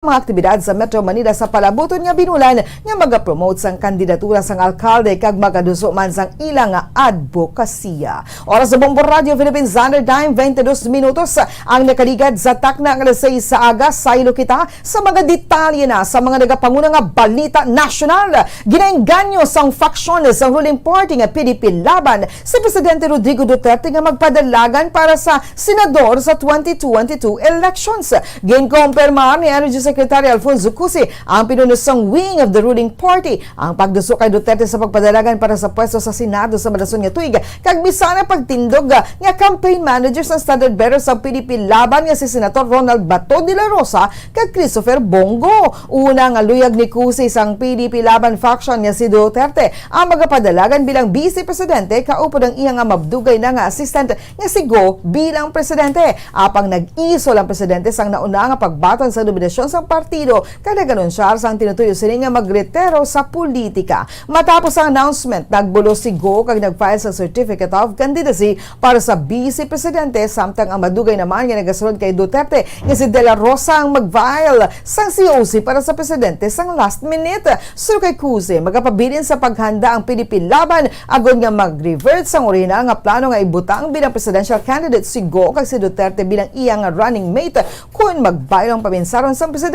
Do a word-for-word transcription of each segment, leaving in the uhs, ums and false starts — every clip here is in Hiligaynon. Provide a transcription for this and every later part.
mga aktibidad sa Metro Manila sa palabuton nga binulan nga magapromote sang kandidatura sang alkalde kag magaduso man sang ila nga adbokasiya. Oras sa Bombo Radio Philippines Standard Time, twenty-two minutos ang nakaligad sa takna nga alas sais sa aga. Saylo kita sa mga detalye na sa mga nagapanguna nga balita nasyonal. Ginaengganyo sang faksyon sang ruling party nga P D P Laban si Presidente Rodrigo Duterte nga magpadalagan para sa senador sa twenty twenty-two elections. Ginkumpirmar ni Energy Secretary Alfonso Cusi ang pinuno sang wing of the ruling party ang pagduso kay Duterte sa pagpadalagan para sa pwesto sa Senado sa madason nga tuig, kag bisan ang pagtindog nga campaign manager sang standard bearer sang P D P Laban nga si Senator Ronald Bato de la Rosa kag Christopher Bong Go. Una nga luyag ni Cusi sang P D P Laban faction nga si Duterte ang magapadalagan bilang vice presidente, kaupod ang iya nga mabdugay na nga assistant nga si Go bilang presidente. Apang nag-isol ang presidente sang nauna nga pagbaton sa nominasyon sang partido kag nag-anunsyar sang tinutuyo sini nga magretiro sa politika. Matapos ang announcement, nagbulos si Go kag nag-file sa certificate of candidacy para sa vice presidente, samtang ang madugay naman nga nagasunod kay Duterte nga si De La Rosa ang mag-file sang C O C para sa presidente sang last minute. Suno kay Cusi, magapabilin sa paghanda ang P D P Laban agod nga mag-revert sang orihinal nga plano nga ibutang bilang presidential candidate si Go kag si Duterte bilang iya nga running mate kon magbaylong paminsaron sang presidente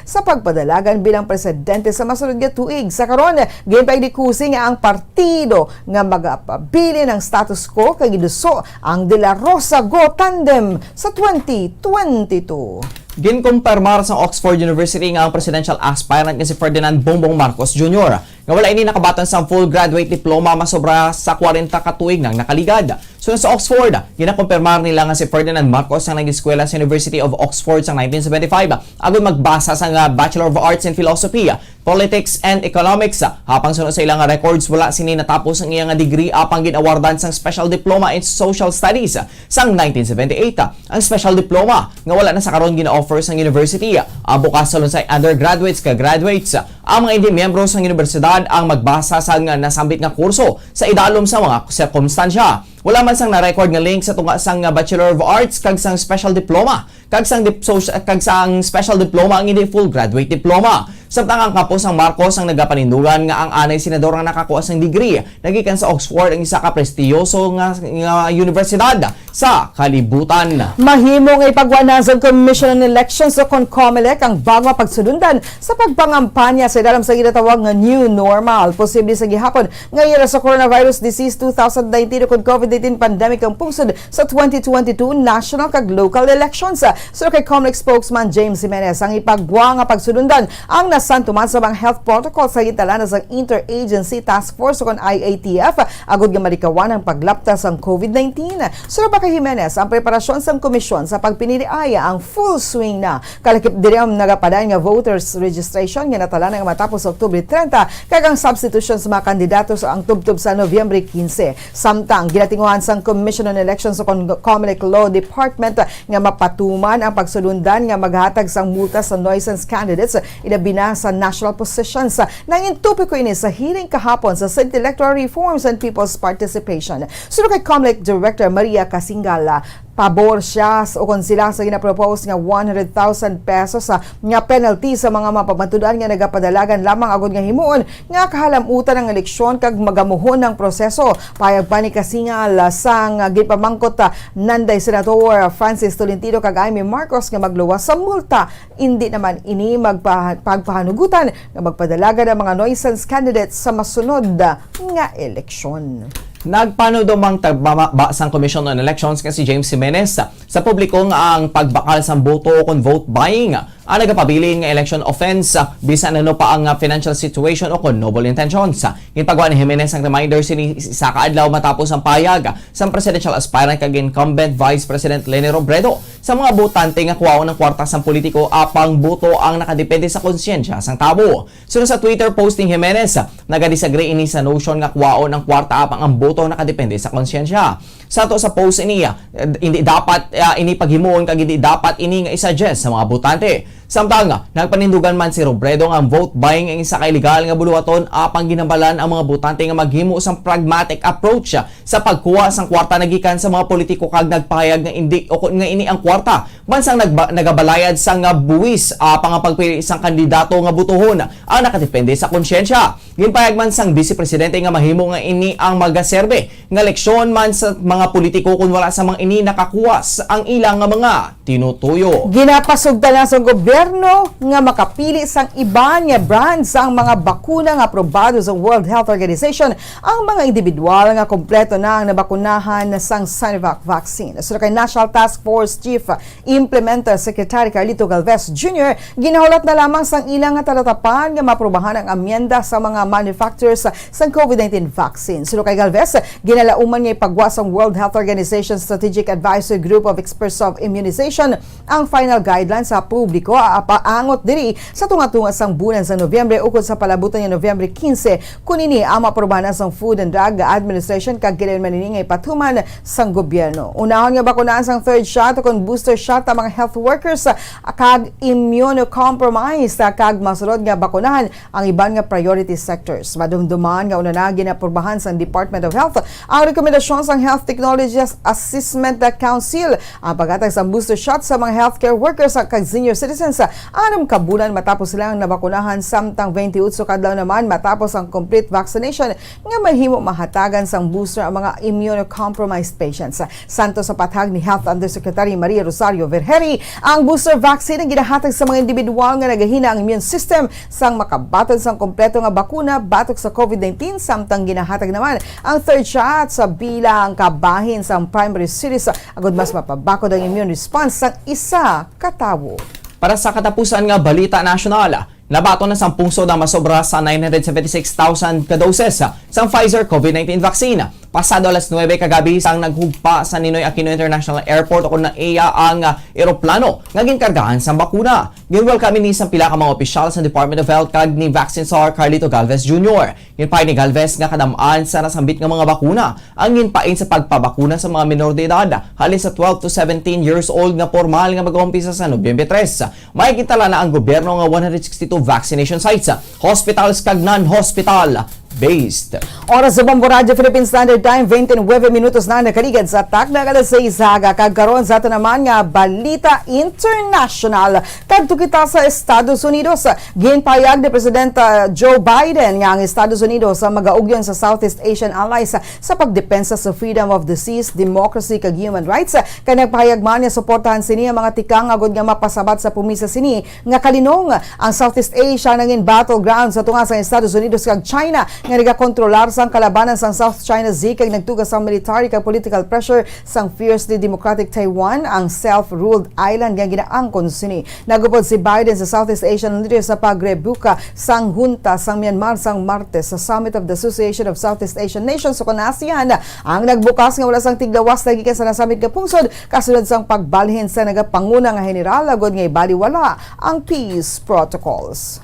sa pagpadalagan bilang presidente sa masunod nga tuig. Sa karon, ginpahid ni Cusi nga ang partido nga magapabilin ang status quo kag iduso ang De La Rosa Go tandem sa twenty twenty-two. Ginkumpirmar sa Oxford University nga ang presidential aspirant nga si Ferdinand Bongbong Marcos Junior nga wala ini nakabaton sang full graduate diploma masobra sa kwarenta ka tuig nang nakaligad. Suno sa Oxford, ginakumpirmar nila nga si Ferdinand Marcos ang nag-eskwela sa University of Oxford sa nineteen seventy-five agud magbasa sang, ah, Bachelor of Arts in Philosophy, Politics, and Economics. Apang suno sa ilang records, wala sini natapos ang iya nga degree, apang gin-awardan sang Special Diploma in Social Studies sang nineteen seventy-eight. Ang Special Diploma nga wala na sa karon gina-offer sang university, ah, bukas sa lunsay undergraduates kag graduates. Ang mga indi miyembro sang universidad ang magbasa sang nasambit nga kurso sa idalom sa mga sirkumstansya. Wala man sang na-record nga link sa tunga sang Bachelor of Arts kag sang Special Diploma kag sang dip-, so-, kag sang Special Diploma ang indi full graduate diploma. Samtang ang kampo sang Marcos ang nagapanindugan nga ang anay senador nga nakakuha sang degree nagikan sa Oxford, ang isa ka prestiyoso nga, nga universidad sa kalibutan. Mahimo nga ipagwanasan sang Commission on Elections o kon COMELEC ang bago nga pagsulundan sa pagpangampanya sa idalom sa ginatawag nga new normal. Posible sa gihapon nga ira sa coronavirus disease two thousand nineteen o kon COVID nineteen pandemic ang pungsod sa twenty twenty-two national kag local elections. Suno kay COMELEC spokesman James Jimenez, ang ipagwa nga pagsulundan ang nasantuman sa mga health protocol sa gintalana sang Interagency Task Force o kon I A T F agud nga malikawan ang paglapta sang COVID nineteen. Suno pa kay Jimenez, ang preparasyon sang komisyon sa pagpinili ay ang full swing na. Kalakip diri ang nagapadayon nga voters registration nga natalana nga matapos Oktubre treinta, kag ang substitution sa mga kandidato sa ang tubtob sa Nobyembre quince. Samtang ginatinguhan sang Commission on Elections o kon COMELEC Law Department nga mapatuman ang pagsulundan nga maghatag sang multa sa nuisance candidates, ilabi na sa national positions. Nangin topiko ini sa hearing kahapon sa Senate Electoral Reforms and People's Participation. Suno kay COMELEC Director Maria Kasingal, pabor siya s-, o kon sila sa ginapropose nga one hundred thousand pesos, ah, nga penalty sa mga mapamatud-an nga nagapadalagan lamang agud nga himuon nga kahalamutan ang eleksyon kag magamuhon ang proseso. Payag pa ni Kasingal, ah, sang, ah, ginpamangkot, ah, nanday Senator Francis Tolentino kag Imee Marcos nga magluwas sa multa. Indi naman ini magpa-, pagpahanugutan nga magpadalagan ang mga nuisance candidates sa masunod, ah, nga eleksyon. Nagpanudumang tagbaba sang Commission on Elections nga si James Jimenez sa publiko nga ang pagbakal sang boto o kon vote buying ang nagapabilin nga election offense, bisan ano pa ang financial situation o kon noble intentions. Ginpagwa ni Jimenez ang reminder sini isa ka adlaw matapos ang payag sang presidential aspirant kag incumbent Vice President Leni Robredo sa mga botante nga kuwaon ang kwarta sang politiko apang boto ang nakadepende sa konsyensya sang tawo. Suno sa Twitter post ni Jimenez, nagadisagree ini sa notion nga kuwaon ang kwarta apang ang boto nakadepende sa konsyensya. Sa ato sa post ini, ah, hindi dapat, ah, ini paghimuon kag hindi dapat ini nga i-suggest sa mga botante. Samtang nagpanindugan man si Robredo nga ang vote buying ang isa ka iligal nga buluhaton, apang ginhambalan ang mga botante nga maghimo sang pragmatic approach sa pagkuha sang kwarta nagikan sa mga politiko kag nagpahayag nga indi o kon nga ini ang kwarta man sang nagba-, nagabalayad sang nga buwis, apang ang pagpili sang kandidato nga botohon ang nakadepende sa konsyensya. Ginpahayag man sang Vice Presidente nga mahimo nga ini ang magaserbe nga leksyon man sa mga politiko kon wala sa mga ini nakakuha sa ang ila nga mga tinutuyo. Ginapasugtan na sang gobyerno nga makapili sang iban nga brand sang mga bakuna nga aprobado sa World Health Organization ang mga individual nga kompleto na ang nabakunahan sang Sinovac vaccine. Suno kay National Task Force Chief Implementa Secretary Carlito Galvez Junior, ginahulat na lamang sang ila nga talatapan nga maprobahan ang amyenda sa mga manufacturers sang COVID nineteen vaccine. Suno kay Galvez, ginalauman nga ipagwa sang World Health Organization Strategic Advisory Group of Experts of Immunization ang final guidelines sa publiko, a-, paangot diri sa tunga-tunga sang bulan sang Nobyembre ukon sa palabutan nga Nobyembre quince, kun ini ang maprobahan na sang Food and Drug Administration kag kinahanglan man ini nga ipatuman sang gobyerno. Unahon nga bakunahan sang third shot o kon booster shot ang mga health workers, ah, kag immunocompromised, ah, kag masunod nga bakunahan ang iban nga priority sectors. Madumduman nga una na ginaaprubahan sang Department of Health ang rekomendasyon sang Health Technologies Assessment Council ang paghatag sang booster shot sa mga healthcare workers kag senior citizens, ah, anum ka bulan matapos sila ang nabakunahan, samtang twenty-eight ka adlaw naman matapos ang complete vaccination nga mahimo mahatagan sang booster ang mga immunocompromised patients. Santo sa pathag ni Health Undersecretary Maria Rosario Vergeire, ang booster vaccine ang ginahatag sa mga individual nga nagahina ang immune system sang makabaton sang kompleto nga bakuna batok sa COVID nineteen, samtang ginahatag naman ang third shot sa bilang kabahin sang primary series agud mas mapabakod ang immune response sang isa ka tawo. Para sa katapusan nga balita nasyonal, nabaton na sang pungsod ang masobra sa nine hundred seventy-six thousand ka doses sang Pfizer COVID nineteen vaccine. Pasado alas nuebe kagabi sang naghugpa sa Ninoy Aquino International Airport o kon NAIA ang, ah, eroplano nga ginkargahan sang bakuna. Ginwelcome ini sang pila ka mga opisyal sa Department of Health kag ni Vaccine Czar Carlito Galvez Junior. Ginpahayag ni Galvez nga kadam-an sa nasambit nga mga bakuna ang ginpain sa pagpabakuna sa mga menor de edad halin sa twelve to seventeen years old nga pormal nga mag-umpisa sa Nobyembre tres. May gintala na ang gobyerno nga one hundred sixty-two vaccination sites, hospitals kag non-hospital based. Oras sa Bombo Radyo Philippine Standard Time, twenty-nine minutos na nakaligad sa takna nga alas sais sa aga, kag karon sa aton naman nga balita international. Kadto kita sa Estados Unidos. Ginpahayag ni Presidente Joe Biden nga ang Estados Unidos ang magaugyon sa Southeast Asian allies sa pagdepensa sa freedom of the seas, democracy, kag human rights, kag nagpahayag man nga suportahan sini ang mga tikang agod nga mapasabat sa pumisa sini nga kalinong. Ang Southeast Asia nangin battleground sa tunga sang Estados Unidos kag China nga nagakontrolar sang kalabanan sang South China Sea kag nagtuga sang military kag political pressure sang fiercely democratic Taiwan, ang self-ruled island nga ginaangkon sini. Nagupod si Biden sa Southeast Asian leader sa pagrebuka sang hunta sang Myanmar sang Martes sa Summit of the Association of Southeast Asian Nations o kon ASEAN, ang nagbukas nga wala sang tiglawas na gikan sa nasambit nga pungsod kasunod sang pagbalhin sa nagapanguna nga general agod nga ibaliwala ang peace protocols.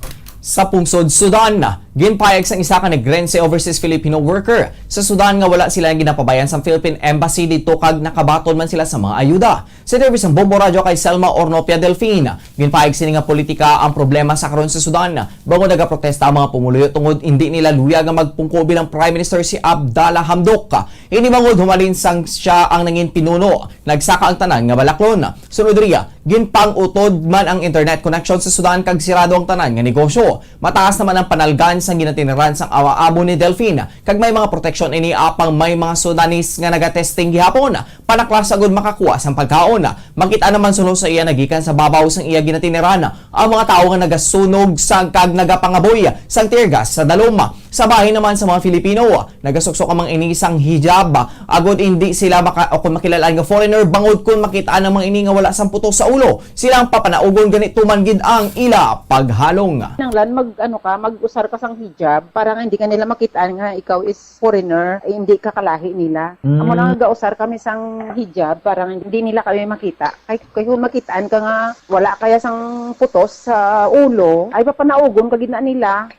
Sa pungsod Sudan, ginpayag sang isa ka Negrense overseas Filipino worker sa Sudan nga wala sila ginapabayan sang Philippine Embassy didto kag nakabaton man sila sa mga ayuda. Sa interview sang Bombo Radyo kay Selma Ornopia Delfin, ginpahayag sini nga politika ang problema sa karon sa Sudan, bangod nagaprotesta ang mga pumuluyo tungod indi nila luya nga magpungko bilang Prime Minister si Abdallah Hamdok. Ini bangod humalin sang siya ang nangin pinuno, nagsaka ang tanan nga balaklon. Sunod riya, ginpang-utod man ang internet connection sa Sudan kag sirado ang tanan nga negosyo. Mataas naman ang panalgan sang ginatiniran sang awa-amo ni Delfin, kag may mga proteksyon ini apang may mga Sudanese nga nagatesting gihapon. Panaklas agud makakuha sang pagkaon. Makit-an naman suno sa iya nagikan sa babaw sang iya ginatiniran ang mga tawo nga nagasunog sang kag nagapangaboy sang tear gas sa dalom. Sa bahin naman sa mga Filipino, nagasuksok ang mga ini sang hijab agud indi sila maka-, o kung makilal-an nga foreigner, bangod kung makit-an ang mga ini nga wala sang putos sa ulo, sila ang papanaugon gani tuman gid ang ila paghalong. Kinahanglan mag, ano ka, mag-usar ka sang hijab para nga hindi ka nila makit-an nga ikaw is foreigner, eh, hindi ka kalahi nila. Mm. Amo na nga gausar kami sang hijab para nga hindi nila kami makita. Kay, kay kung makitaan ka nga wala kaya sang putos sa ulo, ay papanaugon ka gid na nila.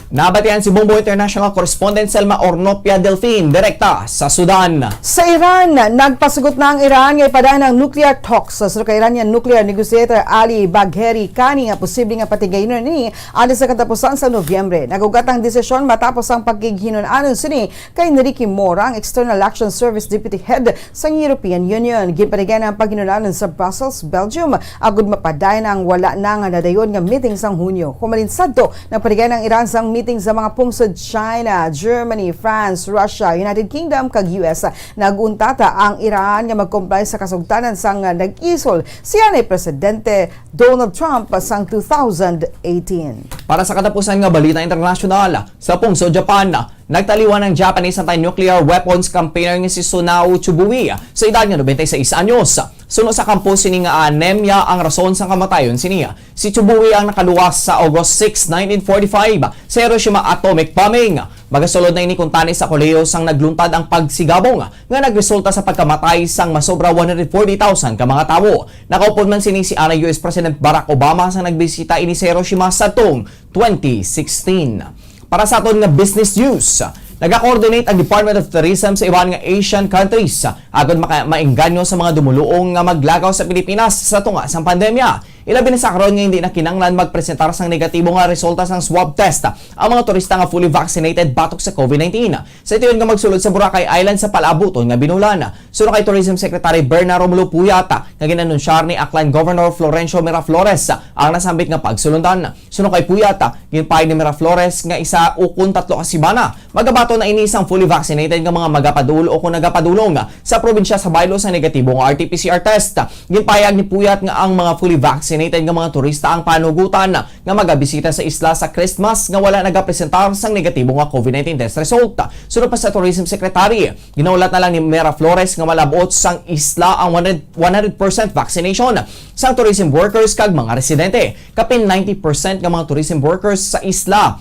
Nabatian si Bombo International Correspondent Selma Ornopia Delfin, direkta sa Sudan. Sa Iran, nagpasugot na ang Iran nga ipadayon ang nuclear talks sa kay Iranian nuclear negotiator Ali Bagheri Kani nga posible nga patigayunon ini antes sa katapusan sa Nobyembre. Nag-ugat ang desisyon matapos ang pagkighinun-anon sini kay Enrique Mora, ang External Action Service Deputy Head sang European Union. Ginpatigay ang paghinun-anon sa Brussels, Belgium, agud mapadayon ang wala na nga nadayon nga meeting sang Hunyo. Humalin sadto, nagpatigay ang Iran sang meeting sa mga pungsod China, Germany, France, Russia, United Kingdom, kag U S. Nag-untata ang Iran nga mag-comply sa kasugtanan sang nag-isol siya ni Presidente Donald Trump sang two thousand eighteen. Para sa katapusan nga balita internasyonal, sa pungsod Japan, nagtaliwan ang Japanese anti-nuclear weapons campaigner nga si Sunao Chubui sa edad nga nobenta y seis anyos. Suno sa kampo sini nga anemia ang rason sang kamatayon sini. Si Chubui ang nakaluwas sa August six, nineteen forty-five, sa Hiroshima atomic bombing. Magasulod na ini kuntani sa kolehiyo sang nagluntad ang pagsigabong nga nagresulta sa pagkamatay sang masobra one hundred forty thousand ka mga tawo. Nakaupod man sini si anay U S President Barack Obama sang nagbisita ini sa Hiroshima sadtong twenty sixteen. Para sa aton nga business news, nagakoordinate ang Department of Tourism sa iban nga Asian countries agod maka- maengganyo sa mga dumoluong nga maglakaw sa Pilipinas sa tunga sang pandemya. Ilabi na sa karon nga hindi na kinahanglan magpresentar sang negatibo nga resulta sang swab test ang mga turista nga fully vaccinated batok sa COVID nineteen. Sa tion nga magsulod sa Boracay Island sa palaabuton nga binulan. Suno kay Tourism Secretary Berna Romulo Puyat, nga gin-anunsyar ni Aklan Governor Florencio Miraflores ang nasambit nga pagsulundan. Suno kay Puyat, ginpahayag ni Miraflores nga isa ukon tatlo ka semana, magabaton na ini sang fully vaccinated nga mga magapadul o kon nagapadulong sa probinsya sa baylo sa negatibo nga R T P C R test. Ginpahayag ni Puyat nga ang mga fully vaccinated nga mga turista ang panugutan nga magabisita sa isla sa Christmas nga wala nagapresentar sang negatibo nga COVID nineteen test result. Suno pa sa Tourism Secretary, ginahulat na lang ni Mira Flores nga malab-ot sang isla ang one hundred, one hundred percent vaccination sang tourism workers kag mga residente. Kapin ninety percent nga mga tourism workers sa isla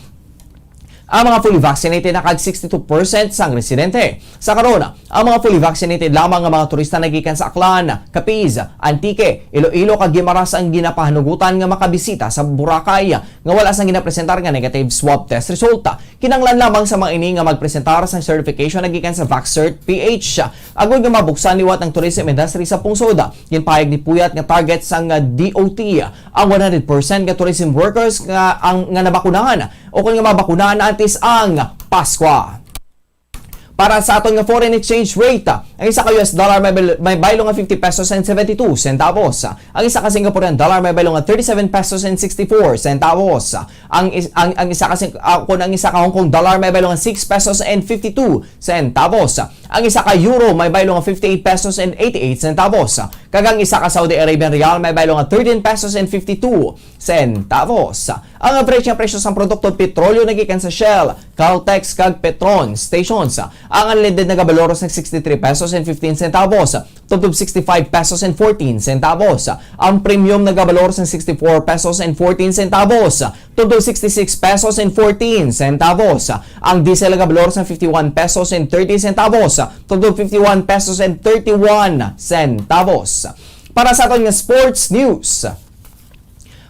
ang mga fully vaccinated na kag sixty-two percent sang residente. Sa karon, ang mga fully vaccinated lamang nga mga turista nagikan sa Aklan, Capiz, Antique, Iloilo kag Guimaras ang ginapahanugutan nga makabisita sa Boracay nga wala sang ginapresentar nga negative swab test result. Kinahanglan lamang sa mga ini nga magpresentar sang certification nagikan sa VaxCert P H agod nga mabuksan liwat ang tourism industry sa pungsod. Ginpahayag ni Puyat nga target sang D O T ang one hundred percent nga tourism workers nga ang nga nabakunahan o kon nga mabakunahan antes ang Paskwa. Para sa aton nga foreign exchange rate, ang isa ka U S dollar may, bil- may baylo nga fifty pesos and seventy-two centavos. Ang isa ka Singaporean dollar may baylo nga thirty-seven pesos and sixty-four centavos. Ang is- ang, ang isa ka Sing- ah, kung ang isa ka Hong Kong dollar may baylo nga six pesos and fifty-two centavos. Ang isa ka euro may baylo nga fifty-eight pesos and eighty-eight centavos. Kag ang isa ka Saudi Arabian riyal may baylo nga thirteen pesos and fifty-two centavos. Ang average nga presyo sang produkto petrolyo nagikan sa Shell, Caltex kag Petron stations, ang unleaded nagabalor sang sixty-three pesos and fifteen centavos tubtob sixty-five pesos and fourteen centavos. Ang premium nagabalor sang sixty-four pesos and fourteen centavos tubtob sixty-six pesos and fourteen centavos. Ang diesel nagabalor sang fifty-one pesos and thirty centavos tubtob fifty-one pesos and thirty-one centavos. Para sa aton nga sports news,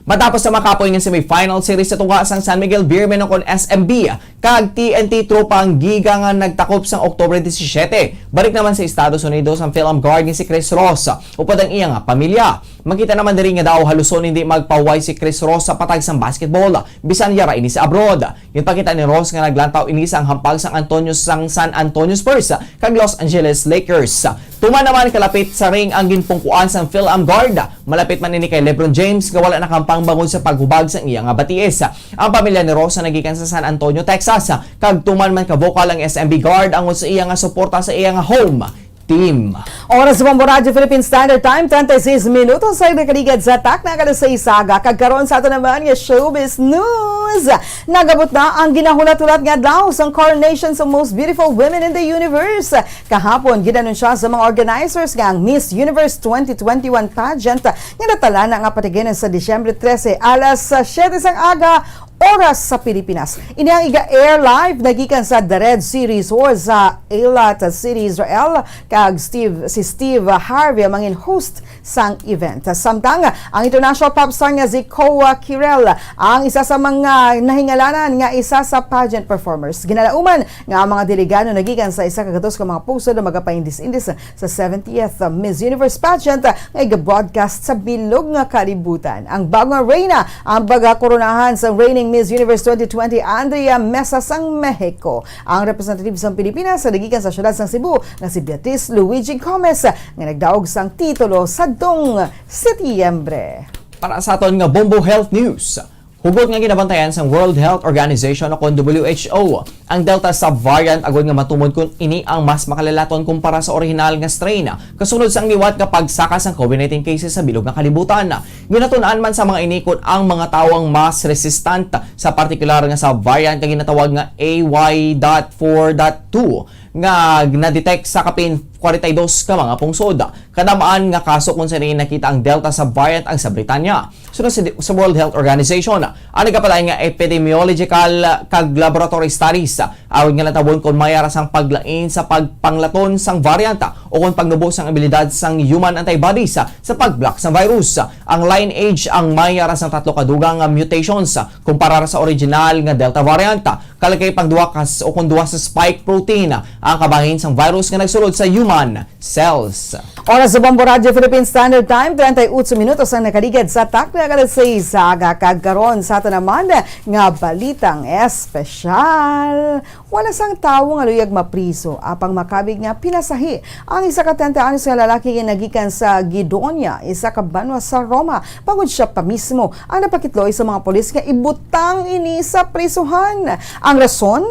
matapos sa makapoy nga semifinal series sa tunga sang San Miguel Beer Men o kon S M B kag T N T Tropa Angiga nga nagtakop sang October disisiete, balik naman sa Estados Unidos ang Phil-Am guard nga si Chris Ross upod ang iya nga pamilya. Makita naman diri nga daw haluson hindi magpahuway si Chris Ross sa patag sang basketball, bisan yara ini sa abroad. Ginpakita ni Ross nga naglantaw ini sang hampag sang Antonio sang San Antonio Spurs kag Los Angeles Lakers. Tuman naman kalapit sa ring ang ginpungkuan sang Phil-Am guard. Malapit man ini kay LeBron James nga wala nakahampang bangod sa paghubag sang iya nga batiis. Ang pamilya ni Ross nga nagikan sa San Antonio, Texas, kag tuman man ka vocal ang S M B guard angod sa iya nga suporta sa iya nga home team. Oras sa Bombo Radyo Philippine Standard Time, treinta y seis minutos sa nakaligad sa takna ka na sa isaga. Kag karon sa ato naman nga showbiz news. Nagabot na ang ginahulat-hulat nga adlaw sang coronation sa most beautiful women in the universe. Kahapon, ginanunsya sa mga organizers nga ang Miss Universe twenty twenty-one pageant nga natala na nga patiginan sa Disyembre trese, alas siete sang aga, Oras sa Pilipinas. Ini ang iga-air live nagikan sa The Red Sea Resort sa Eilat City, Israel, kag Steve, si Steve Harvey ang mangin host sang event. Samtang ang international pop star nga si Koa Kirel ang isa sa mga nahingalanan nga isa sa pageant performers. Ginalauman nga ang mga delegado nagikan sa isa ka gatos ka mga pusod nga magapaindis-indis sa seventieth Miss Universe pageant nga iga-broadcast sa bilog nga kalibutan. Ang bag-o nga reyna ang pagakoronahan sa reigning Miss Universe twenty twenty, Andrea Mesa sang Mexico. Ang representative sang Pilipinas sa nagikan sa siyudad sang Cebu nga si Beatriz Luigi Gomez nga nagdaog sang titulo sadtong Setyembre. Para sa aton nga Bombo Health News, hugot nga ginabantayan sang World Health Organization o kon W H O ang Delta subvariant agod nga matumod kon ini ang mas makalalaton kumpara sa orihinal nga strain, kasunod sang liwat nga pagsaka sang COVID nineteen cases sa bilog nga kalibutan. Ginatun-an man sa mga ini kon ang mga tawo ang mas resistant sa partikular nga subvariant nga ginatawag nga A Y dot four dot two nga na-detect sa kapin forty-two ka mga pungsod. Kadam-an nga kaso kon sini nakita ang Delta subvariant ang sa Britanya. Sunod sa, sa World Health Organization, ang nagapalain nga epidemiological kag laboratory studies, awid nga natabon kon may ara sang paglain sa pagpanglaton sang variant o kon pagnubo sang abilidad sang human antibodies sa pag-block sang virus. Ang lineage ang may ara sang tatlo ka dugang nga mutations kumpara sa original nga Delta variant. Kalagay pang duha ka s-, o kon duha sa spike protein ang kabahin sang virus nga nagsulod sa human cells. Oras sa Bombo Radyo Philippine Standard Time, treinta y ocho minutos ang nakaligad sa takna nga alas seis sa aga, kag karon sa aton naman nga balitang espesyal. Wala sang tawo nga luyag mapriso, apang makabig nga pinasahi ang isa ka treinta anyos nga lalaki nga nagikan sa Guidonia, isa ka banwa sa Roma, bangod sia pa mismo ang napakitloy sa mga pulis nga ibutang ini sa prisuhan. Ang rason,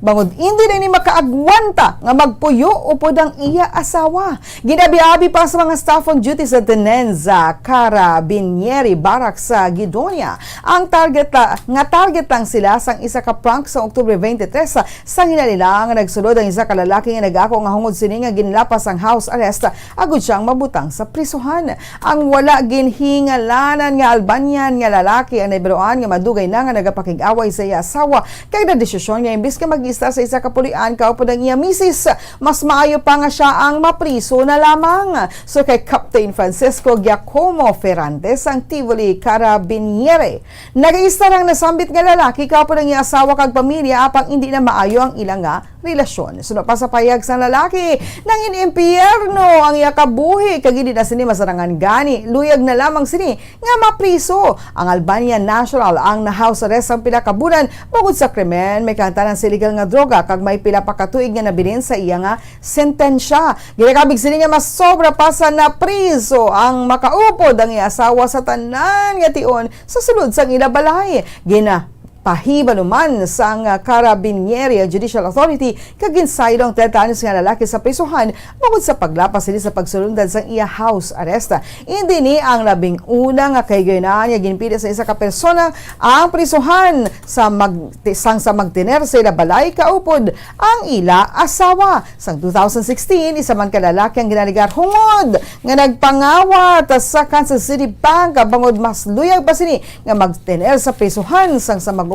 bangod indi na ini makaagwanta nga magpuyo upod ang iya asawa. Ginabi-abi pa sa mga staff on duty sa Tenenza Carabinieri Barracks sa Guidonia ang target la-, nga target lang sila sang isa ka prank sa Oktubre twenty-three, sa hinalila nga nagsulod ang isa ka lalaki nga nag-ako nga hungod sini nga ginlapas ang house arrest agud siya ang mabutang sa prisuhan. Ang wala ginhingalanan nga Albanian nga lalaki ang nahibaluan nga madugay na nga nagapakig-away sa iya asawa, kag nadesisyon nga imbis nga mag-istar sa isa ka pulian kaupod ang iya misis, mas maayo pa nga sia ang mapriso na lamang. So kay Captain Francisco Giacomo Ferrantes, ang Tivoli Carabiniere, nag-istar ang nasambit nga lalaki kaupod ang iya asawa kag pamilya, apang indi na maayo ang ila nga relasyon. Suno pa sa pahayag sang lalaki, nangin-impyerno ang iya kabuhi kag hindi na sini masarangan, gani luyag na lamang sini nga mapriso. Ang Albanian national ang na-house arrest sang pila ka bulan bangod sa krimen, may kahangtanan sa illegal nga droga, kag may pila pa ka tuig nga nabilin sa iya nga sentensya. Ginakabig sini nga mas sobra pa sa napriso ang makaupod ang iya asawa sa tanan nga tion sa sulod sang ila balay. Gina- Pahibaluman sang Carabinieri Judicial Authority kag ginsaylo ang treinta anyos nga lalaki sa prisuhan bangod sa paglapas sini sa pagsulundan sang iya house arrest. Indi ni ang labing una nga kahigayunan nga ginpili sa isa ka persona ang prisuhan sa mag-, sang sa magtener sa ila balay kaupod ang ila asawa. Sang two thousand sixteen, isa man ka lalaki ang ginaligar hungod nga nagpangawat sa Kansas City Bank bangod mas luyag pa sini nga magtener sa prisuhan sang sa mag-upod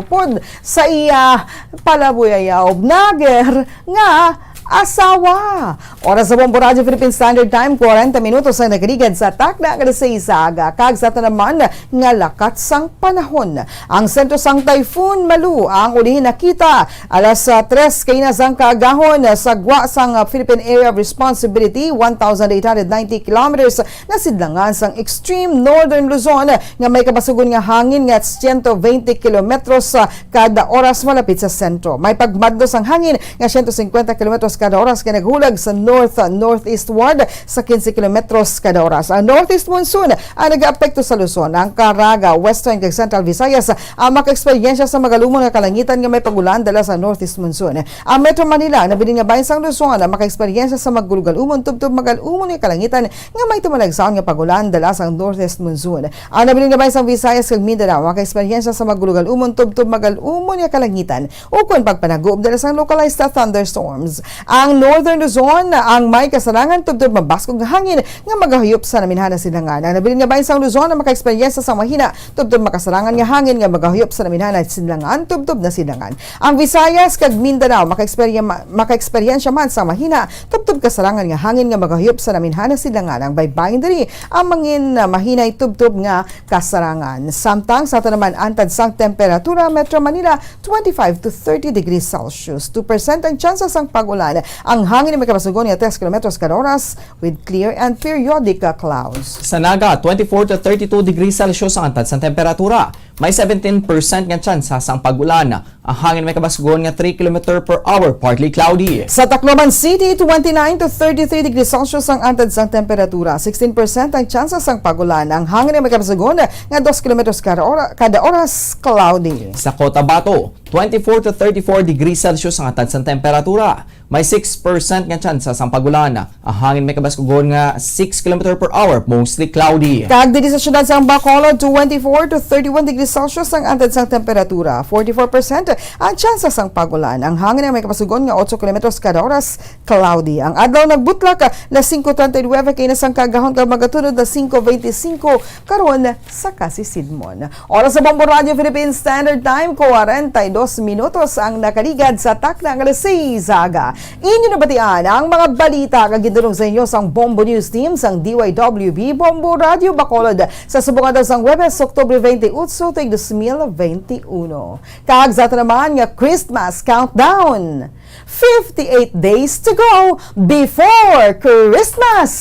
sa iya palabuyayaw vlogger nga asawa. Oras sa Bombo Radyo Philippine Standard Time, kwarenta minutos ang nakaligad sa takna nga alas seis sa aga, kag sa aton naman nga lakat sang panahon. Ang sentro sang Typhoon Malu ang ulihi nakita alas, ah, tres kaina sang kaagahon sa gwa sang, ah, Philippine Area of Responsibility, one thousand eight hundred ninety kilometers na sidlangan sang extreme northern Luzon, nga may kabasugon nga hangin nga siyento bente kilometros, ah, kada oras malapit sa sentro. May pagmadlo sang hangin nga siyento singkwenta kilometros kada oras nga naghulag sa north, ah, northeastward sa quince kilometros kada oras. Ang northeast monsoon ang nagaapekto sa Luzon, ang Caraga, Western kag Central Visayas ang makaeksperyensya sa magalumon nga kalangitan nga may pag-ulan dala sa northeast monsoon. Ang Metro Manila, ang nabilin nga bahin sang Luzon, ang makaeksperyensya sa magulugalumon tubtob magalumon nga kalangitan nga may tumalagsaon nga pag-ulan dala sang northeast monsoon. Ang nabilin nga bahin sang Visayas kag Mindanao, makaeksperyensya sa magulugalumon tubtob magalumon nga kalangitan ukon pagpanaguob dala sang localized thunderstorms. Ang Northern Luzon ang may kasarangan tubtob mabaskog nga hangin nga magahuyop sa naminhan nga sidlangan. Ang nabilin nga bahin sang Luzon ang makaeksperyensya sang mahina tubtob makasarangan nga hangin nga magahuyop sa naminhan nga sidlangan tubtob nga sidlangan. Ang Visayas kag Mindanao makaeksperya-, ma-, makaeksperyensya man sang mahina tubtob kasarangan nga hangin nga magahuyop sa naminhan nga sidlangan. Ang baybayon diri ang mangin-, mahinay tubtob nga kasarangan. Samtang sa aton naman antad sang temperatura, Metro Manila, twenty-five to thirty degrees Celsius. Two percent ang tsansa sang pag-ulan. Ang hangin may kabasugon nga tres kilometros kada oras with clear and periodic, uh, clouds. Sa Naga, twenty-four to thirty-two degrees Celsius ang antad sang temperatura. May seventeen percent nga tsansa sang pag-ulan. Ang hangin may kabasugon nga three kilometer per hour, partly cloudy. Sa Tacloban City, twenty-nine to thirty-three degrees Celsius ang antad sang temperatura. Sixteen percent ang tsansa sang pag-ulan. Ang hangin may kabasugon nga dos kilometros kada ora-, kada oras, cloudy. Sa Cotabato, twenty-four to thirty-four degrees Celsius ang antad sang temperatura. May six percent nga tsansa sang pag-ulan. Ang hangin may kabaskugon nga six kilometer per hour, mostly cloudy. Kag diri sa siyudad sang Bacolod, twenty-four to thirty-one degrees Celsius ang antad sang temperatura, forty-four percent ang tsansa sang pag-ulan. Ang hangin may kabaskugon nga otso kilometros kada oras, cloudy. Ang adlaw nagbutlak, alas singko treinta y nueve kaina sang kaagahon kag magatunod na singko bente singko karon sa kasisidmon. Oras sa Bombo Radio Philippine Standard Time, kwarenta y dos minutos ang nakaligad sa takna nga alas seis sa aga. Inyo nabatian ang mga balita nga gindulong sa inyo sang Bombo News Team sang D Y W B Bombo Radio Bacolod sa subong adlaw sang Huwebes, Oktubre twenty-eight, tuig dos mil twenty-one. Kag sa aton naman nga Christmas countdown. Fifty-eight days to go before Christmas.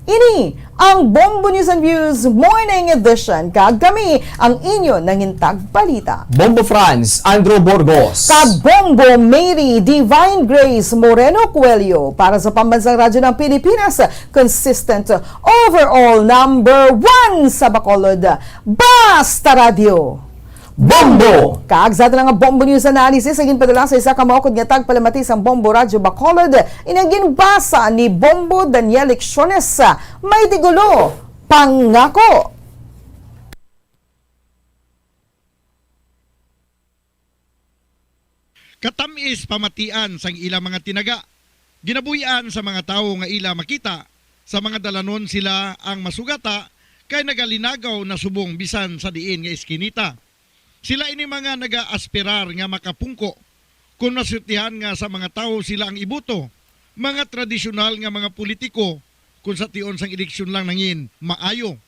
Ini ang Bombo News and Views Morning Edition, kag kami ang inyo nangintag balita. Bombo Franz, Andrew Burgos. Kag Bombo Mary Divine Grace Moreno Coelho para sa Pambansang Radyo ng Pilipinas, consistent overall number one sa Bacolod. Basta Radyo. Bombo! Kag sa aton nga Bombo News Analysis, ang ginpadala sa isa ka maukod nga tagpalamati sang Bombo Radyo Bacolod, ini ang ginbasa ni Bombo Daniel Lecciones. May titulo, Pangako. Katam-is pamatian sang ila mga tinaga. Ginabuy-an sa mga tawo nga ila makita sa mga dalanon sila ang masugata kay nagalinagaw na subong bisan sa diin nga iskinita. Sila ini mga nagaaspirar nga makapungko kon maswertihan nga sa mga tawo sila ang iboto, mga tradisyonal nga mga politiko kon sa tion sang eleksyon lang nangin maayo.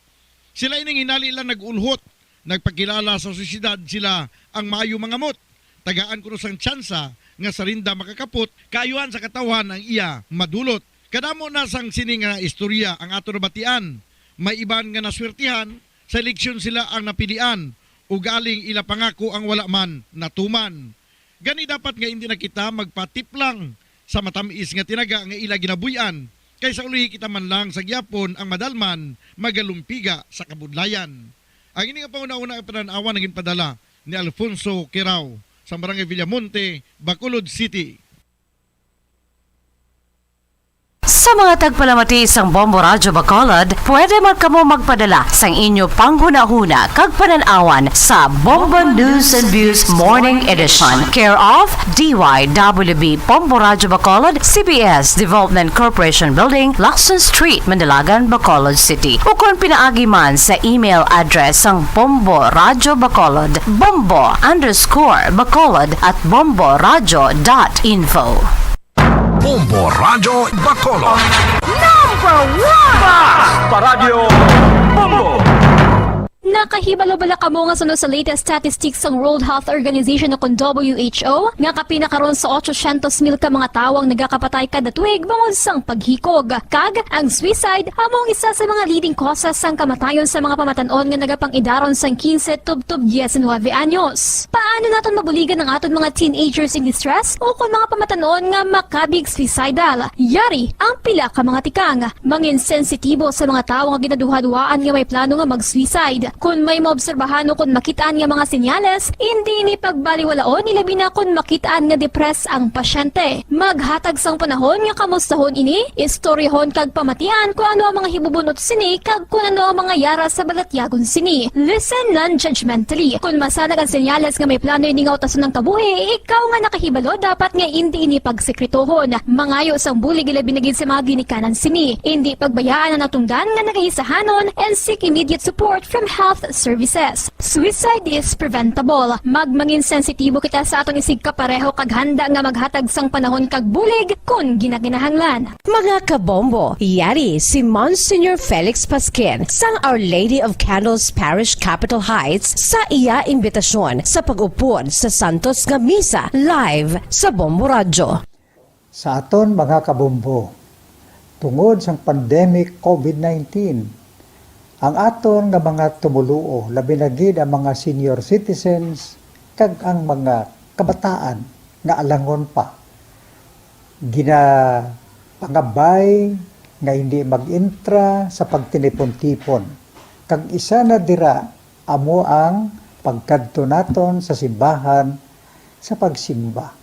Sila ini hinali lang nag-ulhot, nagpakilala sa sosyedad sila ang maayo mangamot. Tagaan kuno sang tsansa nga sa rinda makakapot, kaayuhan sa katawhan ang iya madulot. Kadamo na sang sini nga istorya ang ato nabatian. May iban nga naswertihan, sa eleksyon sila ang napilian, ugaling ila pangako ang wala man natuman. Gani dapat nga indi na kita magpatiplang sa matam-is nga tinaga nga ila ginabuy-an, kay sa ulihi kita man lang sa gihapon ang madalman magalumpiga sa kabudlayan. Ang ini nga pahunahuna nga panan-awan ang ginpadala ni Alfonso Quirao sa Barangay Villamonte, Bacolod City. Sa mga tagpalamati sang Bombo Radyo Bacolod, pwede man kamo magpadala sang inyo panghunahuna kag panan-awan sa Bombo News and Views Morning Edition, care of D Y W B Bombo Radyo Bacolod, C B S Development Corporation Building, Lacson Street, Mandalagan, Bacolod City. Ukon pinaagi man sa email address sang Bombo Radyo Bacolod, bombo underscore bacolod at bomboradyo dot info. Bombo Radyo Bacolod. Number one! Basta Radyo Bombo! Nakahibalo bala kamo nga suno sa latest statistics sang World Health Organization o kon W H O nga kapin na karon sa otso syentos mil ka mga tawo ang nagakapatay kada tuig bangod sang paghikog? Kag ang suicide amo ang isa sa mga leading causes sang kamatayon sa mga pamatan-on nga nagapang-idaron sang quince tubtob diecinuebe anyos. Paano naton mabuligan ang aton mga teenagers in distress o kon mga pamatan-on nga makabig suicidal? Yari ang pila ka mga tikang. Mangin sensitibo sa mga tawo nga ginaduhaduhaan nga may plano nga mag-suicide. Kon may maobserbahan o kon makit-an nga mga senyales, indi ini pagbaliwalaon, ilabi na kon makit-an nga depressed ang pasyente. Maghatag sang panahon nga kamustahon ini, istoryahon kag pamatian kon ano ang mga hibubunot sini kag kon ano ang mga yara sa balatyagon sini. Listen non-judgmentally. Kon masanag ang senyales nga may plano ini nga utason ang kabuhi, ikaw nga nakahibalo dapat nga indi ini pagsekretohon. Mangayo sang bulig, ilabi na gid sa mga ginikanan sini. Indi pagbayaan ang natungdan nga nagaisahanon and seek immediate support from health services. Suicide is preventable. Magmangin sensitibo kita sa aton isigkapareho kag handa nga maghatag sang panahon kag bulig kon ginakinahanglan. Mga kabombo, yari si Monsignor Felix Pasquin sang Our Lady of Candles Parish, Capitol Heights, sa iya imbitasyon sa pag-upod sa santos nga misa live sa Bombo Radyo. Sa aton mga kabombo, tungod sang pandemic COVID nineteen, ang aton nga mga tumoluo, labi na gid ang mga senior citizens kag ang mga kabataan nga alangon pa, ginapangabay nga hindi mag-intra sa pagtinipon-tipon, kag isa na dira amo ang pagkadto naton sa simbahan sa pagsimba.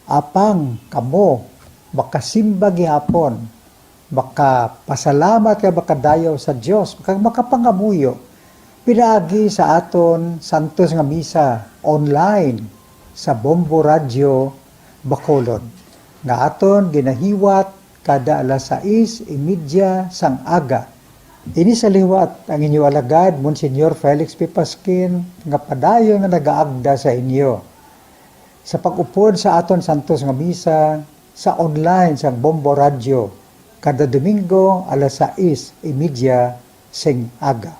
Apang kamo makasimba gihapon, makapasalamat kag makadayaw sa Dios, kag makapangamuyo pinaagi sa aton santos nga misa online sa Bombo Radyo Bacolod, nga aton ginahiwat kada alas sais y media sang aga. Ini sa liwat ang inyo alagad, Monsignor Felix P. Pasquin, nga padayon nga nagaagda sa inyo sa pag-upod sa aton santos nga misa sa online sang Bombo Radyo kada Domingo alas sais y media sing aga.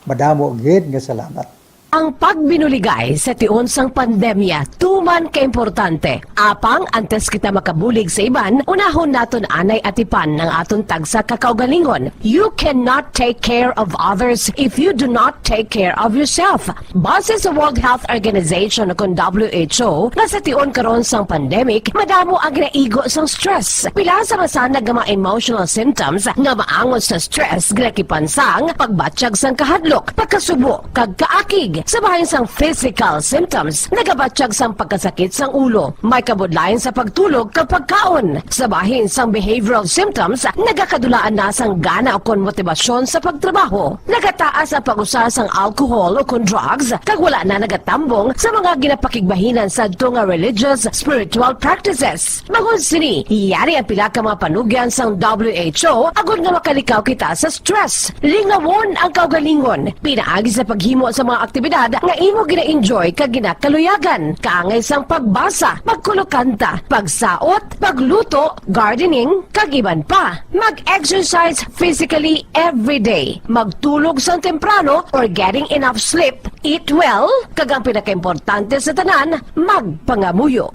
Madamo gid nga salamat. Ang pagbinuligay sa tion sang pandemya tuman ka importante. Apang antes kita makabulig sa iban, unahon naton anay atipan ang aton tagsa ka kaugalingon. You cannot take care of others if you do not take care of yourself. Base sa World Health Organization, kon W H O, nga sa tion karon sang pandemic, madamo ang ginaigo sang stress. Pila sa masanag nga mga emotional symptoms nga maangot sa stress ginakipan sang pagbatyag sang kahadlok, pagkasubo, kag kaakig. Sa bahin sang physical symptoms, nagabatyag sang pagkasakit sang ulo, may kabudlayan sa pagtulog kag pagkaon. Sa bahin sang behavioral symptoms, nagakadulaan na sang gana ukon motibasyon sa pagtrabaho. Nagataas ang pag-usa sang alcohol ukon drugs, kag wala na nagatambong sa mga ginapakigbahinan sadto nga religious, spiritual practices. Bangod sini, yari ang pila ka mga panugyan sang W H O agod nga makalikaw kita sa stress. Lingawon ang kaugalingon. Pinaagi sa paghimo sa mga aktibidad nga imo gina-enjoy kag ginakaluyagan, kaangay sang pagbasa, pagkulokanta, pagsaot, pagluto, gardening, kag iban pa. Mag-exercise physically every day. Magtulog sang temprano or getting enough sleep. Eat well, kag ang pinakaimportante sa tanan, magpangamuyo.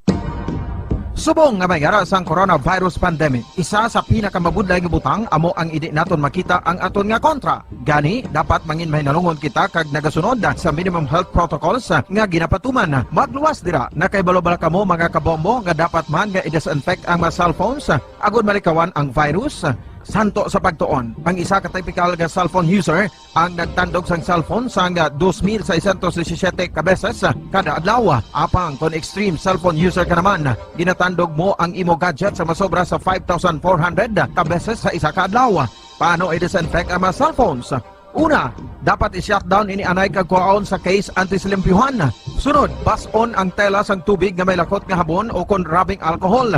Subong nga may yara sang coronavirus pandemic, isa sa pinakamabudlay nga butang amo ang indi naton makita ang aton nga kontra. Gani, dapat mangin mahinalungon kita kag nagasunod sa minimum health protocols nga ginapatuman. Magluwas dira, nakahibalo bala kamo, mga kabombo, nga dapat man nga i-disinfect ang mga cellphones agod malikawan ang virus? Santo sa pagtuon, ang isa ka typical nga cellphone user ang nagtandog sang cellphone sang dos mil seiscientos disisiete ka beses kada adlaw. Apang kon extreme cellphone user ka naman, ginatandog mo ang imo gadget sa masobra sa five thousand four hundred ka beses sa isa ka adlaw. Paano i-disinfect ang mga cellphones? Una, dapat i-shutdown ini anay kag kuhaon sa case antes limpyuhan. Sunod, bas-on ang tela sang tubig nga may lakot nga habon o kon rubbing alcohol.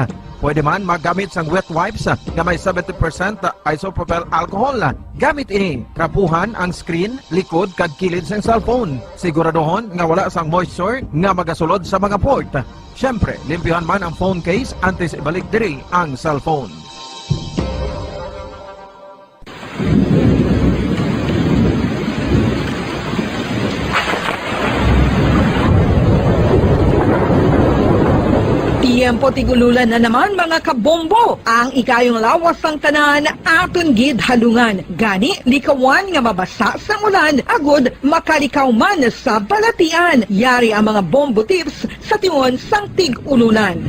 Pwede man maggamit sang wet wipes nga may seventy percent isopropyl alcohol. Gamit ini, trapuhan ang screen, likod, kag kilid sang cellphone. Siguraduhon nga wala sang moisture nga magasulod sa mga port. Siyempre, limpyuhan man ang phone case antes ibalik diri ang cellphone. Tiyempo tig-ululan na naman, mga kabombo. Ang ikayong lawas sang tanan aton gid halungan. Gani, likawan nga mabasa sang ulan agud makalikaw man sa balatian. Yari ang mga bombo tips sa tion sang tig-ululan.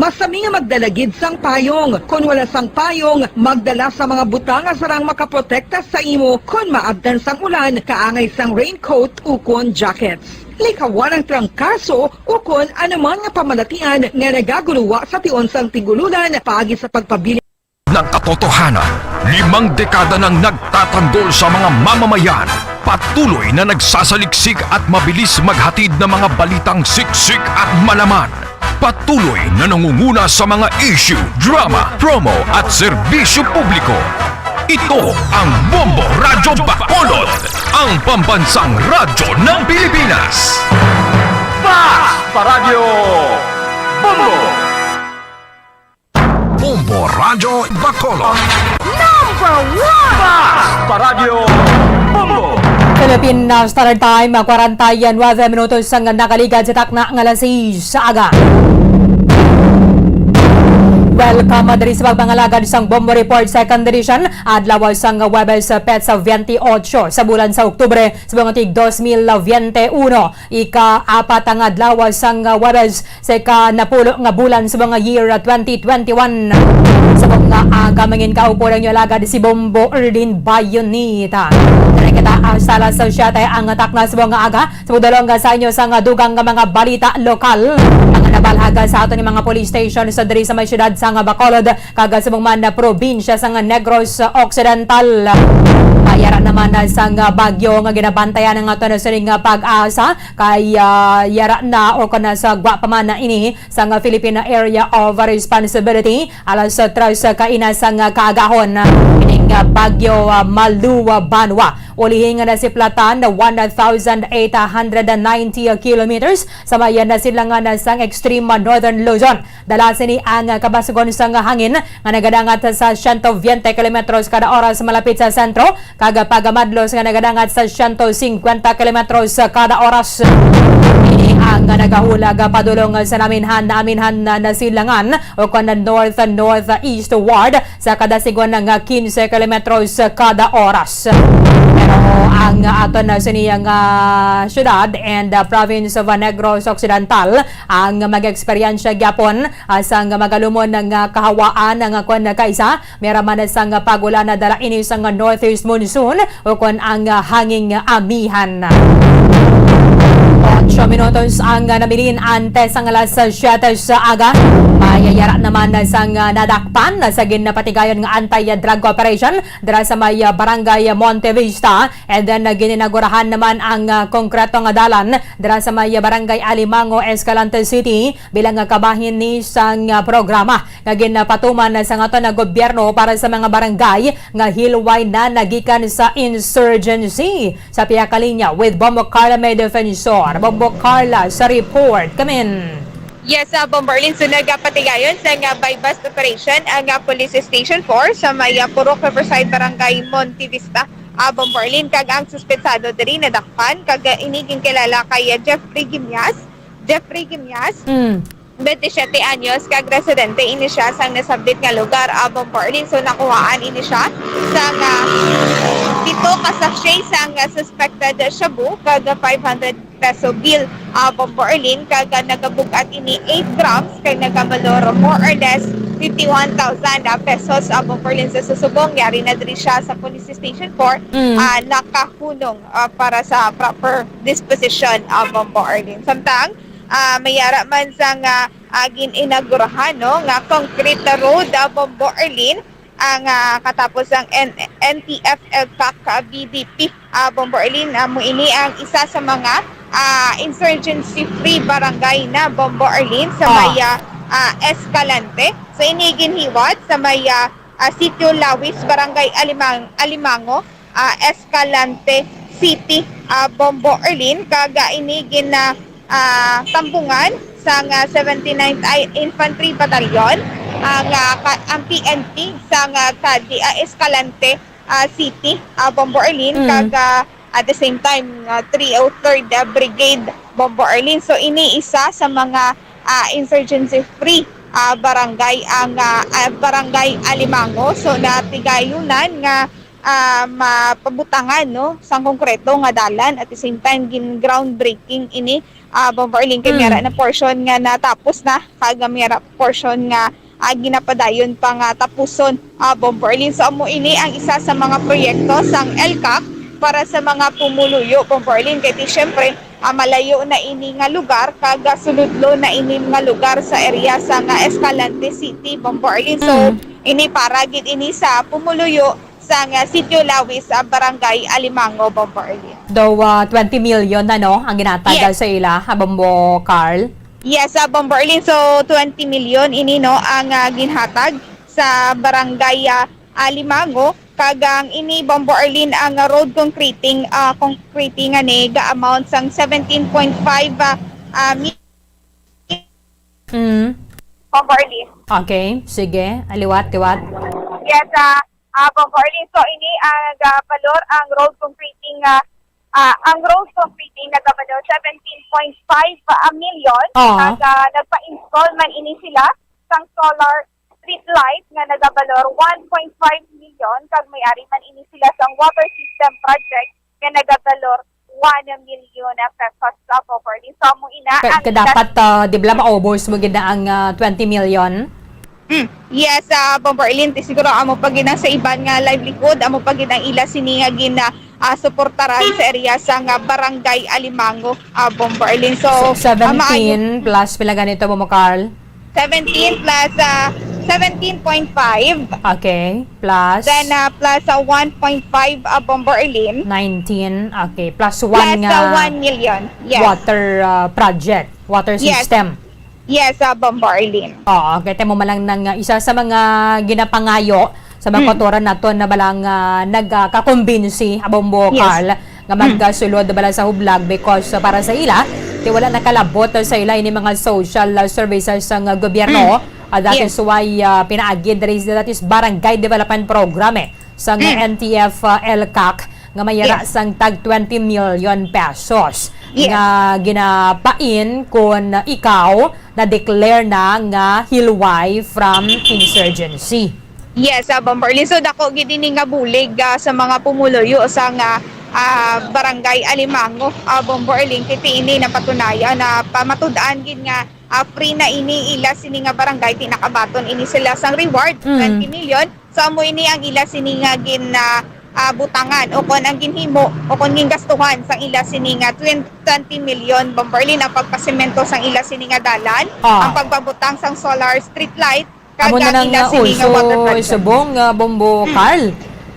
Pasami nga magdala gid sang payong. Kon wala sang payong, magdala sa mga butang nga sarang makaprotekta sa imo kon maabtan sang ulan, kaangay sang raincoat ukon jackets. Likawan ang trangkaso ukon anuman nga pamalatian nga nagaguluwa sa tion sang tig-ululan paagi sa pagpabilin. Ng katotohanan, limang dekada nang nagtatanggol sa mga mamamayan. Patuloy na nagsasaliksik at mabilis maghatid ng mga balitang siksik at malaman. Patuloy na nangunguna sa mga issue, drama, promo at serbisyo publiko. Ito ang Bombo Radyo Bacolod, ang pambansang radyo ng Pilipinas. Fast Paradyo Bombo! Bombo Radyo Bacolod. Number one! Fast Paradyo Bombo! Philippine, uh, Standard Time, uh, kwarenta y nuebe minutos ang nakaligad sa takna nga alas sais sa aga. Welcome, uh, diri sa pagpangalagad sang Bombo Report Second Edition, adlaw sang Huwebes, uh, petsa twenty-eight sa bulan sa Oktubre sa mga tig dos mil twenty-one. Ika-apat nga adlaw sang Huwebes sa ika-napulo nga bulan sa mga year twenty twenty-one. Sa mga aga, mangin kaupo lang niyo alagad si Bombo Erlin Bayonita. Dari kita, ah, sa alas siyete ang takna sa mga aga. Sa pagdulong sa inyo sa nga dugang nga mga balita lokal, ang nabalhag sa aton nga mga police station sa diri sa may siyudad sa nga Bacolod, kag sa mga man na probinsya sang Negros Occidental. Mayara naman na sang bagyo nga ginabantayan ang aton sining PAGASA, kay, ah, yara na o kana sa gwa pa man na ini sang Philippine Area of Responsibility, alas tres kaina sang kaagahon. Ining bagyo, ah, Malu Banwa, ulihi nga nasiplatan one thousand eight hundred ninety kilometers sa may nasidlangan sang extreme northern Luzon. Dala sini ang kabasgon sang hangin nga nagadangat sa siyento biyente kilometros kada oras malapit sa sentro, kag pagamadlos nga nagadangat sa siyento singkwenta kilometros kada oras. Ini ang nagahulag padulong sa naminhan, naminhan na nasilangan o kon north-northeastward sa kada sigon nga kinse kilometros kada oras. Pero ang aton sini nga syudad and, uh, province of Negros Occidental ang mag-eksperyensya gyapon, ah, sang magalumon nga kahawaan nga kon kaisa, may ra man sang pag-ulan na dala ini sang northeast monsoon o kon ang hanging amihan. Ocho minutos ang nabilin antes sang alas siyete sa aga. Mayayara naman sang nadakpan sa ginpatigayon nga anti-drug operation dira sa may Barangay Monte Vista, and then, ah, gininagurahan naman ang, ah, konkreto nga dalan dira sa may Barangay Alimango, Escalante City, bilang nga kabahin ni sang, ah, programa nga ginapatuman sa aton nga gobyerno para sa mga barangay nga hilway na nagikan sa insurgency. Sa pihak ka linya with Bombo Carla May Defensor. Bombo Carla sa report. Kamin. Yes, ah, Bombo Erlin, so nagapatigayon sa nga buy-bust operation ang, ah, Police Station four sa may, ah, Purok Riverside Barangay Monte Vista. Ah, Bombo Erlin, kag ang suspetsado diri nadakpan kag, ah, ini ginkilala kay, ah, Jeffrey Gimias. Jeffrey Gimias, Mm. twenty-seven anyos, kag residente ini siya sang nasabit nga lugar, ah, Bombo Erlin. So, nakuhaan ini siya sang, ah, pito ka sachet sang, ah, suspected shabu kag five hundred peso bill, ah, Bombo Erlin, kag, ah, nagabug-at ini eight grams kay nagabalor more or less fifty-one thousand, ah, pesos, ah, Bombo Erlin. Sa susubong, yari na diri siya sa Police Station four, Mm. ah, nakahunong, ah, para sa proper disposition, ah, Bombo Erlin. Samtang, ah, mayara man sang, ah, ah, gin-inaugurahan, no, nga concrete road, ah, Bombo Erlin, ang, ah, katapos ang N-, N T F L PAC, ah, B D P, ah, Bombo Erlin, ah, mo ini ang isa sa mga, ah, insurgency-free barangay na, Bombo Erlin, sa Ah. may, ah, ah, Escalante. So, ini ginhiwat sa may, ah, ah, Sitio Lawis, Barangay Alimang-, Alimango, ah, Escalante City, ah, Bombo Erlin, kag, ah, ini gina-, ah, tambungan sang, ah, seventy-ninth I-, Infantry Battalion, ang, ah, ka-, ang P N P sang, ah, Cadi-, ah, Escalante, ah, City, ah, Bombo Erlin, Mm. kag, ah, at the same time, ah, three oh third, ah, Brigade, Bombo Erlin. So, ini isa sa mga, ah, insurgency-free, ah, barangay ang, ah, ah, Barangay Alimango. So, natigayunan nga ah, mapabutangan, no, sang konkreto nga dalan. At the same time, gin groundbreaking ini, ah, Bombo Arlene, kay may ara Mm. na portion nga natapos na, kag may ara portion nga, ah, ginapadayon pa nga tapuson, ah, Bombo Arlene. So, amo ini ang isa sa mga proyekto sang ELCAC para sa mga pumuluyo, Bombo Arlene. Kay ti, syempre, ah, malayo na ini nga lugar, kag, ah, sulodlo na ini nga lugar sa area sa nga Escalante City, Bombo Arlene. So, Mm. ini para gid ini sa pumuluyo sang, ah, Sitio Lawis, ah, Barangay Alimango, Bombo Arlene. Daw, ah, twenty million na, no, ang ginatag Yes. sa ila, ha, Bombo Carl? Yes, ah, Bombo Arlene. So, twenty million ini, no, ang, ah, ginhatag sa Barangay, ah, Alimango. Kag ang ini, Bombo Arlene, ang, ah, road concreting, ah, concreting ani ga-amount sang seventeen point five, ah, ah, mi- Mm. Bombo Arlene. Okay, sige. Aliwat, liwat. Yes, ah, ah, Bombo Arlene. So, ini ang, ah, balor ang road concreting, ah, ah, ang road concreting nagabalor seventeen point five, ah, million. Oo. Kag, ah, nagpa-install man ini sila sang solar street light nga nagabalor one point five million, kag may ari man ini sila sang water system project nga nagabalor one million pesos sa property. So, amo ina Ka-, ang ka-, dapat, ah, di ba, maubos mo gid na ang, ah, twenty million? Mm. Yes, ah, Bombo Arlene, ti siguro amo pa gid ang sa iban nga livelihood, amo pa gid ang ila sini nga gin, ah, ah, suportaran sa area sa nga Barangay Alimango, ah, Bombo Arlene. So, So, ah, maayo. seventeen plus pila ganito, Bombo Carl? Seventeen plus, ah, seventeen point five. Okay. Plus? Then, ah, plus, ah, one point five, ah, Bombo Arlene. Nineteen. Okay. Plus one Plus, nga ah, one million. Yes. water, ah, project, water Yes. system. Yes, ah, Bombo Arlene. Oo, kita mo man lang nang, ah, isa sa mga ginapangayo sa mga Mm. kautoran naton na balang, ah, nagakakumbinsi, ah, Bombo Yes. Carl, nga Mm. magkasulod bala sa hublag because, ah, para sa ila, ti wala nakalabot sa ila ini mga social, ah, services sang, ah, gobyerno. Mm. Ah, that Yes. is why, ah, pinaagi diri, that is Barangay Development Program, eh, sang, ah, Mm. N T F, ah, ELCAC nga may ara Yes. sang tag twenty million pesos Yes. nga ginapain kon ikaw na-declare na nga hilway from insurgency. Yes, ah, Bombo Arlene. So, dako gid ini nga bulig, ah, sa mga pumuluyo sa nga, ah, Barangay Alimango, ah, Bombo Arlene. Kay ti ini napatunayan na pamatud-an gid nga, ah, free na ini ila sini nga barangay. Ti nakabaton ini sila sang reward, Mm. twenty million. So, amo ini ang ila sini nga gin, ah, ah, butangan o kon ang ginhimo o kon gingastuhan sang ila sini nga twen-, twenty million, Bombo Arlene, ang pagpasemento sang ila sini nga dalan, Ah. ang pagpabutang sang solar street light, kag Amo na ang lang ila nga sini nga uso water project. subong, ah, Bombo Mm. Carl.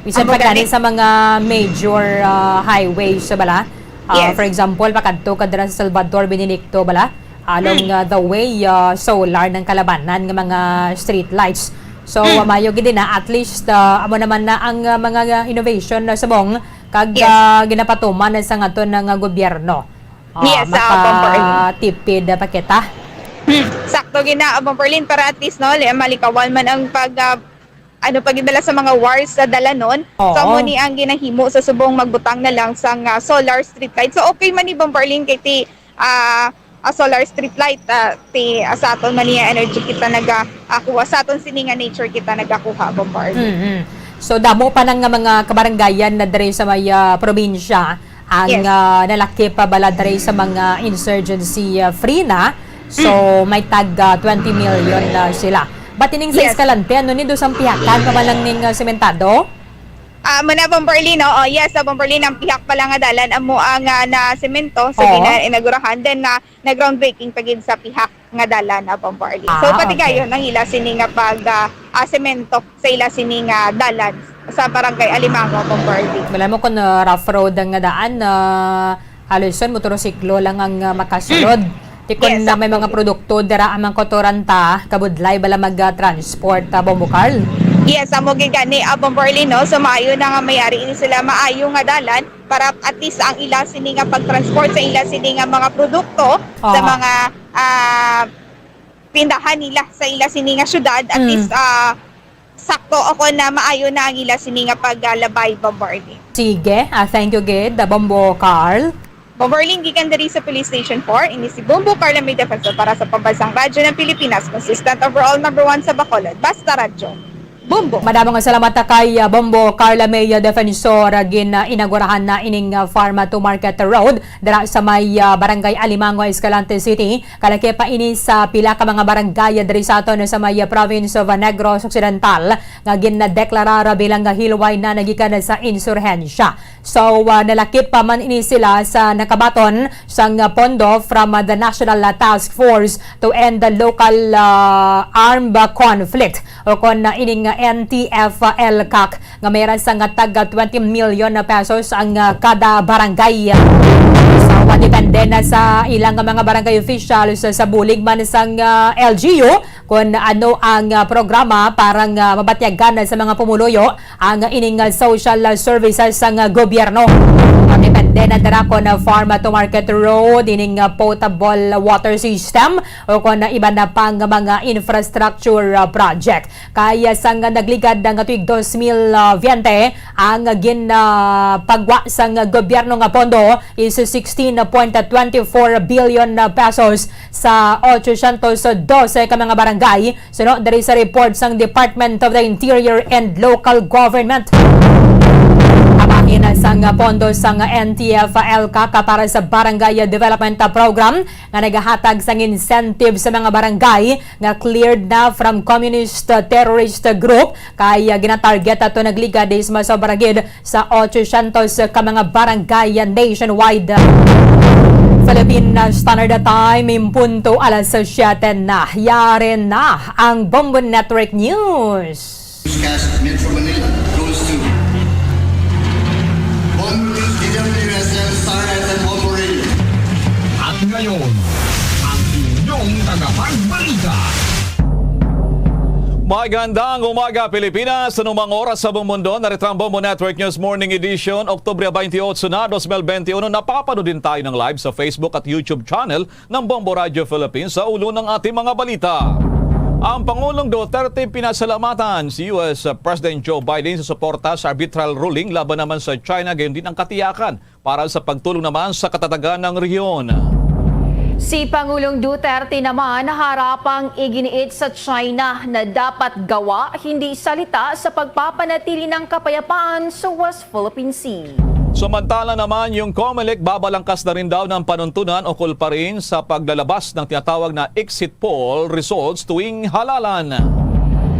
Bisan Amo pa gani gani. sa mga major, ah, highways, bala. Ah, Yes. for example, pakadto ka dira sa Salvador Benedicto, bala. Along, Mm. ah, the way, ah, solar ng kalabanan nga mga street lights. So, Mm. ah, maayo gid na, at least, ah, amo naman na ang, ah, mga, ah, innovation na subong kag, Yes. ah, ginapatuman na sa aton nga gobyerno. Ah, Yes, ah, Bombo Arlene. makatipid pa kita. Hmm, sakto gid na, Bombo Arlene, para at least, no, li-, malikawan man ang pag, ah, ano, pagdala sa mga wires sa dalanon. So, Oo. amo ni ang ginahimo sa subong magbutang na lang sang, ah, solar street light. So, okay man ni, Bombo Arlene, kay ti, ah, ah, solar street light, ah, ti, ah, sa aton man niya energy kita naga, ah, kuha, sa aton sini nga nature kita nagakuha, Bombo Arlene. Mhm. So, damo pa na nga mga kabarangayan na diri sa may, ah, probinsya ang, Yes. ah, nalakip pa bala diri sa mga insurgency, ah, free na. So, Mm. may tag, ah, twenty million na sila. But ining sa Yes. Escalante, ano ni, daw sang pihakan pa man lang ning, ah, sementado? Ah, muna, Bombo Arlene, no? Oh, yes, sa Bombo Arlene, ang pihak pa lang nga dalan, amo ang, ah, na semento sa Oo. gina-, inaugurahan. Then, na, na groundbreaking pa gid sa pihak nga dalan, ah, Bombo Arlene. So, Ah, okay. patigayon ang ila sini nga pag, ah, ah, semento sa ila sini nga dalan sa Barangay Alimango, Bombo Arlene. Wala mo kung, ah, rough road ang nga daan, ah, halos yun, motorsiklo lang ang, ah, makasulod. Mm. Ti kun Yes, na may mga actually. produkto dira ang mga kautoran ta, kabudlay bala mag, ah, transport, ah, Bombo Carl? Yes, amo gid gani, ah, Bombo Arlene, no? So, maayo na nga may ari ini sila maayo nga dalan para at least ang ila sini nga pag-transport sa ila sini nga mga produkto sa Aha. mga, ah, tindahan nila sa ila sini nga syudad, at Mm. least, ah, sakto o kon na maayo na ang ila sini nga paglabay, Bombo Arlene. Sige, ah, thank you gid, ah, Bombo Carl. Bombo Arlene, gikan diri sa Police Station four, ini si Bombo Carla May Defensor para sa Pambansang Radyo ng Pilipinas, consistent overall number one sa Bacolod. Basta Radyo. Bombo. Madamo nga salamat kay, ah, Bombo Carla May, ah, Defensor, ah, gin-inaugurahan na ining, ah, Farm to Market Road dira sa may, ah, Barangay Alimango, Escalante City. Kalakip pa ini sa pila ka mga barangay diri sa aton sa may, ah, Province of Negros Occidental nga gindeklarar bilang nga hilway na nagikan sa insurhensya. So, ah, nalakip pa man ini sila sa nakabaton sang, ah, pondo from, ah, the National, ah, Task Force to End the Local, ah, Armed Conflict, o kon, ah, ining, ah, N T F L CAC nga may ransa nga tag twenty million na pesos ang, ah, kada barangay. So, ah, depende na sa ilang mga barangay officials sa bulig man sang, ah, L G U kung ano ang, ah, programa para nga mabatyagan sa mga pumuluyo ang ining, ah, social, ah, services sang, ah, gobyerno. Depende na dira kon, ah, farm to market road, ining, ah, potable water system, o kon, ah, iban na pang mga infrastructure, ah, project. Kay, ah, sang nagligad nga tuig dos mil veinte, ang gin, ah, pagwa sang gobyerno nga pondo is sixteen point twenty four billion pesos sa otsosyentos dose ka mga barangay, suno diri sa report sang Department of the Interior and Local Government. Kabahin sang pondo sang N T F L CAC para sa Barangay Development Program nga nagahatag sang incentive sa mga barangay nga cleared na from communist, uh, terrorist group, kay, uh, ginatarget ato nagligad is masobra gid sa otsosyentos ka mga barangay nationwide. Philippine Standard Time, impunto alas siyete na. Yari na ang Bombo Network News. Newscast, Metro Manila goes to Bombo News, D W S M, Star F M, Bombo Radio. At ngayon, ang inyong tagapagbalita. Magandang umaga, Pilipinas. Anumang oras sa buong mundo, narito ang Bombo Network News Morning Edition, Oktubre twenty-eight na, twenty twenty-one. Napapanood din tayo ng live sa Facebook at YouTube channel ng Bombo Radio Philippines. Sa ulo ng ating mga balita, ang Pangulong Duterte pinasalamatan si U S President Joe Biden sa suporta sa arbitral ruling laban naman sa China, gayon din ang katiyakan para sa pagtulong naman sa katatagan ng rehiyon. Si Pangulong Duterte naman harapang iginiit sa China na dapat gawa, hindi salita, sa pagpapanatili ng kapayapaan sa West Philippine Sea. Samantala naman, yung Comelec babalangkas na rin daw ng panuntunan ukol pa rin sa paglalabas ng tinatawag na exit poll results tuwing halalan.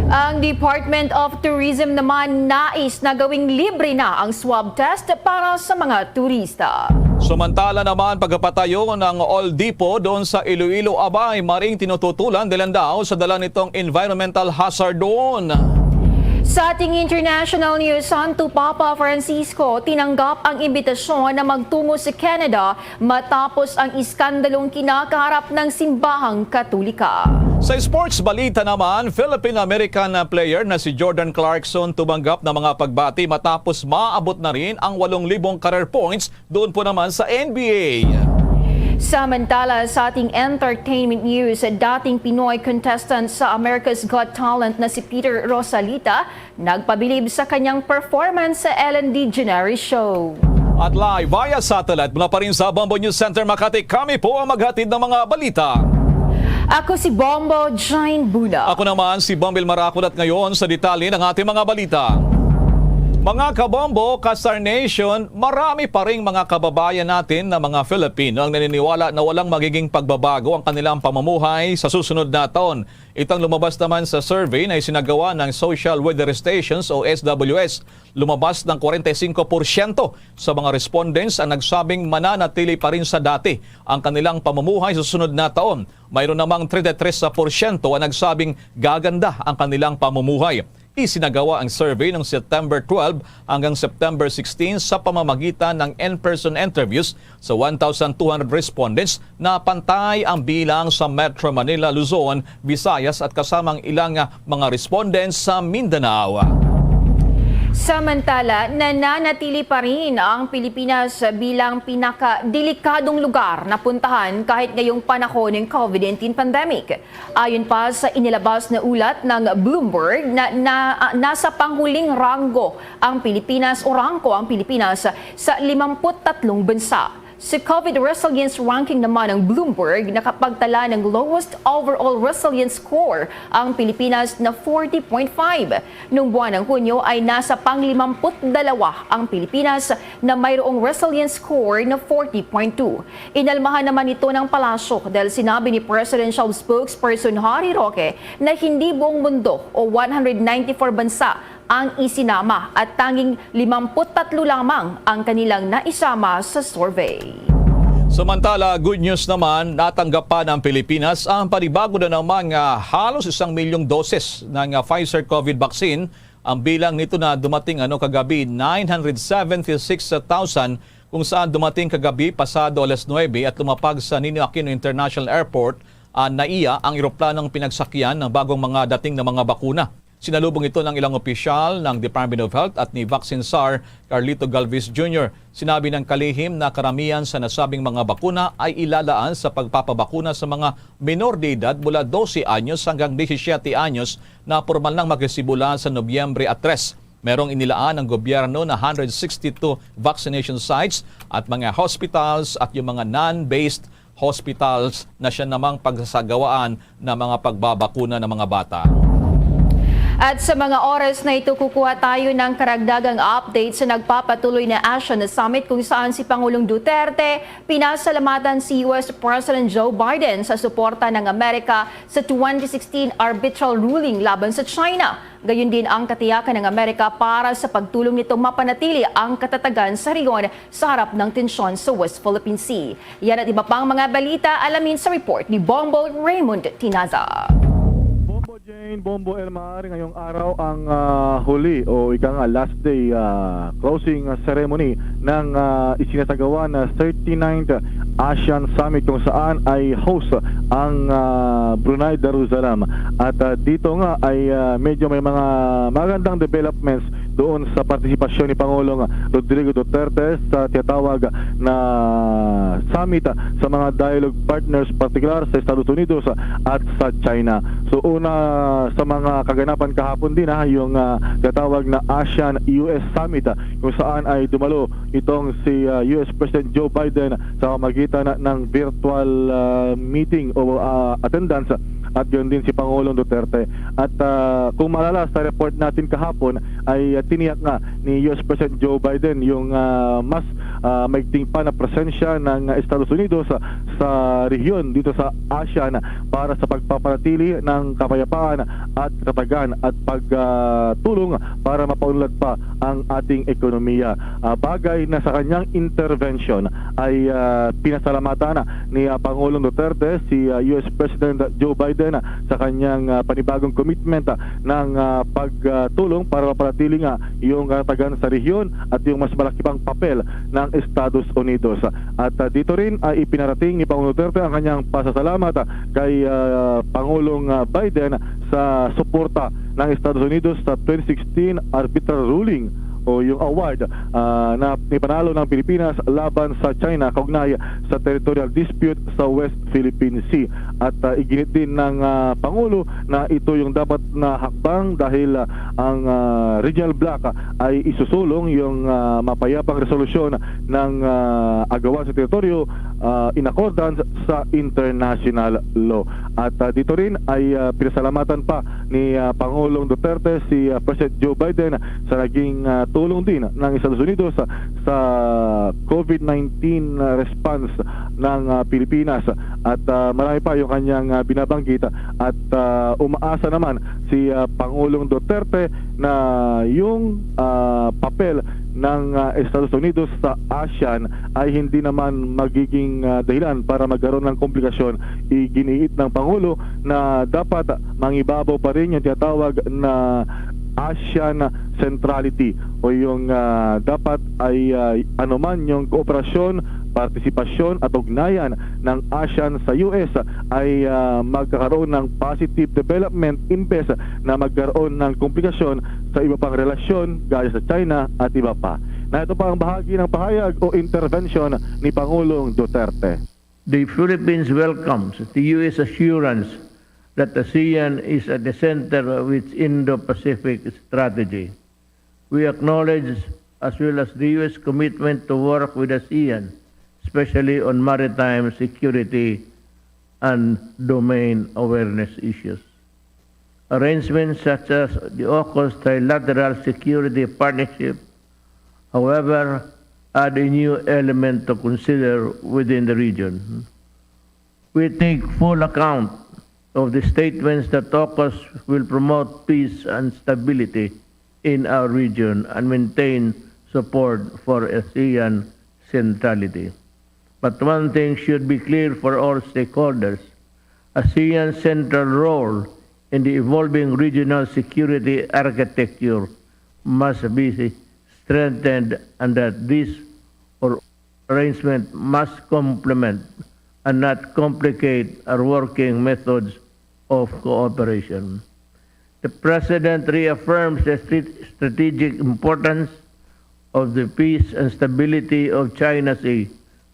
Ang Department of Tourism naman nais na gawing libre na ang swab test para sa mga turista. Samantala naman, pagpapatayo ng Old Depot doon sa Iloilo, abay, maring tinututulan dahil daw sa dala nitong environmental hazard doon. Sa ating international news, Santo Papa Francisco tinanggap ang imbitasyon na magtungo sa Canada matapos ang iskandalong kinakaharap ng simbahang Katolika. Sa sports balita naman, Philippine-American player na si Jordan Clarkson tumanggap ng mga pagbati matapos maabot na rin ang walong libong career points doon po naman sa N B A. Samantala, sa ating entertainment news, dating Pinoy contestant sa America's Got Talent na si Peter Rosalita nagpabilib sa kanyang performance sa Ellen DeGeneres Show. At live via satellite mula pa rin sa Bombo News Center Makati, kami po ang maghatid ng mga balita. Ako si Bombo Jane Buna. Ako naman si Bombil Marakot at ngayon sa detalye ng ating mga balita. Mga kabombo, ka-Star Nation, marami pa ring mga kababayan natin na mga Filipino ang naniniwala na walang magiging pagbabago ang kanilang pamumuhay sa susunod na taon. Itong lumabas naman sa survey na isinagawa ng Social Weather Stations o S W S, lumabas ng forty-five percent sa mga respondents ang nagsabing mananatili pa rin sa dati ang kanilang pamumuhay sa susunod na taon. Mayroon namang thirty-three percent ang nagsabing gaganda ang kanilang pamumuhay. Isinagawa ang survey noong September twelve hanggang September sixteen sa pamamagitan ng in-person interviews sa one thousand two hundred respondents na pantay ang bilang sa Metro Manila, Luzon, Visayas at kasamang ilang, ah, mga respondents sa Mindanao. Samantala, nananatili pa rin ang Pilipinas bilang pinakadelikadong lugar na puntahan kahit ngayong panahon ng COVID nineteen pandemic. Ayon pa sa inilabas na ulat ng Bloomberg, na, na, ah, nasa panghuling ranggo ang Pilipinas o rangko ang Pilipinas sa limampu't tatlong bansa. Sa COVID resilience ranking naman ng Bloomberg, nakapagtala ng lowest overall resilience score ang Pilipinas na forty point five. Noong buwan ng Hunyo ay nasa pang-limampu't dalawa ang Pilipinas na mayroong resilience score na forty point two. Inalmahan naman ito ng palasyo dahil sinabi ni Presidential Spokesperson Harry Roque na hindi buong mundo o one hundred ninety-four bansa ang isinama at tanging limampu't tatlo lamang ang kanilang naisama sa survey. Samantala, good news naman, natanggap pa ng Pilipinas ang panibago na naman nga halos isang milyong doses ng ah, Pfizer COVID vaccine. Ang bilang nito na dumating ano kagabi, nine hundred seventy-six thousand, kung saan dumating kagabi pasado alas nuebe at lumapag sa Ninoy Aquino International Airport, ah, na iya ang eroplanong pinagsakyan ng bagong mga dating na mga bakuna. Sinalubong ito ng ilang opisyal ng Department of Health at ni Vaccine Czar Carlito Galvez Junior. Sinabi ng kalihim na karamihan sa nasabing mga bakuna ay ilalaan sa pagpapabakuna sa mga menor de edad mula dose anyos hanggang disisiete anyos na pormal nang makisibula sa Nobyembre a tres. Merong inilaan ng gobyerno na hundred sixty-two vaccination sites at mga hospitals at yung mga non-based hospitals na siya namang pagsasagawaan ng mga pagbabakuna ng mga bata. At sa mga oras na ito, kukuha tayo ng karagdagang update sa nagpapatuloy na ASEAN Summit, kung saan si Pangulong Duterte pinasalamatan si U S President Joe Biden sa suporta ng Amerika sa twenty sixteen arbitral ruling laban sa China. Gayon din ang katiyakan ng Amerika para sa pagtulong nito mapanatili ang katatagan sa rehiyon sa harap ng tensyon sa West Philippine Sea. Yan at iba pang mga balita, alamin sa report ni Bombo Raymond Tinaza. Bombo Jane, Bombo Elmar, ngayong araw ang ah, huli o ika nga last day ah, closing ceremony ng ah, isinasagawa na thirty-ninth ASEAN Summit, kung saan ay host ang ah, Brunei Darussalam. At ah, dito nga ay ah, medyo may mga magandang developments doon sa partisipasyon ni Pangulong Rodrigo Duterte sa tinatawag na summit sa mga dialogue partners, partikular sa Estados Unidos at sa China. So, una sa mga kaganapan kahapon din, ha, yung ah, tinatawag na ASEAN U S Summit, ah, kung saan ay dumalo itong si ah, U S President Joe Biden sa pamagitan ng virtual ah, meeting o ah, attendance, at yun din si Pangulong Duterte. At ah, kung maalala sa report natin kahapon ay ah, tiniyak nga ni U S President Joe Biden yung ah, mas ah, maigting pa na presensya ng Estados Unidos sa, sa rehiyon dito sa ASEAN para sa pagpapanatili ng kapayapaan at katatagan at pagtulong para mapaunlad pa ang ating ekonomiya. Ah, bagay na sa kanyang intervention ay ah, pinasalamatan ni ah, Pangulong Duterte si ah, U S President Joe Biden sa kanyang ah, panibagong commitment ah, ng ah, pagtulong para mapanatili nga yung katatagan sa rehiyon at yung mas malaki pang papel ng Estados Unidos. At ah, dito rin ay ipinarating ni Pangulong Duterte ang kanyang pasasalamat ah, kay ah, Pangulong ah, Biden sa suporta ng Estados Unidos sa twenty sixteen arbitral ruling o yung award ah, na ipanalo ng Pilipinas laban sa China kaugnay sa territorial dispute sa West Philippine Sea. At ah, iginit din ng ah, Pangulo na ito yung dapat na hakbang dahil ah, ang ah, regional bloc ah, ay isusulong yung ah, mapayapang resolusyon ng ah, agawan sa teritoryo ah, in accordance sa international law. At ah, dito rin ay ah, pinasalamatan pa ni ah, Pangulong Duterte si ah, President Joe Biden sa naging ah, tulong din ng Estados Unidos sa, sa COVID nineteen response ng ah, Pilipinas. At ah, marami pa yung kanyang ah, binabanggit at ah, umaasa naman si ah, Pangulong Duterte na yung ah, papel ng ah, Estados Unidos sa ASEAN ay hindi naman magiging ah, dahilan para magkaroon ng komplikasyon. Iginiit ng Pangulo na dapat mangibabaw pa rin yung tinatawag na ASEAN centrality o yung ah, dapat ay ah, anuman yung kooperasyon, partisipasyon at ugnayan ng ASEAN sa U S ay ah, magkakaroon ng positive development imbes na magkaroon ng komplikasyon sa iba pang relasyon gaya sa China at iba pa. Na ito pa ang bahagi ng pahayag o intervention ni Pangulong Duterte. The Philippines welcomes the U S assurance that ASEAN is at the center of its Indo-Pacific strategy. We acknowledge as well as the U S commitment to work with ASEAN especially on maritime security and domain awareness issues. Arrangements such as the AUKUS trilateral security partnership, however, add a new element to consider within the region. We take full account of the statements that AUKUS will promote peace and stability in our region and maintain support for ASEAN centrality. But one thing should be clear for all stakeholders. ASEAN's central role in the evolving regional security architecture must be strengthened, and that this or arrangement must complement and not complicate our working methods of cooperation. The President reaffirms the stra- strategic importance of the peace and stability of China Sea,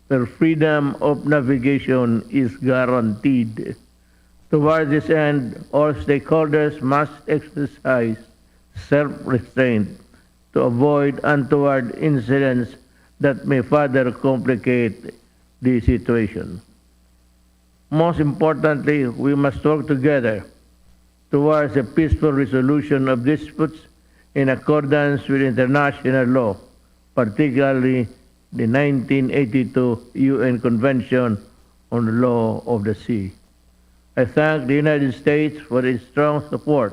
where freedom of navigation is guaranteed. Toward this end, all stakeholders must exercise self-restraint to avoid untoward incidents that may further complicate the situation. Most importantly, we must work together towards a peaceful resolution of disputes in accordance with international law, particularly the nineteen eighty-two U N Convention on the Law of the Sea. I thank the United States for its strong support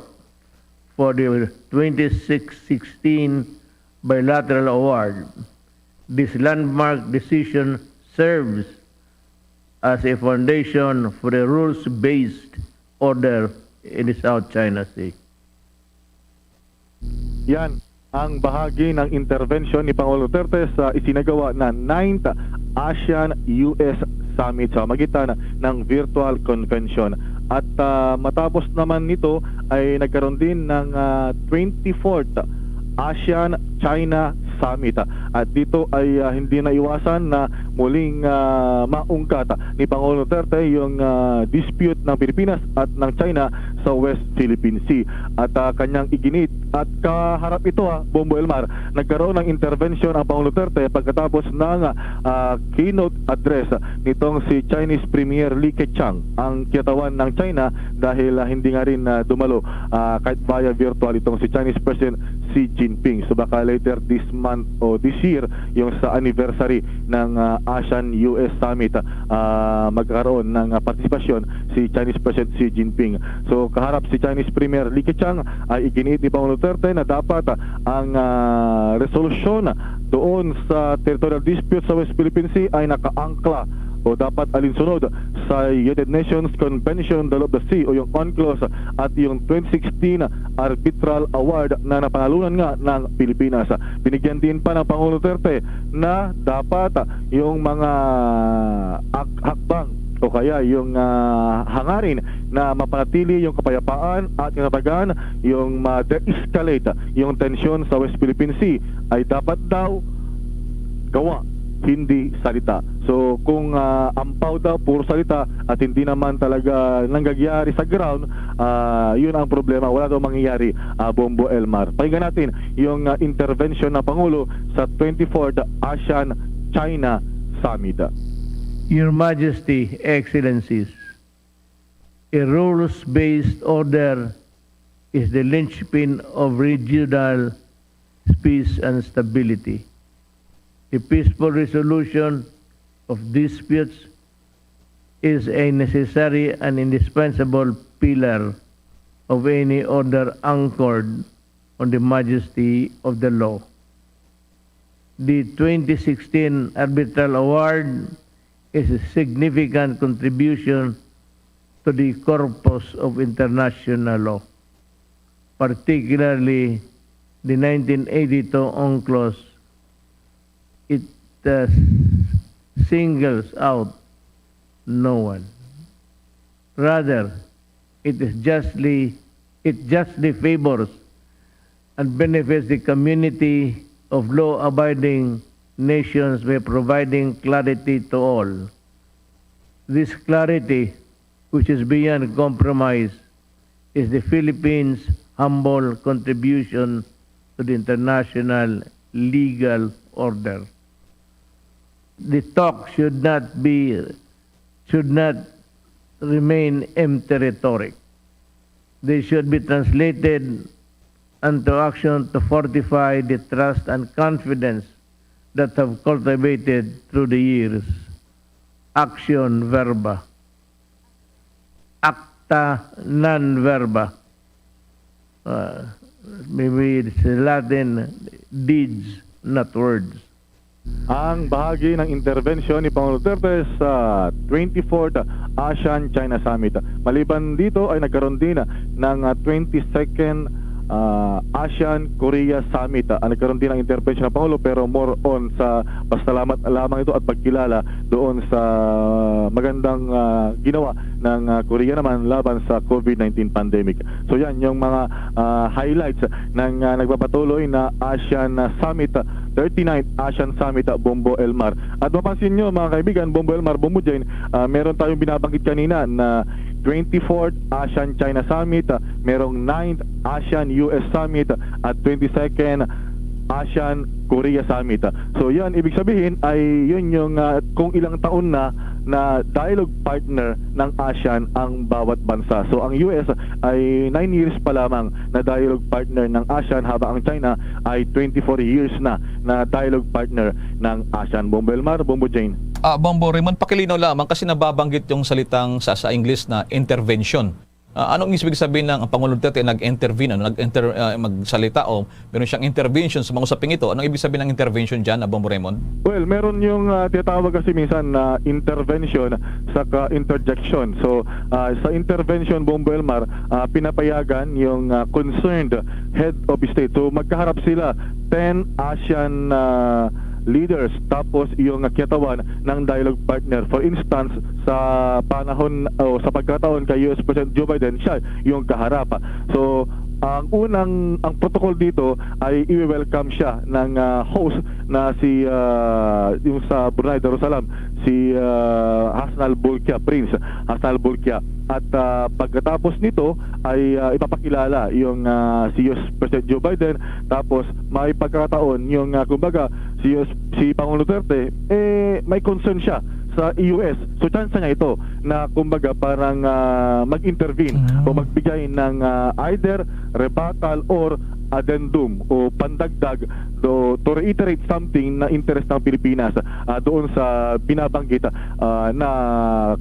for the twenty-six sixteen bilateral award. This landmark decision serves as a foundation for a rules-based order in the South China Sea. Yan ang bahagi ng intervention ni Pangulong Duterte sa isinagawa na ninth ASEAN-U S Summit sa pamamagitan ng virtual convention. At ah, matapos naman nito ay nagkaroon din ng ah, twenty-fourth ASEAN-China Summit. At dito ay ah, hindi naiwasan na muling ah, maungkat ni Pangulong Duterte yung ah, dispute ng Pilipinas at ng China sa West Philippine Sea. At ah, kanyang iginiit at kaharap ito, ah, Bombo Elmar, nagkaroon ng intervention ang Pangulong Duterte pagkatapos ng ah, keynote address nitong si Chinese Premier Li Keqiang, ang kinatawan ng China dahil ah, hindi nga rin ah, dumalo ah, kahit via virtual itong si Chinese President Xi Jinping. So baka later this month o this year, yung sa anniversary ng ah, ASEAN-U S Summit, ah, magkakaroon ng ah, partisipasyon si Chinese President Xi Jinping. So kaharap si Chinese Premier Li Keqiang, ay iginiit ni Pangulong Duterte na dapat ah, ang ah, resolusyon doon sa territorial dispute sa West Philippine Sea ay nakaangkla o dapat alinsunod sa United Nations Convention on the Law of the Sea o yung UNCLOS at yung twenty sixteen arbitral award na napanalunan nga ng Pilipinas. Binigyan din pa ng Pangulong Duterte na dapat yung mga ak- hakbang o kaya yung ah, hangarin na mapanatili yung kapayapaan at kinatagan, yung ma-de-escalate yung tensyon sa West Philippine Sea ay dapat daw gawa, hindi salita. So kung ah, ampaw daw, puro salita at hindi naman talaga nanggagawa sa ground, ah, yun ang problema. Wala daw mangyayari, ah, Bombo Elmar. Pakinggan natin yung ah, intervention ng Pangulo sa twenty-fourth ASEAN-China Summit. Your Majesty, Excellencies, a rules-based order is the linchpin of regional peace and stability. The peaceful resolution of disputes is a necessary and indispensable pillar of any order anchored on the majesty of the law. The twenty sixteen Arbitral Award is a significant contribution to the corpus of international law, particularly the nineteen eighty-two UNCLOS. It uh, singles out no one. Rather, it is justly it justly favors and benefits the community of law-abiding nations by providing clarity to all. This clarity, which is beyond compromise, is the Philippines' humble contribution to the international legal order. the talk should not be, should not remain empty rhetoric. They should be translated into action to fortify the trust and confidence that have cultivated through the years. Action verba. Acta non verba. Uh, maybe it's Latin, deeds, not words. Ang bahagi ng intervensyon ni Pangulong Duterte sa twenty-fourth ASEAN-China Summit. Maliban dito ay nagkaroon din ng ah, twenty-second ah, ASEAN-Korea Summit. Ah, nagkaroon din ng intervensyon ng Pangulo, pero more on sa pasalamat lamang ito at pagkilala doon sa magandang ah, ginawa ng ah, Korea naman laban sa COVID nineteen pandemic. So yan yung mga ah, highlights ng ah, nagpapatuloy na ASEAN ah, Summit, ah, thirty-ninth ASEAN Summit, ah, Bombo Elmar. At mapansin nyo, mga kaibigan, Bombo Elmar, Bombo Jane, ah, meron tayong binabanggit kanina na twenty-fourth ASEAN-China Summit, ah, merong ninth ASEAN-U S Summit, ah, at twenty-second ASEAN-Korea Summit. So yan, ibig sabihin ay yun yung ah, kung ilang taon na na dialogue partner ng ASEAN ang bawat bansa. So ang U S ay nine years pa lamang na dialogue partner ng ASEAN, habang ang China ay twenty-four years na na dialogue partner ng ASEAN. Bombo Elmar, Bombo Jane. Ah, Bombo Raymond, pakilinaw lamang kasi nababanggit yung salitang sa, sa English na intervention. Ah, anong ibig sabihin ng ang Pangulong Duterte nag-intervene, ano, nag-inter, ah, magsalita o meron siyang intervention sa mga usaping ito? Anong ibig sabihin ng intervention dyan, ah, Bombo Raymond? Well, meron yung ah, tinatawag kasi minsan na intervention sa ka-interjection. So, ah, sa intervention, Bombo Elmar, ah, pinapayagan yung ah, concerned head of state. So, magkaharap sila, ten ASEAN ah, leaders, tapos yung ah, kiyatawan ng dialogue partner. For instance, sa panahon o sa pagkataon kay U S President Joe Biden, siya yung kaharap. So, ang unang, ang protocol dito ay i-welcome siya ng ah, host na si ah, yung sa Brunei Darussalam, si ah, Hasnal Bolkiah, Prince Hasnal Bolkiah. At ah, pagkatapos nito ay ah, ipapakilala yung ah, si U S President Joe Biden, tapos may pagkakataon yung ah, kumbaga si U S, si Pangulong Duterte eh may concern siya sa U S. So chance niya ito na kumbaga parang ah, mag-intervene Mm. o magbigay ng ah, either rebuttal or addendum o pandagdag do, to reiterate something na interest ng Pilipinas ah, doon sa binabanggit ah, na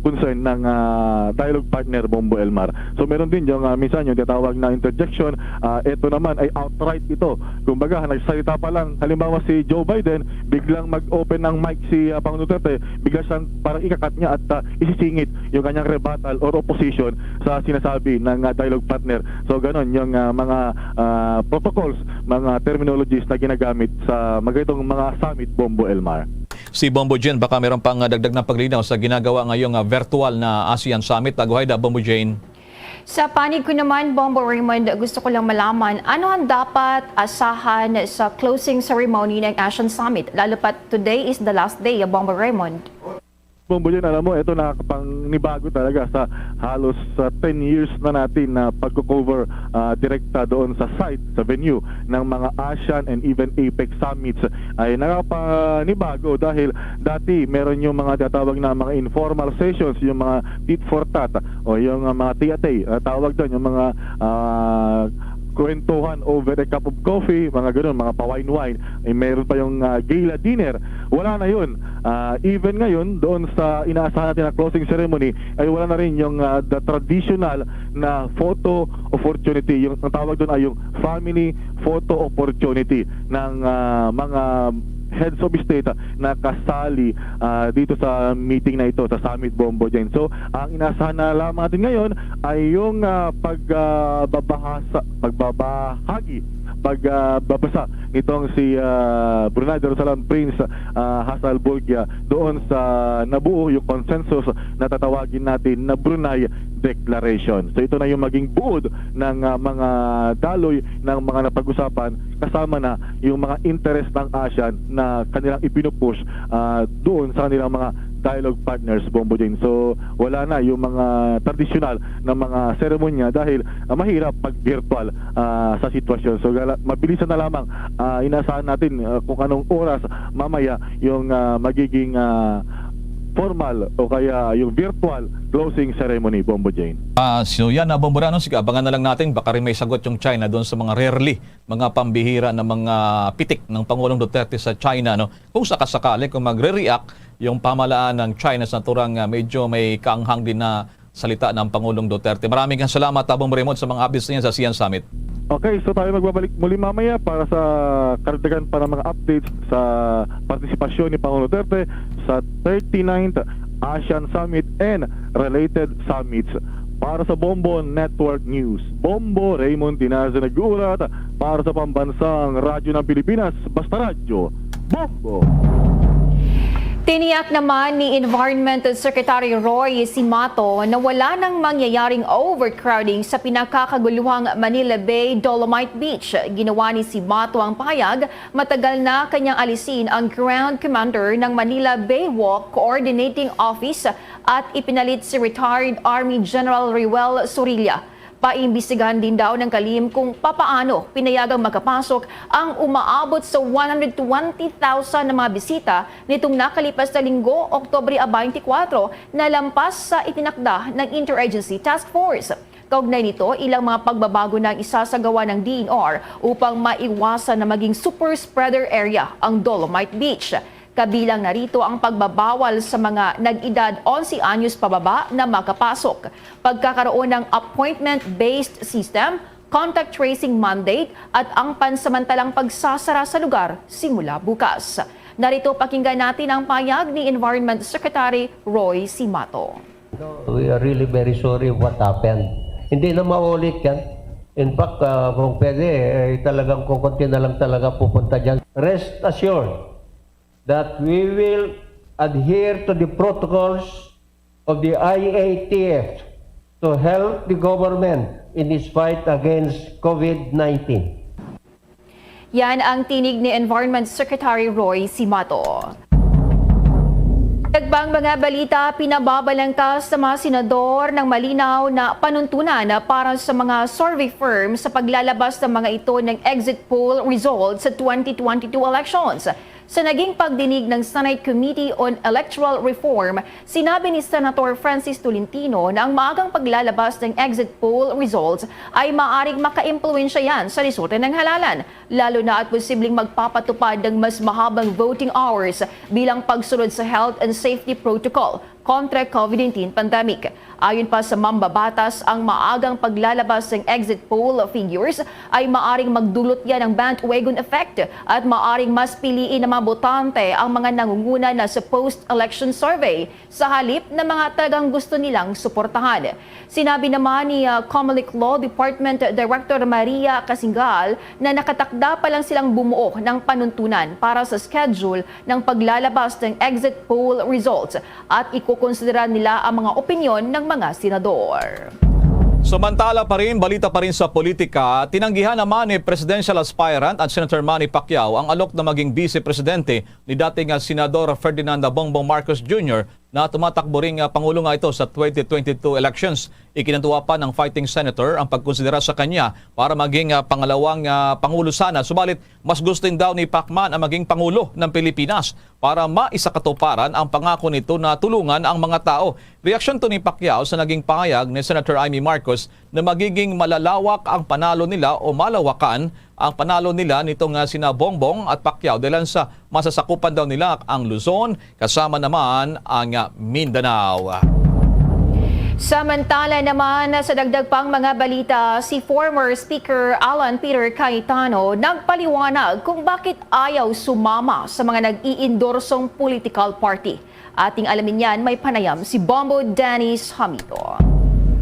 concern ng ah, dialogue partner, Bombo Elmar. So meron din yung ah, minsan yung tinatawag na interjection. Ah, ito naman ay outright ito. Kumbaga, nagsalita pa lang, halimbawa si Joe Biden, biglang mag-open ng mic si ah, Pangulong Duterte, bigla siyang parang ikakat niya at ah, isisingit yung kanyang rebuttal or opposition sa sinasabi ng ah, dialogue partner. So ganun yung ah, mga ah, protocols, mga terminologies na ginagamit sa magitong mga summit, Bombo Elmar. Si Bombo Jane, baka meron pang ah, dagdag na paglinaw sa ginagawa ngayong ah, virtual na ASEAN Summit. Taguhay da, Bombo Jane. Sa panig ko naman, Bombo Raymond, gusto ko lang malaman, ano ang dapat asahan sa closing ceremony ng ASEAN Summit? Lalo pa, today is the last day, Bombo Raymond. Bombo Jane, alam mo, ito nakakapangnibago talaga sa halos ah, ten years na natin na pagko-cover ah, direkta doon sa site, sa venue ng mga ASEAN and even APEC summits. Ay nakakapanibago dahil dati meron yung mga tinatawag na mga informal sessions, yung mga tit for tat o yung ah, mga tiyatay, ah, tawag doon, yung mga ah, kwentuhan over a cup of coffee, mga ganun, mga pa-wine-wine. Ay meron pa yung ah, gala dinner. Wala na yun. Ah, even ngayon, doon sa inaasahan natin na closing ceremony, ay wala na rin yung ah, the traditional na photo opportunity. Yung ang tawag doon ay yung family photo opportunity ng ah, mga heads of state ah, na kasali ah, dito sa meeting na ito, sa Summit, Bombo Jane. So, ang inaasahan na lamang natin ngayon ay yung ah, pag ah, babahasa, pagbabahagi, pag ah, babasa nitong si ah, Brunei Darussalam Prince ah, Hasnal Bolkiah doon sa nabuo yung consensus na tatawagin natin na Brunei Declaration. So ito na yung maging buod ng ah, mga daloy ng mga napag-usapan, kasama na yung mga interest ng ASEAN na kanilang ipinupush ah, doon sa kanilang mga dialogue partners, Bombo Jane. So, wala na yung mga tradisyonal na mga seremonya dahil, ah, mahirap pag virtual, ah, sa sitwasyon. So, gala-, mabilisan na lamang, ah, inaasahan natin, ah, kung anong oras mamaya yung, ah, magiging, ah, formal o kaya yung virtual closing ceremony, Bombo Jane. Ah, so yan na, Bombo Rano. Sige, abangan na lang natin. Baka rin may sagot yung China doon sa mga rarely, mga pambihira na mga pitik ng Pangulong Duterte sa China, no? Kung sakasakali, kung magre-react yung pamahalaan ng China sa naturang, ah, medyo may kaanghang din na salita ng Pangulong Duterte. Maraming kang salamat, Tabong Raymond, sa mga updates niya sa ASEAN Summit. Okay, so tayo magbabalik muli mamaya para sa karagdagan pa ng mga updates sa partisipasyon ni Pangulong Duterte sa thirty-ninth ASEAN Summit and related summits. Para sa Bombo Network News, Bombo Raymond Tinaza nag-uulat para sa Pambansang Radyo ng Pilipinas, Basta Radyo, Bombo! Tiniyak naman ni Environment Secretary Roy Simato na wala nang mangyayaring overcrowding sa pinakakaguluhang Manila Bay Dolomite Beach. Ginawa ni Simato ang pahayag matagal na kanyang alisin ang Ground Commander ng Manila Bay Walk Coordinating Office at ipinalit si retired Army General Riwel Surilla. Paimbestigahan din daw ng kalihim kung papaano pinayagang makapasok ang umaabot sa one hundred twenty thousand na mga bisita nitong nakalipas na linggo, Oktubre twenty-four, na lampas sa itinakda ng Interagency Task Force. Kaugnay nito, ilang mga pagbabago na ang isasagawa ng D E N R upang maiwasan na maging super spreader area ang Dolomite Beach. Kabilang na rito ang pagbabawal sa mga nag-edad onse anyos pababa na makapasok, pagkakaroon ng appointment-based system, contact tracing mandate, at ang pansamantalang pagsasara sa lugar simula bukas. Narito, pakinggan natin ang pahayag ni Environment Secretary Roy Simato. We are really very sorry of what happened. Hindi na maulit yan. In fact, ah, kung pwede, eh, talagang kukunti na lang talaga pupunta dyan. Rest assured that we will adhere to the protocols of the I A T F to help the government in its fight against COVID nineteen. Yan ang tinig ni Environment Secretary Roy Simato. Dagbang mga balita, pinababalangkas sa mga senador ng malinaw na panuntunan para sa mga survey firm sa paglalabas ng mga ito ng exit poll results sa twenty twenty-two elections. Sa naging pagdinig ng Senate Committee on Electoral Reform, sinabi ni Senator Francis Tolentino na ang maagang paglalabas ng exit poll results ay maaring makaimpluwensya yan sa resulta ng halalan, lalo na at posibleng magpapatupad ng mas mahabang voting hours bilang pagsunod sa health and safety protocol kontra COVID nineteen pandemic. Ayon pa sa mambabatas, ang maagang paglalabas ng exit poll figures ay maaring magdulot yan ng bandwagon effect at maaring mas piliin ng mga botante ang mga nangunguna na sa post-election survey sa halip na mga talagang gusto nilang suportahan. Sinabi naman ni ah, Comelec Law Department Director Maria Kasingal na nakatakda pa lang silang bumuo ng panuntunan para sa schedule ng paglalabas ng exit poll results at ikukonsidera nila ang mga opinyon ng mga senador. Samantala pa rin, balita pa rin sa politika, tinanggihan naman ni presidential aspirant at Senator Manny Pacquiao ang alok na maging vice presidente ni dating nga Senador Ferdinand Bongbong Marcos Junior na tumatakbo ring, ah, pangulo nga ito sa twenty twenty-two elections. Ikinatuwa pa ng fighting senator ang pagkonsidera sa kanya para maging, ah, pangalawang, ah, pangulo sana. Subalit, mas gusto daw ni Pacman ang maging pangulo ng Pilipinas para maisakatuparan ang pangako nito na tulungan ang mga tao. Reaksyon to ni Pacquiao sa naging pahayag ni Senator Imee Marcos na magiging malalawak ang panalo nila o malawakan ang panalo nila nitong, ah, sina Bongbong at Pacquiao dahil sa masasakupan daw nila ang Luzon, kasama naman ang, ah, Mindanao. Samantala naman, sa dagdag pang mga balita, si former Speaker Alan Peter Cayetano nagpaliwanag kung bakit ayaw sumama sa mga nag-iindorsong political party. Ating alamin yan, may panayam si Bombo Dennis Hamito.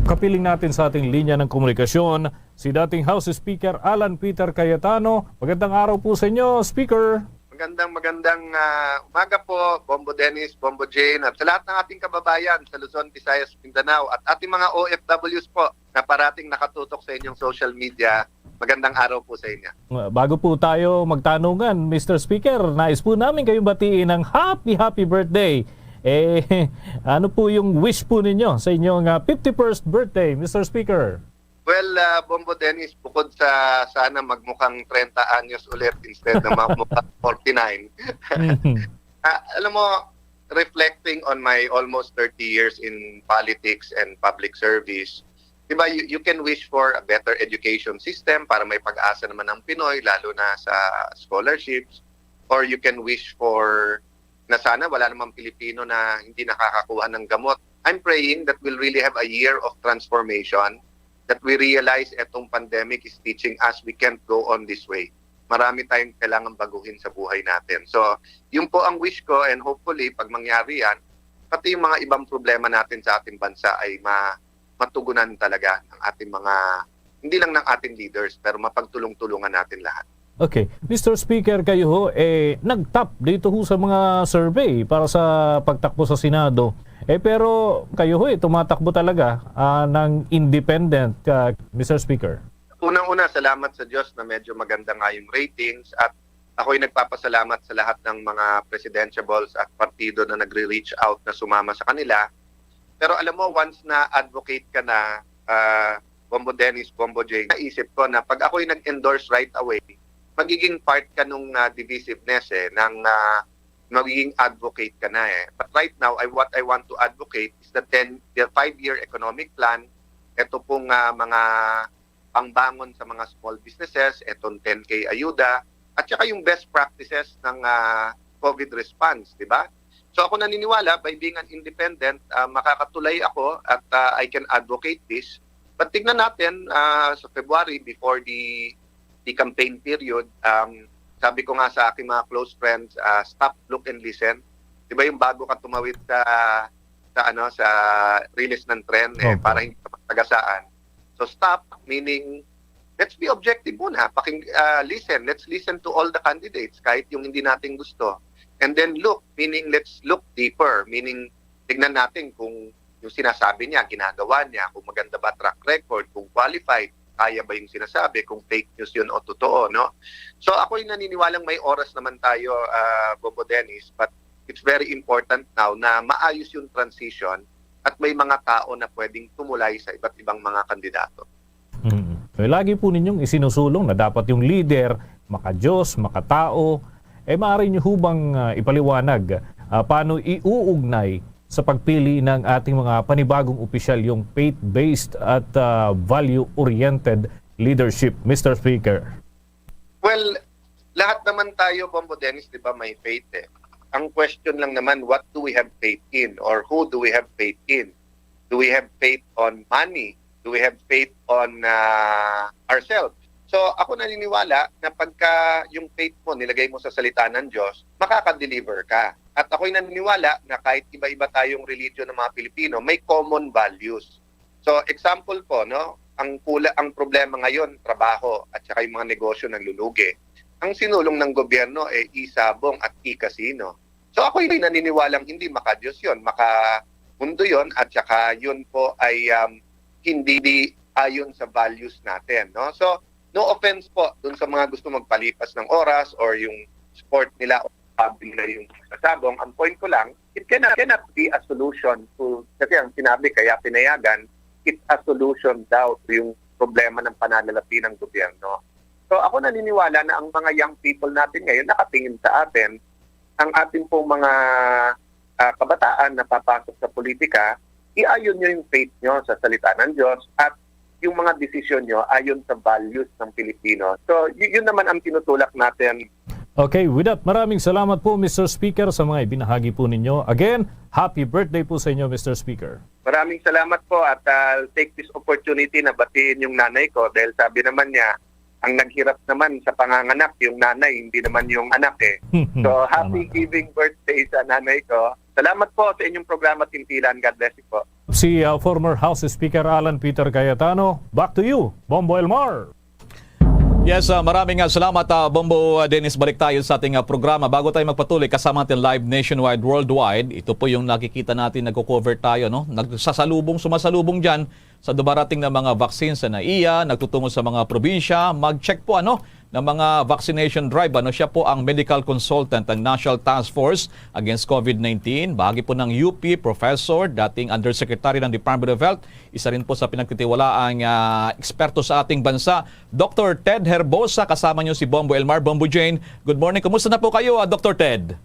Kapiling natin sa ating linya ng komunikasyon si dating House Speaker Alan Peter Cayetano. Magandang araw po sa inyo, Speaker. Magandang magandang ah, umaga po, Bombo Dennis, Bombo Jane, at sa lahat ng ating kababayan sa Luzon, Visayas, Mindanao, at ating mga O F Ws po na parating nakatutok sa inyong social media. Magandang araw po sa inyo. Bago po tayo magtanungan, Mister Speaker, nais po namin kayong batiin ng happy, happy birthday. Eh, ano po yung wish po ninyo sa inyong ah, fifty-first birthday, Mister Speaker? Well, uh, Bombo Dennis, bukod sa sana magmukhang treinta anyos ulit instead ng magmukhang forty-nine, Mhm. Ah, alam mo, reflecting on my almost thirty years in politics and public service, di ba, you, you can wish for a better education system para may pag-asa naman ang Pinoy, lalo na sa scholarships, or you can wish for na sana wala namang Pilipino na hindi nakakakuha ng gamot. I'm praying that we'll really have a year of transformation, that we realize etong pandemic is teaching us we can't go on this way. Marami tayong kailangan baguhin sa buhay natin. So, yun po ang wish ko, and hopefully, pag mangyari yan, pati yung mga ibang problema natin sa ating bansa ay ma matugunan talaga ng ating mga, hindi lang ng ating leaders, pero mapagtulong-tulungan natin lahat. Okay. Mister Speaker, kayo ho, eh, nag-top dito ho sa mga survey para sa pagtakbo sa Senado. Eh, pero kayo ho, eh, tumatakbo talaga ah, ng independent, ah, Mister Speaker. Unang-una, salamat sa Diyos na medyo maganda nga yung ratings, at ako'y nagpapasalamat sa lahat ng mga presidentiables at partido na nagre-reach out na sumama sa kanila. Pero alam mo, once na advocate ka na, ah, Bombo Dennis, Bombo Jay, naisip ko na pag ako'y nag-endorse right away, magiging part ka nung ah, divisiveness eh, ng ah, magiging advocate ka na eh. But right now, I, what I want to advocate is the ten, the five-year economic plan, ito pong ah, mga pangbangon sa mga small businesses, etong ten K ayuda, at saka yung best practices ng ah, COVID response, di ba? So ako naniniwala, by being an independent, ah, makakatulay ako at ah, I can advocate this. But tignan natin ah, sa February, before the the campaign period, um, sabi ko nga sa aking mga close friends, ah, stop, look, and listen. Di ba, yung bago ka tumawid sa sa ano, sa riles ng tren, eh, Opo. Para hindi ka magtagasaan. So stop, meaning, let's be objective muna. Paking, ah, listen, let's listen to all the candidates, kahit yung hindi natin gusto. And then look, meaning let's look deeper, meaning tignan natin kung yung sinasabi niya, ginagawa niya, kung maganda ba track record, kung qualified, kaya ba yung sinasabi, kung fake news yun o totoo, no? So ako'y naniniwalang may oras naman tayo, ah, Bombo Dennis, but it's very important now na maayos yung transition at may mga tao na pwedeng tumulay sa iba't ibang mga kandidato. Mm. Eh, lagi po ninyong isinusulong na dapat yung leader makadiyos, makatao. Eh, maaari nyo hubang ah, ipaliwanag ah, paano iuugnay sa pagpili ng ating mga panibagong opisyal yung faith-based at ah, value-oriented leadership, Mister Speaker? Well, lahat naman tayo, Bombo Dennis, di ba, may faith eh. Ang question lang naman, what do we have faith in? Or who do we have faith in? Do we have faith on money? Do we have faith on uh, ourselves? So ako naniniwala na pagka yung faith mo nilagay mo sa salita ng Diyos, makaka-deliver ka. At ako'y naniniwala na kahit iba-iba tayong religion ng mga Pilipino, may common values. So example po, no, ang kula ang problema ngayon, trabaho at saka yung mga negosyo naglulugi. Ang sinulong ng gobyerno ay e-sabong at e-casino. So ako'y naniniwalang hindi makadiyos yun, makamundo yun, at saka yun po ay um, hindi ayon sa values natin, no? So no offense po dun sa mga gusto magpalipas ng oras or yung sport nila o hobby nila yung sabong. Ang point ko lang, it cannot, cannot be a solution to, kasi ang sinabi kaya pinayagan, it's a solution daw to yung problema ng pananalapi ng gobyerno. So ako naniniwala na ang mga young people natin ngayon nakatingin sa atin, ang ating pong mga ah, kabataan na papasok sa politika, iayon nyo yung faith nyo sa salita ng Diyos at yung mga desisyon nyo ayon sa values ng Pilipino. So y- yun naman ang tinutulak natin. Okay, with that, maraming salamat po, Mister Speaker, sa mga ibinahagi po ninyo. Again, happy birthday po sa inyo, Mister Speaker. Maraming salamat po at ah, I'll take this opportunity na batiin yung nanay ko dahil sabi naman niya, ang naghirap naman sa panganganak yung nanay, hindi naman yung anak eh. So happy Tama. Giving birthday sa nanay ko. Salamat po sa inyong programa, Timpilan. God bless you po. Si uh, former House Speaker Alan Peter Cayetano. Back to you, Bombo Elmar. Yes, ah, maraming ah, salamat, ah, Bombo, ah, Dennis. Balik tayo sa ating ah, programa. Bago tayo magpatuloy, kasama natin live nationwide, worldwide. Ito po yung nakikita natin, nagko-cover tayo, no? Nagsasalubong, sumasalubong dyan sa dumarating na mga vaccines sa naiya, nagtutungo sa mga probinsya. Mag-check po, ano? ng mga vaccination drive. Ano, siya po ang medical consultant ng National Task Force Against COVID nineteen, bahagi po ng U P professor, dating undersecretary ng Department of Health, isa rin po sa pinagtitiwalaang ah, eksperto sa ating bansa, Doctor Ted Herbosa. Kasama niyo si Bombo Elmar, Bombo Jane. Good morning. Kumusta na po kayo, ah, Doctor Ted?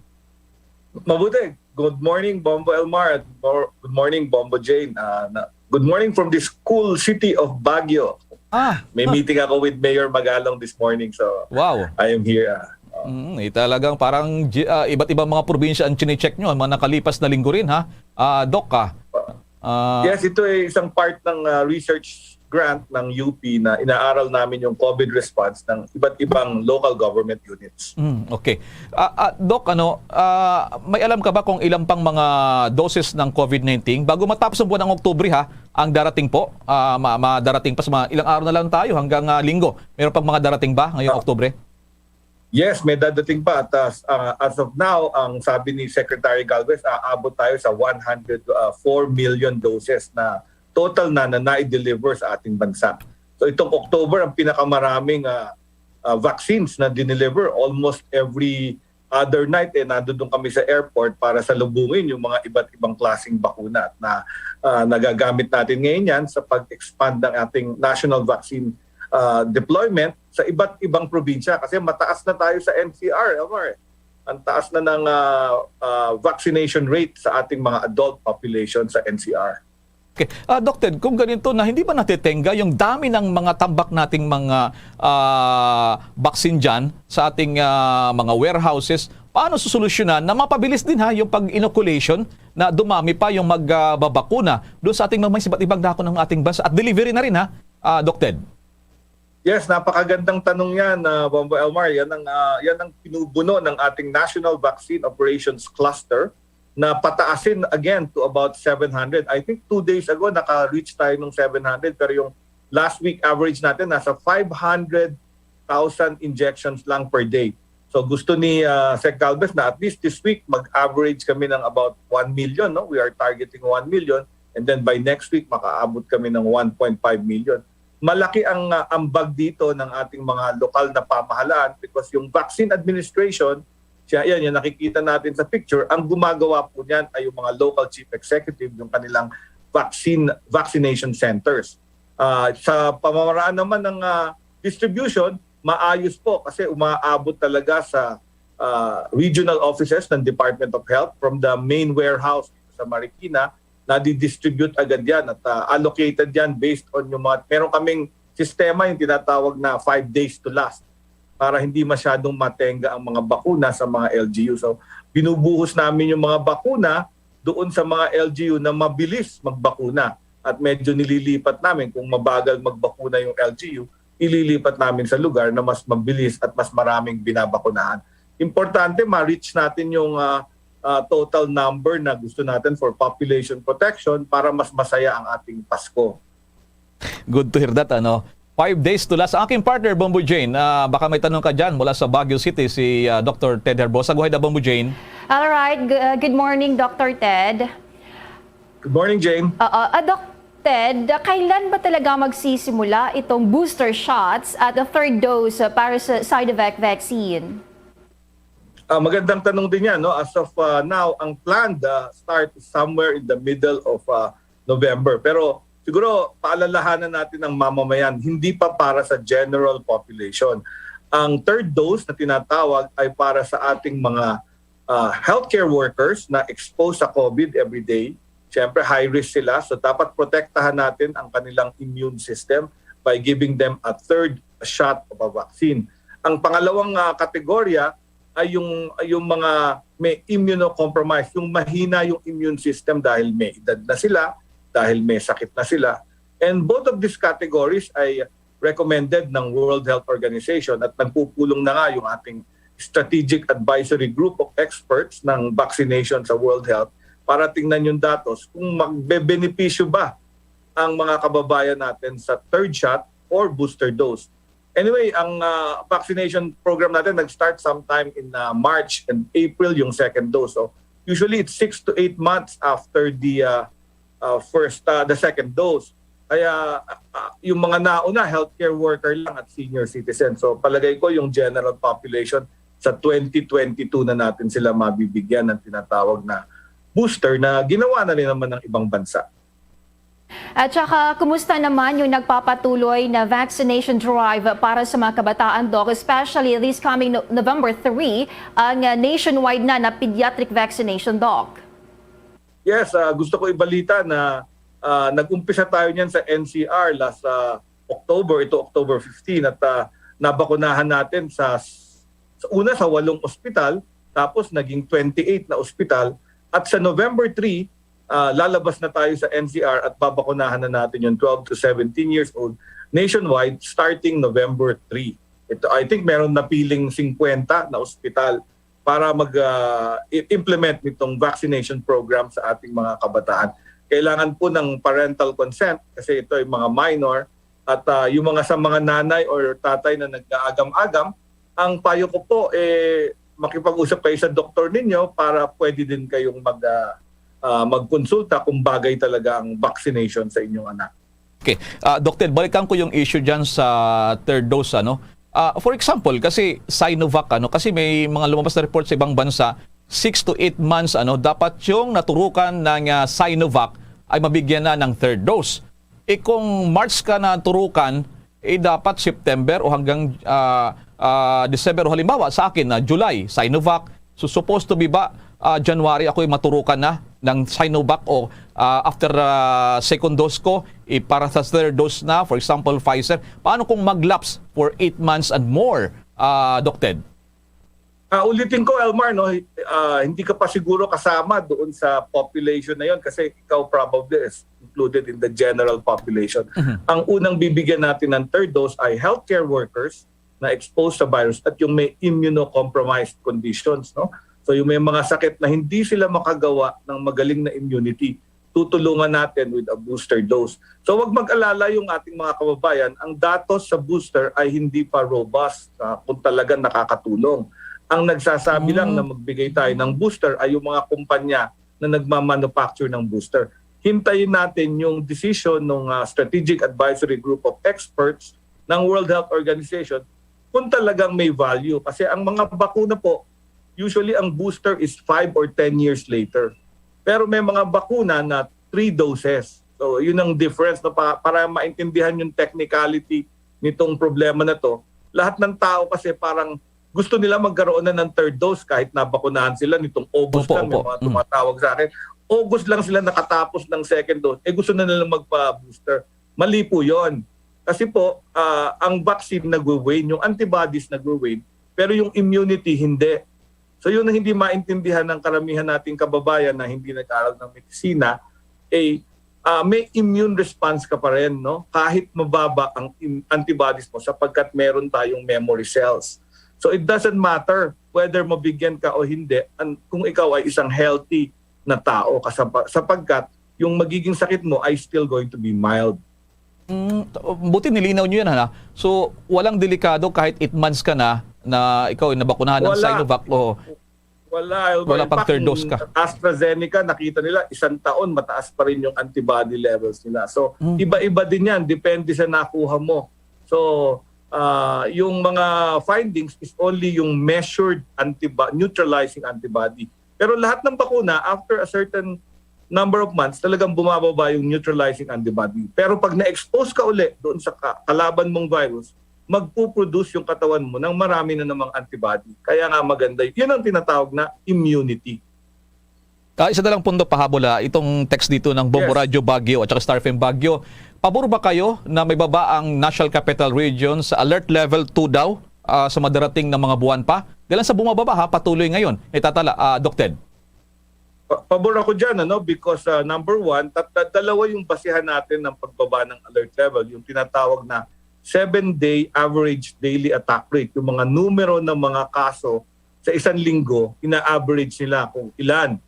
Mabuti. Good morning, Bombo Elmar. At bor- good morning, Bombo Jane. Ah, na, good morning from this cool city of Baguio. Ah, May meeting ako with Mayor Magalong this morning, so wow. I am here. Ah. Mm, eh, talagang parang gi- ah, iba't ibang mga probinsya ang chinecheck nyo, ang mga nakalipas na linggo rin, ha? Ah, Doc, ka? Ah, Yes, ito ay isang part ng ah, research grant ng U P na inaaral namin yung COVID response ng iba't ibang local government units. Mm, okay. Ah, ah, Doc, ano, ah, may alam ka ba kung ilang pang mga doses ng COVID nineteen bago matapos ang buwan ng Oktubre, ha, ang darating po? Ah, ma- madarating pa sa mga ilang araw na lang tayo hanggang ah, linggo. Meron pang mga darating ba ngayong Oktubre? Yes, may dadating pa. At as, ah, as of now, ang sabi ni Secretary Galvez, aabot tayo sa one hundred four million doses na total na na nai-deliver sa ating bansa. So itong October, ang pinakamaraming ah, ah, vaccines na dineliver. Almost every other night, eh, nandun kami sa airport para salubungin yung mga iba't ibang klaseng bakuna na ah, nagagamit natin ngayon yan sa pag-expand ng ating national vaccine ah, deployment sa iba't ibang probinsya kasi mataas na tayo sa N C R, Elmar. Ang taas na ng ah, ah, vaccination rate sa ating mga adult population sa N C R. Okay. Ah, Doc Ted, kung ganito na, hindi ba natetenga yung dami ng mga tambak nating mga ah, vaccine dyan sa ating ah, mga warehouses? Paano susolusyonan na mapabilis din, ha, yung pag-inoculation na dumami pa yung magbabakuna doon sa ating mga iba't ibang dako ng ating bansa at delivery na rin, ha, ah, Doc Ted? Yes, napakagandang tanong yan, ah, Bombo Elmar. Yan ang, ah, yan ang pinubuno ng ating National Vaccine Operations Cluster na pataasin again to about seven hundred. I think two days ago, naka-reach tayo ng seven hundred, pero yung last week average natin, nasa five hundred thousand injections lang per day. So gusto ni ah, Sec Galvez na at least this week, mag-average kami ng about one million. No? We are targeting one million. And then by next week, makaabot kami ng one point five million. Malaki ang ah, ambag dito ng ating mga lokal na pamahalaan because yung vaccine administration, siya yan, yung nakikita natin sa picture, ang gumagawa po niyan ay yung mga local chief executive, yung kanilang vaccine vaccination centers. Ah, sa pamamaraan naman ng ah, distribution, maayos po kasi umaabot talaga sa ah, regional offices ng Department of Health from the main warehouse sa Marikina, nadidistribute agad yan at ah, allocated yan based on yung mga, meron kaming sistema yung tinatawag na five days to last para hindi masyadong matenga ang mga bakuna sa mga L G U. So, binubuhos namin yung mga bakuna doon sa mga L G U na mabilis magbakuna at medyo nililipat namin kung mabagal magbakuna yung L G U, ililipat namin sa lugar na mas mabilis at mas maraming binabakunahan. Importante ma-reach natin yung ah, ah, total number na gusto natin for population protection para mas masaya ang ating Pasko. Good to hear that, ano? Five days to last. Ang aking partner, Bombo Jane, ah, baka may tanong ka dyan mula sa Baguio City, si ah, Doctor Ted Herbosa. Go ahead, ah, Bombo Jane. All right. G- uh, good morning, Doctor Ted. Good morning, Jane. Oo. Ah, Doc Ted, ah, kailan ba talaga magsisimula itong booster shots at the third dose ah, para sa Sinovac vaccine? Ah, magandang tanong din yan. No? As of ah, now, ang planned ah, start is somewhere in the middle of ah, November. Pero siguro paalalahanan natin ang mamamayan, hindi pa para sa general population. Ang third dose na tinatawag ay para sa ating mga ah, healthcare workers na exposed sa COVID every day. Siyempre, high risk sila. So, dapat protektahan natin ang kanilang immune system by giving them a third shot of a vaccine. Ang pangalawang ah, kategorya ay yung, ay yung mga may immunocompromised, yung mahina yung immune system dahil may edad na sila, dahil may sakit na sila. And both of these categories ay recommended ng World Health Organization at nagpupulong na nga yung ating Strategic Advisory Group of Experts ng vaccination sa World Health para tingnan yung datos kung magbebenepisyo ba ang mga kababayan natin sa third shot or booster dose. Anyway, ang ah, vaccination program natin nag-start sometime in ah, March and April yung second dose. So usually it's six to eight months after the ah, ah, first ah, the second dose. Kaya ah, yung mga nauna, healthcare worker lang at senior citizen. So palagay ko yung general population sa twenty twenty-two na natin sila mabibigyan ng tinatawag na booster na ginawa na rin naman ng ibang bansa. At saka, kumusta naman yung nagpapatuloy na vaccination drive para sa mga kabataan, Doc? Especially this coming No- November three, ang uh, nationwide na na pediatric vaccination, Doc. Yes, ah, gusto ko ibalita na ah, nag-umpisa tayo niyan sa N C R last ah, October, ito October fifteen, at ah, nabakunahan natin sa, sa una sa walong ospital, tapos naging twenty-eight na ospital, at sa November three, ah, lalabas na tayo sa N C R at babakunahan na natin yung twelve to seventeen years old nationwide starting November three. Ito, I think meron napiling fifty na ospital para mag ah, i- implement nitong vaccination program sa ating mga kabataan. Kailangan po ng parental consent kasi ito ay mga minor at ah, yung mga sa mga nanay or tatay na nag-aagam-agam, ang payo ko po eh makipag-usap kayo sa doktor ninyo para pwede din kayong mag ah, ah, magkonsulta kung bagay talaga ang vaccination sa inyong anak. Okay. Ah, Doc Ted, balikan ko yung issue dyan sa third dose. Ano? Ah, for example, kasi Sinovac, ano, kasi may mga lumabas na report sa ibang bansa, six to eight months, ano, dapat yung naturukan ng ah, Sinovac ay mabigyan na ng third dose. Eh kung March ka naturukan, eh dapat September o hanggang ah, ah, December o halimbawa sa akin na July, Sinovac. So supposed to be ba ah, January ako'y maturukan na ng Sinovac o ah, after ah, second dose ko, eh, para sa third dose na, for example, Pfizer. Paano kung mag-lapse for eight months and more, ah, Doc Ted? Ah, ulitin ko, Elmar, no, ah, hindi ka pa siguro kasama doon sa population na yon kasi ikaw probably is included in the general population. Ang unang bibigyan natin ng third dose ay healthcare workers na exposed sa virus at yung may immunocompromised conditions, no? So yung may mga sakit na hindi sila makagawa ng magaling na immunity, tutulungan natin with a booster dose. So wag mag-alala yung ating mga kababayan, ang datos sa booster ay hindi pa robust ah, kung talagang nakakatulong. Ang nagsasabi lang na magbigay tayo ng booster ay yung mga kumpanya na nagmamanufacture ng booster. Hintayin natin yung decision ng ah, Strategic Advisory Group of Experts ng World Health Organization kung talagang may value. Kasi ang mga bakuna po, usually ang booster is five or ten years later. Pero may mga bakuna na three doses. So, yun ang difference na pa, para maintindihan yung technicality nitong problema na to. Lahat ng tao kasi parang gusto nila magkaroon na ng third dose kahit nabakunahan sila nitong August Opo, lang. May opo. mga Mm. tumatawag sa akin, August lang sila nakatapos ng second dose. Eh gusto na nilang magpa-booster. Mali po yon. Kasi po, ah, ang vaccine nagwe-wane, yung antibodies nagwe-wane, pero yung immunity hindi. So yun ang hindi maintindihan ng karamihan nating kababayan na hindi nag-aral ng medisina, eh, ah, may immune response ka pa rin, no? Kahit mababa ang im- antibodies mo sapagkat meron tayong memory cells. So it doesn't matter whether mabigyan ka o hindi an- kung ikaw ay isang healthy na tao kasapa- sapagkat yung magiging sakit mo ay still going to be mild. Mm, buti nilinaw nyo yan, ha? So, walang delikado kahit eight months ka na na ikaw ay nabakunahan ng Wala. Sinovac. O, Wala, Elmer. Wala In pang fact, third dose yung ka. AstraZeneca, nakita nila, isang taon, mataas pa rin yung antibody levels nila. So, Mm. iba-iba din yan. Depende sa nakuha mo. So, ah, yung mga findings is only yung measured antibo- neutralizing antibody. Pero lahat ng bakuna, after a certain number of months, talagang bumababa yung neutralizing antibody. Pero pag na-expose ka uli doon sa ka- kalaban mong virus, magpuproduce yung katawan mo ng marami na namang antibody. Kaya nga maganda, yun ang tinatawag na immunity. Ah, isa na lang punto pahabol, ha, itong text dito ng Bombo Yes. Radyo Baguio at saka Star F M Baguio. Pabor ba kayo na may baba ang National Capital Region sa alert level two daw ah, sa madarating na mga buwan pa? Dahil sa bumababa, ha, patuloy ngayon. Itatala, ah, Doc Ted. Pa- Pabor ako dyan, ano, because uh, number one, tat- tat- dalawa yung basihan natin ng pagbaba ng alert level, yung tinatawag na seven-day average daily attack rate, yung mga numero ng mga kaso sa isang linggo, ina-average nila kung ilan.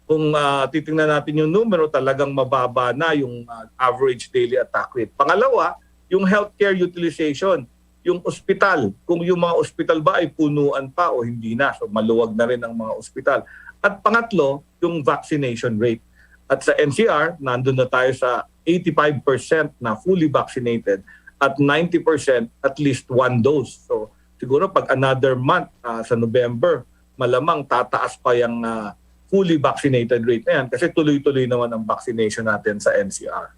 Kung ah, titingnan natin yung numero, talagang mababa na yung ah, average daily attack rate. Pangalawa, yung healthcare utilization, yung ospital, kung yung mga ospital ba ay punuan pa o hindi na. So maluwag na rin ang mga ospital. At pangatlo, yung vaccination rate. At sa N C R, nandun na tayo sa eighty-five percent na fully vaccinated at ninety percent at least one dose. So, siguro pag another month, ah, sa November, malamang tataas pa yung, ah, fully vaccinated rate na yan kasi tuloy-tuloy naman ang vaccination natin sa N C R.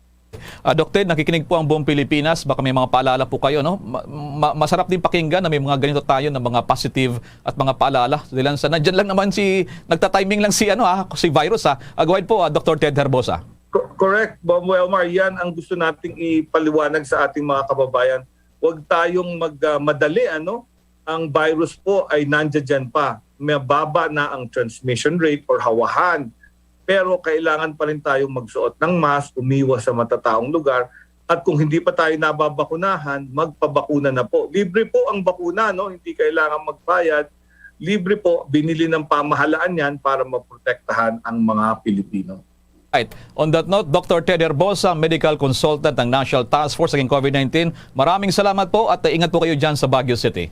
Ah, Doc Ted, nakikinig po ang buong Pilipinas. Baka may mga paalala po kayo, no? Ma-, ma-, masarap din pakinggan na may mga ganito tayo na mga positive at mga paalala. Dahil sa, nandyan lang naman si, nagta-timing lang si, ano, ah, si virus, ah. Ah, go ahead po, ah, Doctor Ted Herbosa. Co-, correct, Bong Welmar. Yan ang gusto nating ipaliwanag sa ating mga kababayan. Huwag tayong mag, ah, madali, ano? Ang virus po ay nandiyan pa. Mababa na ang transmission rate or hawahan. Pero kailangan pa rin tayong magsuot ng mask, umiwas sa matataong lugar, at kung hindi pa tayo nababakunahan, magpabakuna na po. Libre po ang bakuna, no? Hindi kailangan magbayad. Libre po, binili ng pamahalaan yan para maprotektahan ang mga Pilipino. Right. On that note, Doctor Ted Herbosa, medical consultant ng National Task Force against COVID nineteen, maraming salamat po at, uh, ingat po kayo dyan sa Baguio City.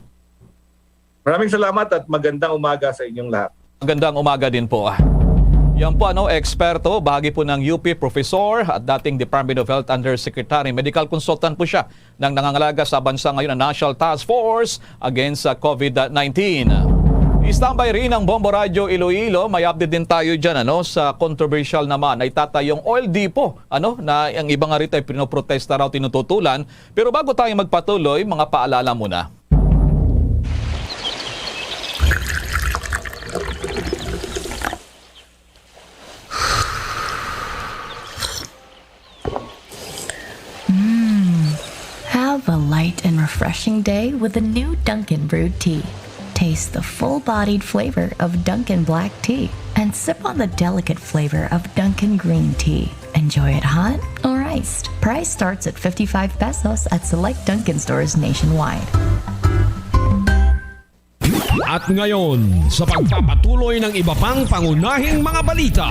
Maraming salamat at magandang umaga sa inyong lahat. Magandang umaga din po. Yan po, ano, eksperto, bahagi po ng U P professor at dating Department of Health Undersecretary, medical consultant po siya ng nangangalaga sa bansa ngayon ang National Task Force against sa COVID nineteen. Standby rin ang Bombo Radyo Iloilo. May update din tayo dyan, ano, sa controversial naman na itatayong oil depot, ano, na ang iba nga rito ay pinoprotesta raw, tinututulan. Pero bago tayo magpatuloy, mga paalala muna. Mm. Have a light and refreshing day with a new Dunkin' brewed tea. Taste the full-bodied flavor of Dunkin' black tea and sip on the delicate flavor of Dunkin' green tea. Enjoy it hot or iced. Price starts at fifty-five pesos at select Dunkin' stores nationwide. At ngayon, sa pagpapatuloy ng iba pang pangunahing mga balita.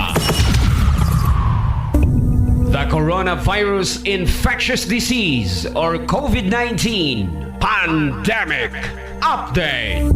The Coronavirus Infectious Disease or COVID nineteen Pandemic Update.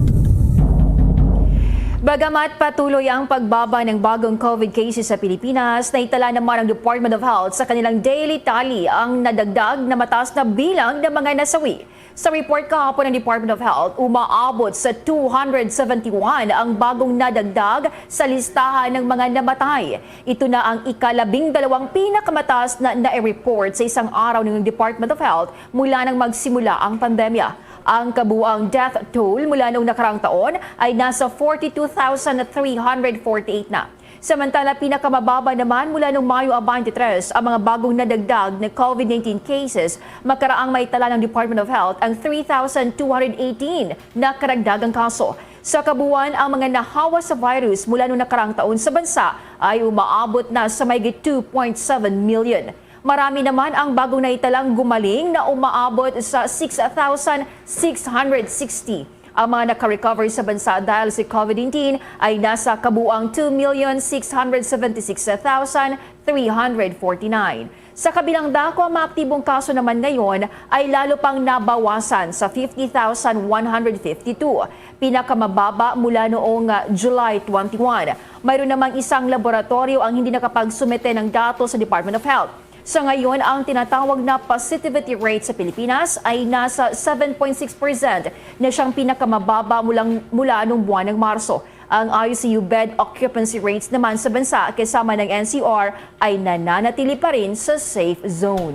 Bagamat patuloy ang pagbaba ng bagong COVID cases sa Pilipinas, naitala naman ang Department of Health sa kanilang daily tally ang nadagdag na mataas na bilang ng mga nasawi. Sa report kahapon ng Department of Health, umaabot sa two hundred seventy-one ang bagong nadagdag sa listahan ng mga namatay. Ito na ang ikalabing dalawang pinakamataas na nai-report sa isang araw ng Department of Health mula nang magsimula ang pandemya. Ang kabuang death toll mula noong nakaraang taon ay nasa forty-two thousand three hundred forty-eight na. Samantala, pinakamababa naman mula noong Mayo twenty-three ang mga bagong nadagdag na COVID nineteen cases. Makaraang maitala ng Department of Health ang three thousand two hundred eighteen na karagdagang kaso. Sa kabuuan, ang mga nahawa sa virus mula noong nakaraang taon sa bansa ay umaabot na sa mahigit two point seven million. Marami naman ang bagong naitalang gumaling na umaabot sa six thousand six hundred sixty. Ang mga nakarecover sa bansa dahil sa COVID nineteen ay nasa kabuang two million six hundred seventy-six thousand three hundred forty-nine. Sa kabilang dako, ang mga aktibong kaso naman ngayon ay lalo pang nabawasan sa fifty thousand one hundred fifty-two, pinakamababa mula noong, ah, July twenty-one. Mayroon namang isang laboratoryo ang hindi nakapagsumite ng datos sa Department of Health. Sa ngayon, ang tinatawag na positivity rate sa Pilipinas ay nasa seven point six percent na siyang pinakamababa mulang, mula nung buwan ng Marso. Ang I C U bed occupancy rates naman sa bansa kasama ng N C R ay nananatili pa rin sa safe zone.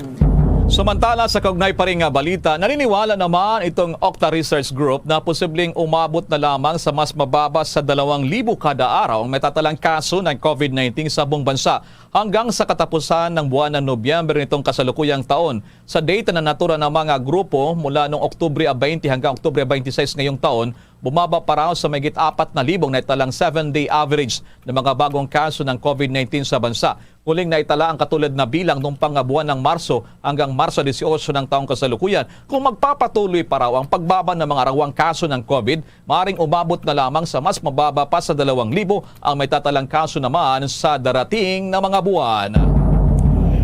Samantala, sa kaugnay pa rin nga balita, naniniwala naman itong Okta Research Group na posibleng umabot na lamang sa mas mababa sa dalawang libo kada araw ang matatalang kaso ng COVID nineteen sa buong bansa hanggang sa katapusan ng buwan ng Nobyembre nitong kasalukuyang taon. Sa data na natura ng mga grupo mula noong Oktubre twenty hanggang Oktubre twenty-six ngayong taon, bumaba pa raw sa mahigit apat na libong naitalang seven-day average ng mga bagong kaso ng COVID nineteen sa bansa. Huling naitala ang katulad na bilang noong pangbuwan ng Marso hanggang Marso dieciocho ng taong kasalukuyan. Kung magpapatuloy pa raw ang pagbaba ng mga rawang kaso ng COVID, maring umabot na lamang sa mas mababa pa sa dalawang libo ang may tatalang kaso naman sa darating na mga buwan.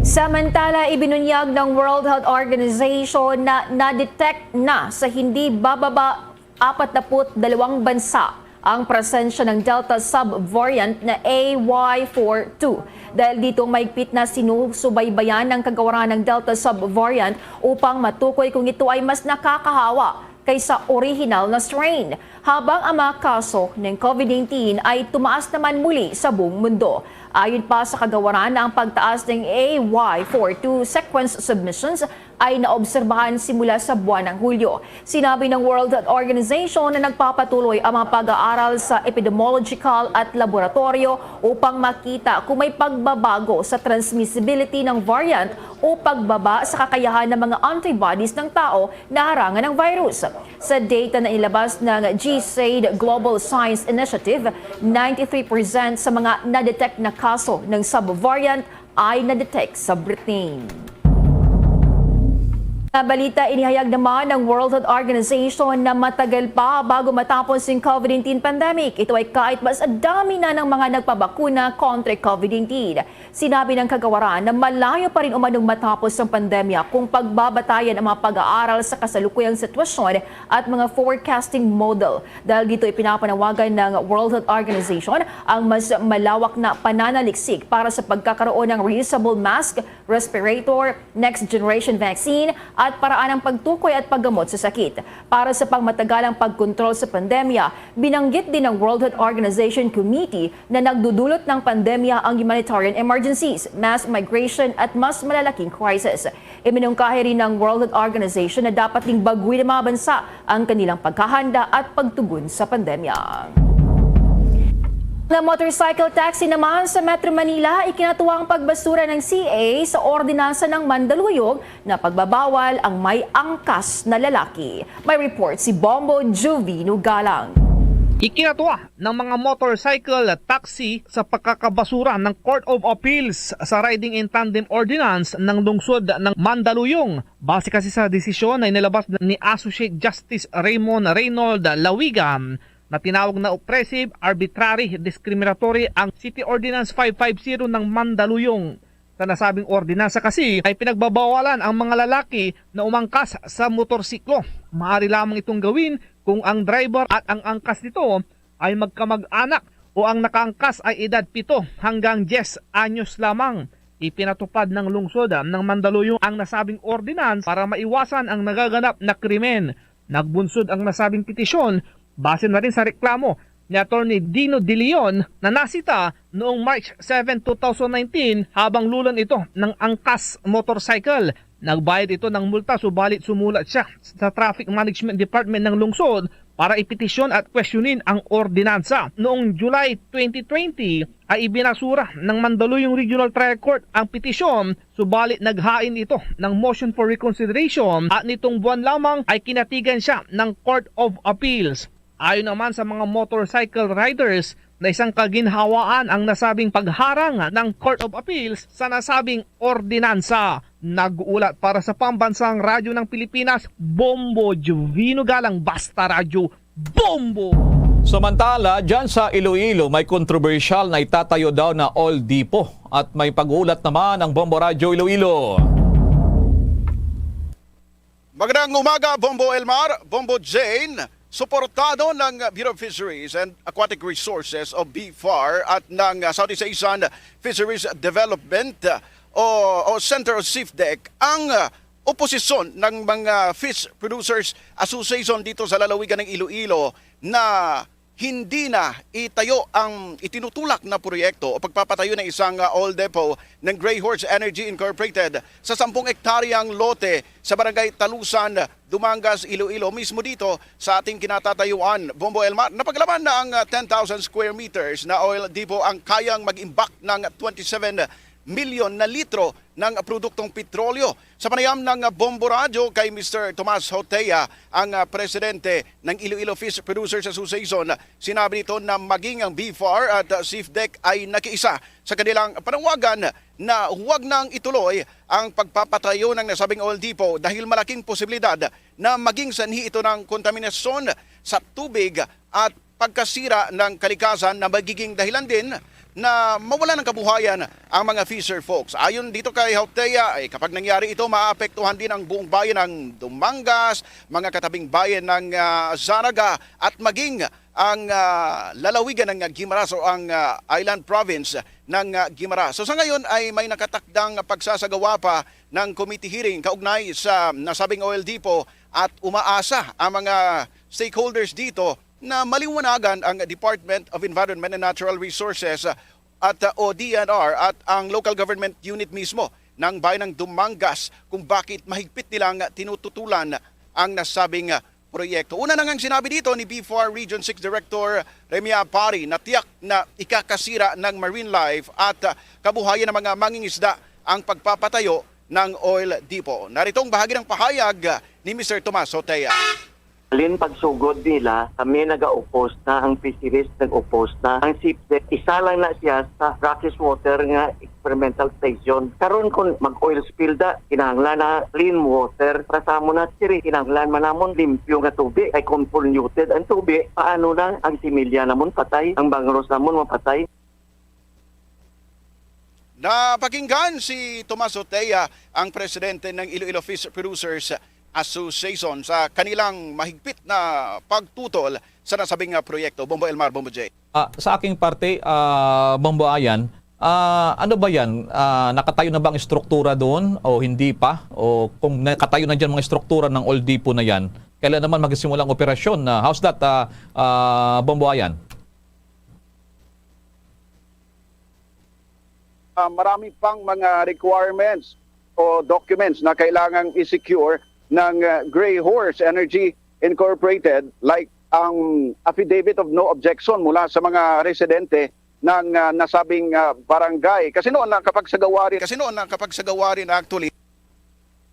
Samantala, ibinunyag ng World Health Organization na na-detect na sa hindi bababa apat na put dalawang bansa ang presensya ng Delta subvariant na A Y four two. Dahil dito, mahigpit na sinusubaybayan ng kagawaran ng Delta subvariant upang matukoy kung ito ay mas nakakahawa kaysa orihinal na strain, habang ang mga kaso ng COVID nineteen ay tumaas naman muli sa buong mundo. Ayon pa sa kagawaran, ang pagtaas ng A Y four two sequence submissions ay naobserbahan simula sa buwan ng Hulyo. Sinabi ng World Health Organization na nagpapatuloy ang mga pag-aaral sa epidemiological at laboratoryo upang makita kung may pagbabago sa transmissibility ng variant o pagbaba sa kakayahan ng mga antibodies ng tao na harangan ng virus. Sa data na inilabas ng GISAID Global Science Initiative, ninety-three percent sa mga na-detect na kaso ng subvariant ay na-detect sa Britain. Sa balita, inihayag naman ng World Health Organization na matagal pa bago matapos ang COVID nineteen pandemic. Ito ay kahit mas dami na ng mga nagpabakuna kontra COVID nineteen. Sinabi ng kagawaran na malayo pa rin umanong matapos ang pandemya kung pagbabatayan ang mga pag-aaral sa kasalukuyang sitwasyon at mga forecasting model. Dahil dito, ipinapanawagan ng World Health Organization ang mas malawak na pananaliksik para sa pagkakaroon ng reusable mask, respirator, next generation vaccine, at paraan ng pagtukoy at paggamot sa sakit. Para sa pangmatagalang pagkontrol sa pandemya, binanggit din ng World Health Organization Committee na nagdudulot ng pandemya ang humanitarian emergencies, mass migration, at mas malalaking crisis. Iminungkahi rin ng World Health Organization na dapat ding baguhin ng mga bansa ang kanilang paghahanda at pagtugon sa pandemya. Mga motorcycle taxi naman sa Metro Manila, ikinatuwa ang pagbasura ng C A sa ordinansa ng Mandaluyong na pagbabawal ang may angkas na lalaki. May report si Bombo Juvino Galang. Ikinatuwa ng mga motorcycle taxi sa pagkakabasura ng Court of Appeals sa Riding in Tandem Ordinance ng lungsod ng Mandaluyong. Base kasi sa desisyon na inilabas ni Associate Justice Raymond Reynold Lawiga na tinawag na oppressive, arbitrary, discriminatory ang City Ordinance five five zero ng Mandaluyong. Sa nasabing ordinansa kasi ay pinagbabawalan ang mga lalaki na umangkas sa motorsiklo. Maaari lamang itong gawin kung ang driver at ang angkas nito ay magkamag-anak o ang nakaangkas ay edad pito hanggang diyes anyos lamang. Ipinatupad ng lungsod ng Mandaluyong ang nasabing ordinance para maiwasan ang nagaganap na krimen. Nagbunsod ang nasabing petisyon base na rin sa reklamo ni Attorney Dino De Leon na nasita noong March seven, two thousand nineteen habang lulon ito ng angkas motorcycle. Nagbayad ito ng multa subalit sumulat siya sa Traffic Management Department ng lungsod para ipetisyon at questionin ang ordinansa. Noong July twenty twenty ay ibinasura ng Mandaluyong Regional Trial Court ang petisyon, subalit naghain ito ng motion for reconsideration at nitong buwan lamang ay kinatigan siya ng Court of Appeals. Ayon naman sa mga motorcycle riders na isang kaginhawaan ang nasabing pagharang ng Court of Appeals sa nasabing ordinansa. Nag-uulat para sa Pambansang Radyo ng Pilipinas, Bombo Juvino Galang, Basta Radyo, Bombo! Samantala, dyan sa Iloilo, may kontrobersyal na itatayo daw na oil depot. At may pag-uulat naman ang Bombo Radyo Iloilo. Magandang umaga, Bombo Elmar, Bombo Jane. Suportado ng Bureau of Fisheries and Aquatic Resources o BFAR at ng Southeast Asian Fisheries Development o, o Center o SIFDEC ang oposisyon ng mga Fish Producers Association dito sa lalawigan ng Iloilo na hindi na itayo ang itinutulak na proyekto o pagpapatayo ng isang uh, oil depot ng Grey Horse Energy Incorporated sa sampung ektaryang lote sa barangay Talusan, Dumangas, Iloilo, mismo dito sa ating kinatatayuan. Bombo Elmar, napaglaman na ang uh, ten thousand square meters na oil depot ang kayang mag-imbak ng twenty-seven milyon na litro ng produktong petrolyo. Sa panayam ng Bombo Radyo kay Mister Tomas Hotea, ang ah, presidente ng Iloilo Fish Producers Association, sinabi nito na maging ang BFAR at ah, SIFDEC ay nakiisa sa kanilang panawagan na huwag nang ituloy ang pagpapatayo ng nasabing oil depot dahil malaking posibilidad na maging sanhi ito ng kontaminasyon sa tubig at pagkasira ng kalikasan na magiging dahilan din na mawala ng kabuhayan ang mga fisher folks. Ayon dito kay Hautea, ay kapag nangyari ito, maapektuhan din ang buong bayan ng Dumangas, mga katabing bayan ng ah, Zanaga at maging ang, ah, lalawigan ng Guimaras o ang, ah, island province ng, ah, Guimaras. So, sa ngayon ay may nakatakdang pagsasagawa pa ng committee hearing kaugnay sa nasabing oil depot at umaasa ang mga stakeholders dito na maliwanagan ang Department of Environment and Natural Resources at, uh, o D N R at ang local government unit mismo ng bayan ng Dumangas kung bakit mahigpit nilang tinututulan ang nasabing, uh, proyekto. Una na ngang sinabi dito ni B four Region six Director Remia Pari na tiyak na ikakasira ng marine life at, uh, kabuhayan ng mga mangingisda ang pagpapatayo ng oil depot. Narito ang bahagi ng pahayag, uh, ni Mister Tomas Hotea. Lin pagsugod nila, kami naga-oppose na, ang fisheries nag-oppose na. Ang SIFDEC, isa lang na siya sa brackish water nga experimental station. Karon, kung mag-oil spill da, kinahanglan na clean water. Para sa amon na diri, kinahanglan man namon limpyo nga tubig. Kay kung polluted ang tubig, paano na ang similya namon patay, ang bangros namon mapatay? Napakinggan si Tomas Otea, ang presidente ng Iloilo Fish Producers Association, sa kanilang mahigpit na pagtutol sa nasabing, ah, proyekto. Bombo Elmar, Bombo J. Ah, sa aking parte, ah, Bombo Ayan, ah, ano ba yan? Ah, nakatayo na ba ang estruktura doon o hindi pa? O kung nakatayo na dyan mga estruktura ng oil depot na yan, kailan naman magsisimula ang operasyon? Ah, how's that, ah, ah, Bombo Ayan? Ah, marami pang mga requirements o documents na kailangang i-secure ng, ah, Grey Horse Energy Incorporated, like ang affidavit of no objection mula sa mga residente ng, ah, nasabing, ah, barangay. Kasi noon nakapagsagawa rin, kasi noon nakapagsagawa rin actually,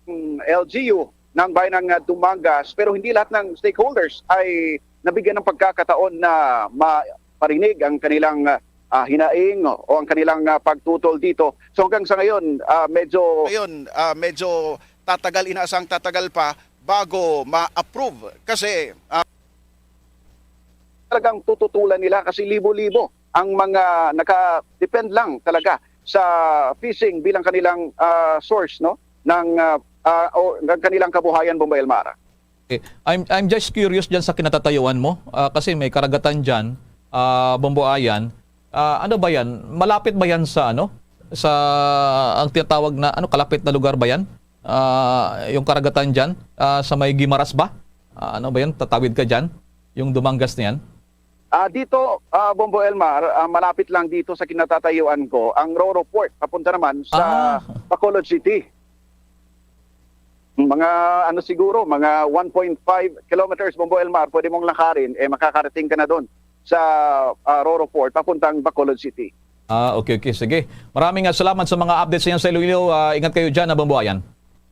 mm, L G U ng bayan ng, ah, Dumangas, pero hindi lahat ng stakeholders ay nabigyan ng pagkakataon na maparinig ang kanilang, ah, hinaing o ang kanilang, ah, pagtutol dito. So hanggang sa ngayon, ah, medyo, ngayon, ah, medyo tatagal, inaasang tatagal pa bago ma-approve kasi, ah, talagang tututulan nila kasi libo-libo ang mga naka-depend lang talaga sa fishing bilang kanilang, ah, source, no, ng, ah, ah, o ng kanilang kabuhayan, Bombo Elmar. Eh, I'm, I'm just curious dyan sa kinatatayuan mo, ah, kasi may karagatan dyan, ah, Bombo Ayan. Ah, ano ba yan? Malapit ba yan sa, ano, sa, ang tinatawag na, ano, kalapit na lugar ba yan? Ah, yung karagatan dyan, ah, sa may Guimaras ba? Ah, ano ba yan? Tatawid ka dyan? Yung Dumangas na yan? Ah, dito, ah, Bombo Elmar, ah, malapit lang dito sa kinatatayuan ko, ang Roro Port, papunta naman sa Ah. Bacolod City. Mga, ano siguro, mga one point five kilometers, Bombo Elmar, pwede mong lakarin, eh, makakarating ka na doon sa, ah, Roro Port, papuntang Bacolod City. Ah, okay, okay. Sige. Maraming, ah, salamat sa mga updates niyan sa Iloilo. Ah, ingat kayo dyan, ah, Bombo Ayan.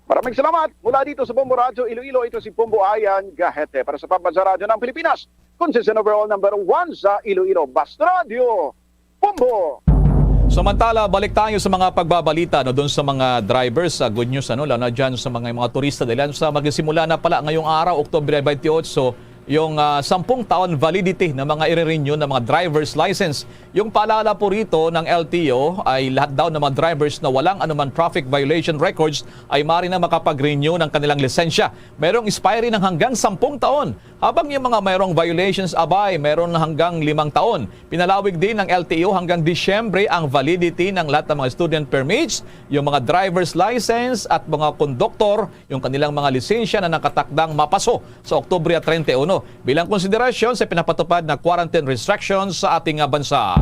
Maraming salamat. Mula dito sa Bombo Radyo Iloilo, ito si Bombo Ayan Gahete para sa Pambansa Radyo ng Pilipinas. Consistent overall number one sa Iloilo. Basta Radyo, Bombo! Samantala, balik tayo sa mga pagbabalita, no, doon sa mga drivers. Sa good news, ano, lalo na dyan sa mga, mga turista. Dahil sa magsisimula na pala ngayong araw, Oktubre twenty-eight, yung, ah, sampung taon validity ng mga i-renew ng mga driver's license. Yung paalala po rito ng L T O ay lahat daw ng mga drivers na walang anuman traffic violation records ay maaari na makapag-renew ng kanilang lisensya. Merong expiry ng hanggang sampung taon, habang yung mga mayroong violations, abay, meron na hanggang limang taon. Pinalawig din ng L T O hanggang Disyembre ang validity ng lahat ng mga student permits, yung mga driver's license at mga konduktor, yung kanilang mga lisensya na nakatakdang mapaso sa Oktubre treinta y uno, bilang konsiderasyon sa pinapatupad na quarantine restrictions sa ating, ah, bansa.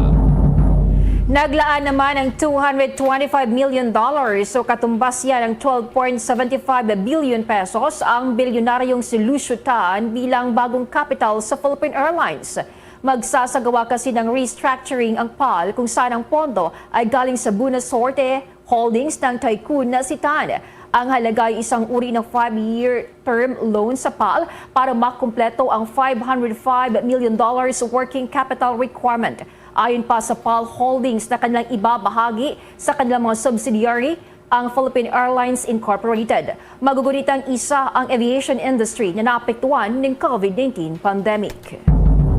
Naglaan naman ng two hundred twenty-five million dollars o katumbas yan ng twelve point seven five billion pesos ang bilyonaryong si Lucio Tan bilang bagong kapital sa Philippine Airlines. Magsasagawa kasi ng restructuring ang PAL kung saan ang pondo ay galing sa Buenasorte Holdings ng tycoon na si Tan. Ang halaga ay isang uri ng five-year term loan sa PAL para makumpleto ang five hundred five million dollars working capital requirement. Ayon pa sa PAL Holdings na kanilang ibabahagi sa kanilang mga subsidiary, ang Philippine Airlines Incorporated. Magugunit ang isa ang aviation industry na naapektuhan ng COVID nineteen pandemic.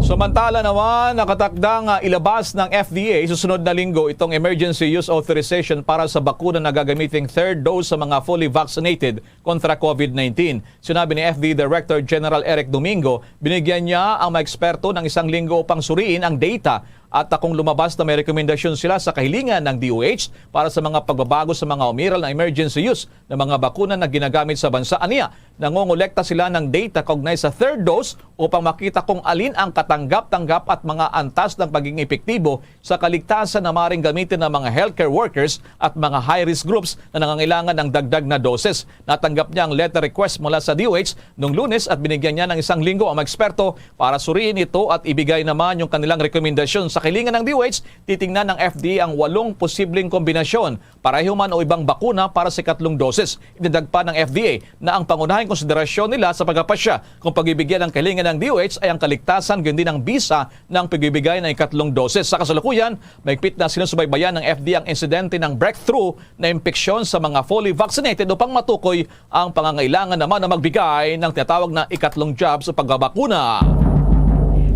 Samantala naman, nakatakda nga ilabas ng F D A susunod na linggo itong emergency use authorization para sa bakuna na gagamiting third dose sa mga fully vaccinated kontra COVID nineteen. Sinabi ni F D A Director General Eric Domingo, binigyan niya ang mga eksperto ng isang linggo upang suriin ang data at kung lumabas na may rekomendasyon sila sa kahilingan ng D O H para sa mga pagbabago sa mga umiral na emergency use ng mga bakuna na ginagamit sa bansa. Ania, nangongolekta sila ng data kaugnay sa third dose upang makita kung alin ang katanggap-tanggap at mga antas ng pagiging epektibo sa kaligtasan na maring gamitin ng mga healthcare workers at mga high-risk groups na nangangailangan ng dagdag na doses. Natanggap niya ang letter request mula sa D O H nung Lunes at binigyan niya ng isang linggo ang mga eksperto para suriin ito at ibigay naman yung kanilang rekomendasyon. Sa kahilingan ng D O H, titingnan ng F D A ang walong posibleng kombinasyon, pareho man o ibang bakuna para sa ikatlong doses. Idinagdag pa ng F D A na ang pangunahing konsiderasyon nila sa pagpasya kung pagbibigyan ng kahilingan ng D O H ay ang kaligtasan, gayon din ang bisa ng pagbibigay ng ikatlong doses. Sa kasalukuyan, mahigpit na sinusubaybayan ng F D A ang insidente ng breakthrough na impeksyon sa mga fully vaccinated upang matukoy ang pangangailangan naman na magbigay ng tinatawag na ikatlong jab sa pagbabakuna.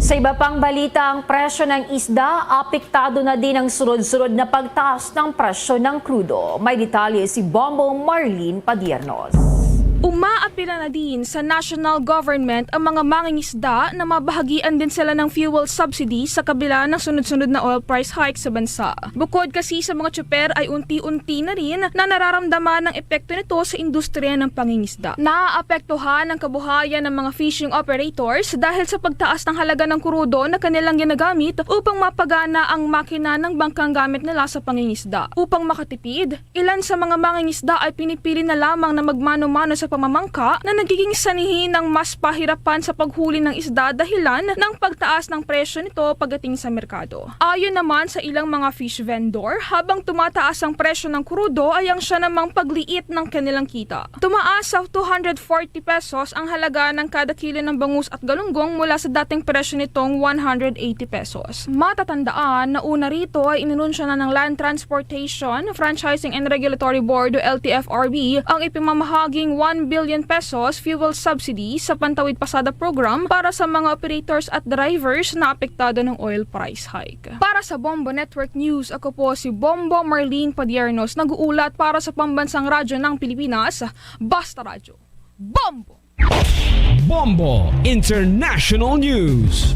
Sa iba pang balita, ang presyo ng isda, apektado na din ang sunod-sunod na pagtaas ng presyo ng krudo. May detalye si Bombo Marlene Padiernos. Umaapila na din sa national government ang mga mangingisda na mabahagian din sila ng fuel subsidy sa kabila ng sunod-sunod na oil price hike sa bansa. Bukod kasi sa mga tsuper ay unti-unti na rin na nararamdaman ang epekto nito sa industriya ng pangingisda. Naapektuhan ang kabuhayan ng mga fishing operators dahil sa pagtaas ng halaga ng krudo na kanilang ginagamit upang mapagana ang makina ng bangkang gamit nila sa pangingisda. Upang makatipid, ilan sa mga mangingisda ay pinipili na lamang na magmano-mano sa pamamangka na nagiging sanhi ng mas pahirapan sa paghuli ng isda dahilan ng pagtaas ng presyo nito pagdating sa merkado. Ayon naman sa ilang mga fish vendor, habang tumataas ang presyo ng krudo ay ang siya namang pagliit ng kanilang kita. Tumaas sa two hundred forty pesos ang halaga ng kada kilo ng bangus at galunggong mula sa dating presyo nitong one hundred eighty pesos. Matatandaan na una rito ay inanunsyo na ng Land Transportation, Franchising and Regulatory Board o L T F R B ang ipinamahaging one billion pesos fuel subsidy sa Pantawid Pasada Program para sa mga operators at drivers na apektado ng oil price hike. Para sa Bombo Network News, ako po si Bombo Marlene Padiernos, nag-uulat para sa Pambansang Radyo ng Pilipinas, Basta Radyo. Bombo! Bombo International News.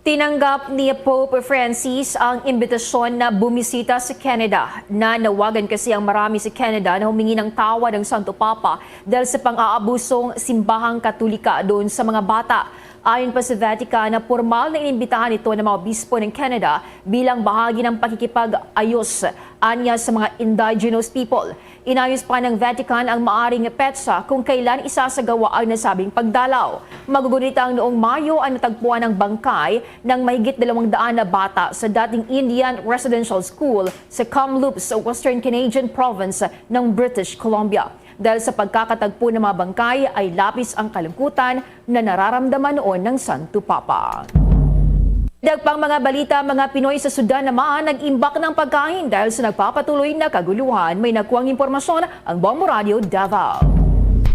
Tinanggap ni Pope Francis ang imbitasyon na bumisita sa Canada. Nanawagan kasi ang marami sa Canada na humingi ng tawad ang Santo Papa dahil sa pang-aabusong simbahang Katolika doon sa mga bata. Ayon pa sa Vatican, na pormal na inimbitahan ito ng mga obispo ng Canada bilang bahagi ng pakikipag-ayos anya sa mga indigenous people. Inayos pa ng Vatican ang maaring petsa kung kailan isasagawa ang nasabing pagdalaw. Magugunit ang noong Mayo ang natagpuan ng bangkay ng mahigit dalawang daan na bata sa dating Indian Residential School sa Kamloops, Western Canadian Province ng British Columbia. Dahil sa pagkakatagpo ng mga bangkay ay labis ang kalungkutan na nararamdaman noon ng Santo Papa. Dagpang mga balita, mga Pinoy sa Sudan naman nag-imbak ng pagkain dahil sa nagpapatuloy na kaguluhan. May nakuhang impormasyon ang Bombo Radio Davao.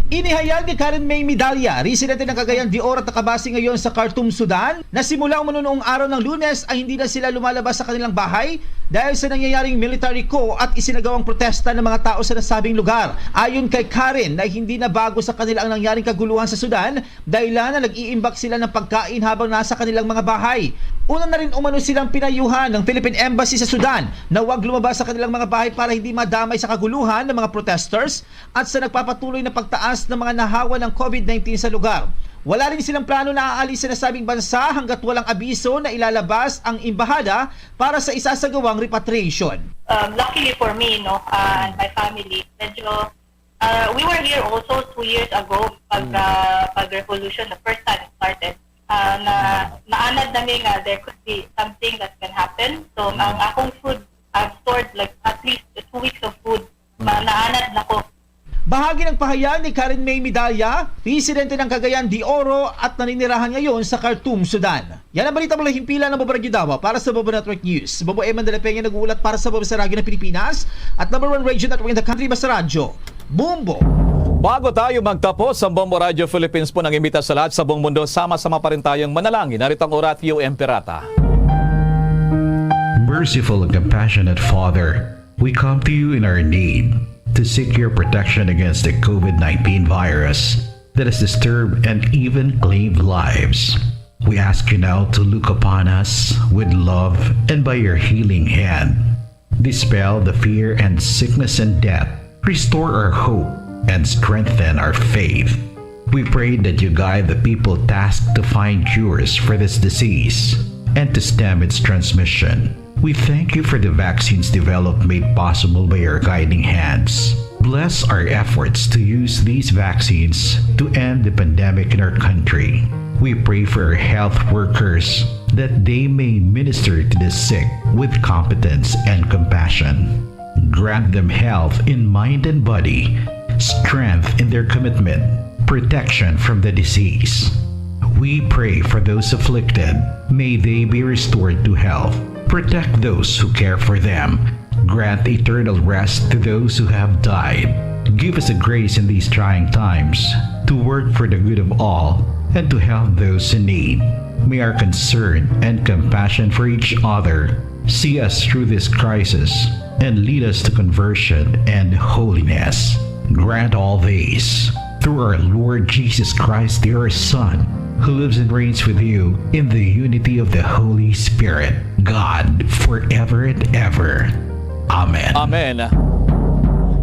Inihayag ni Karen May Medalla, residente ng Cagayan de Oro at nakabase ngayon sa Khartoum, Sudan, na simula umano noong araw ng Lunes ay hindi na sila lumalabas sa kanilang bahay dahil sa nangyayaring military coup at isinagawang protesta ng mga tao sa nasabing lugar. Ayon kay Karen, na hindi na bago sa kanila ang nangyaring kaguluhan sa Sudan, dahilan na nag-iimbak sila ng pagkain habang nasa kanilang mga bahay. Una na rin umano silang pinayuhan ng Philippine Embassy sa Sudan na huwag lumabas sa kanilang mga bahay para hindi madamay sa kaguluhan ng mga protesters at sa nagpapatuloy na pagtaas ng mga nahawa ng COVID nineteen sa lugar. Wala rin silang plano na aalis sa nasabing bansa hanggat walang abiso na ilalabas ang embahada para sa isasagawang repatriation. Um, luckily for me, no, uh, and my family, medyo, uh, we were here also two years ago pag, uh, pag revolution, the first time it started. Uh, na naanad nami nga there could be something that can happen. So, ang akong food, I've stored like at least two weeks of food. Ma-, naanad na ko. Bahagi ng pahayag ni Karen May Medalla, residente ng Cagayan de Oro at naninirahan ngayon sa Khartoum, Sudan. Yan ang balita mula Himpilan ng Bombo Radio Davao para sa Bombo Network News. Bombo Eman de la Peña nag-uulat para sa Bombo sa Radyo ng Pilipinas at number one radio network in the country, Basta Radyo. Bombo! Bago tayo magtapos, ang Bombo Radio Philippines po nag-imbita sa lahat sa buong mundo. Sama-sama pa rin tayong manalangin. Narito ang Oratio Imperata. Merciful and compassionate Father, we come to you in our need to seek your protection against the COVID nineteen virus that has disturbed and even claimed lives. We ask you now to look upon us with love and by your healing hand, dispel the fear and sickness and death. Restore our hope and strengthen our faith. We pray that you guide the people tasked to find cures for this disease and to stem its transmission. We thank you for the vaccines developed made possible by your guiding hands. Bless our efforts to use these vaccines to end the pandemic in our country. We pray for our health workers that they may minister to the sick with competence and compassion. Grant them health in mind and body, strength in their commitment, protection from the disease. We pray for those afflicted. May they be restored to health. Protect those who care for them. Grant eternal rest to those who have died. Give us a grace in these trying times to work for the good of all and to help those in need. May our concern and compassion for each other see us through this crisis and lead us to conversion and holiness. Grant all these through our Lord Jesus Christ, your Son, who lives and reigns with you in the unity of the Holy Spirit, God, forever and ever. Amen. Amen.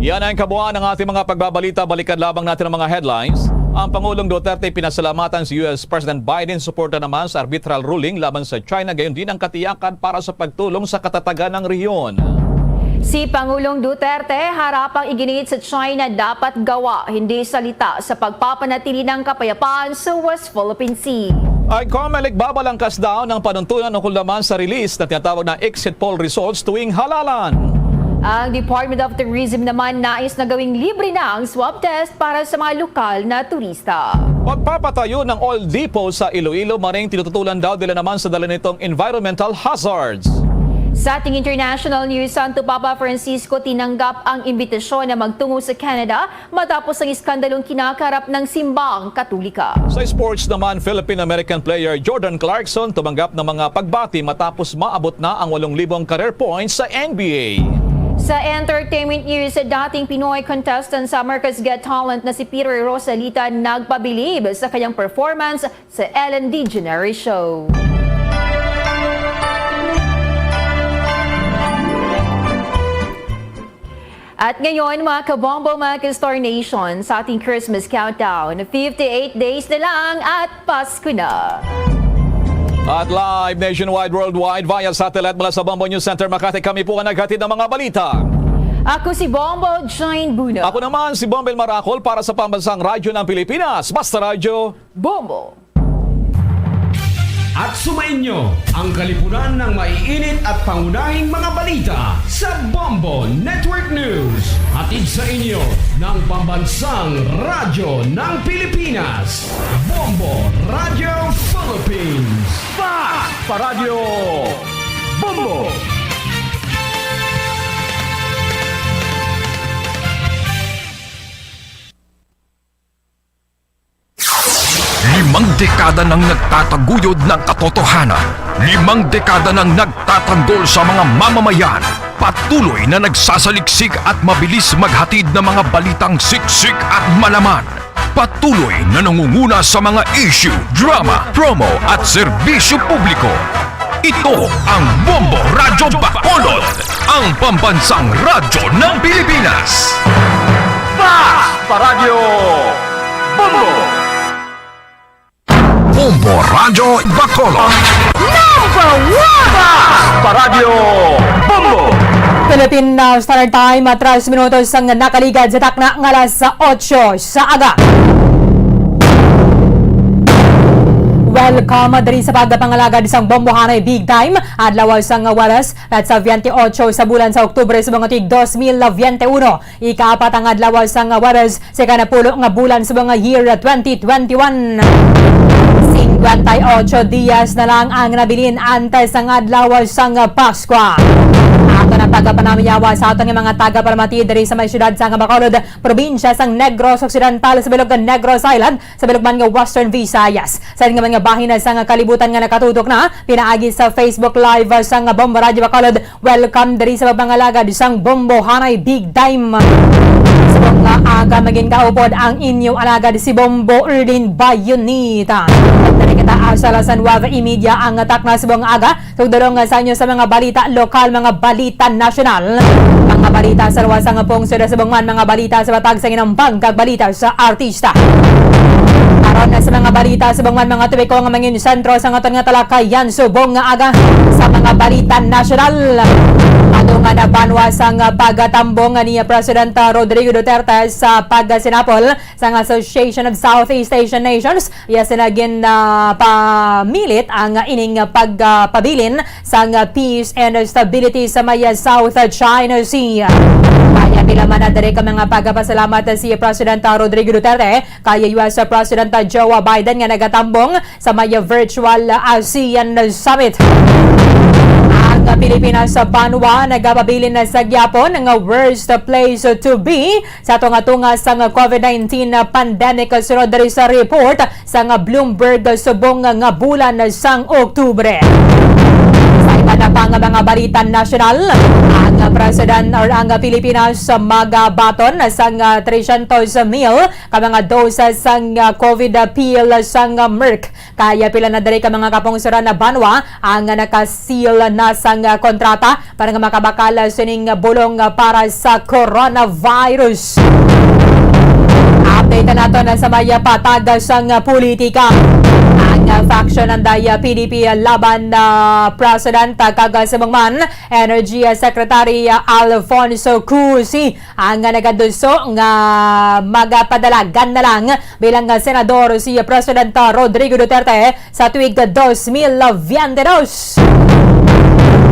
Yan ang kabuuan ng ating mga pagbabalita. Balikan lamang natin ang mga headlines. Ang Pangulong Duterte pinasalamatan si U S President Biden. Suporta naman sa arbitral ruling laban sa China, gayon din ang katiyakan para sa pagtulong sa katatagan ng rehiyon. Si Pangulong Duterte, harapang iginiit sa China dapat gawa, hindi salita, sa pagpapanatili ng kapayapaan sa West Philippine Sea. Ang Comelec babalangkas daw ng panuntunan ukol naman sa release na tinatawag na exit poll results tuwing halalan. Ang Department of Tourism naman nais na gawing libre na ang swab test para sa mga lokal na turista. Pagpapatayo ng oil depot sa Iloilo, maring tinututulan daw nila naman sa dala nitong environmental hazards. Sa ating international news, Santo Papa Francisco tinanggap ang imbitasyon na magtungo sa Canada matapos ang iskandalong kinakaharap ng simbang Katolika. Sa sports naman, Philippine-American player Jordan Clarkson tumanggap ng mga pagbati matapos maabot na ang walong libong career points sa N B A. Sa entertainment news, dating Pinoy contestant sa America's Got Talent na si Peter Rosalita nagpabilib sa kanyang performance sa Ellen DeGeneres Show. At ngayon, mga kabombo, mga ka-Star Nation, sa ating Christmas countdown, fifty-eight days na lang at Pasko na. At live nationwide, worldwide, via satellite mula sa Bombo News Center Makati, kami po ang naghatid ng mga balita. Ako si Bombo Jane Buno. Ako naman si Bombo El Maracol para sa Pambansang Radyo ng Pilipinas, Basta Radyo. Bombo. At sumainyo ang kalipunan ng maiinit at pangunahing mga balita sa Bombo Network News. Hatid sa inyo ng Pambansang Radyo ng Pilipinas, Bombo Radio Philippines. Fast Paradyo Bombo! Limang dekada nang nagtataguyod ng katotohanan. Limang dekada nang nagtatanggol sa mga mamamayan. Patuloy na nagsasaliksik at mabilis maghatid ng mga balitang siksik at malaman. Patuloy na nangunguna sa mga issue, drama, promo at serbisyo publiko. Ito ang Bombo Radyo Bacolod, ang pambansang radyo ng Pilipinas. Fast Paradyo Bombo! Bombo Radyo Bacolod. Number one! Fast Paradyo Bombo! Philippine, uh, Standard Time, uh, tres minutos ang nakaligad sa takna nga alas otso sa aga. Welcome diri sa pagpangalagad sang Bombohanay Big Time. Adlaw sang Huwebes, petsa veintiocho sa bulan sa Oktubre sa mga tuig dos mil veintiuno. Ikaapat ang adlaw sang Huwebes sa ikanapulo nga bulan sa mga year twenty twenty-one. Singkwenta y ocho dias na lang ang nabilin antes sang adlaw sang Paskwa. Ito na pagkapanamiyawa sa aton nga mga taga-palamati diri sa may siyudad sa Bacolod, probinsya sang Negros Occidental, sa bilog nga Negros Island, sa bilog man nga Western Visayas. Sa nga mga bahin sa nga kalibutan nga nakatutok na pinaagi sa Facebook Live sang Bombo Radyo Bacolod, welcome diri sa pagpangalagad sang Bombo Hanay Big Time. Subong nga aga, magin kaupod ang inyo alagad si Bombo Erlin Bayonita. Diri kita sa alas nuwebe y media ang takna subong nga aga. Tugdulong sa inyo sa mga balita lokal, mga balita nasyonal, mga balita sa luwas nga pungsod, subong man mga balita sa batag sa ginambang kag balita sa artista. Aron sa mga balita subong man mga topiko nga mangin sentro sa aton nga talakayan subong nga aga sa mga balita nasyonal. Ato nga nabanwa sang pagtambong ni President Rodrigo Duterte sa pagsinapol sang Association of Southeast Asian Nations, iya sila gin, ah, pamilit ang ining pagpabilin sang peace and stability sa may South China Sea. Kaya pila man na diri ka mga pagpasalamat si President Rodrigo Duterte kay U S President Joe Biden nga nagatambong sa may virtual ASEAN Summit. Ang Pilipinas sa banwa nagapabilin na sa gyapon nga worst place to be sa tunga-tunga sang COVID nineteen pandemic, sunod diri sa report sang Bloomberg subong nga bulan sang Oktubre. Sa iba na pa nga mga balita nasyonal, ang President or ang Pilipinas magabaton sang three hundred mil ka mga doses sang COVID pill sang Merck. Kaya pila na diri ka mga kapungsoran na banwa ang naka-seal na sang kontrata para nga makabakal sining bulong para sa coronavirus. Update nato na sa may patag sang politika. Ang faction anday P D P laban na President kag subong man Energy Secretary Alfonso Cusi ang nagaduso nga magapadalagan na lang bilang senador si President Rodrigo Duterte sa tuig dos mil veintidos.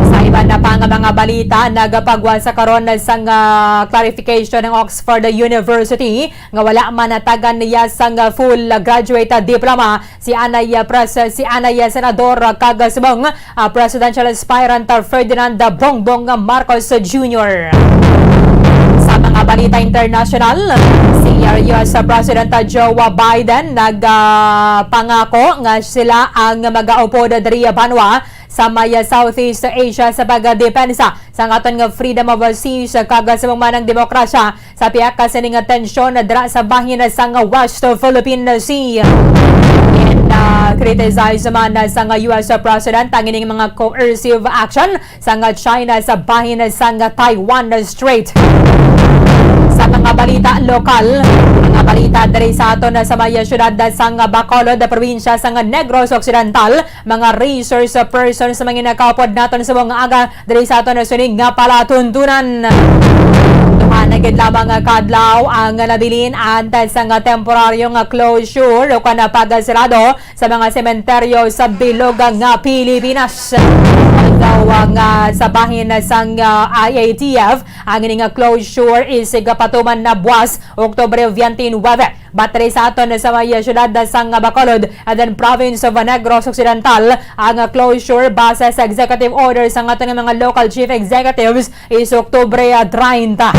Sa iban na pa nga mga balita, nagapagwa sa karon sang, ah, clarification ang Oxford University nga wala man natagan niya sang full graduate diploma si anay, ah, pres-, si anay, ah, senador kag subong, ah, presidential aspirant, ah, Ferdinand Bongbong Marcos Junior. Sa mga balita internasyonal, si U S President Joe Biden nagpangako nga sila ang magaupod diri banwa sa may Southeast Asia sa pagdepensa sa aton nga freedom of speech kag sa mga manang demokrasya sa pihak ka sining tensyon dira sa bahin sang West Philippine Sea. And, ah, criticize man sang U S President ang ining mga coercive action sang China sa bahin sang Taiwan Strait. Sa mga balita lokal, mga balita diri sa aton sa may siyudad sang Bacolod, probinsya sang Negros Occidental, mga resource persons, mga nakaupod naton sa mga aga diri sa aton sining nga palatuntunan. Duha na gid lamang ka adlaw ang nabilin antes sang temporaryo nga closure o kana pagserado sa mga sementeryo sa bilog nga Pilipinas. Although ang, ah, sa bahin sang, ah, I A T F, ang ini nga closure is gapatuman na buwas Oktubre twenty-nine. Batay sa aton sa may siyudad sang Bacolod, and then province of Negros Occidental, ang closure base sa executive order sa aton nga mga local chief executives is Oktubre, ah, treinta.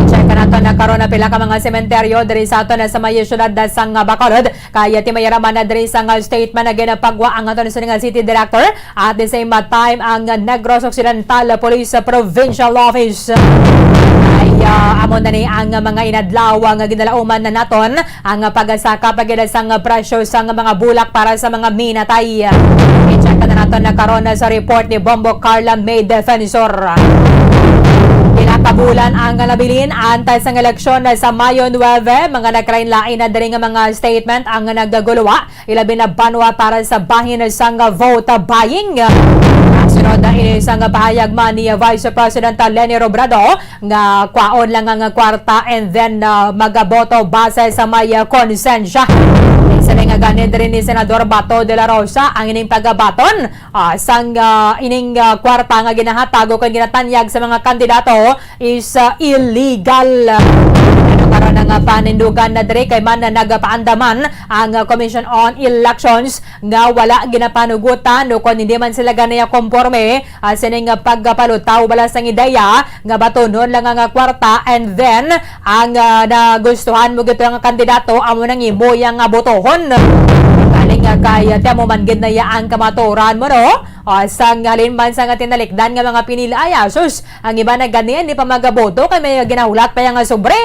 I-check ka nato na karon na pila ka mga sementeryo diri sa aton sa may siyudad sang Bacolod. Kaya timayara man na diri sang statement na ginapagwa ang aton sa nga city director. At the same time, ang Negros Occidental Police Provincial Office ay, ah, amo na ni ang mga inadlaw nga ginalauman na naton ang pagsaka pa gid sang presyo sang mga bulak para sa mga minatay. I-check na naton na karon sa report ni Bombo Carla May Defensor. Pila ka bulan ang nabilin antes sang eleksyon sa Mayo nuebe, mga nagkalain-lain na diri nga mga statement ang nagaguluwa, ilabi na banwa para sa bahin sang vote buying. Sunod na ini sang pahayag man ni Vice President Leni Robredo nga kwaon lang ang kwarta and then, ah, magaboto base sa may, ah, konsensya. Isa nga gani diri ni Senador Bato de la Rosa ang ining pagabaton, ah, sang, ah, ining, ah, kwarta nga ginahatag o kon ginatanyag sa mga kandidato is, ah, illegal. Ano ka Nga panindugan na diri kay man na nagapaandaman ang, ah, Commission on Elections nga wala ginapanugutan o kon hindi man sila ganiya komporme, ah, sining, ah, pagpalutaw bala sang ideya nga batunon lang ang, ah, kwarta, and then ang, ah, nagustuhan mo gito nga kandidato amo nang imo yang, ah, botohon. Galing nga kay, ah, ti amo man gid na iya ang kamatuoran mo, no? O, sang halin man sang tinalikdan nga mga pinili, ay, asus, ang iba na gani, hindi pa magaboto kay may ginahulat pa yang sobre.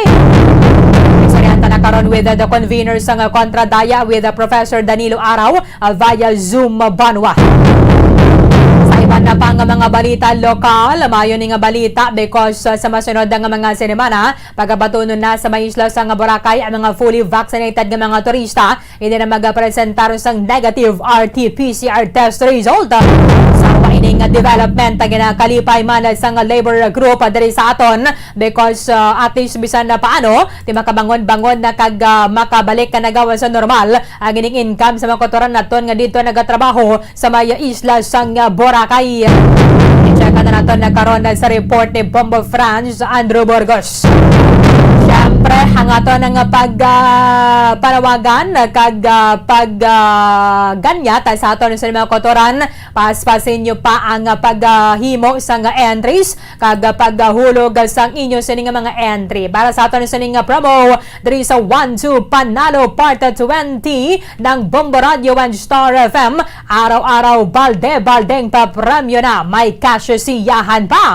Istoryahan ta na karon with the convener sang Kontra Daya with Professor Danilo Araw, ah, via Zoom banwa. Sa iban na pa nga mga balita lokal, maayo ni nga balita because, ah, sa masunod nga mga semana, pagabatunon na sa may isla sang Boracay ang mga fully vaccinated nga mga turista. Hindi na magapresentar sang negative R T P C R test result. Sa ining development, ang ginakalipay man sang labor group diri sa aton because, uh, at least bisan na paano, ti makabangon-bangon na kag, uh, makabalik ka na gawas sa normal ang ining income sa mga kautoran naton nga dito nagatrabaho sa may isla sang, uh, Boracay. I-check na naton na karon sa report ni Bombo Franz Andrew Burgos. Siyempre, ang aton nga pag, ah, panawagan kag, ah, pag, ah, ganyat sa aton sa mga kautoran, paspasin nyo pa ang, ah, paghimo sang entries kag, ah, paghulog sang inyo sini nga mga entry para sa aton sini nga promo diri sa One Two Panalo Part twenty ng Bombo Radio and Star F M. Araw-araw, balde-baldeng papremyo na, may cash siyahan pa.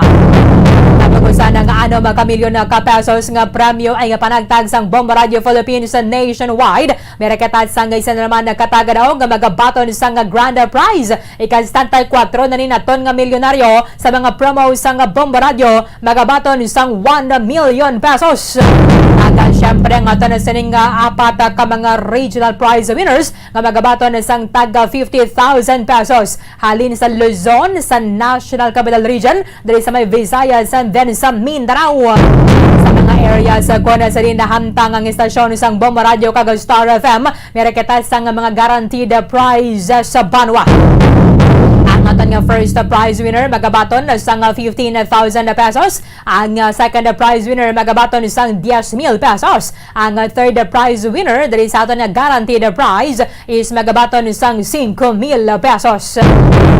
Tapos sana nga ano, makamilyon na ka pesos nga premyo ay nga panagtag sang Bombo Radio Philippines nationwide. May raketat sang isa na naman na katagadaw nga magabaton sang grand prize. Ika-setenta y kuwatro na ni naton nga milyonaryo sa mga promo sang Bombo Radio, magabaton sang one million pesos. Kag siyempre, ang aton sining, ah, apat ka mga regional prize winners nga magabaton sang tag fifty thousand pesos halin sa Luzon, sa National Capital Region, diri sa may Visayas, and then sa Mindanao. Sa mga areas, ah, kon sa din nahamtang ang istasyon sang Bombo Radio kag Star F M, may raketas sang mga guaranteed prizes sa banwa. Ang aton nga first prize winner magabaton sang fifteen thousand pesos. Ang, ah, second prize winner magabaton sang diez mil pesos. Ang, ah, third prize winner diri sa aton nga guaranteed prize is magabaton sang singko mil pesos.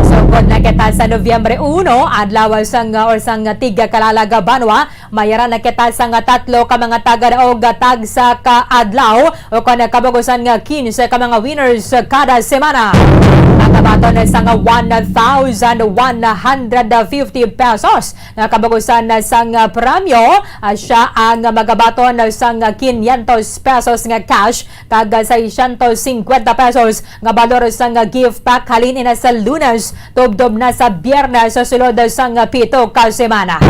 Sugod na kita sa Nobyembre uno, adlaw sang, ah, or sang tigkalalag banwa, mayara na kita sang tatlo ka mga tagadaog tagsa ka adlaw o kon kabagusan nga quince ka mga winners kada semana. Magabaton sang one thousand one hundred fifty pesos nga kabagusan sang premyo, ah, siya ang magabaton sang quinientos pesos nga cash kag seiscientos cincuenta pesos nga balor sang gift pack halin ina sa Lunes tubtob na sa Biyernes sa sulod sang pito ka semana.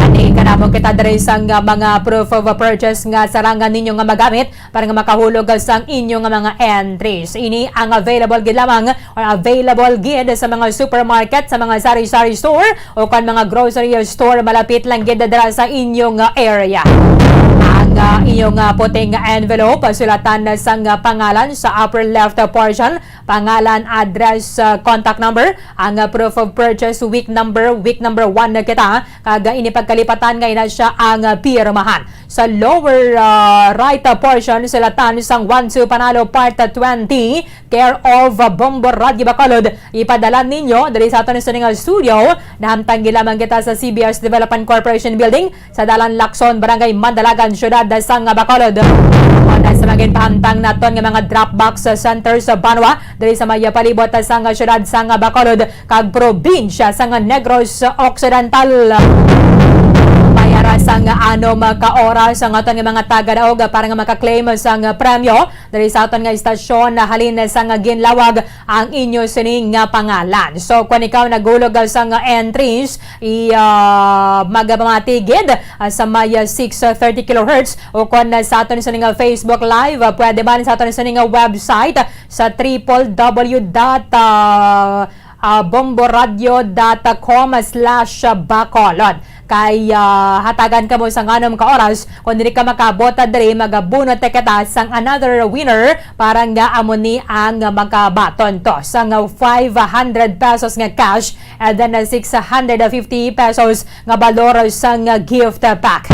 Ani kanamo kita diri sang mga proof of purchase nga sarangan ninyo nga magamit para nga makahulog sang inyo nga mga entries. Ini ang available gid lamang or available gid sa mga supermarket, sa mga sari-sari store, o kon mga grocery store malapit lang gid dira sa inyo nga area. Ang, ah, inyo nga puting envelope, sulatan na sang pangalan sa upper left portion, pangalan, address, ah, contact number, ang, ah, proof of purchase, week number, week number one na kita, kag, ah, ini pagkalipatan nga ina siya ang, ah, pirmahan. Sa lower, ah, right portion, sulatan sang One Two Panalo Part twenty, care of, ah, Bombo Radio Bacolod. Ipadala ninyo diri sa aton sa ning studio. Nahamtang gid lamang kita sa C B S Development Corporation Building sa Dalan Lacson, Barangay Mandalagan, Siyudad sang Bacolod. Kon sa mga ginpahamtang naton nga mga drop box center sa banwa, diri sa may palibot sang siyudad sang Bacolod kag probinsya sang Negros Occidental. Mayara sang anom ka oras ang aton nga mga tagadaog para nga makaklaim sang premyo diri sa aton nga istasyon halin sang ginlawag ang inyo sini nga pangalan. So, kung ikaw nagulog sang entries, i, ah, magpamati gid, ah, sa may, ah, six thirty kilohertz o kon sa aton sini nga Facebook Live, ah, pwede man sa aton sini nga website sa triple W dot, ah, ah, bomboradio dot com slash bacolod. Kay, ah, hatagan kamo sang anom ka oras, kung dili ka makaabot diri, magabunot na kita sang another winner para nga amo ni ang makabaton to sang five hundred pesos nga cash and then, ah, six hundred fifty pesos nga balor sang gift pack.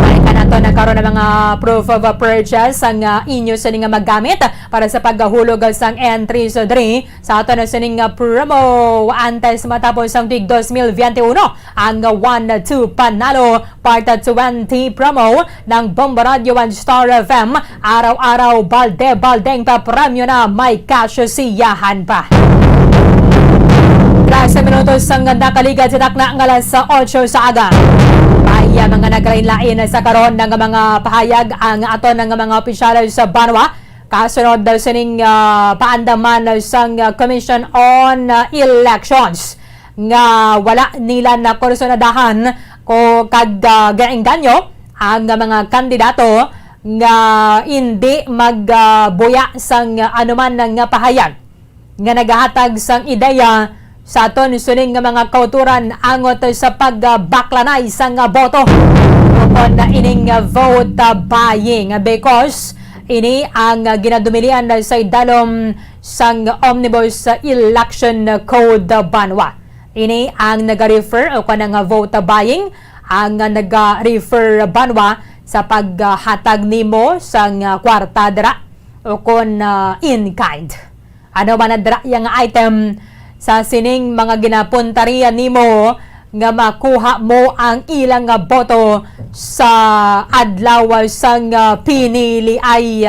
Balikan Ito na karon ang mga proof of purchase ang, ah, inyo sini nga magamit para sa paghulog sang entries diri sa ato na sining, ah, promo. Antes matapos ang tuig dos mil biyente uno, ang One Two Panalo Part twenty promo ng Bombo Radio and Star F M. Araw-araw, balde-baldeng papremyo na may cash siyahan pa. Trese minutos ang nakaligad sa takna nga alas otso sa aga. May, ah, mga naglain-lain sa karon nga mga pahayag ang aton nga mga opisyal sa banwa. Kasunod daw sining, ah, paandaman sang, ah, Commission on, ah, Elections nga wala nila nakursunadahan ko kag, ah, gaengganyo ang mga kandidato nga hindi magbuya sang anuman nga pahayag nga nagahatag sang ideya sa aton sining nga mga kauturan angot sa pagbaklanay sang boto o kon ining vote buying, because ini ang ginadumilian sa idalom sang Omnibus Election Code banwa. Ini ang naga-refer o kon ang vote buying ang naga-refer banwa sa paghatag nimo sang kwarta dira o kon, ah, in kind. Ano man ang dira nga item sa sining mga ginapuntarian nimo nga makuha mo ang ilang nga boto sa adlaw sang, ah, piniliay?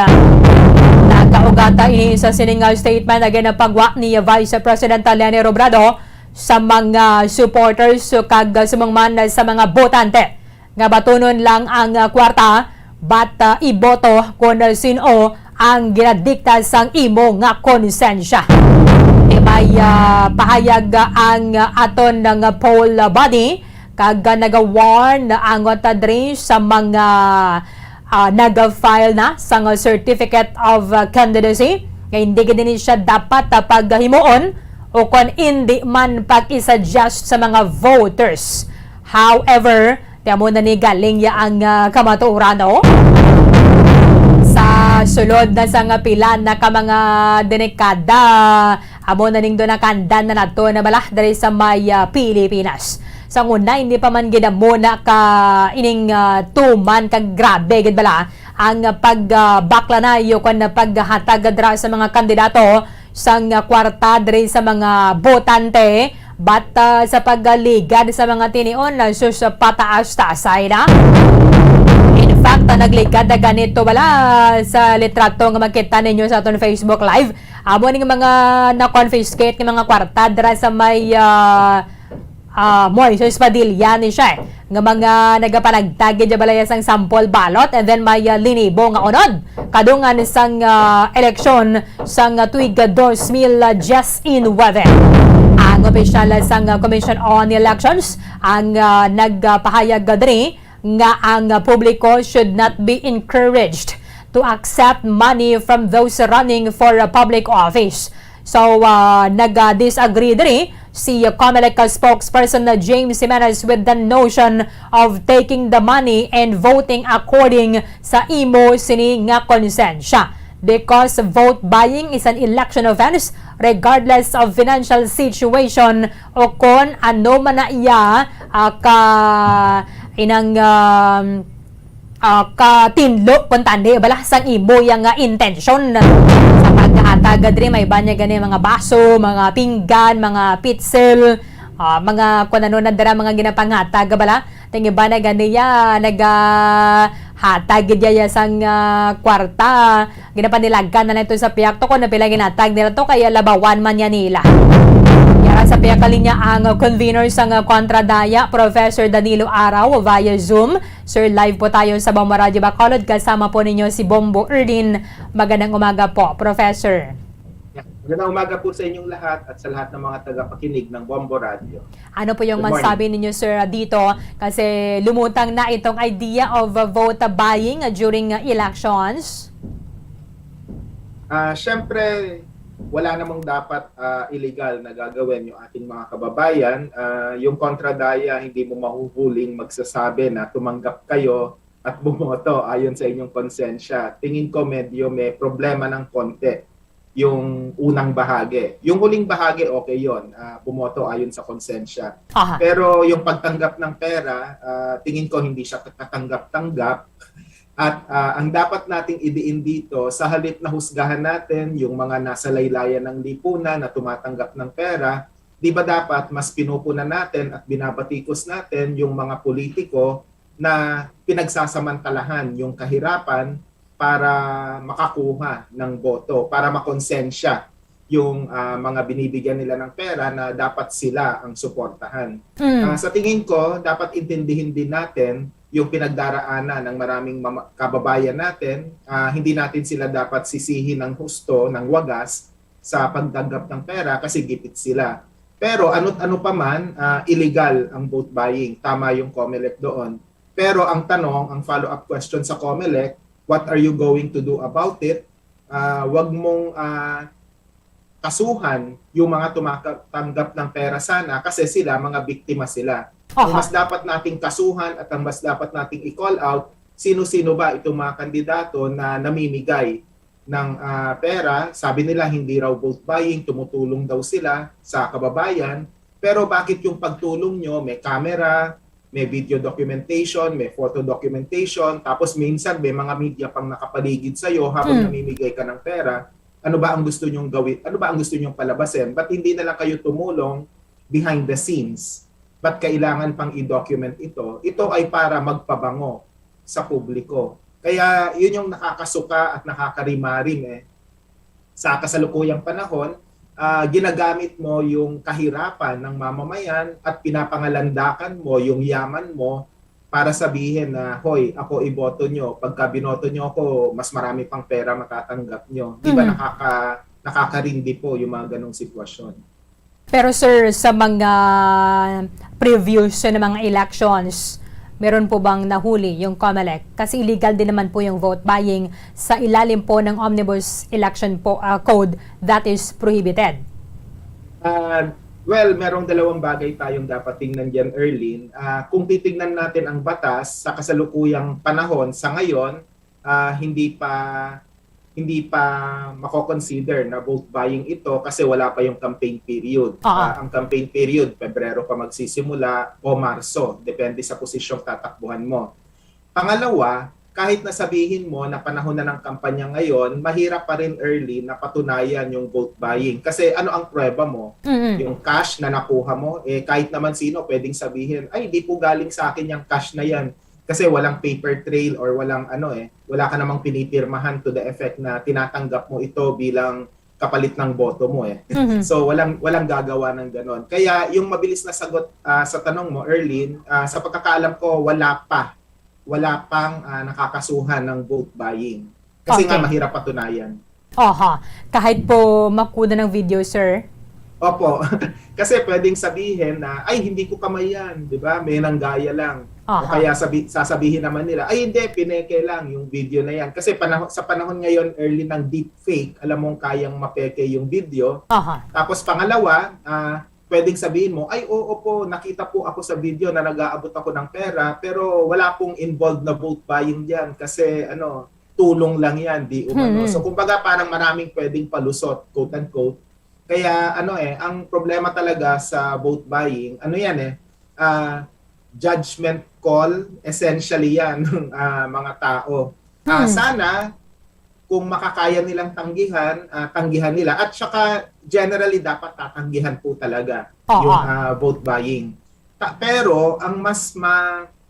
Nagaugata ini sa sining, ah, statement nga ginapagwa ni Vice President Leni Robredo sa mga supporters kag sumangman sa mga botante nga batunon lang ang, ah, kwarta, but, ah, iboto kon sin-o ang ginadikta sang imo nga konsensya. Di may, ah, pahayag ang aton nga poll body kag, ah, nagawarn ang diri sa mga, ah, nag-file na sang Certificate of, ah, Candidacy nga hindi gid ni siya dapat, ah, paghimuon o kon indi man pag-i-suggest sa mga voters. However, ti amo na ni galing ya ang, ah, kamatuoran, no? Sa sulod na sang pila na ka mga dekada, amo na ning dunakandan na nato na bala diri sa may, ah, Pilipinas. Sa una, hindi pa man gid amo na ka ining, ah, tuman ka grabe gid bala ang pag, ah, baklanay o kon paghatag dira sa mga kandidato sang kwarta diri sa mga botante, but, ah, sa pagligad sa mga tinion, ah, sus, pataas-taasay na. In fact, ah, nagligad na ganito wala sa litrato nga makita ninyo sa aton Facebook Live. Amo ning mga na-confiscate nga mga kwarta dira sa may, ah, ah, Moises Padilla ni siya, eh, nga mga nagapanagtag gid balaya sang sample ballot and then may, ah, linibo nga unod kadungan sang, ah, eleksyon sang, ah, tuig dos mil diyes nuwebe. Ang opisyal sang, ah, Commission on Elections ang, ah, nagpahayag diri nga ang, ah, publiko should not be encouraged to accept money from those running for a public office. So, ah, nag-disagree diri si Comelec spokesperson na James Jimenez with the notion of taking the money and voting according sa imo sini nga konsensya, because vote buying is an election offense regardless of financial situation o kon ano man na iya, ah, ka inang, um, ah, katinlo, kung tani, bala, sang imo yang, ah, intensyon sa paghatag diri. May iba niya gani mga baso, mga pinggan, mga pitsil, ah, mga kung ano na dira, mga ginapanghatag, bala. Ting iba na gani ya, nagahatag gid ya sang, ah, kwarta. Ginapanilagan na lang ito sa pihak to kung napila ginatag nila to, kaya labawan man niya nila. Yara sa pihak kalinya ang convener sang Kontra Daya, Professor Danilo Araw, via Zoom. Sir, live po tayo sa Bombo Radyo Bacolod. Kasama po ninyo si Bombo Erdin. Magandang umaga po, Professor. Magandang umaga po sa inyong lahat at sa lahat ng mga tagapakinig ng Bombo Radyo. Ano po yung Good morning. masabi ninyo, sir, dito? Kasi lumutang na itong idea of, uh, vote buying, uh, during, uh, elections. Ah, syempre, wala namang dapat, ah, illegal na gagawin yung ating mga kababayan. Ah, yung Kontra Daya, hindi mo mahuhuling magsasabi na tumanggap kayo at bumoto ayon sa inyong konsensya. Tingin ko medyo may problema ng konti yung unang bahagi. Yung huling bahagi, okay yon, ah, bumoto ayon sa konsensya. Aha. Pero yung pagtanggap ng pera, ah, tingin ko hindi siya katanggap-tanggap. At ah, ang dapat nating idiin dito, sa halip na husgahan natin yung mga nasa laylayan ng lipunan na tumatanggap ng pera, di ba dapat mas pinupunan natin at binabatikos natin yung mga politiko na pinagsasamantalahan yung kahirapan para makakuha ng boto, para makonsensya yung ah, mga binibigyan nila ng pera na dapat sila ang suportahan. Mm. Ah, sa tingin ko, dapat intindihin din natin yung pinagdaraanan ng maraming mama- kababayan natin. Ah, hindi natin sila dapat sisihin ng husto, ng wagas sa pagtanggap ng pera kasi gipit sila. Pero ano't ano pa man, ah, illegal ang vote buying. Tama yung Comelec doon. Pero ang tanong, ang follow-up question sa Comelec, what are you going to do about it? Ah, wag mong ah, kasuhan yung mga tumatanggap ng pera sana kasi sila, mga biktima sila. Ang Aha. mas dapat nating kasuhan at ang mas dapat nating i-call out, sino-sino ba itong mga kandidato na namimigay ng ah, pera? Sabi nila hindi raw vote buying, tumutulong daw sila sa kababayan. Pero bakit yung pagtulong nyo, may camera, may video documentation, may photo documentation, tapos minsan may mga media pang nakapaligid sa'yo habang Hmm. namimigay ka ng pera? Ano ba ang gusto nyong gawin? Ano ba ang gusto nyong palabasin? Ba't hindi na lang kayo tumulong behind the scenes? Ba't kailangan pang i-document ito? Ito ay para magpabango sa publiko. Kaya yun yung nakakasuka at nakakarimarim eh. Sa kasalukuyang panahon, ah, ginagamit mo yung kahirapan ng mamamayan at pinapangalandakan mo yung yaman mo para sabihin na, "Hoy, ako iboto nyo. Pagka binoto nyo ako, mas marami pang pera matatanggap nyo." Di ba Mhm. nakaka, nakakarindi po yung mga ganong sitwasyon? Pero sir, sa mga previous na mga elections, meron po bang nahuli yung Comelec? Kasi illegal din naman po yung vote buying sa ilalim po ng Omnibus Election po, ah, Code that is prohibited. Ah, well, merong dalawang bagay tayong dapat tingnan diyan, Erlyn. Ah, kung titingnan natin ang batas sa kasalukuyang panahon, sa ngayon, ah, hindi pa hindi pa mako-consider na vote buying ito kasi wala pa yung campaign period. Oo. Ah, ang campaign period, Pebrero pa magsisimula o Marso, depende sa posisyong tatakbuhan mo. Pangalawa, kahit na sabihin mo na panahon na ng kampanya ngayon, mahirap pa rin, Erlyn, na patunayan yung vote buying. Kasi ano ang pruweba mo? Mm-mm. Yung cash na nakuha mo, eh, kahit naman sino pwedeng sabihin, "Ay, di po galing sa akin yung cash na yan." Kasi walang paper trail or walang ano eh, wala ka namang pinipirmahan to the effect na tinatanggap mo ito bilang kapalit ng boto mo eh. Mhm. So walang walang gagawa ng ganon. Kaya yung mabilis na sagot ah, sa tanong mo, Erlyn, ah, sa pagkakaalam ko, wala pa. Wala pang ah, nakakasuhan ng vote buying. Kasi nga Okay. mahirap patunayan. Oha. Kahit po makuha ng video, sir. Opo. Kasi pwedeng sabihin na, "Ay, hindi ko kamay yan," di ba? May nanggaya lang. O Aha. kaya sabi, sasabihin naman nila, "Ay, hindi, pineke lang yung video na yan." Kasi panahon, sa panahon ngayon, Erlyn, ng deepfake, alam mong kayang mapeke yung video. Aha. Tapos pangalawa, ah, pwedeng sabihin mo, "Ay, oo po, nakita po ako sa video na nag-aabot ako ng pera, pero wala pong involved na vote buying dyan kasi ano, tulong lang yan, di umano." Hmm. So kumbaga parang maraming pwedeng palusot, quote unquote. Kaya ano eh, ang problema talaga sa vote buying, ano yan eh, ah, judgment call, essentially yan, ng ah, mga tao. Ah, Hmm. Sana, kung makakaya nilang tanggihan, ah, tanggihan nila. At saka, generally, dapat tatanggihan po talaga Oo. yung ah, vote buying. Ta- pero, ang mas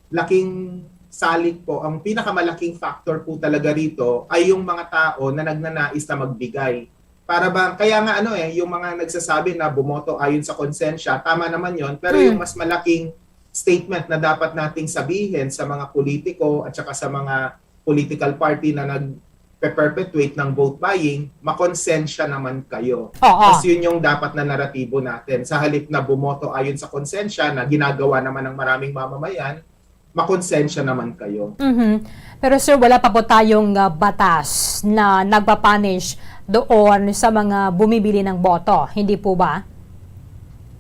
malaking salik po, ang pinakamalaking factor po talaga rito ay yung mga tao na nagnanais na magbigay. Para ba, kaya nga ano eh, yung mga nagsasabi na bumoto ayon sa konsensya, tama naman yon, pero Hmm. yung mas malaking statement na dapat nating sabihin sa mga politiko at saka sa mga political party na nagpe-perpetuate ng vote buying, makonsensya naman kayo. Oo. Mas yun yung dapat na naratibo natin. Sa halip na bumoto ayon sa konsensya na ginagawa naman ng maraming mamamayan, makonsensya naman kayo. Mhm. Pero sir, wala pa po tayong ah, batas na nagpa-punish doon sa mga bumibili ng boto, hindi po ba?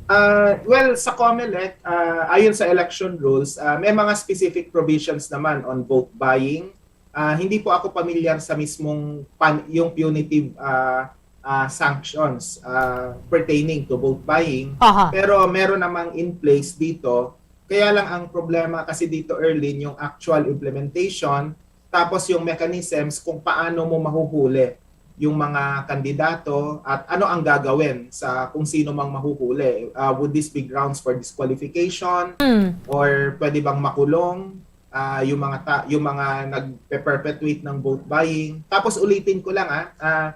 Ah, well, sa Comelec, ah, ayon sa election rules, ah, may mga specific provisions naman on vote buying. Ah, hindi po ako pamilyar sa mismong pan- yung punitive ah, ah, sanctions, ah, pertaining to vote buying. Aha. Pero meron namang in place dito. Kaya lang ang problema kasi dito, Erlyn, yung actual implementation, tapos yung mechanisms kung paano mo mahuhuli yung mga kandidato at ano ang gagawin sa kung sino mang mahuhuli. Ah, would this be grounds for disqualification? Mm. Or pwede bang makulong ah, yung mga ta- yung mga nagpe-perpetuate ng vote buying? Tapos ulitin ko lang, ah, ah,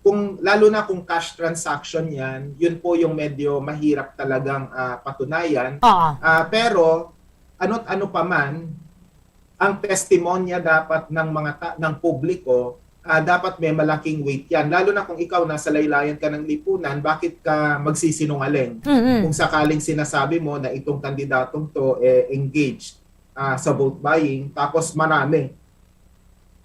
kung lalo na kung cash transaction 'yan, yun po yung medyo mahirap talagang ah, patunayan. Oo. Ah, pero ano't ano pa man, ang testimonya dapat ng mga ta- ng publiko, ah, dapat may malaking weight 'yan. Lalo na kung ikaw nasa laylayan ka ng lipunan, bakit ka magsisinungaling? Mm-mm. Kung sakaling sinasabi mo na itong kandidatong 'to eh, engaged ah, sa vote buying, tapos marami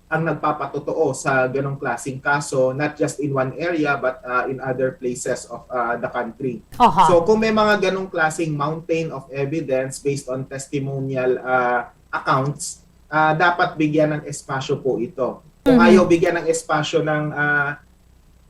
ang nagpapatotoo sa ganong klaseng kaso, not just in one area but ah, in other places of ah, the country. Aha. So kung may mga ganong klaseng mountain of evidence based on testimonial ah, accounts, ah, dapat bigyan ng espasyo po ito. Kung Mhm. ayaw bigyan ng espasyo ng ah,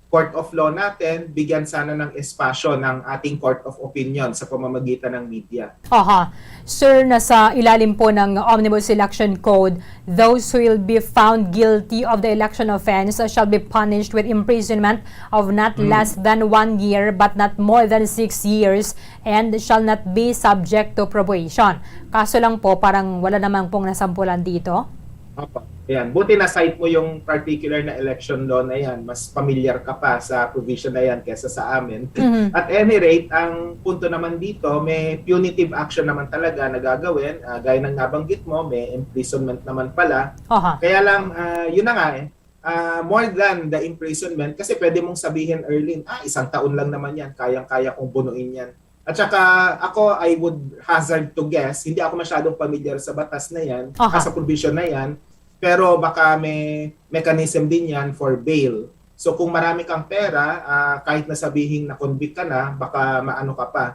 court of law natin, bigyan sana ng espasyo ng ating court of opinion sa pamamagitan ng media. Aha. Sir, nasa ilalim po ng Omnibus Election Code, those who will be found guilty of the election offense shall be punished with imprisonment of not Mm. less than one year but not more than six years and shall not be subject to probation. Kaso lang po, parang wala naman pong nasampulan dito. Opo. Ayan. Buti na cite mo yung particular na election law na yan. Mas familiar ka pa sa provision na yan kesa sa amin. Mhm. At any rate, ang punto naman dito, may punitive action naman talaga na gagawin. Ah, gaya ng nabanggit mo, may imprisonment naman pala. Aha. Kaya lang, ah, yun na nga eh, ah, more than the imprisonment, kasi pwede mong sabihin, Erlyn, ah, isang taon lang naman yan, kayang-kaya kong bunuin yan. At saka ako, I would hazard to guess, hindi ako masyadong familiar sa batas na yan, Aha. ah, sa provision na yan, pero baka may mechanism din yan for bail. So kung marami kang pera, ah, kahit na sabihing na-convict ka na, baka maano ka pa,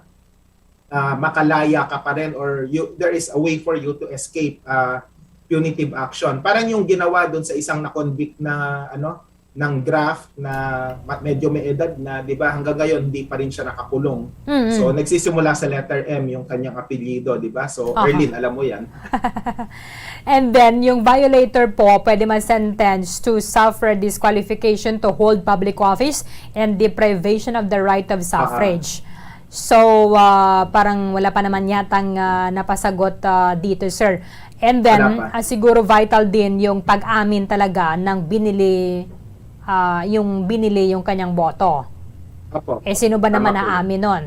ah, makalaya ka pa rin, or you, there is a way for you to escape ah, punitive action. Parang yung ginawa doon sa isang na-convict na ano, ng graft na ma- medyo may edad na, 'di ba, hanggang ngayon hindi pa rin siya nakakulong. Mm-mm. So nagsisimula sa letter M yung kanyang apelyido, 'di ba? So Aha. Erlyn, alam mo 'yan. And then, yung violator po, pwede ma-sentence to suffer disqualification to hold public office and deprivation of the right of suffrage. So, ah, parang wala pa naman yatang ah, napasagot ah, dito, sir. And then, Wala pa. ah, siguro vital din yung pag-amin talaga ng binili, ah, yung binili yung kanyang boto. Opo. Eh, sino ba Tama naman po yun. aamin nun?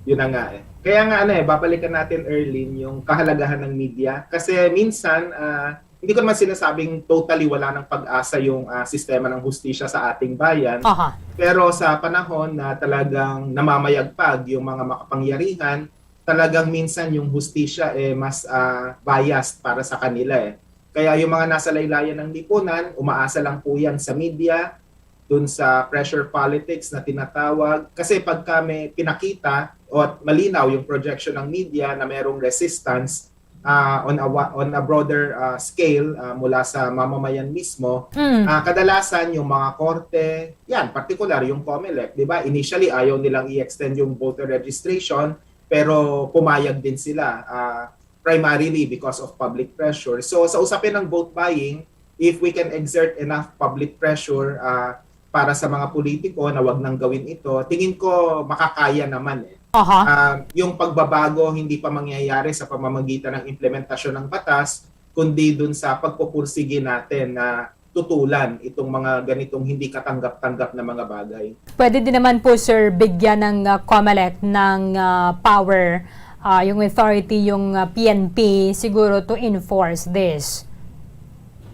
Yun na nga eh. Kaya nga ano eh, babalikan natin, Erlyn, yung kahalagahan ng media. Kasi minsan, ah, hindi ko naman sinasabing totally wala ng pag-asa yung ah, sistema ng hustisya sa ating bayan. Aha. Pero sa panahon na talagang namamayagpag yung mga makapangyarihan, talagang minsan yung hustisya eh mas ah, biased para sa kanila eh. Kaya yung mga nasa laylayan ng lipunan, umaasa lang po yan sa media, dun sa pressure politics na tinatawag. Kasi pagka may pinakita o malinaw yung projection ng media na merong resistance ah, on a wa- on a broader ah, scale ah, mula sa mamamayan mismo, Mm. ah, kadalasan yung mga korte, yan, particular yung COMELEC, 'di ba? Initially ayaw nilang i-extend yung voter registration, pero pumayag din sila ah, primarily because of public pressure. So sa usapin ng vote buying, if we can exert enough public pressure ah, para sa mga politiko na wag nang gawin ito, tingin ko makakaya naman eh. Aha. Ah, yung pagbabago hindi pa mangyayari sa pamamagitan ng implementasyon ng batas, kundi dun sa pagpupursige natin na tutulan itong mga ganitong hindi katanggap-tanggap na mga bagay. Pwede din naman po, sir, bigyan ng ah, COMELEC ng ah, power, ah, yung authority, yung ah, P N P, siguro to enforce this.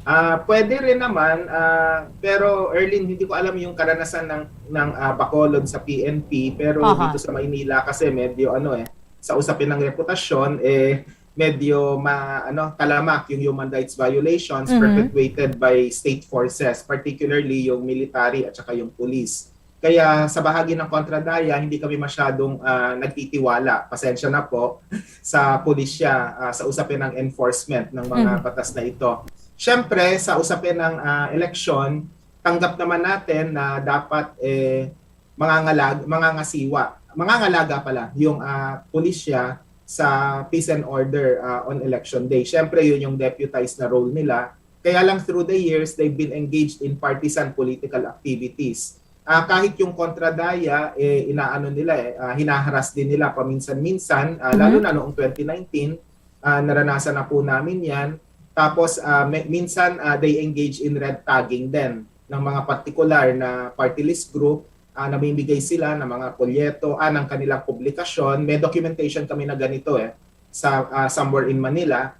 Ah, pwede rin naman, ah, pero Erlyn, hindi ko alam yung karanasan ng ng ah, Bacolod sa P N P, pero Aha. dito sa Maynila kasi medyo ano eh, sa usapin ng reputasyon eh medyo ma ano, talamak yung human rights violations Mhm. perpetuated by state forces, particularly yung military at saka yung police. Kaya sa bahagi ng Kontra Daya, hindi kami masyadong ah, nagtitiwala, pasensya na po, sa pulisya ah, sa usapin ng enforcement ng mga Mhm. batas na ito. Siyempre, sa usapin ng ah, eleksyon, tanggap naman natin na dapat, eh, mangangalag-, mangangasiwa, mangangalaga pala yung, ah, pulisya sa peace and order, ah, on election day. Siyempre, yun yung deputized na role nila. Kaya lang, through the years, they've been engaged in partisan political activities. Ah, kahit yung Kontra Daya, eh, inaano nila, eh, ah, hinaharas din nila paminsan-minsan, ah, lalo Mhm. na noong twenty nineteen, ah, naranasan na po namin yan. Tapos, ah, may, minsan, ah, they engage in red tagging din ng mga partikular na party list group. Ah, namimigay sila ng mga polyeto, ah, ng kanilang publikasyon. May documentation kami na ganito, eh, sa, ah, somewhere in Manila.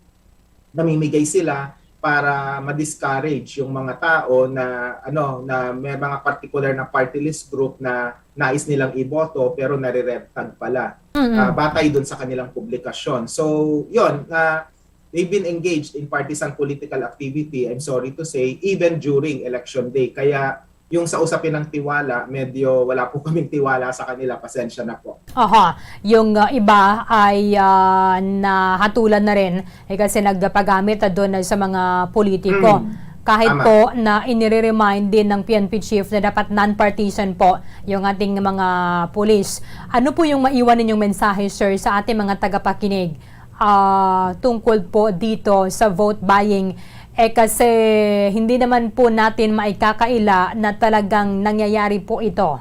Namimigay sila para ma-discourage yung mga tao na, ano, na may mga particular na party list group na nais nilang iboto pero nare-red tag pala, Mm-mm. ah, batay dun sa kanilang publikasyon. So, yun, na they've been engaged in partisan political activity, I'm sorry to say, even during election day. Kaya yung sa usapin ng tiwala, medyo wala po kaming tiwala sa kanila. Pasensya na po. Aha, yung, ah, iba ay, ah, nahatulan na rin, eh, kasi nagpagamit, ah, doon sa mga politiko. Mm. Kahit Tama. po na inire-remind din ng P N P chief na dapat non-partisan po yung ating mga pulis. Ano po yung maiwan ninyong mensahe, sir, sa ating mga tagapakinig, ah, tungkol po dito sa vote buying? Eh, kasi hindi naman po natin maikakaila na talagang nangyayari po ito.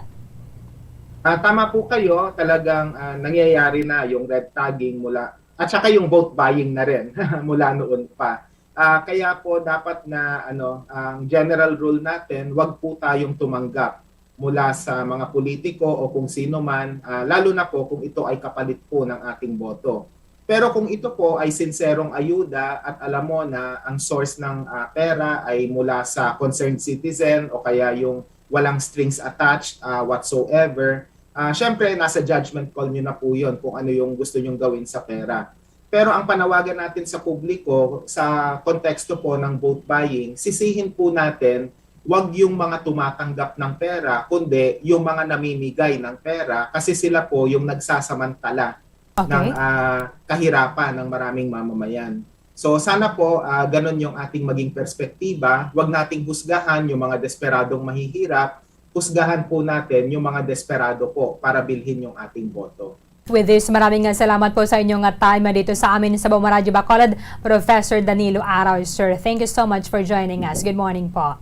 Ah, tama po kayo, talagang, ah, nangyayari na yung red tagging mula, at saka yung vote buying na rin mula noon pa. Ah, kaya po dapat na, ano, ang general rule natin, wag po tayong tumanggap mula sa mga politiko o kung sino man, ah, lalo na po kung ito ay kapalit po ng ating boto. Pero kung ito po ay sinserong ayuda at alam mo na ang source ng, ah, pera ay mula sa concerned citizen o kaya yung walang strings attached, ah, whatsoever, ah, syempre, nasa judgment call nyo na po yun kung ano yung gusto nyong gawin sa pera. Pero ang panawagan natin sa publiko, sa konteksto po ng vote buying, sisihin po natin, wag yung mga tumatanggap ng pera, kundi yung mga namimigay ng pera, kasi sila po yung nagsasamantala Okay. ng, ah, kahirapan ng maraming mamamayan. So, sana po, ah, ganun yung ating maging perspektiba. Wag nating husgahan yung mga desperadong mahihirap. Husgahan po natin yung mga desperado po para bilhin yung ating boto. With this, maraming nga salamat po sa inyong, ah, time dito sa amin sa Bombo Radyo Bacolod, Professor Danilo Araw, sir. Thank you so much for joining us. Good morning po.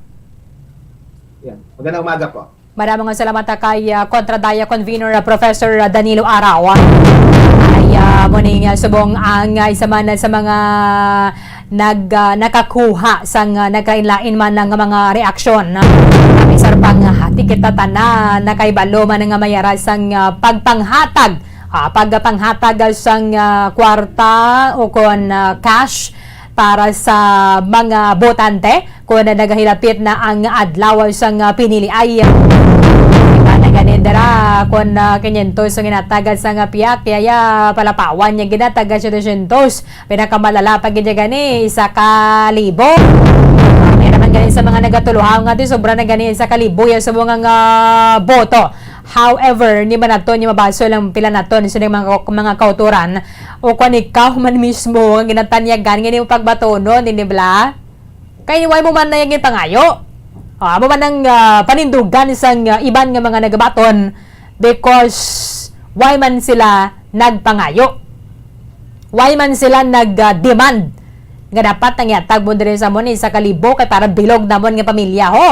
Yan. Magandang umaga po. Maraming nga salamat, ah, kay, ah, Kontra Daya Convener, ah, Professor, ah, Danilo Araw. Ay, ah, mo ning, ah, subong ang, ah, isa man sa mga nag, ah, nakakuha sang, ah, nagkalain-lain man nga mga reaksyon. Bisan pa nga, ah, di kita tanan nakahibalo man nga may ara sang, ah, pagpanghatag, ah, pagpanghatag sang, ah, kwarta o kon, ah, cash para sa mga botante kon nagahilapit na ang adlaw sang, ah, piniliay. Kita na gani dira kon, ah, kinyentos ang ginatagan sang, ah, piyak, kaya palapawan niya ginatagan setecientos. Pinakamalala pa gid gani, isa ka libo. May naman gani sa mga nagatuluhaw nga di sobra na gani isa ka libo ya subong nga boto. However, di man naton ni mabasol ang pila naton sini mga, mga kauturan o kung ikaw man mismo ang ginatanyagan nga imo pagbatonon, di ba? Kay why mo man na yung pangayo? Ah, amo man ang, ah, panindugan sang, ah, iban nga mga nagabaton because why man sila nagpangayo? Why man sila nag, ah, demand nga dapat ang ihatag mo diri sa amon isa ka libo kay para bilog namon nga pamilya? Ho,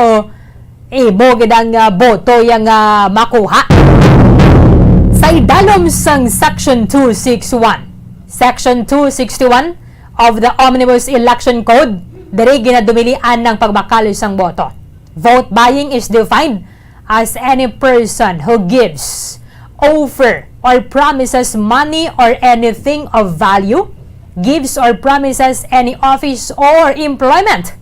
imo gid ang, ah, boto yang, ah, makuha. Sa idalom sang Section two six one, Section two sixty-one of the Omnibus Election Code, diri ginadumilian ang pagbakal sang boto. Vote buying is defined as any person who gives, offer, or promises money or anything of value, gives or promises any office or employment,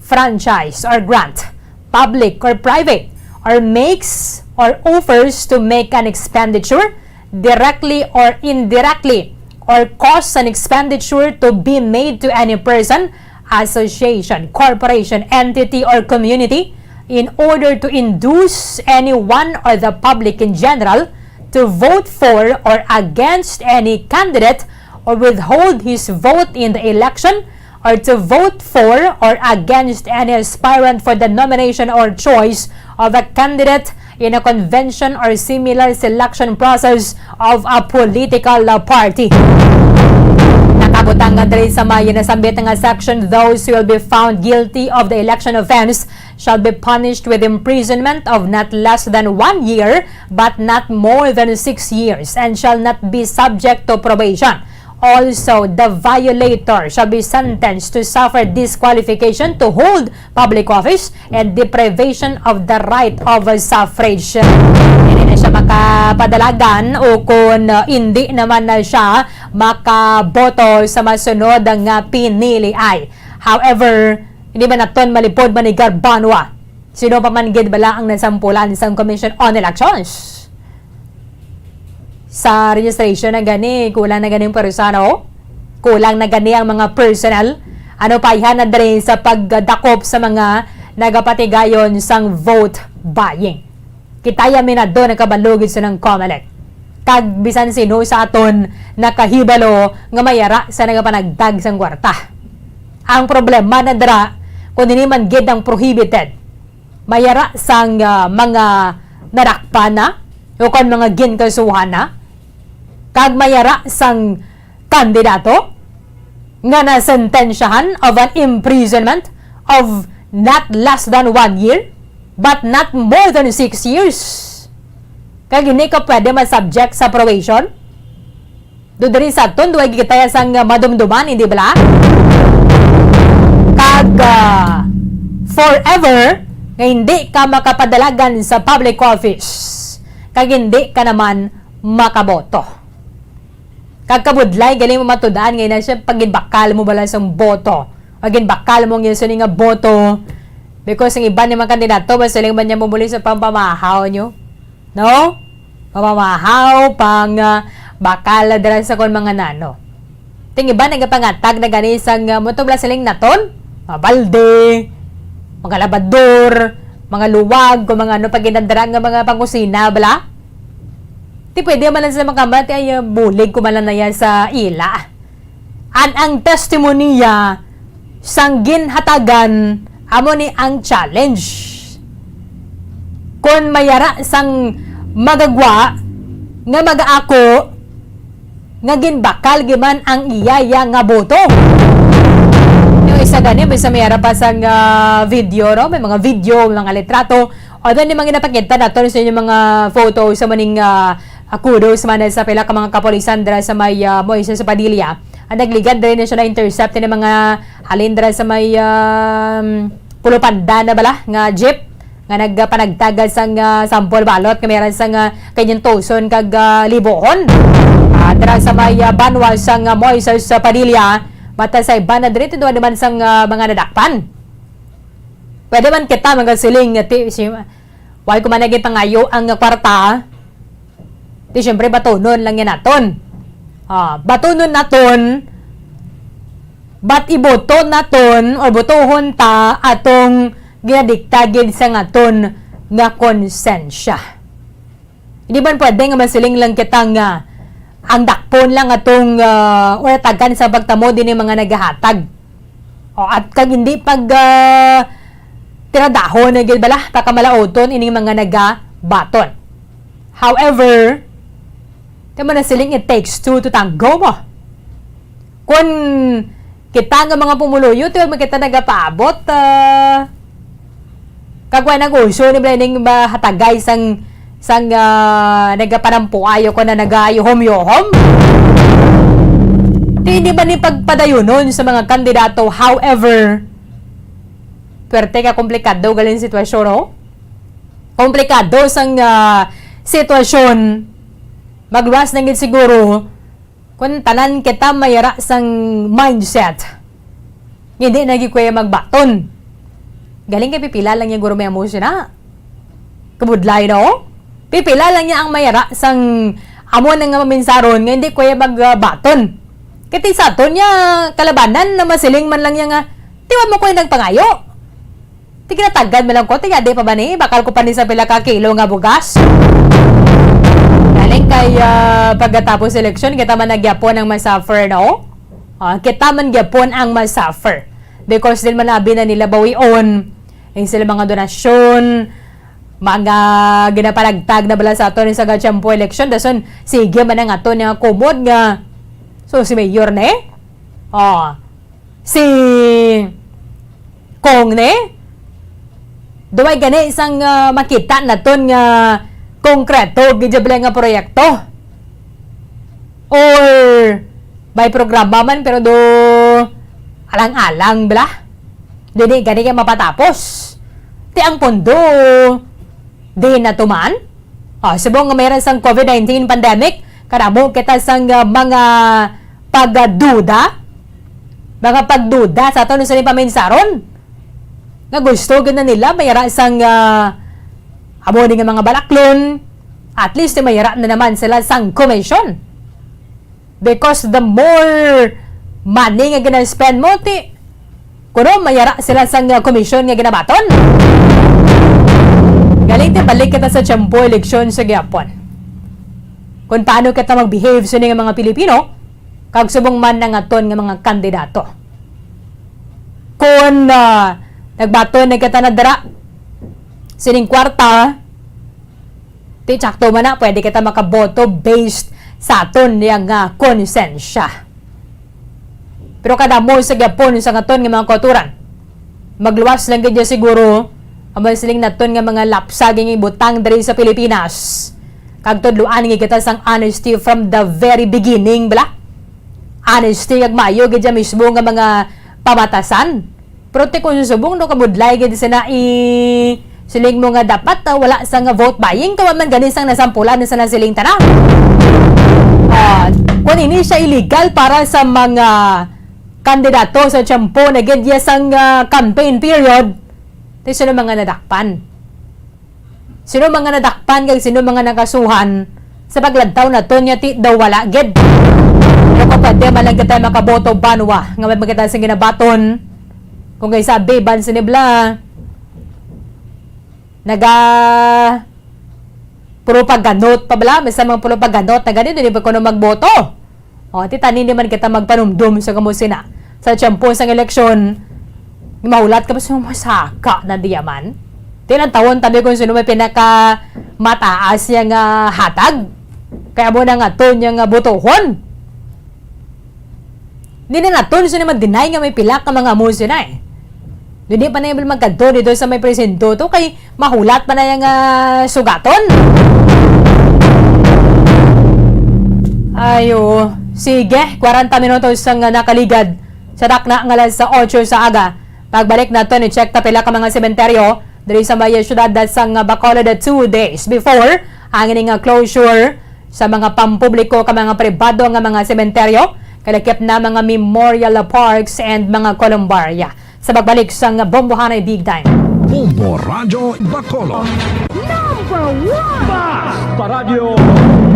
franchise or grant, public or private, or makes or offers to make an expenditure, directly or indirectly, or cause an expenditure to be made to any person, association, corporation, entity, or community in order to induce anyone or the public in general to vote for or against any candidate or withhold his vote in the election or to vote for or against any aspirant for the nomination or choice of a candidate in a convention or similar selection process of a political party. Nakabutang nga diri sa may nasambit nga section, those who will be found guilty of the election offense shall be punished with imprisonment of not less than one year but not more than six years and shall not be subject to probation. Also, the violator shall be sentenced to suffer disqualification to hold public office and deprivation of the right of suffrage. Hindi na siya makapadalagan o kung, uh, hindi naman na siya makaboto sa masunod nga pinili ay. However, hindi man naton malipod manigar banwa sino pa man gid bala ang nasampulan sang Commission on Elections. Sa registration na gani, kulang na gani ang pwersa, no? Kulang na gani ang mga personnel. Ano pa, iha na diri sa pagdakop sa mga nagapatigayon sang vote buying. Kita ya minado nakabalugid sa nang Comelec. Kag bisan sino sa aton nakahibalo nga mayara sa nagapanagdag sang kwarta. Ang problema na dira, kung ini man gid ang prohibited, mayara sang, ah, mga nadakpan na o kon mga ginkasuhan na, kag mayara sang kandidato nga nasentensyahan of an imprisonment of not less than one year, but not more than six years. Kag hindi ka pwede ma-subject sa probation. Do diri sa aton, duway gid tayo sang madumduman, hindi bala? Kag, ah, forever nga hindi ka makapadalagan sa public office. Kag hindi ka naman makaboto. Kag kabudlay, galing mo matudan nga ina siya, pag ginbakal mo bala sang boto. Pag ginbakal mo ang iyang sini nga boto. Because ang iban ni mga kandidato, basta lang ba niya mumuli sa pampamahaw nyo? No? Pamamahaw, pang, ah, bakal dira sa kon mga nano. Ting iba nagapangatag na gani sang, ah, mo to bala siling naton, mga balde, mga labador, mga luwag, kung mga ano pa ginadara nga mga pangkusina, bala. Ti pwede man lang sila makamati ay, ah, bulig ko man lang na yan sa ila. An ang testimonya sang ginhatagan amo ni ang challenge. Kon mayara sang magagwa nga magaako nga ginbakal giman ang iyaya nga boto. Yung isa gani, may sa mayara pa sang, ah, video, no? May mga video, may mga litrato. Although, ni mga ginapakita nato sa inyong mga photo sa maning, ah, ah, kudos man sa pila ka mga kapulisan dira sa may, ah, Moises Padilla. Ang nagligan diri na siya na-intercept ni mga halin dira sa may, um, Pulupanda na bala nga jeep nga nagpanagtag sang, ah, sample ballot nga meron sang, ah, kinyentoson kag, ah, libohon. Ah, dira sa may, ah, banwa sang, ah, Moises Padilla, mata sa iban na diri, tinduan naman sang, ah, mga nadakpan. Pwede man kita magasiling nga ti-, si, why ko man naging pangayo ang kwarta? Di, siyempre, batunon lang yan naton. Ah, batunon naton, but iboto naton o botohon ta atong ginadikta gid sa ngaton nga konsensya. Hindi man pwede nga masiling lang kita nga ang dakpon lang atong, ah, or tagan sa pagtamo din yung mga naghahatag. O, at kag hindi pag, ah, tiradahon na gid bala, pagkamalaoton ining mga nagabaton. However, tama na siling it takes two to tango mo. Kung kita nga mga pumuluyo, tuwag man kita nagapaabot, ah, kag wa nag-uso ni bala ning mahatagay sang, sang, ah, nagapanampuayo ko na nagayuhom-yuhom. Di, di ba ni pagpadayunon sa mga kandidato? However, pwerte ka komplikado galing sitwasyon, no? Komplikado sang, ah, sitwasyon. Magluwas na gid siguro kung tanan kita mayara sang mindset. Hindi na gid kuya magbaton. Galing kay pipila lang yung guro may amo siya na. Kabudlay, no? Pipila lang niya ang mayara sang amo na nga maminsaron nga hindi kuya magbaton. Kaya sa aton niya, kalabanan na masiling man lang niya nga, "Tiwan mo ko yung nagpangayo." Tiginatagan mo lang ko, tiga di pa ba ni? Bakal ko pa ni sa pila ka kilo nga bugas. Galing kay, ah, pagkatapos eleksyon, kita man nagyapon ang masuffer, no? Ah, kita man gyapon ang ma-suffer. Because din man abi na nila bawion. Ang sila mga donasyon, mga ginapanagtag na bala sa aton sa gachempo eleksyon. Dason, sige man ang aton nga kumod nga. So, si Mayor na eh. Oh, si Kong ni? Duway gani sang, ah, makita naton nga konkreto gid bala nga proyekto? Or may programa man pero do alang-alang bala? Dili gani kay mapatapos. Ti ang pondo di na tuman? Ah, subong nga may ra sang COVID nineteen pandemic, kadamo kita sang, ah, mga pagduda, mga pagduda sa aton sa paminsaron. Nga gusto gid na nila may ra sang, ah, amo ni nga mga balaklon, at least may ra na naman sila sang komisyon. Because the more money nga gina-spend mo, ti, kuno mayara sila sang, uh, komisyon nga ginabaton. Galing ti balik kita sa tiyempo eleksyon sa gihapon. Kung paano kita mag-behave sa nga mga Pilipino, kag subong man ang aton nga mga kandidato. Kung, uh, nagbaton na kita na dira, sining kwarta, Ti tsakto man na, pwede kita makaboto based sa aton niya nga konsensya. Pero kadamo sa gyapon sa aton nga mga kauturan, magluwas lang gid niya siguro ang mga siling naton nga mga lapsa nga ibutang diri sa Pilipinas. Kag tudloan nga kita sang honesty from the very beginning, bala. Honesty kag maayo gid siya mismo nga mga pamatasan. Pero ti kung subong no kabudlay gid sina i siling mo nga dapat, ah, wala sa nga vote buying, kawa man gani sang nasampulan sa nasiling tana. Ah, kung ini siya illegal para sa mga kandidato sa tiyempo na gid ya sang, ah, campaign period, ti sino mga nadakpan? Sino mga nadakpan kag sino mga nakasuhan sa paglantaw naton nga ti daw wala gid? Pero kung pwede man lang kita makaboto banwa nga may magkita sa ginabaton, kung kay sabi ban sa nibla, naga propaganot pa bala, may sa mga propaganot na ganito, di ba kuno magboto? O, ti tani naman kita magpanumdum sa kamo sina. Sa tiyempo sang eleksyon, mahulat ka pa sa masaka na diyaman. Ti lang tawon tabi kung sino may pinaka mataas niya nga hatag. Kaya mo na nga to niya nga botohon. Di na naton sino man deny nga may pila ka mga amo sina eh. Dili pa na yung magkadto dito sa may presinto to kay mahulat pa na yung, ah, sugaton. Ayo, sige, kwarenta minutos ang, ah, nakaligad sa dakna nga alas otso sa aga. Pagbalik nato ni check ta pila ka mga sementeryo diri sa may siyudad sang Bacolod two days before ang ining, ah, closure sa mga pampubliko ka mga pribado nga mga sementeryo, kalakip na mga memorial parks and mga columbaria. Sa pagbalik sang Bombohanay Big Time. Bombo Radyo Bacolod. Number one! Bas pa Radyo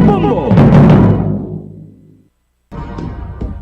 Bombo!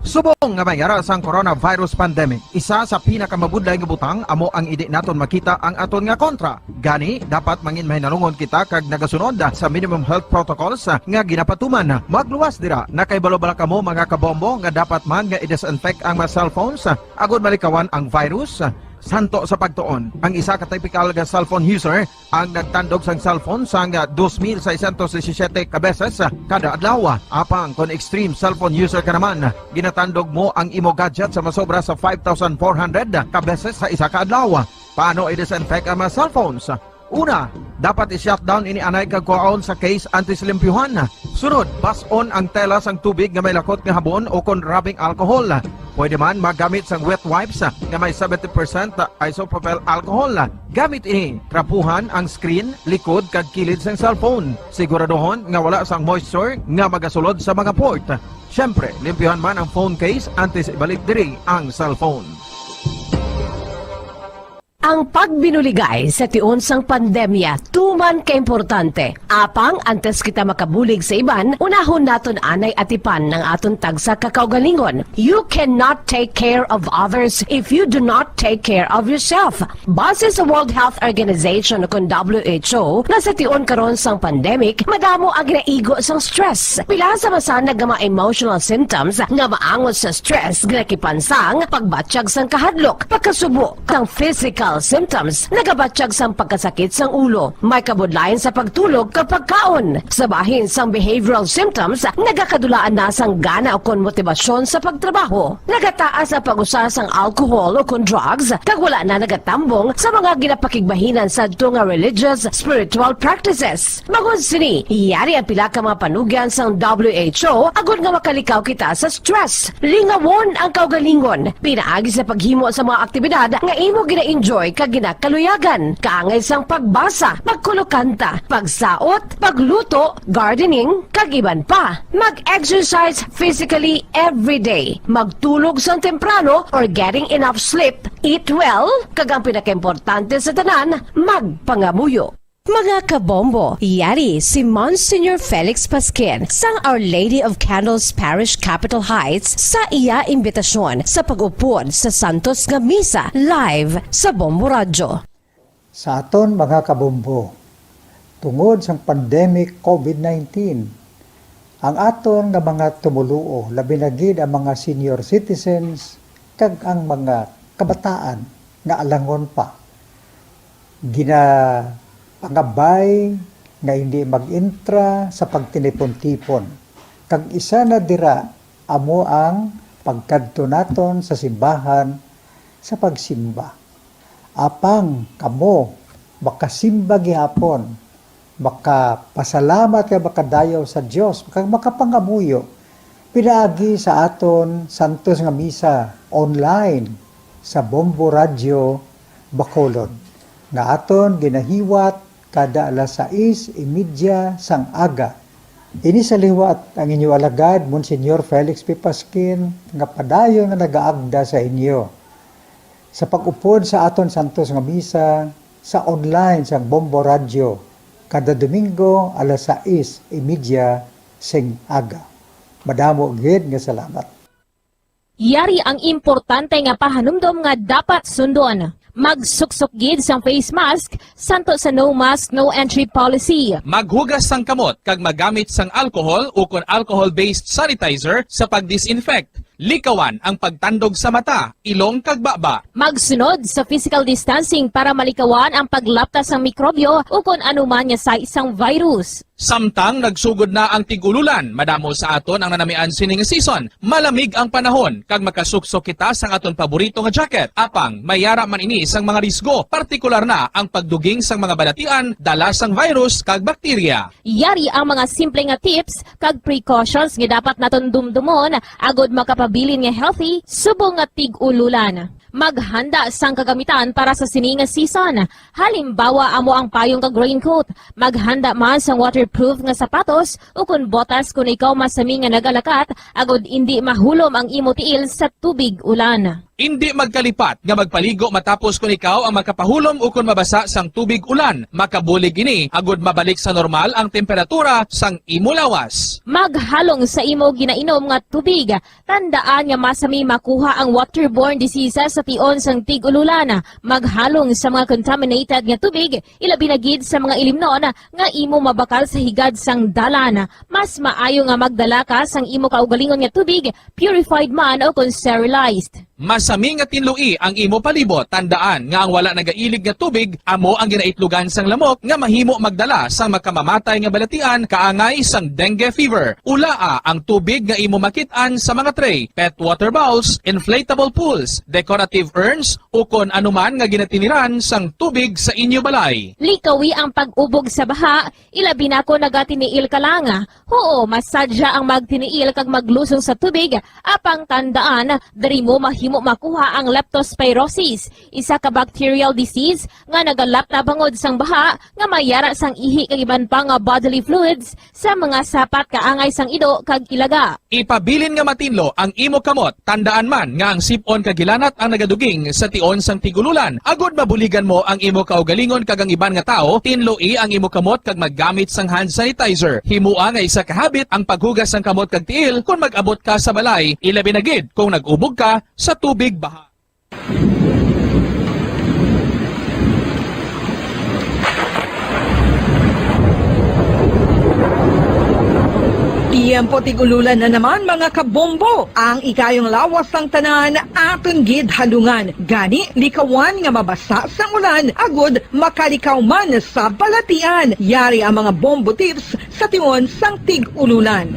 Subong nga may ara sang coronavirus pandemic, isa sa pinakamabudlay nga butang amo ang hindi naton makita ang aton nga kontra. Gani, dapat mangin mahinalungon kita kag nagasunod sa minimum health protocols nga ginapatuman. Magluwas dira, nakahibalo bala kamo, mga kabombo, nga dapat man nga i-disinfect ang mga cellphones agod malikawan ang virus? Santo sa pagtuon, ang isa ka typical nga cellphone user ang nagtandog sang cellphone sang dos mil seiscientos disisiete ka beses kada adlaw. Apang kon extreme cellphone user ka naman, ginatandog mo ang imo gadget sa masobra sa five thousand four hundred ka beses sa isa ka adlaw. Paano i-disinfect ang mga cellphones? Una, dapat i-shutdown ini anay kag kuhaon sa case antes limpyuhan. Sunod, bas-on ang tela sang tubig nga may lakot nga habon o kon rubbing alcohol. Pwede man magamit sang wet wipes nga may seventy percent isopropyl alcohol. Gamit ini, trapuhan ang screen, likod kag kilid sang cellphone. Siguraduhon nga wala sang moisture nga magasulod sa mga port. Siyempre, limpyuhan man ang phone case antes ibalik diri ang cellphone. Ang pagbinuligay sa tion sang pandemya tuman kaimportante. Apang antes kita makabulig sa iban, unahon naton anay atipan ang aton tagsa ka kaugalingon. You cannot take care of others if you do not take care of yourself. Base sa World Health Organization o kon W H O, nga sa tion karon sang pandemic, madamo ang ginaigo sang stress. Pila sa masanag nga mga emotional symptoms nga maangot sa stress ginakipan sang pagbatyag sang kahadlok, pagkasubo, sang physical symptoms, nagabatyag sang pagkasakit sang ulo, may kabudlayan sa pagtulog kag pagkaon. Sa bahin sang behavioral symptoms, nagakadulaan na sang gana ukon motibasyon sa pagtrabaho. Nagataas ang pag-usa sang alcohol ukon drugs, kag wala na nagatambong sa mga ginapakigbahinan sadto nga religious, spiritual practices. Bangod sini, yari ang pila ka mga panugyan sang W H O agod nga makalikaw kita sa stress. Lingawon ang kaugalingon pinaagi sa paghimo sa mga aktibidad nga imo gina-enjoy kag ginakaluyagan, kaangay sang pagbasa, pagkulokanta, pagsaot, pagluto, gardening, kag iban pa. Mag-exercise physically every day. Magtulog sang temprano or getting enough sleep. Eat well, kag ang pinakaimportante sa tanan, magpangamuyo. Mga kabombo, yari si Monsignor Felix Pasquin sang Our Lady of Candles Parish, Capitol Heights, sa iya imbitasyon sa pag-upod sa santos nga misa live sa Bombo Radyo. Sa aton mga kabombo, tungod sang pandemic COVID nineteen, ang aton nga mga tumoluo, labi na gid ang mga senior citizens kag ang mga kabataan nga alangon pa, ginapangabay nga hindi mag-intra sa pagtinipon-tipon. Kag isa na dira amo ang pagkadto naton sa simbahan sa pagsimba. Apang kamo makasimba gihapon, makapasalamat kag makadayaw sa Dios, kag makapangamuyo pinaagi sa aton santos nga misa online sa Bombo Radyo Bacolod, nga aton ginahiwat kada alas sais y media sang aga. Ini sa liwat ang inyo alagad, Monsignor Felix P. Pasquin, nga padayon nga nagaagda sa inyo sa pag-upod sa aton santos nga misa sa online sang Bombo Radyo kada Domingo alas sais y media sing aga. Madamo gid nga salamat. Yari ang importante nga pahanumdom nga dapat sundon. Magsuksok gid sang face mask, santo sa no mask, no entry policy. Maghugas sang kamot kag magamit sang alcohol ukon alcohol-based sanitizer sa pag-disinfect. Likawan ang pagtandog sa mata, ilong kag baba. Magsunod sa physical distancing para malikawan ang paglapta sang mikrobyo ukon anuman nga sahi sang virus. Samtang nagsugod na ang tig-ululan, madamo sa aton ang nanamian sini nga season. Malamig ang panahon, kag makasuksok kita sang aton paborito nga jacket. Apang may yara man ini sang mga risgo, partikular na ang pagduging sang mga balatian dala sang virus kag bakterya. Yari ang mga simple nga tips kag precautions nga dapat naton dumdumon agod makapabilin nga healthy subong nga tig-ululan. Maghanda sang kagamitan para sa sini nga season. Halimbawa, amo ang payong kag raincoat. Maghanda man sang waterproof nga sapatos ukon botas kon ikaw masami nga nagalakat agod indi mahulom ang imo tiil sa tubig ulan. Indi magkalipat nga magpaligo matapos kon ikaw ang makapahulom ukon mabasa sang tubig ulan. Makabulig ini agod mabalik sa normal ang temperatura sang imo lawas. Maghalong sa imo ginainom nga tubig. Tandaan nga masami makuha ang waterborne diseases sa tion sang tig-ululan. Maghalong sa mga contaminated nga tubig, ilabi na gid sa mga ilimnon nga imo mabakal sa higad sang dalan. Mas maayo nga magdala ka sang imo kaugalingon nga tubig, purified man o kon sterilized. Masami nga tinloi ang imo palibot. Tandaan nga ang wala nagailig nga tubig amo ang ginaitlogan sang lamok nga mahimo magdala sang makamamatay nga balatian kaangay sang dengue fever. Ulaa ang tubig nga imo makit-an sa mga tray, pet water bowls, inflatable pools, decorative urns, ukon anuman nga ginatiniran sang tubig sa inyo balay. Likawi ang pag-ubog sa baha, ilabi na kon nagatiniil ka lang. Huo, masadya ang magtiniil kag maglusong sa tubig, apang tandaan, diri mo mahimo mo makuha ang leptospirosis, isa ka bacterial disease nga nagalap na bangod sang baha nga may yara sang ihi kag iban pa nga bodily fluids sa mga sapat kaangay sang ido kag ilaga. Ipabilin nga matinlo ang imo kamot. Tandaan man nga ang sip-on kag hilanat ang nagaduging sa tion sang tig-ululan. Agod mabuligan mo ang imo kaugalingon kag ang iban nga tawo, tinloi ang imo kamot kag maggamit sang hand sanitizer. Himoa nga isa ka habit ang paghugas sang kamot kag tiil kon mag-abot ka sa balay, ilabi na gid kung nag-ubog ka sa tubig baha. Tiyempo tig-ululan na naman, mga kabombo. Ang ikayong lawas sang tanan aton gid halungan. Gani, likawan nga mabasa sang ulan agud makalikaw man sa balatian. Yari ang mga bombo tips sa tion sang tig-ululan.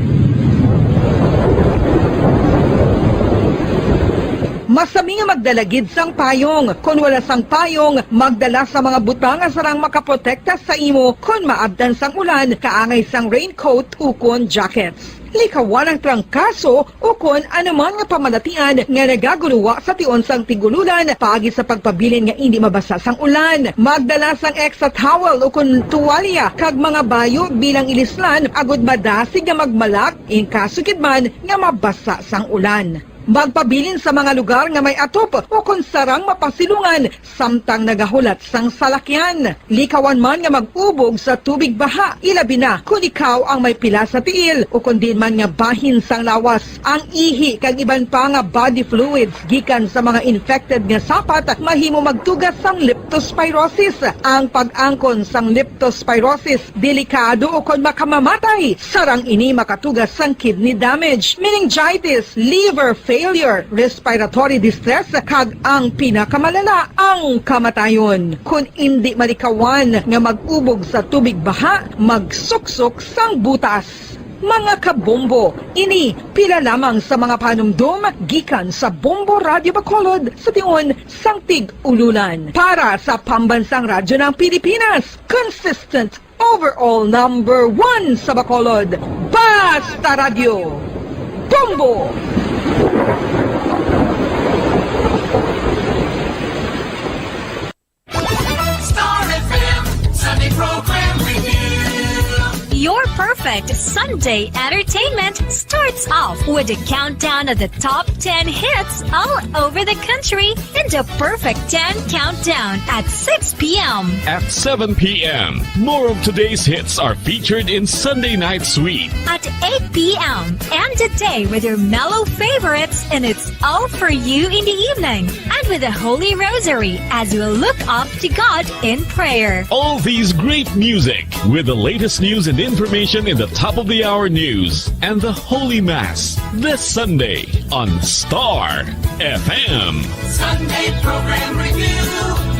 Masami nga magdala gid sang payong. Kon wala sang payong, magdala sa mga butang nga sarang makaprotekta sa imo kon maabtan sang ulan, kaangay sang raincoat ukon jackets. Likawan ang trangkaso ukon anuman nga pamalatian nga nagagulowa sa tion sang tig-ululan paagi sa pagpabilin nga indi mabasa sang ulan. Magdala sang extra towel ukon tuwalya kag mga bayo bilang ilislan agud madasig nga magmalak in kaso gid man nga mabasa sang ulan. Magpabilin sa mga lugar nga may atop ukon sarang mapasilungan samtang nagahulat sang salakyan. Likawan man nga mag-ubog sa tubig baha, ilabi na kon ikaw ang may pila sa tiil ukon diin man nga bahin sang lawas. Ang ihi kag iban pa nga body fluids gikan sa mga infected nga sapat mahimo magtuga sang leptospirosis. Ang pag-angkon sang leptospirosis delikado ukon makamamatay. Sarang ini makatuga sang kidney damage, meningitis, liver failure, respiratory distress, kag ang pinakamalala, ang kamatayon. Kon indi malikawan nga mag-ubog sa tubig baha, magsuksok sang butas. Mga kabombo, ini pila lamang sa mga panumdom gikan sa Bombo Radyo Bacolod sa tion sang tig-ululan. Para sa Pambansang Radyo ng Pilipinas, consistent overall number one sa Bacolod, Basta Radyo, Bombo! Star F M Sunday Program Review. Your perfect Sunday entertainment starts off with a countdown of the top ten hits all over the country in the Perfect ten Countdown at six p.m. At seven p.m., more of today's hits are featured in Sunday Night Sweet. At eight p.m., end the day with your mellow favorites, and it's all for you in the evening. And with the Holy Rosary as we look up to God in prayer. All these great music with the latest news and information in the top of the hour news and the Holy Mass this Sunday on Star F M. Sunday Program Review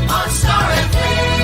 on Star F M.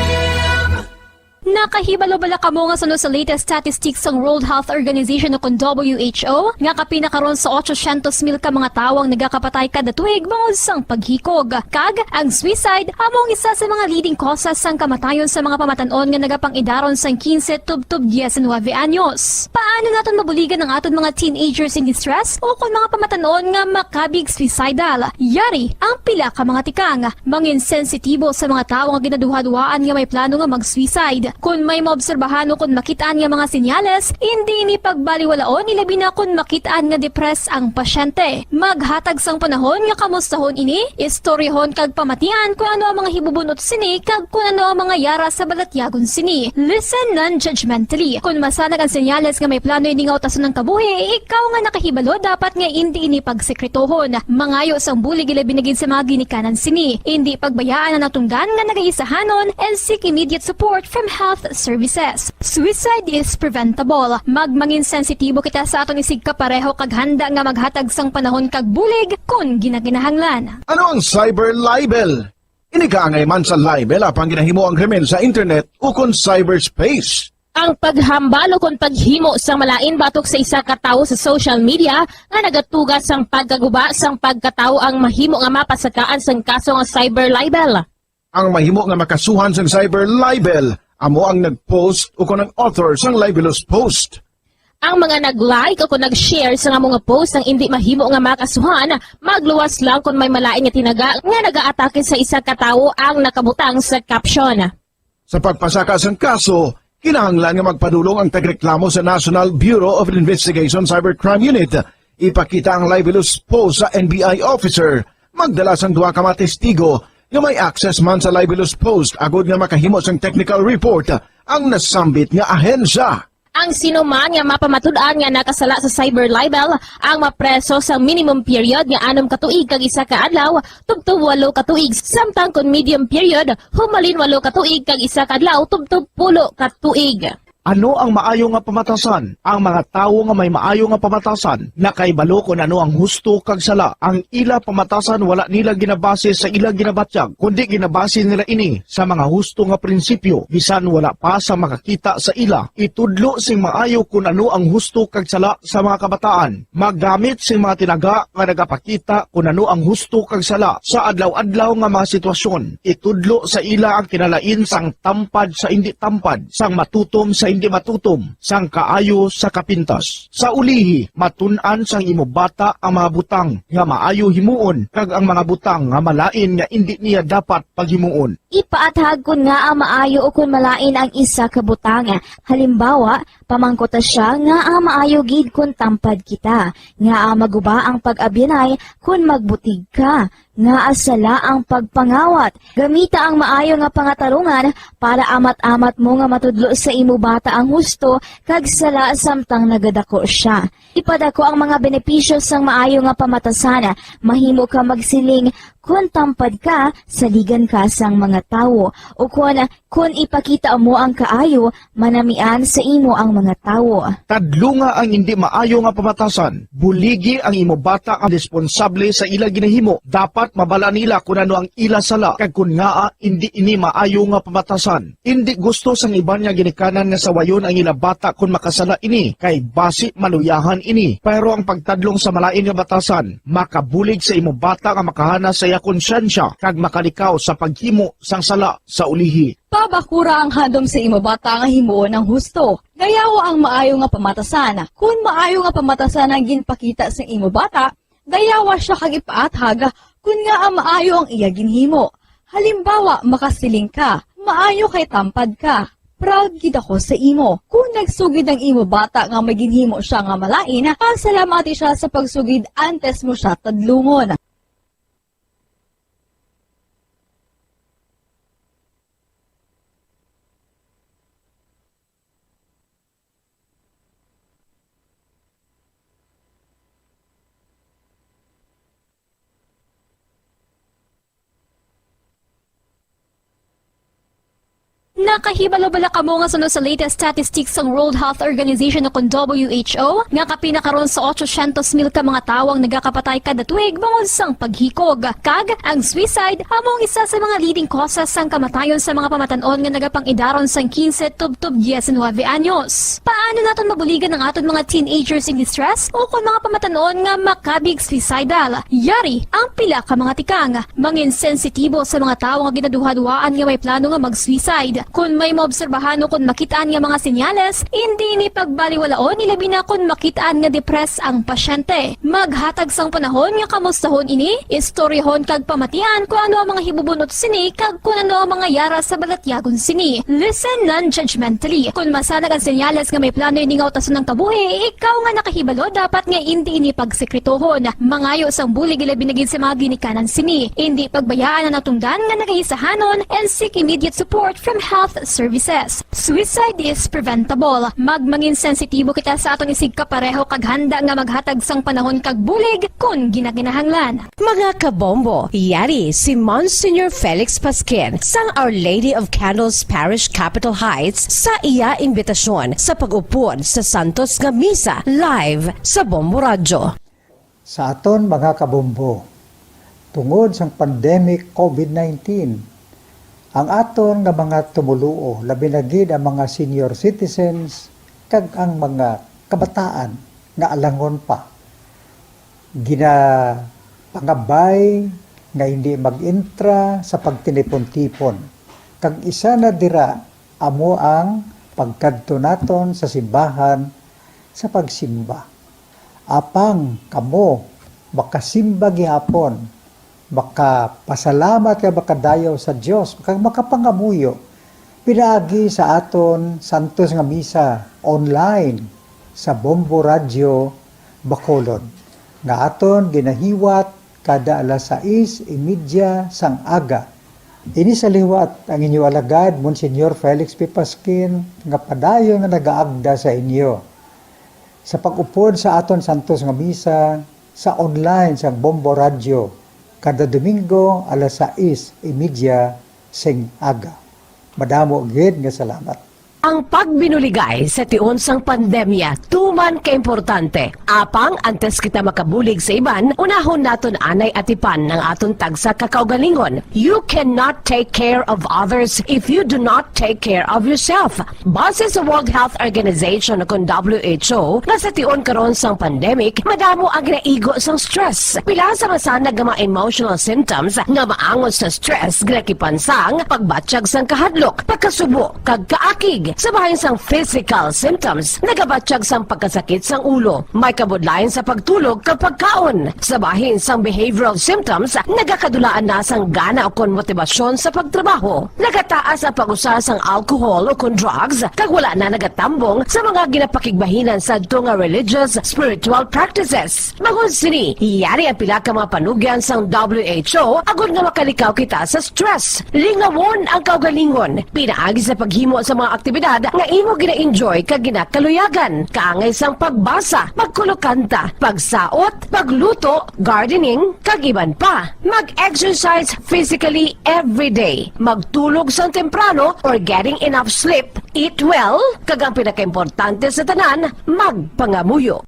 Nakahibalo bala kamo nga suno sa latest statistics sang World Health Organization o kon W H O nga kapin na karon sa ochocientos mil ka mga tawo ang nagakapatay kada tuig bangod sang paghikog? Kag ang suicide amo ang isa sa mga leading causes sang kamatayon sa mga pamatan-on nga nagapang-idaron sang quince tubtob diecinuebe anyos. Paano naton mabuligan ang aton mga teenagers in distress o kon mga pamatan-on nga makabig suicidal? Yari ang pila ka mga tikang. Mangin sensitibo sa mga tawo nga ginaduhaduhaan nga may plano nga mag-suicide. Kon may maobserbahan o kon makit-an nga mga senyales, indi ini pagbaliwalaon, ilabi na kon makit-an nga depressed ang pasyente. Maghatag sang panahon nga kamustahon ini, istoryahon kag pamatian kon ano ang mga hibubun-ot sini kag kon ano ang mga yara sa balatyagon sini. Listen non-judgmentally. Kon masanag ang senyales nga may plano ini nga utason ang kabuhi, ikaw nga nakahibalo dapat nga indi ini pagsekretohon. Mangayo sang bulig, ilabi na gid sa mga ginikanan sini. Indi pagbayaan ang natunggan nga nagaisahanon and seek immediate support from health services. Suicide is preventable. Magmangin sensitibo kita sa aton isigkapareho kag handa nga maghatag sang panahon kag bulig kon ginakinahanglan. Ano ang cyber libel? Ini kaangay man sa libel apang ginahimo ang krimen sa internet ukon cyberspace. Ang paghambal ukon paghimo sang malain batok sa isa ka tawo sa social media nga nagatuga sang pagkaguba sang pagkatawo ang mahimo nga mapasakaan sang kaso nga cyber libel. Ang mahimo nga makasuhan sang cyber libel amo ang nag-post ukon ang author sang libelous post. Ang mga nag-like o kung nag-share sa nga mga post ang indi mahimo nga makasuhan, magluwas lang kon may malain nga tinaga nga nagaatake sa isa ka tawo ang nakabutang sa caption. Sa pagpasaka sang kaso, kinahanglan nga magpadulong ang tagreklamo sa National Bureau of Investigation Cybercrime Unit. Ipakita ang libelous post sa N B I officer, magdala sang duha ka mga testigo nga may access man sa libelous post agod nga makahimo sang technical report ang nasambit nga ahensya. Ang sino man nga mapamatud-an nga nakasala sa cyber libel ang mapreso sa minimum period nga anom ka tuig kag isa ka adlaw tubtob walo ka tuig, samtang kon medium period, humalin walo ka tuig kag isa ka adlaw tubtob pulo ka tuig. Ano ang maayo nga pamatasan? Ang mga tawo nga may maayo nga pamatasan nakahibalo kon ano ang husto kag sala. Ang ila pamatasan wala nila ginabase sa ila ginabatyag, kundi ginabase nila ini sa mga husto nga prinsipyo, bisan wala pa sa makakita sa ila. Itudlo sing maayo kon ano ang husto kag sala sa mga kabataan. Maggamit sing mga tinaga nga nagapakita kon ano ang husto kag sala sa adlaw-adlaw nga mga sitwasyon. Itudlo sa ila ang kinalain sang tampad sa indi tampad, sang matutom sa indi matutom, sang kaayo sa kapintas. Sa ulihi, matun-an sang imo bata ang mga butang nga maayo himuon kag ang mga butang nga malain nga indi niya dapat paghimuon. Ipaathag kon ngaa maayo ukon malain ang isa ka butang. Halimbawa, pamangkuta sia ngaa maayo gid kon tampad kita, ngaa maguba ang pag-abyanay kon magbutig ka, ngaa sala ang pagpangawat. Gamita ang maayo nga pangatarungan para amat-amat mo nga matudlo sa imo bata ang husto kag sala samtang nagadako sia. Ipadako ang mga benepisyo sang maayo nga pamatasan. Mahimo ka magsiling, "Kon tampad ka, saligan ka sang mga tawo," ukon, "Kon ipakita mo ang kaayo, manamian sa imo ang mga tawo." Tadlunga ang indi maayo nga pamatasan. Buligi ang imo bata ang responsable sa ila ginahimo. Dapat mabala nila kon ano ang ila sala kag kon ngaa indi ini maayo nga pamatasan. Indi gusto sang iban nga ginikanan nga sawayon ang ila bata kon makasala ini, kay basi maluyahan ini. Pero ang pagtadlong sa malain nga batasan makabulig sa imo bata nga makahanas sa iya konsyensya kag makalikaw sa paghimo sang sala sa ulihi. Pabakura ang handom sa imo bata nga himuon ang husto. Dayawa ang maayo nga pamatasan. Kon maayo nga pamatasan ang ginpakita sa imo bata, dayawa sia kag ipaathag kon ngaa maayo ang iya ginhimo. Halimbawa, makasiling ka, "Maayo kay tampad ka. Proud gid ako sa imo." Kon nagsugid ang imo bata nga may ginhimo sia nga malain, pasalamati sia sa pagsugid antes mo sia tadlungon. Nakahibalo bala kamo nga suno sa latest statistics sang World Health Organization o kon W H O, nga kapin na karon sa otsosyentos mil ka mga tawo ang nagakapatay kada tuig bangod sang paghikog? Kag ang suicide amo ang isa sa mga leading causes sang kamatayon sa mga pamatan-on nga nagapang-idaron sang quince tubtob diecinuebe anyos. Paano naton mabuligan ang aton mga teenagers in distress o kon mga pamatan-on nga makabig suicidal? Yari ang pila ka mga tikang. Mangin sensitibo sa mga tawo nga ginaduhaduhaan nga may plano nga mag-suicide. Kon may maobserbahan o kon makit-an nga mga senyales, indi ini pagbaliwalaon, ilabi na kon makit-an nga depressed ang pasyente. Maghatag sang panahon nga kamustahon ini, istoryahon kag pamatian kon ano ang mga hibubun-ot sini kag kon ano ang mga yara sa balatyagon sini. Listen non-judgmentally. Kon masanag ang senyales nga may plano ini nga utason ang kabuhi, ikaw nga nakahibalo dapat nga indi ini pagsekretohon. Mangayo sang bulig, ilabi na gid sa mga ginikanan sini. Indi pagbayaan ang natungdan nga nagahisahanon and seek immediate support from health services. Suicide is preventable. Magmangin sensitibo kita sa aton isigkapareho kag handa nga maghatag sang panahon kag bulig kon ginakinahanglan. Mga kabombo, yari si Monsignor Felix Pasquin sang Our Lady of Candles Parish, Capitol Heights, sa iya imbitasyon sa pag-upod sa santos nga misa live sa Bombo Radyo. Sa aton mga kabombo, tungod sang pandemic covid nineteen, ang aton nga mga tumoluo, labi na gid ang mga senior citizens kag ang mga kabataan nga alangon pa, ginapangabay nga indi mag-entra sa pagtinipon-tipon. Kag isa na dira amo ang pagkadto naton sa simbahan sa pagsimba. Apang kamo makasimba gihapon, makapasalamat kag makadayaw sa Dios, kag makapangamuyo pinaagi sa aton santos nga misa online sa Bombo Radyo Bacolod, nga aton ginahiwat kada alas sais y media sang aga. Ini sa liwat ang inyo alagad, Monsignor Felix P. Pasquin, nga padayon nga nagaagda sa inyo. Sa pag-upod sa aton santos nga misa sa online sang Bombo Radyo, kada Domingo alas sais y media sing aga. Madamo gid nga salamat. Ang pagbinuligay sa tion sang pandemya tuman ka importante. Apang antes kita makabulig sa iban, unahon naton anay atipan ang aton tagsa ka kaugalingon. You cannot take care of others if you do not take care of yourself. Base sa World Health Organization o kon W H O, nga sa tion karon sang pandemic, madamo ang ginaigo sang stress. Pila sa masanag nga mga emotional symptoms nga maangot sa stress ginakipan sang pagbatyag sang kahadlok, pagkasubo, kag kaakig. Sa bahin sang physical symptoms, nagabatyag sang pagkasakit sang ulo, may kabudlayan sa pagtulog kag pagkaon. Sa bahin sang behavioral symptoms, nagakadulaan na sang gana ukon motibasyon sa pagtrabaho. Nagataas ang pag-usa sang alcohol ukon drugs, kag wala na nagatambong sa mga ginapakigbahinan sadto nga religious, spiritual practices. Bangod sini, yari ang pila ka mga panugyan sang W H O agod nga makalikaw kita sa stress. Lingawon ang kaugalingon pinaagi sa paghimo sa mga aktibidad nga imo gina-enjoy kag ginakaluyagan, kaangay sang pagbasa, pagkulokanta, pagsaot, pagluto, gardening, kag iban pa. Mag-exercise physically every day. Magtulog sang temprano or getting enough sleep. Eat well, kag ang pinakaimportante sa tanan, magpangamuyo.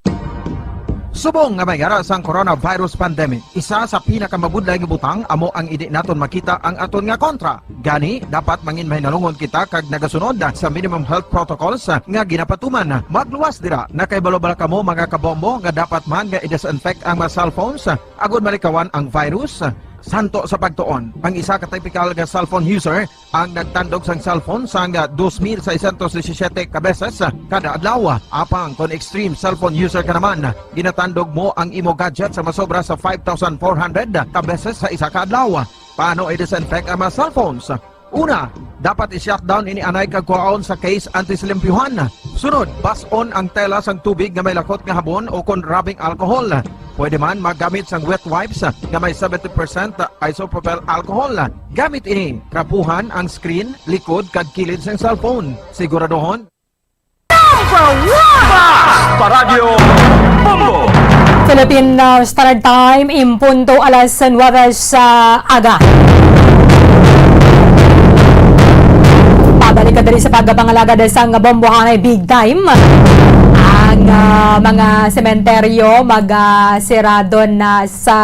Subong nga may yara sang coronavirus pandemic, isa sa pinakamabudlay nga butang amo ang indi naton makita ang aton nga kontra. Gani, dapat mangin mahinalungon kita kag nagasunod sa minimum health protocols nga ginapatuman. Magluwas dira, nakahibalo bala kamo, mga kabombo, nga dapat man nga i-disinfect ang mga cellphones agod malikawan ang virus? Santo sa pagtuon, ang isa ka typical nga cellphone user ang nagtandog sang cellphone sang dos mil seiscientos disisiete ka beses kada adlaw. Apang kon extreme cellphone user ka naman, ginatandog mo ang imo gadget sa masobra sa five thousand four hundred ka beses sa isa ka adlaw. Paano i-disinfect ang mga cellphones? Una, dapat i-shutdown ini anay kag kuhaon sa case antes limpyuhan. Sunod, bas-on ang tela sang tubig nga may lakot nga habon o kon rubbing alcohol. Pwede man maggamit sang wet wipes nga may seventy percent isopropyl alcohol. Gamit ini, trapuhan ang screen, likod, kag kilid sang cellphone. Siguraduhon. Number one! Basta Radyo Bombo! Philippine, uh, Standard Time, in punto alas nuwebe sa aga. Pabalik ka diri sa pagpangalagad sang bombohanay big time. Ang, uh, mga sementeryo mag, uh, sirado na sa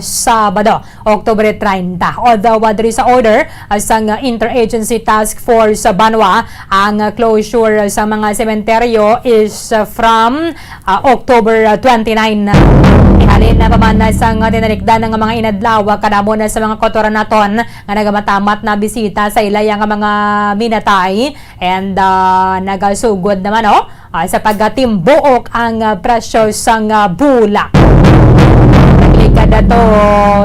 Sabado, October treinta. Although, uh, diri sa order, uh, sang Interagency Task Force sa banwa, ang, uh, closure sa mga sementeryo is, uh, from, uh, October, uh, twenty-nine. Ihalin na pa man na sang tinalikdan nga mga inadlaw, uh, kadamo na sa mga kautoran naton nga nagamatamat na bisita sa ilaya nga mga minatay and, uh, nagasugod naman, oh, ah, sa pagkatimbuok ang, ah, presyo sang, ah, bulak. Nagligad ato,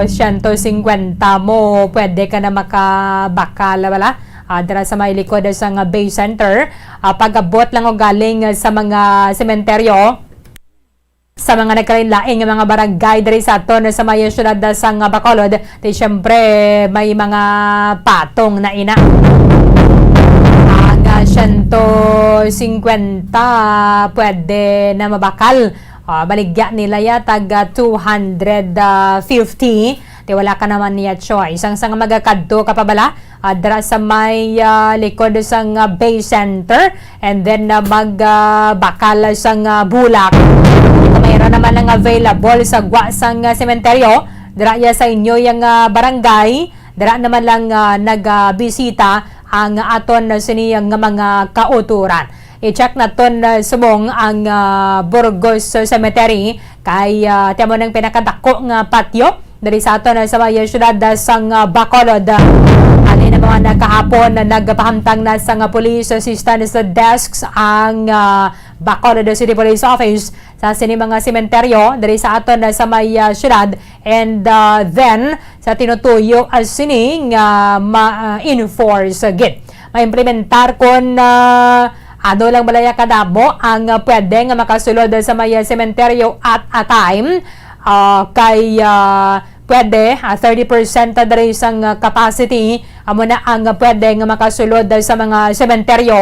siyento singkwenta mo, pwede ka na makabakal, wala? Ah, dira sa may likod sang, ah, Bay Center, ah, pag-abot lang o galing sa mga sementeryo, sa mga nagkalain-lain nga mga barangay diri sa aton sa may siyudad sang Bacolod, di siyempre may mga patong na ina. Ang, ah, siyento singkwenta pwede na mabakal. Ah, baligya nila ya tag, ah, two hundred fifty. Di wala ka naman niya choice. Ang sa nga magakadto ka pa bala, ah, dira sa may, ah, likod sang, ah, Bay Center, and then, ah, mag, ah, bakal sang, ah, bulak. Kung mayroon naman ang available sa gwa sang, ah, sementeryo, dira ya sa inyo yang, ah, barangay, dira naman lang, ah, nagabisita ang aton sini nga mga kauturan. I-check naton, ah, subong ang, ah, Burgos Cemetery kay, ah, ti amo nang pinakadako nga patyo diri sa aton, ah, sa may siyudad, ah, sang, ah, Bacolod. Halin na mga nakahapon, ah, nagpahamtang na sang, ah, police assistance desks ang, ah, Bacolod City Police Office sa sini mga sementeryo diri sa aton, ah, sa may, ah, syudad. And, ah, then, sa tinutuyo, ah, sini nga ma-, ah, enforce gid, maimplementar kon, ah, ano lang balaya kadamo ang, ah, pwede nga makasulod sa may, ah, sementeryo at a time. Ah, kay, ah, pwede, ah, thirty percent diri sang, ah, capacity, amo na ang, ah, pwede nga makasulod sa mga sementeryo.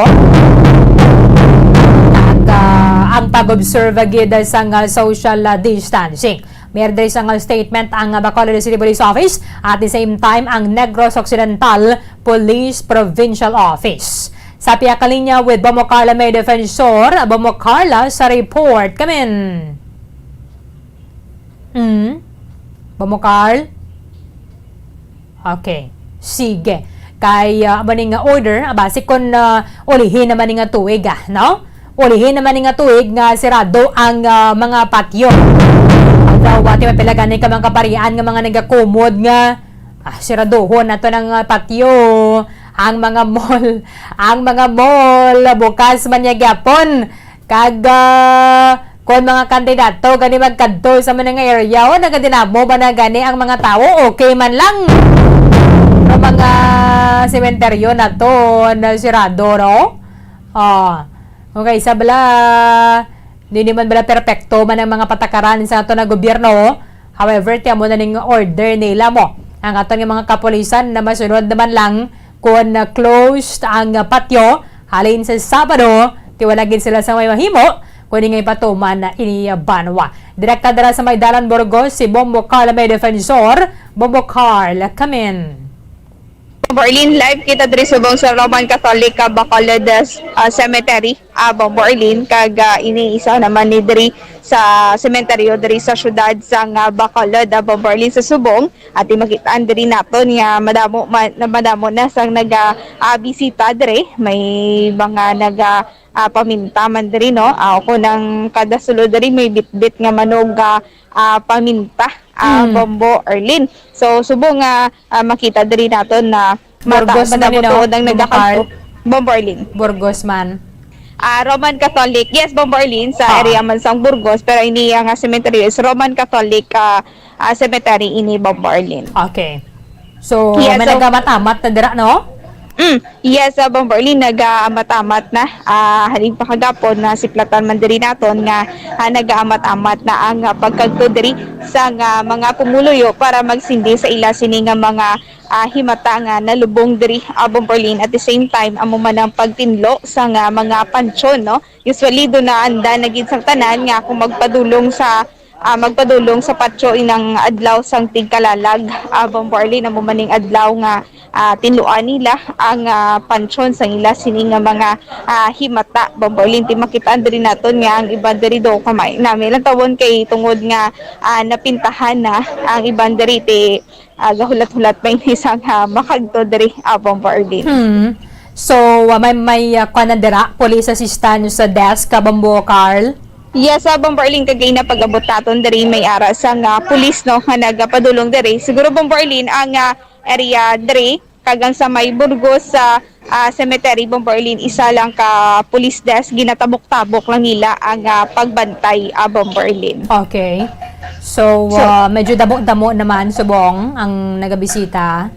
At, ah, ang pag-observe gid sang, ah, social, ah, distancing. May diri sang, ah, statement ang, ah, Bacolod City Police Office, at the same time ang Negros Occidental Police Provincial Office. Sa pihak linya with Bombo Carla May Defensor, Bombo Carla sa report. Kamin. Mm. Bombo Carl? Okay. Sige. Kay, ah, amo ni nga order, ah, basi kon, ah, ulihi naman ni nga tuig, ah, no? Ulihi naman ni nga tuig nga sirado ang, ah, mga patio. Although, wa ti mapila gani ka mga kaparian nga mga nagakumod nga, ah, siraduhon nato ng, ah, patio, ang mga mall, ang mga mall, bukas man niya gyapon. Kag, ah, kon mga kandidato gani magkadto sa man nga area, o, nagadinamo ba na gani ang mga tawo? Okay man lang. Ang mga sementeryo nato na sirado, no? Ah, okay, sa bala, di naman bala perpekto man ang mga patakaran sa ato na gobyerno. However, ti amo na ning order nila mo. Ang aton nga mga kapulisan na masunod naman lang kon, ah, closed ang, ah, patio halin sa Sabado, ti wala gid sila sa may mahimo kundi nga ipatuman na ini, ah, banwa. Direkta dira sa may Dalan Burgos, si Bombo Carl may defensor. Bombo Carl, come in. Bombo Arlene, live kita diri subong sa Roman Catholic, ah, Bacolod, ah, Cemetery, ah, Bombo Arlene, kag, ah, ini isa naman ni diri sa sementeryo diri sa siyudad sang, ah, Bacolod, ah, Bombo Arlene, sa subong. At makit-an diri naton nga madamo man, na madamo na sang naga, ah, bisita diri. May mga naga, ah, paminta man diri, no? Ah, ako nang kada sulod diri may bitbit nga manog, ah, ah, paminta, ah, Mm. Bombo Arlene. So, subong nga, ah, makita diri naton na mata-, Burgos man madamo ni, no? Tuod ang Bombo nagakadto. Carl? Bombo Arlene. Burgos man. Ah, Roman Catholic. Yes, Bombo Arlene, sa Ah. area man sang Burgos, pero ini nga cemetery is Roman Catholic, ah, ah, cemetery ini, Bombo Arlene. Okay. So, Yes, may so nagamat-amat na dira, no? Mm, yes, ah, Bombo Arlene, nagaamat-amat na. Ah, halin pa kagapon na siplatan man diri naton nga, ah, nagaamat-amat na ang, ah, pagkadto diri sa nga mga pumuluyo para magsindi sa ila sini nga mga, ah, himata nga nalubong diri, ah, Bombo Arlene. At the same time, amo man ang pagtinlo sa nga mga pansyon, no? Usually, do na anda na gid sang tanan nga kung magpadulong sa, ah, magpadulong sa patio inang adlaw sang tigkalalag, ah, Bombo Arlene, amo man ning adlaw nga, ah, tinluan nila ang, ah, pansyon sang ila sini nga mga, ah, himata, Bombo Arlene. Ti makit-an diri naton nga ang iban diri do kamay nami lang tawon kay tungod nga, ah, napintahan na ang iban diri ti, ah, gahulat-hulat pa ini sang, ah, makadto diri, ah, Bombo Arlene. Hmm. So, ah, may, may, ah, kuwan na dira, police assistance sa desk, ah, Bombo Carl? Yes, ah, Bombo Arlene, kagay na pag-abot naton diri may ara sang, ah, police, no, nga nagapadulong diri. Siguro, Bombo Arlene, ang, ah, area diri, kag ang sa may Burgos, ah, ah, Cemetery, Bombo Arlene, isa lang ka police desk, ginatabok-tabok lang nila ang, ah, pagbantay, ah, Bombo Arlene. Okay. So, So, ah, medyo damo-damo naman subong ang nagabisita.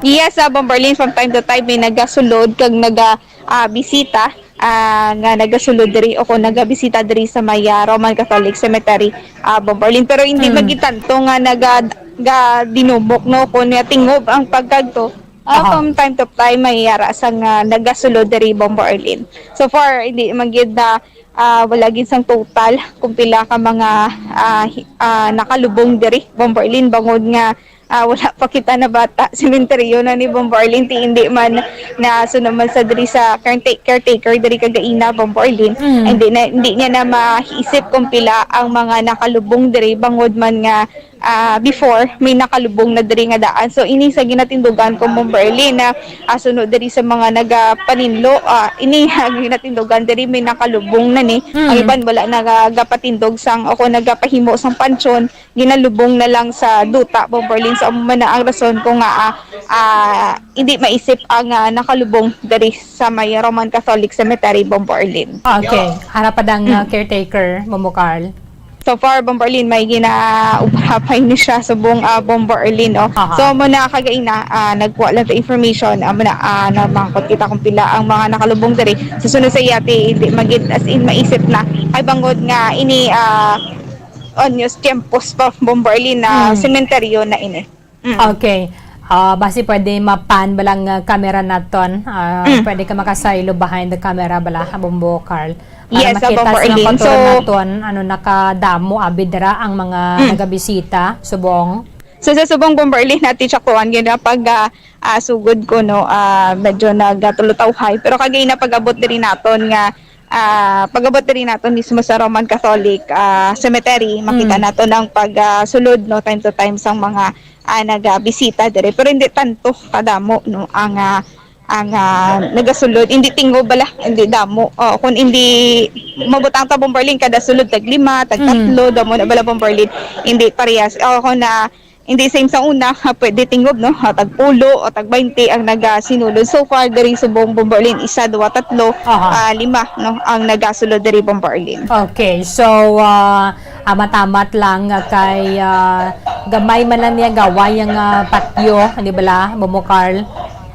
Yes, ah, Bombo Arlene, from time to time may nagasulod kag naga, ah, bisita, ah, nga nagasulod diri o kung nagabisita diri sa may, ah, Roman Catholic Cemetery, ah, Bombo Arlene. Pero hindi Mm. magitanto nga naga-, ga dinumok, no, kung natingob ang pagkadto. Ah, Aha. From time to time may ara sa nga nagasulod diri, Bombo Arlene. So far, hindi man gyud na, ah, wala gyud sang total kung pila ka mga, ah, hi-, ah, nakalubong diri, Bombo Arlene, bangod nga, ah, wala pa kita nabata. Sementeryo na ni, Bombo Arlene, ti hindi man na, so naman sa diri sa careta-, caretaker diri kagaina, Bombo Arlene. Mm. Hindi na, hindi niya na maisip kung pila ang mga nakalubong diri, bangod man nga, ah, before, may nakalubong na diri nga daan. So, ini sa ginatindugan ko, Bomber Erlin, na, ah, suno diri sa mga nagapaninlo, ah, ini nga ginatindugan diri may nakalubong na ni. Mm. Ang iban wala nagapatindog sang, o kung nagapahimo sang pansyon, ginalubong na lang sa duta, Bomber Erlin. So, amo man na ang rason kung nga, ah, ah, hindi maisip ang, ah, nakalubong diri sa may Roman Catholic Cemetery, Bomber Erlin. Okay. Harap pa dang, Mm. ah, caretaker, Bombo Carl. So far, Bomber Erlin, may ginaubhapay ni siya subong, ah, Bomber Erlin, no? Aha. So, amo na kagaina, ah, nagkuha lang ta information, amo na, ah, namangkot kita kung pila ang mga nakalubong diri. Sa sunod sa iya, ti, hindi magid as in maisip na. Ay bangod nga ini, ah, onyos tiempos pa, Bomber Erlin, na Mm. sementeryo na ini. Mm. Okay. Ah, basi pwede ma-pan ba lang, ah, camera naton? Ah, Mm. pwede ka makasaylo behind the camera bala, Bombo Carl? Para Yes, ah, makita Bombo sa mga Arlene. Paturon So naton, ano, nakadamo abi dira ang mga Mm. nagabisita, subong. So, sa subong, Bombo Arlene, natin siya kuwan, gina pag, ah, ah, sugod ko, no, ah, medyo nagatulutawhay. Pero kagay na pag-abot diri naton nga, ah, pag-abot diri naton mismo sa Roman Catholic, ah, Cemetery, makita Mm. naton ang pag, ah, sulod, no, time to time sang mga, ah, nagabisita diri. Pero hindi tanto kadamo, no, ang, ah, ang, ah, nagasulod. Hindi tingob bala, hindi damo. O, kung hindi mabutang ta, Bombo Arlene, kada sulod tag lima, tag Mm. tatlo, damo na bala, Bombo Arlene, hindi parehas. O, kung na, hindi same sa una, ha, pwede tingob, no? Ha, tag pulo o tag baynte ang nagasinulod. So far, diri subong, Bombo Arlene, isa, duwa, tatlo, Aha. ah, lima, no, ang nagasulod diri, Bombo Arlene. Okay, so, ah, ah, matamat lang, ah, kay, ah, gamay man lang niya gaway ang, ah, patio, di ba la, Bombo Carl?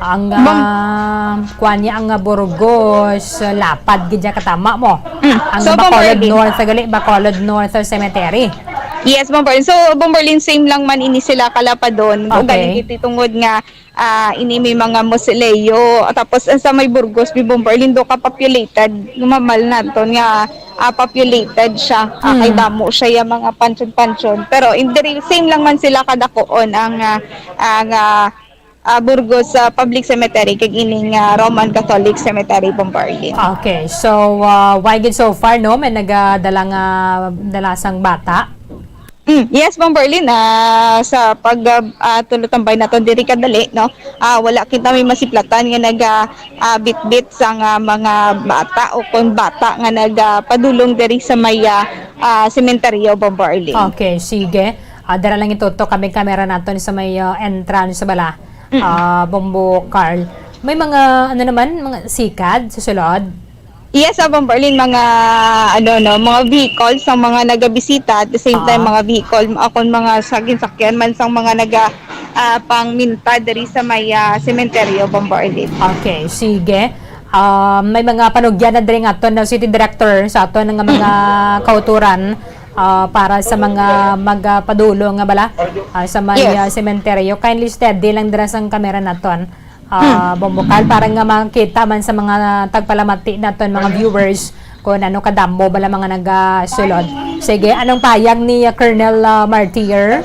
Ang, Bom- ah, kuwan niya ang, ah, Burgos, ah, lapad gid siya katama mo. Mm. Ang So, Bombo Bacolod Arlene. North, gali, Bacolod North Cemetery. Yes, Bombo Arlene. So, Bombo Arlene, same lang man ini sila kalapadon. Okay. Ugali giti tungod nga, ah, ini may mga mausoleo. Tapos, ang sa may Burgos, may Bombo Arlene, do ka populated. Normal naton nga, ah, populated siya. Ah, kay Hmm. damo siya yung mga pansyon-pansyon. Pero, in the re-, same lang man sila kadakuon ang, ah, ang, ah, ah, Burgos, ah, Public Cemetery, kag ining, ah, Roman Catholic Cemetery, Bombo Arlene. Okay. So, ah, why gid so far, no? May nagadala nga dalasang bata? Mm, yes, Bombo Arlene, ah, sa pag, ah, ah, tulotambay naton diri kadali, no? Ah, wala kita may masiplatan nga naga, ah, bitbit sa nga mga bata o kung bata nga nagapadulong diri sa may, ah, ah, sementeryo, Bombo Arlene. Okay, sige. Ah, dara lang itutok kami kamera naton sa may, ah, entrance bala. Mm. Ah, Bombo Carl. May mga, ano naman, mga sikad sa sulod? Yes, ah, Bombo Arlene, mga, ano, no, mga vehicles ang mga nagabisita. At the same time, Ah. mga vehicle, akon mga sakin-sakyan man sang mga naga, ah, pangminta diri sa may, ah, sementeryo, Bombo Arlene. Okay, sige. Ah, may mga panugyan na diri nga aton na City Director sa aton nga mga kauturan, ah, para sa mga magapadulong nga bala, ah, sa may, Yes. ah, sementeryo. Kindly steady lang dira sang kamera naton. Ah, Hmm. Bombo Carl, para nga makita man sa mga tagpalamati naton, mga viewers, kung ano kadamo bala mga nagasulod. Sige, anong payag ni, ah, Colonel, ah, Martier?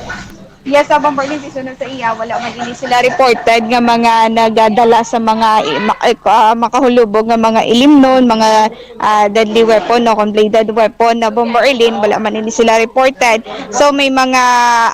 Yes, ah, Bombo Arlene, sunod sa iya, wala man ini sila reported nga mga nagadala sa mga i-, ma-, eh, ah, makahulubog nga mga ilimnon, mga, ah, deadly weapon, no, kung bladed weapon na, Bombo Arlene, wala man ini sila reported. So, may mga,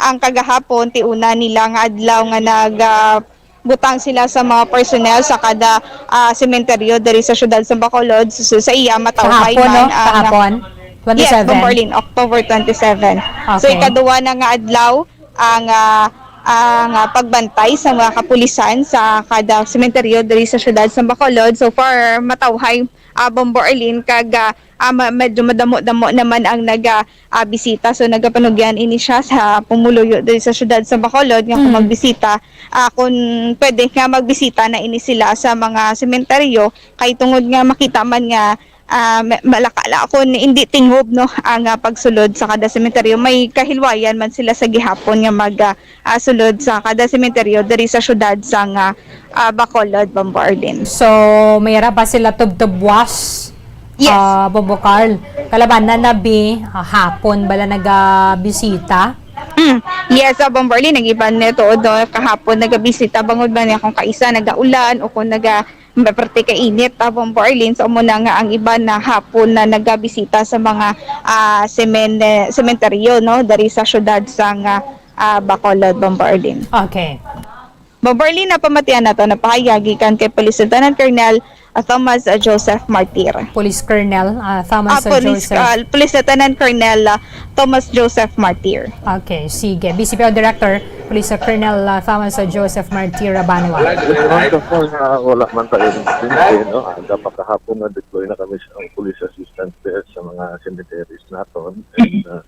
ang kagahapon, ti una nila nga adlaw nga nag, ah, butang sila sa mga personnel sa kada, ah, sementeryo diri sa siyudad sa Bacolod. So, sa iya, matawhay Kahapon, man no? Ang Kahapon? Yes, Twenty-seven? Bombo Arlene, October twenty-seven. So, Okay. ikaduwa na nga adlaw ang, ah, ang, ah, pagbantay sa mga kapulisan sa kada sementeryo diri sa siyudad sa Bacolod. So far, matawhay, ah, Bombo Arlene, kag, ah, ah, ma-, medyo madamo-damo naman ang naga, ah, bisita. So, nagapanugyan ini siya sa pumuluyo diri sa siyudad sa Bacolod nga kung Mm. magbisita, ah, kung pwede nga magbisita na ini sila sa mga sementeryo, kay tungod nga makita man nga, ah, ma-, malakala kung hindi tingob, no, ang, ah, pagsulod sa kada sementeryo. May kahilwayan man sila sa gihapon nga mag, ah, ah, sulod sa kada sementeryo diri sa siyudad sa nga, ah, Bacolod, Bombo Arlene. So, may ra ba sila tubtubwas? Yes. Ah, Bombo Carl, kalabanan na bi, ah, hapon bala nagabisita? Mm. Yes, ah, Bombo Arlene, nag-iban na tuod, no? Kahapon nagabisita, bangod ba niya kung kaisa nagaulan o kung naga, parte ka init, ah, Bombo Arlene. So, amo na nga ang iban na hapon na nagabisita sa mga, ah, semen-, sementeryo, no? Dari sa syudad sa nga, ah, Bacolod, Bombo Arlene. Okay. Bombo Arlene, napamatian nato na pahayag gikan kay Police Lieutenant Colonel, ah, Thomas, ah, Joseph Martir. Police Colonel ah, Ah, Thomas ah, Police, Joseph. ah, Police Lieutenant Colonel, ah, Thomas Joseph Martir. Okay, sige. B C P O Director, Police Colonel ah, Thomas ah, Joseph Martir Banwa. Ma'am, so far, ah, wala man tayo ng incident, no? Hanggang makahapon na-deploy na kami sa police assistance there sa mga cemeteries naton. And uh,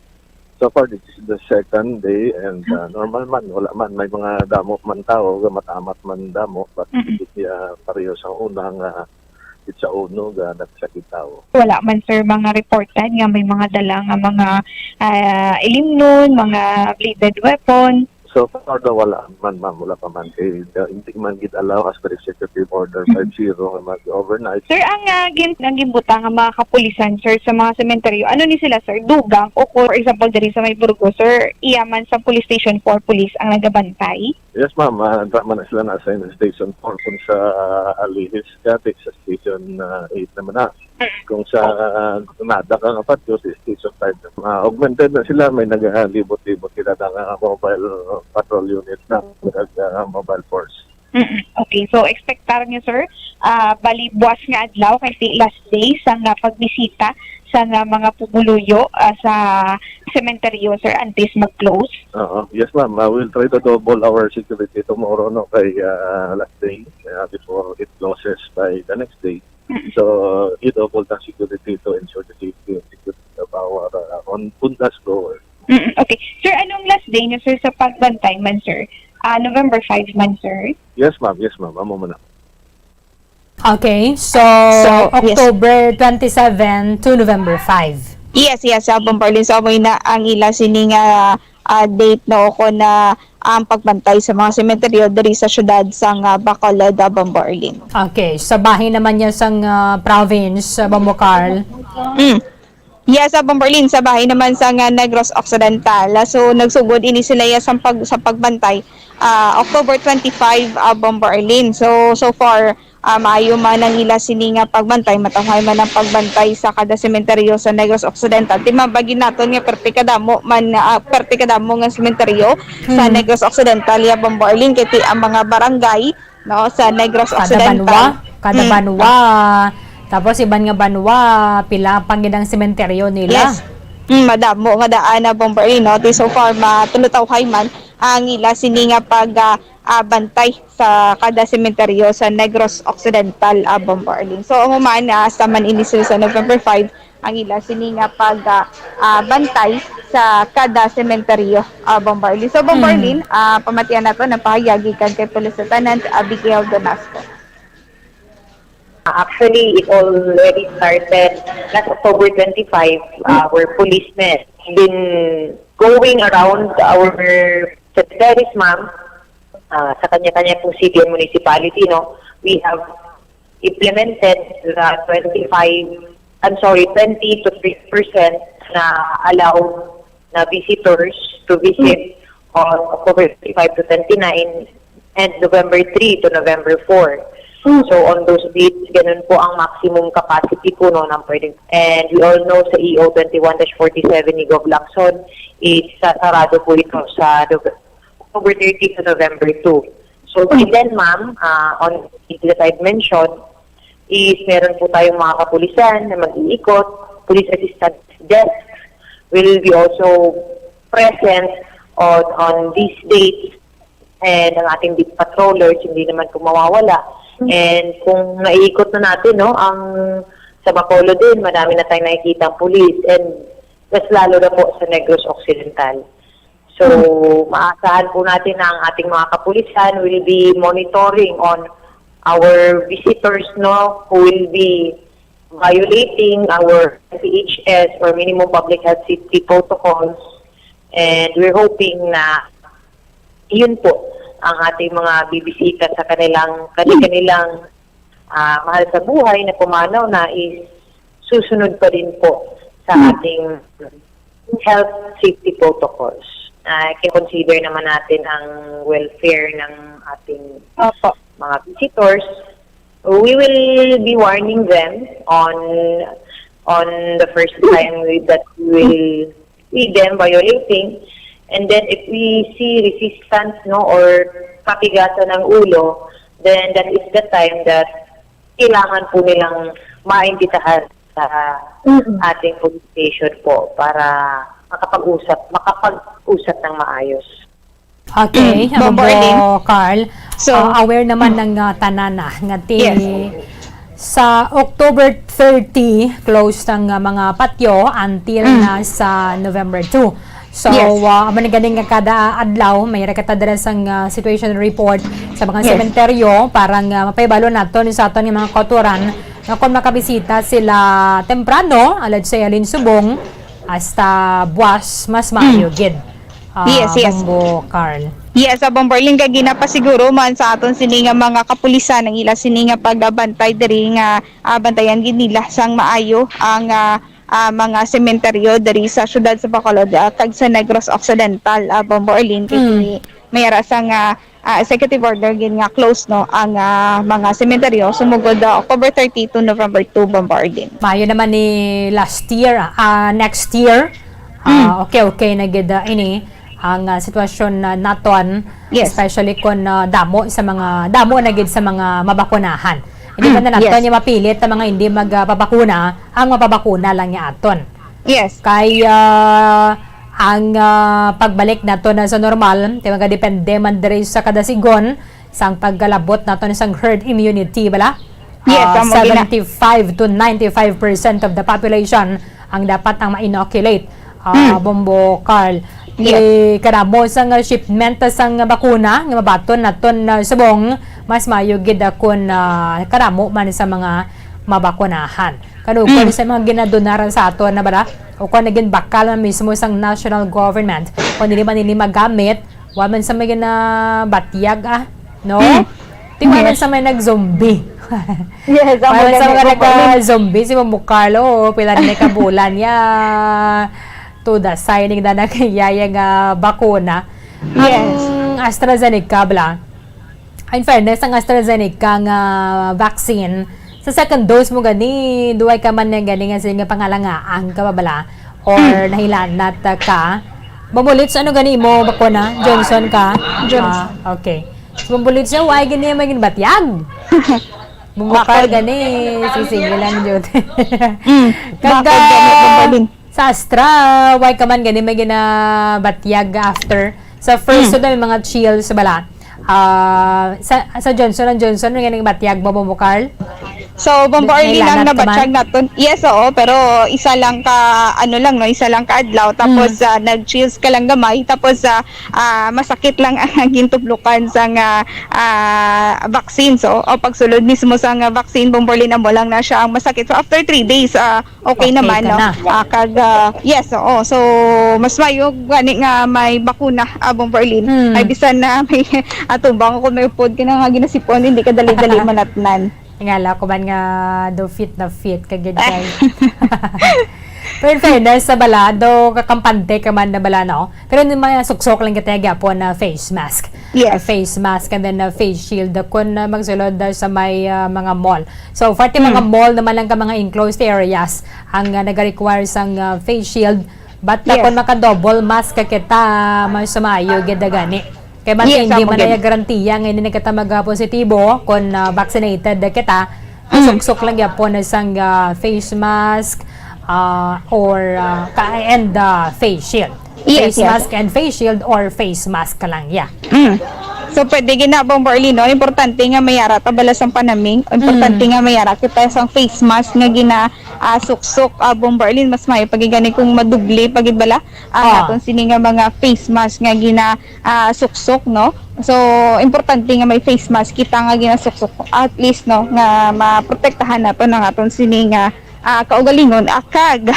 so far, this is the second day and uh, normal man, wala man. May mga damo man tao, gamatamat man damo, but Mm-mm. hindi uh, pareho sa una nga it's a uno nga nagsakit tao. Wala man, sir, mga reported nga may mga dala nga mga ah, ilimnon, mga bladed weapon. So far, daw wala man, ma'am. Wala pa man. Kay uh, hindi man gid allow as per executive order five zero nga mag-overnight. Sir, ang ah, gin ang ginbutang nga mga kapulisan, sir, sa mga sementeryo, ano ni sila, sir? Dugang o, for example, diri sa may Burgos, sir, iya man sa Police Station four police ang nagabantay? Yes, ma'am. Uh, man na sila na-assign sa Station four kung sa uh, Alihis, Cadiz, sa Station uh, eight naman na. Kung sa uh, Nada ka nga patyo, sa Station five. Uh, augmented na sila. May nagalibot-libot sila ng uh, mobile patrol unit na, nag uh, mobile force. Mm-mm. Okay, so expectar niyo, sir, ah, bali buwas nga adlaw kay si last day sa nga pagbisita sa nga mga pumuluyo ah, sa sementeryo, sir, antes mag-close. Oo. Yes, ma'am. Uh, we'll try to double our security tomorrow, no, kay uh, last day uh, before it closes by the next day. So, i-double the security to ensure the safety and security of our uh, on Bundas goers. Mm-mm. Okay. Sir, anong last day niyo, sir, sa pagbantay man, sir? Ah, November five man, sir? Yes, ma'am. Yes, ma'am. Amo man na. Okay, so, So, yes. October twenty-seven to November five. Yes, yes, sa Bombo Arlene. So, amoy na ang ila sini nga ah, date no ko na ang pagbantay sa mga sementeryo diri sa syudad sang ah, Bacolod, ah, Bombo Arlene. Okay, sa bahin naman niya sang ah, province, sa Bombo Carl. Mm. Yes, sa Bombo Arlene, sa bahin naman sa nga Negros Occidental. Ah, So, nagsugod ini sila ya sa, pag, sa pagbantay ah, October twenty-five, ah, Bombo Arlene. So, so far, ah, maayo man ang ila sini nga pagbantay, matawhay man ang pagbantay sa kada sementeryo sa Negros Occidental. Ti mabagi naton nga perti kadamo man, ah, perti kadamo nga sementeryo sa Hmm. Negros Occidental, ya Bombo Arlene, kay ti ang mga barangay, no, sa Negros Kada Occidental. banwa, kada Hmm. banwa. Tapos iban nga banwa, pila pa gid ang sementeryo nila. Yes. Mm, madamo nga daan na, Bombo Arlene, no? Ti so far, matulutawhay man ang ila sini nga pag ah, ah, bantay sa kada sementeryo sa Negros Occidental, ah, Bombo Arlene. So, amo man, ah, hasta man ini sila sa November five, ang ila sini nga pag ah, ah, bantay sa kada sementeryo, ah, Bombo Arlene. So, Bombo Hmm. Arlene, ah, pamatian nato, napahayag gikan kay Police Lieutenant Abigail Donasco. Actually, it already started last October twenty-five. Our policemen been going around our cemeteries, ma'am, ah, sa kanya-kanya pong city and municipality, no? We have implemented the twenty-five, I'm sorry, twenty to thirty percent na allowed na visitors to visit on October twenty-five to twenty-nine and November three to November four. So on those dates, ganun po ang maximum capacity po, no, ng pwedeng. And we all know sa E O twenty-one dash forty-seven ni Gov Lacson, is sasarado po ito sa Nove- October thirty to November two. So by then, ma'am, ah, on the dates that I've mentioned, is meron po tayong mga kapulisan na mag-iikot, police assistance desk will be also present on on these dates, and ang ating beat patrollers hindi naman po mawawala. And kung naiikot na natin, no, ang sa Bacolod din, marami na tayong nakikita ang police, and mas lalo na po sa Negros Occidental. So, maasahan po natin na ang ating mga kapulisan will be monitoring on our visitors, no, who will be violating our M P H S or minimum public health safety protocols. And we're hoping na yun po ang ating mga bibisita sa kanilang kanilang ah, mahal sa buhay na pumanaw na is susunod pa din po sa Hmm. ating health safety protocols. Ah, consider naman natin ang welfare ng ating Opo. mga visitors. We will be warning them on on the first time we, that we will see them violating. And then if we see resistance, no, or kapigasan ng ulo, then that is the time that kailangan po nilang maimbitahan sa Mm. ating police station po para makapag-usap, makapag-usap ng maayos. Okay, Mm, Bombo Bombo Arlene. Carl. So, Ah, aware naman ng, ah, tanan na nga ti-, Yes. sa October thirty, close ang, ah, mga patyo until Mm. na sa November two. So, Yes. ah, amo na gani nga kada adlaw, may ra kita dira sang, ah, situation report sa mga Yes. sementeryo para nga mapahibalo naton sa aton nga mga kautoran nga kung makabisita sila temprano, alad sa halin subong, hasta buwas, mas maayo Mm. gid. Ah, Yes, yes. Bombo Carl. Yes, ah, Bombo Arlene, kay ginapasiguro man sa aton sini nga mga kapulisan ang ila sini nga pagbantay diri nga, ah, bantayan gid nila sang maayo ang, ah, ah, mga sementeryo diri sa siyudad sa Bacolod, ah, kag sa Negros Occidental, ah, Bombo Arlene, kay Mm. may ara sang, ah, ah, executive order gid nga close, no, ang, ah, mga sementeryo sumugod, ah, October thirty to November two, Bombo Arlene. Maayo naman ni last year, ah, next year. Ah, Mm. okay, okay na gid, ah, ini ang, ah, sitwasyon na naton, Yes. especially kung, ah, damo sa mga, damo na gid sa mga mabakunahan. Hindi Mm, man na naton yes. yung mapilit ang mga hindi magpabakuna, ang mapabakuna lang niya aton. Yes. Kay, ah, ang, ah, pagbalik nato na sa normal, kay magadepende man diri sa kada sigon, sang pagkalabot nato ni sang herd immunity, bala? Yes, Ah, amo gina- seventy-five to ninety-five percent of the population ang dapat ang ma-inoculate, ah, Mm. Bombo Carl. Yes. Eh, kadamo sang shipment sang bakuna nga mabaton naton, ah, subong, mas maayo gid, ah, kun, ah, kadamo man sa mga mabakunahan. Kano Mm. kun sa mga ginadonar sa aton na bala, o kun naging bakal man mismo sang national government, kung dili man ini magamit, wa man sa may ginabatyag, ah, no? Mm. Di wa man Yes. sa may nag-zombie. Yes, Wa ang man sa mga mga nag-zombie, si Mamo Carlo, o, pila na ka bulan niya. To the signing na nagkayaya nga bakuna. Yes. Ang AstraZeneca, bala, in fairness, ang AstraZeneca nga vaccine, sa second dose mo gani, duway ka man na gani nga sige nga pangalangaan ka ba bala? Or Hmm. nahilanat ka? Bumulits, ano gani mo bakuna? Johnson ka? Johnson. Ah, okay. So, bumulits siya, why gani may ginbatyag? Bumukal Bakal. gani, si sige lang yun. Mm. Kag, Bakal gani, ah, Bombo Arlene. Sa Astra, why ka man gani may ginabatyag after? Sa first, Mm. so, may mga chills bala. Ah, sa, sa Johnson and Johnson, may gani batyag mo, Bombo Carl? So, Bombo May Arlene, ang lanat ka man? nabatyag naton. Yes, oo, pero isa lang ka, ano lang, no, isa lang ka adlaw. Tapos, Mm. ah, nag-chills ka lang gamay. Tapos, ah, ah, masakit lang ang gintublukan sa nga, ah, vaccine. So, o pagsulod mismo sa nga vaccine, Bombo Arlene, amo lang na siya ang masakit. So, after three days, ah, okay Okay naman, ka no? na. Ah, kag, ah, yes, oo. So, mas mayo gani nga may bakuna, ah, Bombo Arlene. Hmm. Ay, bisan na may atubang ako, may upod ka na nga ginasipon, hindi ka dali-dali manatnan. Ngala ko man nga do fit na fit ka gid kay. Pero in fairness, sa bala, do kakampante ka man na bala, no? Pero yung mga suksok lang kita gyapon na face mask. Yes. Uh, face mask and then, uh, face shield, uh, kun, uh, magsulod, uh, sa may, uh, mga mall. So, pati mga Mm. mall naman lang ka mga enclosed areas ang, uh, nag-require sang, uh, face shield. But, uh, Yes. kun maka-double mask ka kita, mas maayo gid gani. Kay man Yes, hindi amo man gid. na garantiya nga hindi na kita mag-positibo kun, uh, vaccinated kita. Mm. Suksok lang gyapon sang, uh, face mask, uh, or, uh, ka-, and, uh, face shield. Yes, Face yes. mask and face shield or face mask ka lang, yeah. Mm. So, pwede gid na, Bombo Arlene, no? Importante nga mayara ta bala sang panaming. Importante Mm. nga mayara kita sang face mask nga gina, ah, suksok, ah, Bombo Arlene. Mas maayo pa gid gani kung madubli pa gid bala ang Ah. aton sini nga mga face mask nga gina, ah, suksok, no? So, importante nga may face mask kita nga ginasuksok. At least, no, nga maprotektahan naton ang aton sini nga ah, kaugalingon, ah, kag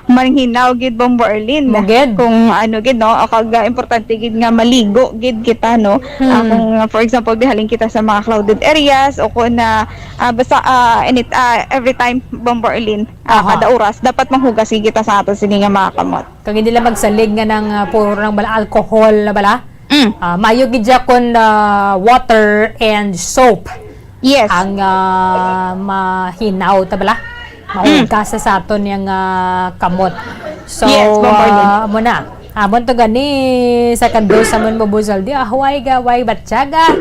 manghinaw gid, Bombo Arlene. Mo gid. Kung ano gid, no, ah, kag, ah, importante gid nga maligo gid kita, no. Ah, Hmm. kung, ah, for example, bihalin kita sa mga clouded areas o kung na, ah, basta, ah, any, ah, every time, Bombo Arlene, ah, Aha. kada oras, dapat manghugas gid kita sa aton sini nga mga kamot. Kag hindi lang magsalig nga ng, ah, puro ng bala alcohol na bala. Mm. Ah, maayo gid siya kun, ah, water and soap Yes. ang, ah, mahinaw ta bala. Mm. Mahugas sa aton yang, ah, kamot. So, Yes, Bombo Arlene. ah, amo na. Amon to gani, second dose amon mo, Buzaldi. Ah, huway ga, huway batyaga.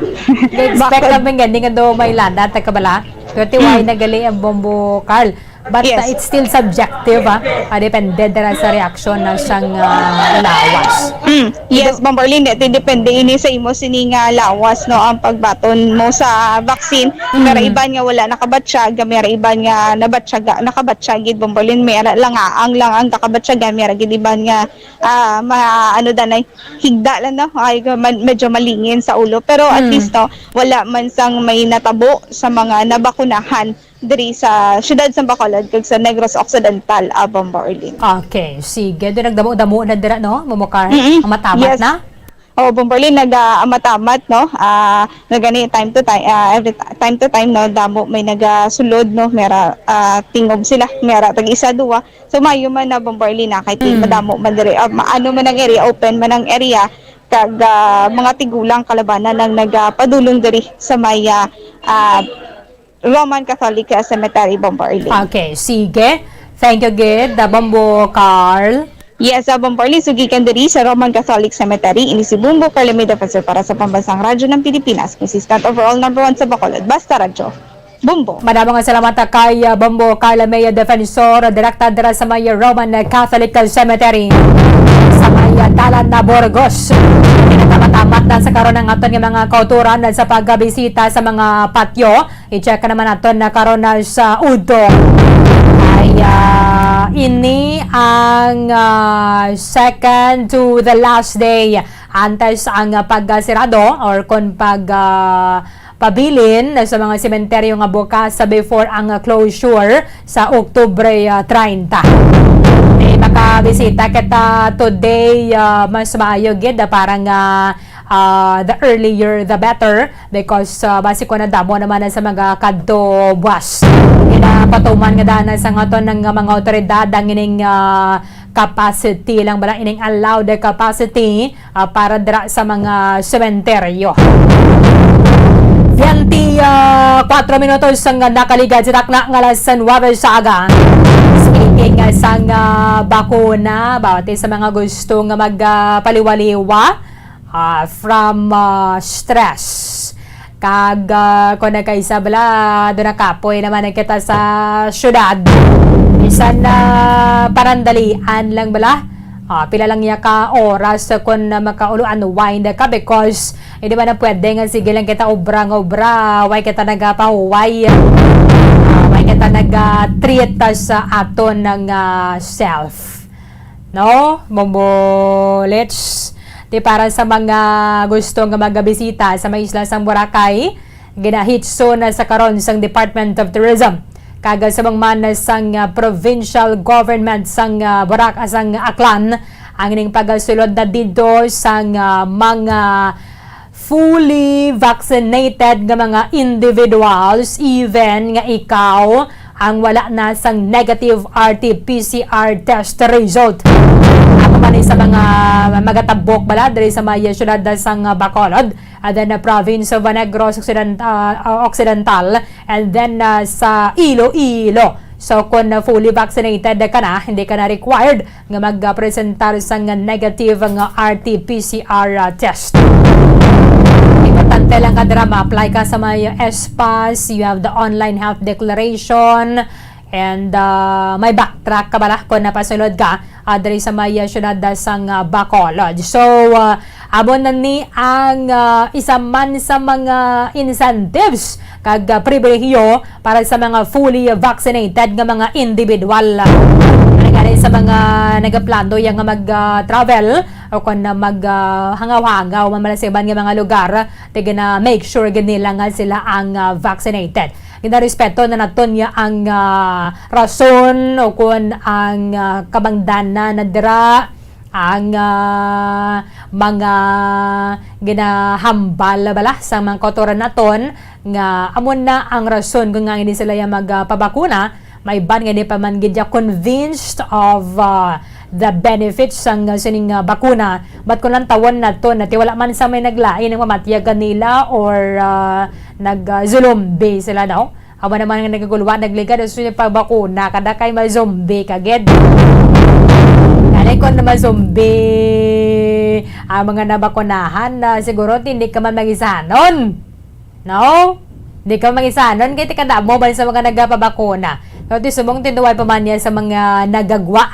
Expect Bakit? Kami gani nga do may lana, ta kabala. Twenty-one Hmm. na gali ang Bombo Carl. But, Yes. uh, it's still subjective, ah. Ah, depende dira sa reaksyon na sang, ah, lawas. Mm. Yes, Ito Ma'am Berlin, depende ini sa imo sini nga lawas, no, ang pagbaton mo sa vaccine. Mm. May ra iban nga wala nakabatsyag, may ra iban nga nabatsyag, nakabatsyag gid, Ma'am Berlin, may ra lang ang, lang ang nakabatsyag, may ra gid iban nga, ah, ma-, ano danay, higda lang, no? Ay, man-, medyo malingin sa ulo. Pero at Mm. least, no, wala man sang may natabo sa mga nabakunahan diri sa siyudad sa Bacolod kag sa Negros Occidental, ah, Bombo Arlene. Okay, sige. Doon nagdamo-damo na dira, no? Mumukar, Mm-mm. Ang matamat Yes. na? Oo, Bombo Arlene, nag-, ah, amamat-amat, no? Ah, nga gani, time to time, ah, every ti-, time to time, no? Damo may nagasulod, no? Mera, ah, tingob sila, mera tag isa, duwa. So, mayo man na, Bombo Arlene, na kay Mm. madamo man diri, ah, ma-, ano man ang area, open man ang area, kag, ah, mga tigulang kalabanan ang nagapadulong diri sa may, ah, ah, Roman Catholic, ah, Cemetery, Bombo Arlene. Okay, sige. Thank you gid, da Bombo Carl. Yes, ah, Bombo Arlene, sugikan diri sa Roman Catholic Cemetery, ini si Bombo Carl Lameda Defensor para sa Pambansang Radyo ng Pilipinas, consistent overall number one sa Bacolod. Basta Radyo. Bombo. Madamo nga salamat kay, ah, Bombo Carl Lameda Defensor, direkta dira sa may Roman Catholic Cemetery sa may, ah, Dalan na Burgos. Pinagkamatamat na sa karon ang aton nga mga kauturan sa pagbisita sa mga patyo. I-check naman naton na karon na sa udto. Ay, ah, ini ang, ah, second to the last day antes ang, ah, pagsirado or kon pag, ah, pabilin sa mga sementeryo nga bukas sa before ang, ah, closure sa Oktubre, ah, treinta. May makabisita kita today, ah, mas maayo gid, ah, para nga, ah, the earlier the better. Because, uh, basi ko nadamo naman na sa mga kadto buwas. Ginapatuman nga daan sa aton ng mga otoridad ang ining, uh, capacity lang bala, ining allowed capacity, uh, para dira sa mga sementeryo. Twenty, uh, kuwatro minutos ang nakaligad sa takna nga alas nuwebe sa aga. Speaking, uh, sang, uh, bakuna, bati sa mga gusto nga mag, uh, paliwaliwa, ah, from, ah, stress. Kag, ah, kung nagkaisa bala, doon nakapoy naman ang kita sa syudad. Bisan na parandalian lang bala. Ah, pila lang niya ka oras kung na makaulo-unwind ka because hindi man na pwede nga sige lang kita obra nga obra, way kita nagapahuway, ah, way kita naga-treat sa aton nga self. No? Bombolets. Di para sa mga gusto nga magabisita sa may isla sang Boracay, ginahitso na sa karon sang Department of Tourism kag sa man sang, ah, provincial government sang, ah, Borac-, sang Aklan ang ining pagasulod na didto sang, ah, mga fully vaccinated nga mga individuals, even nga ikaw ang wala na sang negative R T P C R test result. Ako man sa mga magatabok bala diri sa may siyudad sang Bacolod, and then the province of Negros Occident-, ah, Occidental, and then, ah, sa Iloilo. So, kung, ah, fully vaccinated ka na, hindi ka na required nga magpresentar sang negative nga R T P C R, ah, test. Importante lang ka dira, ma-apply ka sa may S PAS, you have the online health declaration, and, ah, may backtrack ka bala kung napasulod ka, ah, diri sa may, ah, siyudad, ah, sang, ah, Bacolod. So, ah, amo na ni ang, ah, isa man sa mga incentives kag, ah, pribilehiyo para sa mga fully vaccinated nga mga individual. Ano nga rin sa mga nagaplano yang mag, ah, travel o kung na mag, ah, hangaw-hangaw man bala sa iban nga mga lugar, ti gina-make sure gid nila nga sila ang, ah, vaccinated. Ginarespeto na naton niya ang, ah, rason o kung ang, ah, kabangdanan na dira ang, ah, mga ginahambal bala sa mga kautoran naton nga amo na ang rason kung nga hindi sila ya magpabakuna. May iban nga hindi pa man gid ya convinced of, ah, the benefits sang sining, ah, bakuna. But kung lantawon naton, ti wala man sa may naglain ang mamatyagan nila or, ah, nag, ah, zulumbi sila, no? Amo naman nga nagagulwa, nagligad, so yung pagbakuna, kada kay may zombie ka, gid. Nga Like, kung naman zombie, ang mga nabakunahan, na siguro hindi ka man magisanon. No? Di ka magisanon, kay tikadamo man sa mga nagapabakuna. Pero ti subong tinduway pa man niya sa mga nagagwa.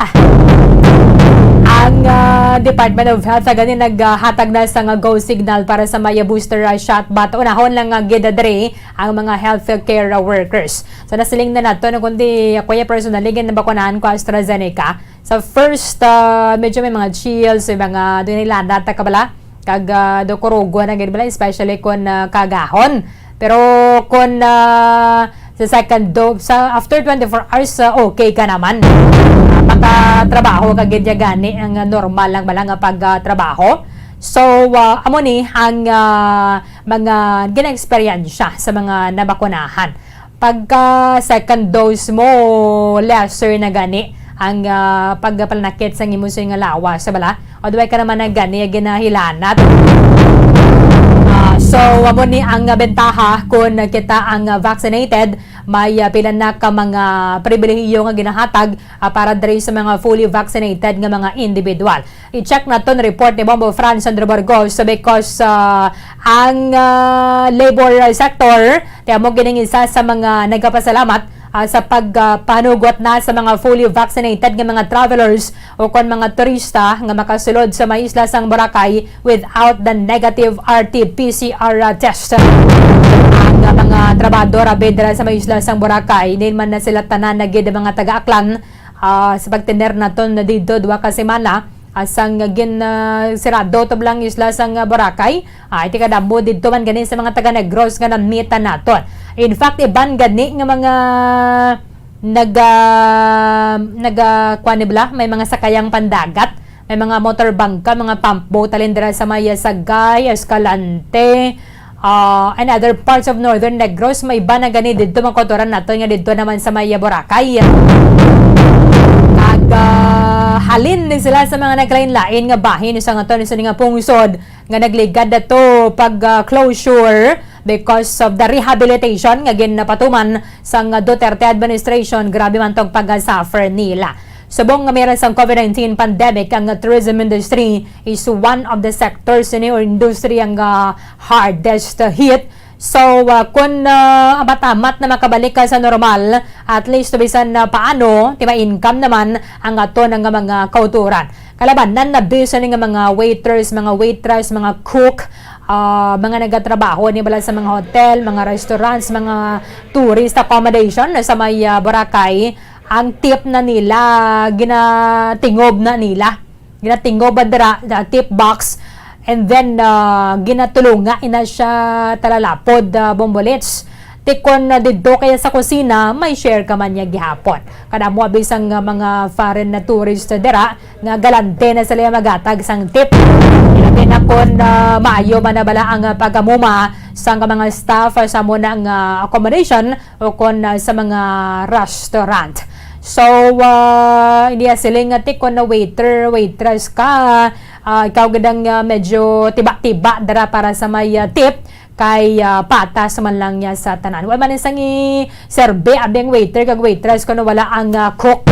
Ang, ah, Department of Health, ah, gani naghatag na sa nga go signal para sa maya booster, ah, shot, but unahon lang nga gid diri ang mga healthcare, ah, workers. So, nasiling na nato, no, kundi ako ya personally, ginabakunahan ko AstraZeneca. Sa first, ah, medyo may mga chills, may mga, doon nila nata ka bala, kag, ah, do kurugo na gid bala, especially kung, ah, kagahon. Pero kung, ah, sa second dose, sa after twenty-four hours, ah, okay ka naman. Ah, makatrabaho ka gid ya gani ang, ah, normal lang bala nga pag, ah, trabaho. So, ah, amo ni ang, ah, mga gina-eksperyensya sa mga nabakunahan. Pagka second dose mo, lesser na gani ang, ah, pagpanakit sang imo sa nga lawas, bala. O duway ka naman na gani nga ginahilanat. Ah, so, amo ni ang bentaha kung kita ang vaccinated, may, ah, pila na ka mga pribilehiyo nga ginahatag, ah, para diri sa mga fully vaccinated nga mga individual. I-check naton report ni Bombo Franz Sandro Burgos, because, ah, ang, ah, labor sector, kaya mo gining isa sa mga nagapasalamat, ah, sa pag, ah, panugot na sa mga fully vaccinated nga mga travelers o kon mga turista nga makasulod sa may isla sang Boracay without the negative R T P C R test. Ang, ah, mga trabahador abid dira sa may isla sang Boracay, din man na sila tanan na gid mga taga-Aklan, ah, sa pagtener naton na didto duha ka semana, ah, sang gin, ah, sirado tublang isla sang, ah, Boracay. Ah, iti kadamo didto man gani sa mga taga Negros nga namita naton. In fact, iban gani nga mga naga, naga, kuwan ni bala, may mga sakayang pandagat, may mga motor bangka, mga pump boat, halin dira sa may Sagay, Escalante, ah, and other parts of Northern Negros, may iba na gani didto, mga kautoran naton nga didto naman sa may Boracay. Kag, ah, halin din sila sa mga naglain-lain nga bahin sa nga to, sa nga pungsod nga nagligad dato pag, ah, closure because of the rehabilitation nga ginapatuman sang Duterte administration. Grabe man tong pag-suffer nila. Subong nga meron sang COVID nineteen pandemic, ang tourism industry is one of the sectors ini or industriya nga hardest hit. So, ah, kung, ah, amat-amat na makabalik ka sa normal, at least bisan na paano, ti ma-income naman ang aton nga mga kautoran. Kalabanan na bisan nga mga waiters, mga waitress, mga cook, ah, mga nagatrabaho ni bala sa mga hotel, mga restaurants, mga tourist accommodation sa may, ah, Boracay, ang tip na nila, ginatingob na nila. Ginatingob ba dira, the tip box, and then, ah, ginatulunga ina siya talalapod, ah, bombolets. Ti kon, ah, didto kaya sa kusina, may share ka man niya gihapon. Kada mo bisang, ah, mga foreign na tourist dira, nga galante na sila magatag sang tip. Ilabi na kon, ah, maayo man na bala ang, ah, pag-amuma sang mga staff, ah, sa mo na nga accommodation, o kon, ah, sa mga restaurant. So, ah, hindi siling nga ti kon na waiter, waitress ka, ah, ikaw gid ang, ah, medyo tiba-tiba dira para sa may, ah, tip, kay, ah, patas man lang niya sa tanan. Wa man sang i-serve abing waiter kag waitress kuno wala ang, ah, cook.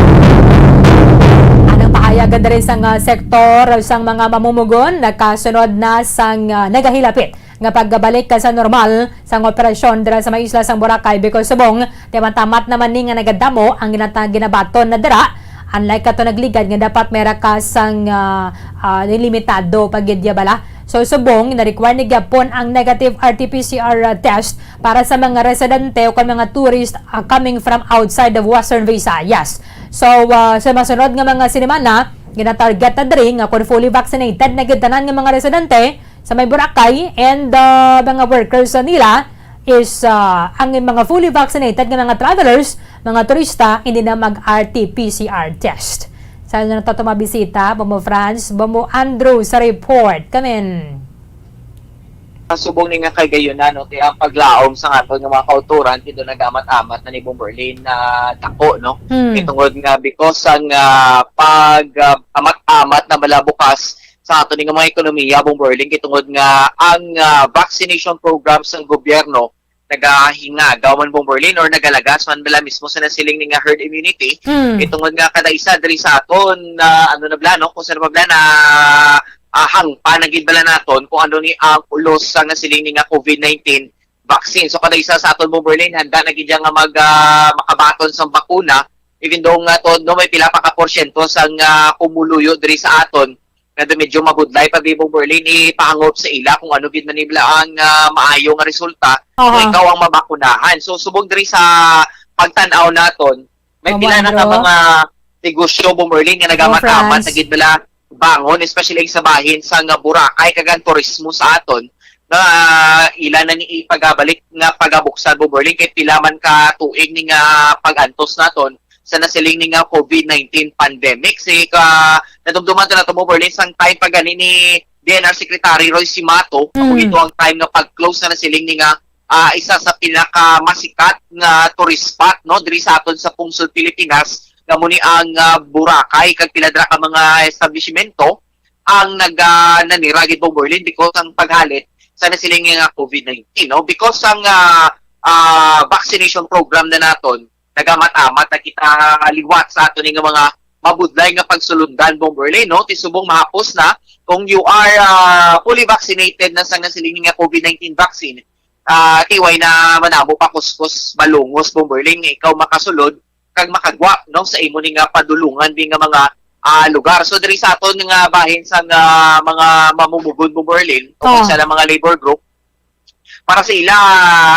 Anang pahayag diri sang, ah, sektor sang mga mamumugon nakasunod na sang, ah, nagahilapit nga pagbalik ka sa normal sang operasyon dira sa may isla sang Boracay, because subong, ti matamat naman ni nga nagadamo ang ginata-, ginabaton na dira, unlike kato nagligad nga dapat may ra ka sang, ah, ah, limitado pa gid ya bala. So, subong, na-require ni gyapon ang negative R T P C R test para sa mga residente o kon mga tourist, ah, coming from outside of Western Visayas. So, ah, sa masunod nga mga sinimana, ginatarget na diri nga kon fully vaccinated na gid tanan nga mga residente, sa may Boracay and, ah, mga workers nila is, ah, ang mga fully vaccinated nga mga travelers, mga turista, hindi na mag-R T P C R test. Sa ano na to, mabisita, Bombo Franz, Bombo Andrew sa report. Kamin. Subong ni nga kagayon na, no, ti ang paglaom sa aton nga mga kautoran, ti do nagamat-amat na ni Bomberlin na dako, no? Hmm. Kay tungod nga because ang, ah, pag, ah, amat-amat na malabukas sa ato ni nga mga ekonomiya, Bomberlin, kay tungod nga ang, ah, vaccination program sang gobyerno nagahingagaw man, Bomberlin, or nagalagas man bala mismo sa nasiling ni nga herd immunity. Mm. Itungod nga kada isa diri sa aton, na ano na bala, no? Kung saan pa bala na, ah, hangpa na gid bala naton kung ano ni ang ulos sa nasiling ni nga COVID nineteen vaccine. So, kada isa sa aton, Bomberlin, handa na gid nga mag, ah, makabaton sang bakuna, even though nga to, no, may pila pa ka porsyento sang, ah, pumuluyo diri sa aton nga medyo mabudlay pa, Bomberlin, ipahangop sa ila kung ano gid man nila ang, ah, maayo nga resulta. Aha. Kung ikaw ang mabakunahan. So, subong diri sa pagtan-aw naton, may pila na ka mga negosyo, Bomberlin, nga nagamat-amat na gid bala bangon, especially sa bahin sa nga Boracay kag ang turismo sa aton, nga ila na ni ipagabalik nga pagabuksan, Bomberlin, kay pila man ka tuig ni nga pag-antos naton sa nasiling ni nga COVID nineteen pandemic. Si ka, nadumduman to nato, Bomberlin, sang time pa gani ni D N R Secretary Roy Simato, ako ito ang time nga pag-close na nasiling ni nga, ah, isa sa pinakamasikat nga tourist spot, no, diri sa aton sa pungsod Pilipinas, nga mo ni ang, ah, Boracay, kag pila dira ka mga establishmento ang nag, ah, nanira gid, Bomberlin, because ang paghalit sa nasiling nga COVID nineteen, no, because ang, ah, ah, vaccination program na naton, nagamat-amat na kita liwat sa aton nga mga mabudlay nga pagsulundan, Bomberlin, no? Ti subong mahapos na kung you are, ah, fully vaccinated na sang nasiling nga COVID nineteen vaccine, ah, tiway na manamo pa kuskos malungos, Bomberlin, nga ikaw makasulod kag makagwa, no, sa imo ni nga padulungan di nga mga, ah, lugar. So diri sa aton nga bahin sa nga mga mamumugon, Bomberlin, o kung sa mga labor group, para sa ila,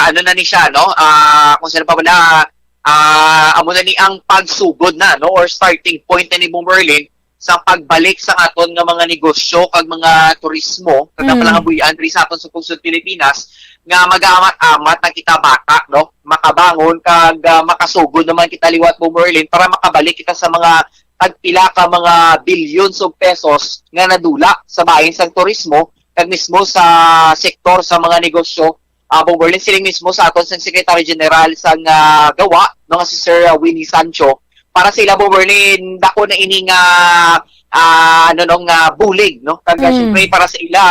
ano na ni siya, no? Ah, kung sino pa wala, ah, amo na ni ang pagsugod na, no? Or starting point na ni Bomberlin sa pagbalik sa aton nga mga negosyo kag mga turismo, kag Mm. palangabuhian diri sa aton sa pungsod Pilipinas, nga mag-aamat-amat ang kita bata, no? Makabangon kag, ah, makasugod naman kita liwat, Bomberlin, para makabalik kita sa mga tagpila ka mga billions of pesos nga nadula sa bahin sang turismo kag mismo sa sektor sa mga negosyo, ah, Bomberlin, siling mismo sa aton sang Secretary General sang, ah, gawa, no, nga si Sir, ah, Winnie Sancho, para sa ila, Bomberlin, dako na ini nga, ah, ano, no, nga bulig, no? Kag, ah, Mm. siyempre, para sa ila,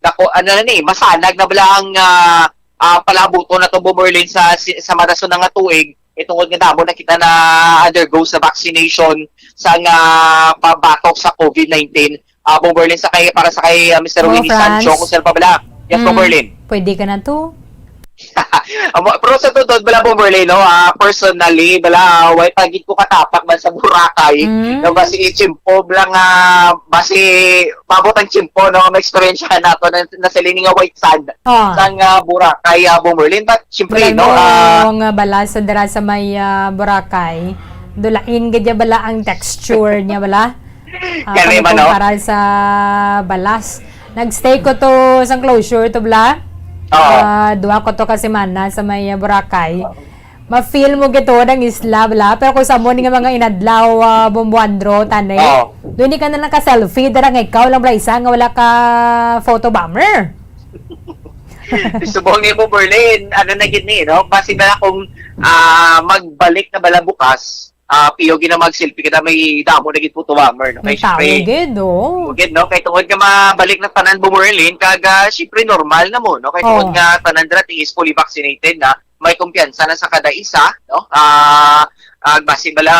dako, ano na ni, masanag na bala ang, ah, ah, palabuton na to, Bomberlin, sa, si-, sa madason na nga tuig, itungod nga damo na kita na undergo sa vaccination sa nga pabatok sa COVID nineteen. Ah, Bomberlin, sa kay, para sa kay, ah, Mister Hello, Winnie Franz. Sancho, kung saan pa bala? Yes, Mm, Bomberlin. Pwede ka na to. Amo, pero sa totoo bala, Bomberlin, no, ah, personally, bala, way pa gid ko katapak man sa Boracay. Mm. No, basi itsimpo lang, ah, basi mabot ang tsimpo, no, ang eksperyensya nato na, na sa lini nga white sand. Ah. Sang, ah, Boracay, ah, Bomberlin. But, siyempre, Wala no, mo ah, nga bala sa dira sa may, ah, Boracay. Dulain gid ya bala ang texture niya bala. Ah, Kani kami man, no? Kumpara sa balas. Nag-stay ko to sa closure to bala. Oo. Ah, duha ko to ka semana sa may, ah, Boracay. Ma-feel mo gid to ang isla bala. Pero kung sa mo ni nga mga inadlaw, ah, Bomboandro, tanay. Oo. Doon di ka na naka-selfie, dara nga ikaw lang bala isa nga wala ka photo bomber. Subong ni mo, Berlin, ano na gid ni, no? Basi bala kung, ah, magbalik na bala bukas, ah, piyo gid na mag-selfie kita, may damo na gid photo bomber, no? May Kay tao syempre, gid, oh. Gid, no? Kay tungod nga mabalik na tanan, Berlin, kag, ah, syempre normal na mo, no? Kay tungod Oh. nga tanan dira is fully vaccinated na, may kumpiyansa na sa kada isa, no? Ah, ah, basi bala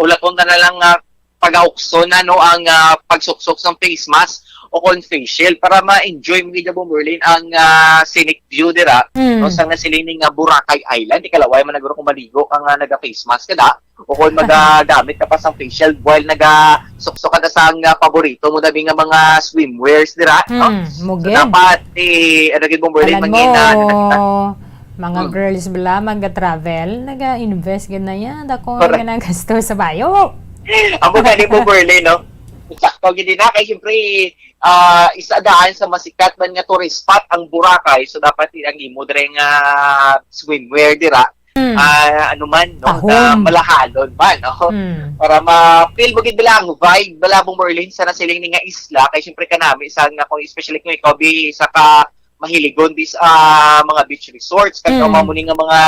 ulaton na, na lang, ah, pagaukso na, no, ang, ah, pagsuksok sang face mask o kon face shield para ma-enjoy mo gid, Bomberlin, ang, ah, scenic view dira, Mm. no, sang nasiling ni nga Boracay Island. Di kalaway man na guro kung maligo ka nga naga-face mask ka da, o kon magagamit ka pa sang face shield while nagasuksok ka da sang, ah, paborito mo dabi nga mga swimwears dira, no? Mm, mo So, gid. dapat, eh, ano gid, Bomberlin, Alam mangina, mo, ano na kita. mga Hmm. girls bala, mag-travel, naga-invest gid na yan. Dako Correct. nga nagasto sa bayo. Amo gani, Bomberlin, no? Sakto gid na. Kay, siyempre, ah, isa daan sa masikat man nga tourist spot ang Boracay. So, dapat ang imo dre nga swimwear dira, Hmm. ah, ano man, no? Tahom. Na malahalon man, no? Hmm. Para ma-feel mo gid bala ang vibe bala, Bomberlin, sa nasiling ni nga isla. Kay, siyempre, kanami, sa nga, kung especially kung ikaw, bi, sa ka, mahiligon dis, ah, mga beach resorts, kag Mm. amo ni nga mga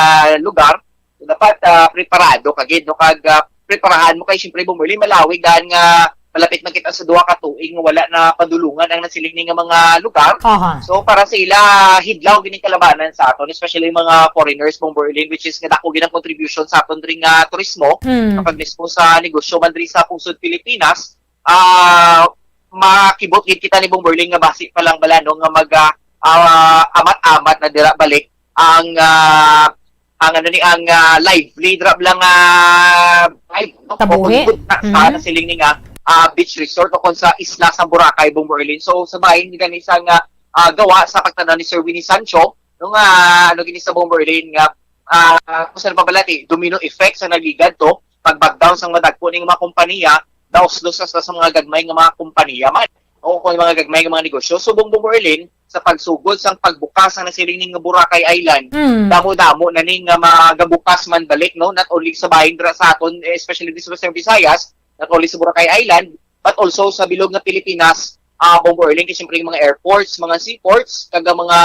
lugar, so dapat, ah, preparado ka gid, no? Kag, ah, preparahan mo kay siyempre, Bomberlin, malawig daan nga malapit man kita sa duha ka tuig nga wala na padulungan ang nasiling ni nga mga lugar. Aha. So, para sa ila, hidlaw gini kalabanan sa aton, especially mga foreigners, Bong Berlin, which is nga dako gid ang contribution sa aton ring, ah, turismo, Mm. kapag mismo sa negosyo man diri sa pungsod Pilipinas, ah, makibot gid kita ni Bong Berlin nga basi pa lang bala, no, nga mag, ah, ah, amat-amat na dira balik ang, ah, ang ano ni, ang, ah, lively dira lang, ah, vibe, no? Kabuhi. O kung sa Mhm. nasiling ni nga, ah, beach resort o kung sa isla sa Boracay, Bong Berlin. So, sa bahin gani sa nga, ah, gawa sa pagtanaw ni Sir Winnie Sancho, no, nga, ano gini sa Bong Berlin nga, ah, kung saan pa bala, ti, domino effect sa nagligad to, pag-back down sa madagko ning mga kompanya, daos-los sa, sa mga gagmay nga mga kompanya man. O kung mga gagmay nga mga negosyo. So, Bong Bong Berlin, sa pagsugod sang pagbukas sang nasiling ning Boracay Island, Mm. damo-damo na ning nga magabukas man balik, no? Not only sa bahin dira sa aton, eh, especially dito sa Western Visayas, not only sa Boracay Island, but also sa bilog nga Pilipinas, ah, Bong Berlin, kay siyempre yung mga airports, mga seaports, kag ang mga,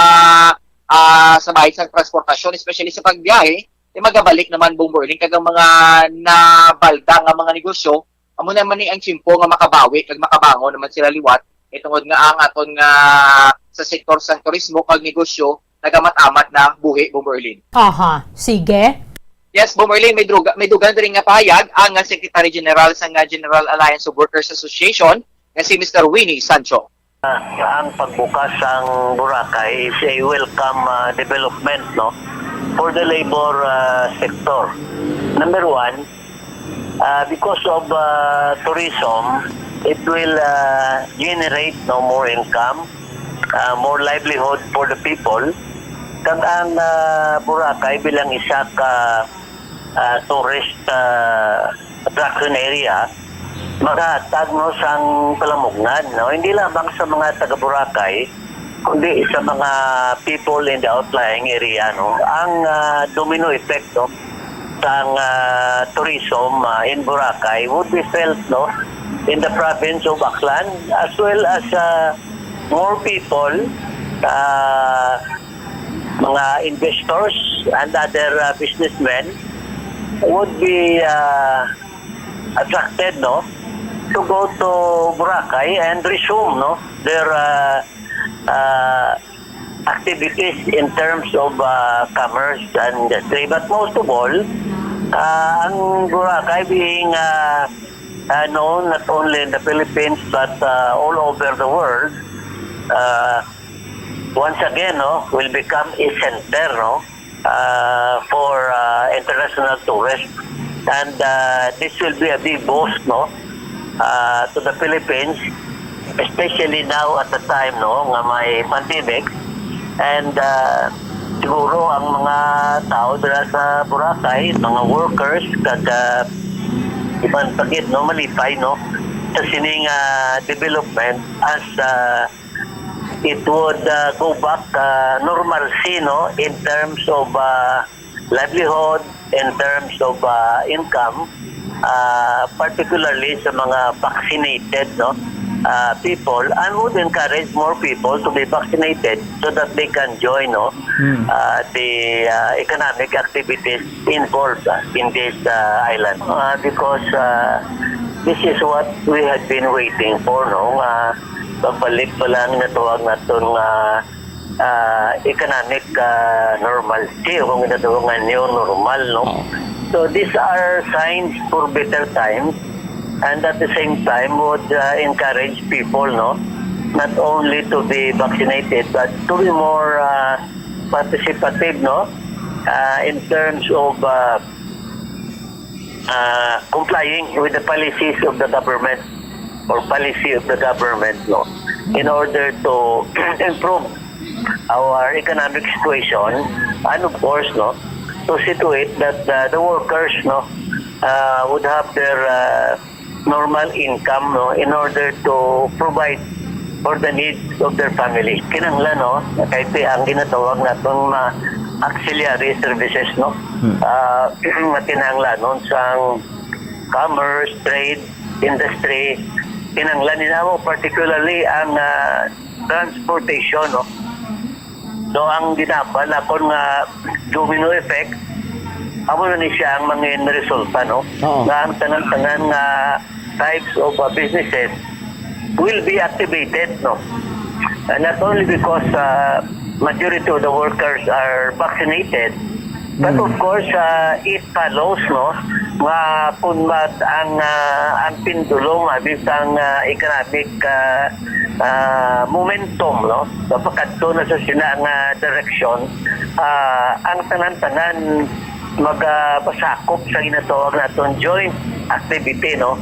ah, sa bahin sang transportasyon, especially sa pagbiyahe, eh, magabalik naman, Bong Berlin, kag ang mga nabalda nga mga negosyo, amo naman ni ang tiyempo nga makabawi kag makabangon naman sila liwat, eh, tungod nga ang aton nga sa sektor sang turismo kag negosyo nagamat-amat na buhi, Bong Berlin. Aha, sige. Yes, Bong Berlin, may duga-, may dugang diri nga pahayag ang, ah, Secretary General sa nga General Alliance of Workers Association nga si Mister Winnie Sancho. Ah, ang pagbukas sang Boracay is a welcome, ah, development, no, for the labor, ah, sector. Number one, ah, because of, ah, tourism, it will, ah, generate, no, more income, ah, more livelihood for the people. Kag ang, ah, Boracay bilang isa ka, ah, tourist, ah, attraction area, makahatag, no, sang kalamugnan, no, hindi lamang sa mga taga Boracay, kundi sa mga people in the outlying area, no. Ang, ah, domino effect, no, sang, ah, tourism, ah, in Boracay would be felt, no, in the province of Aklan, as well as, ah, more people, ah, mga investors and other, ah, businessmen would be, ah, attracted, no, to go to Boracay and resume, no, their, ah, ah, activities in terms of, ah, commerce and industry. But most of all, ah, ang Boracay being, ah, ah, known not only in the Philippines but, ah, all over the world, ah, once again, no, will become a center, no, uh, for, uh, international tourists. And, uh, this will be a big boost, no, uh, to the Philippines, especially now at the time, no, nga may pandemic. And, uh, siguro ang mga tao dira sa Boracay, mga workers, kag, uh, iban pa gid, no, malipay, no, sa sining, uh, development as, uh, it would, uh, go back, uh, normalcy, no, in terms of, uh, livelihood, in terms of, uh, income, uh, particularly sa mga vaccinated, no, uh, people, and would encourage more people to be vaccinated so that they can join, no, Hmm. uh, the, uh, economic activities involved, uh, in this, uh, island. Uh, because, uh, this is what we had been waiting for, no, nga pagbalik pa lang natawag naton nga, ah, economic, ah, normalcy, o kung ginatawag nga new normal, no? Oo. So, these are signs for better times, and at the same time would, ah, encourage people, no, not only to be vaccinated but to be more, ah, participative, no, ah, in terms of, ah, uh, complying with the policies of the government or policy of the government, no, in order to improve our economic situation, and of course, no, to see to it that, uh, the workers, no, uh, would have their, uh, normal income, no, in order to provide for the needs of their family. Kinahanglan, no, kay ti ang ginatawag naton mga auxiliary services, no, Hmm. ah, nga kinahanglanon sang commerce, trade, industry, kinahanglan nila mo, particularly ang, ah, transportation, no. So, ang ginapa nakon nga domino effect, amo na ni siya ang mangin resulta, no? Oo. Nga ang tanan-tanan nga types of uh, businesses will be activated, no? Uh, not only because uh, majority of the workers are vaccinated, but of course, uh, it follows, no, nga kung mat ang uh, ang pendulum abi sang uh, economic uh, uh, momentum, no, mapakadto na sa sina nga direction, uh, ang tanan-tanan magapasakop sa ginatawag naton joint activity, no,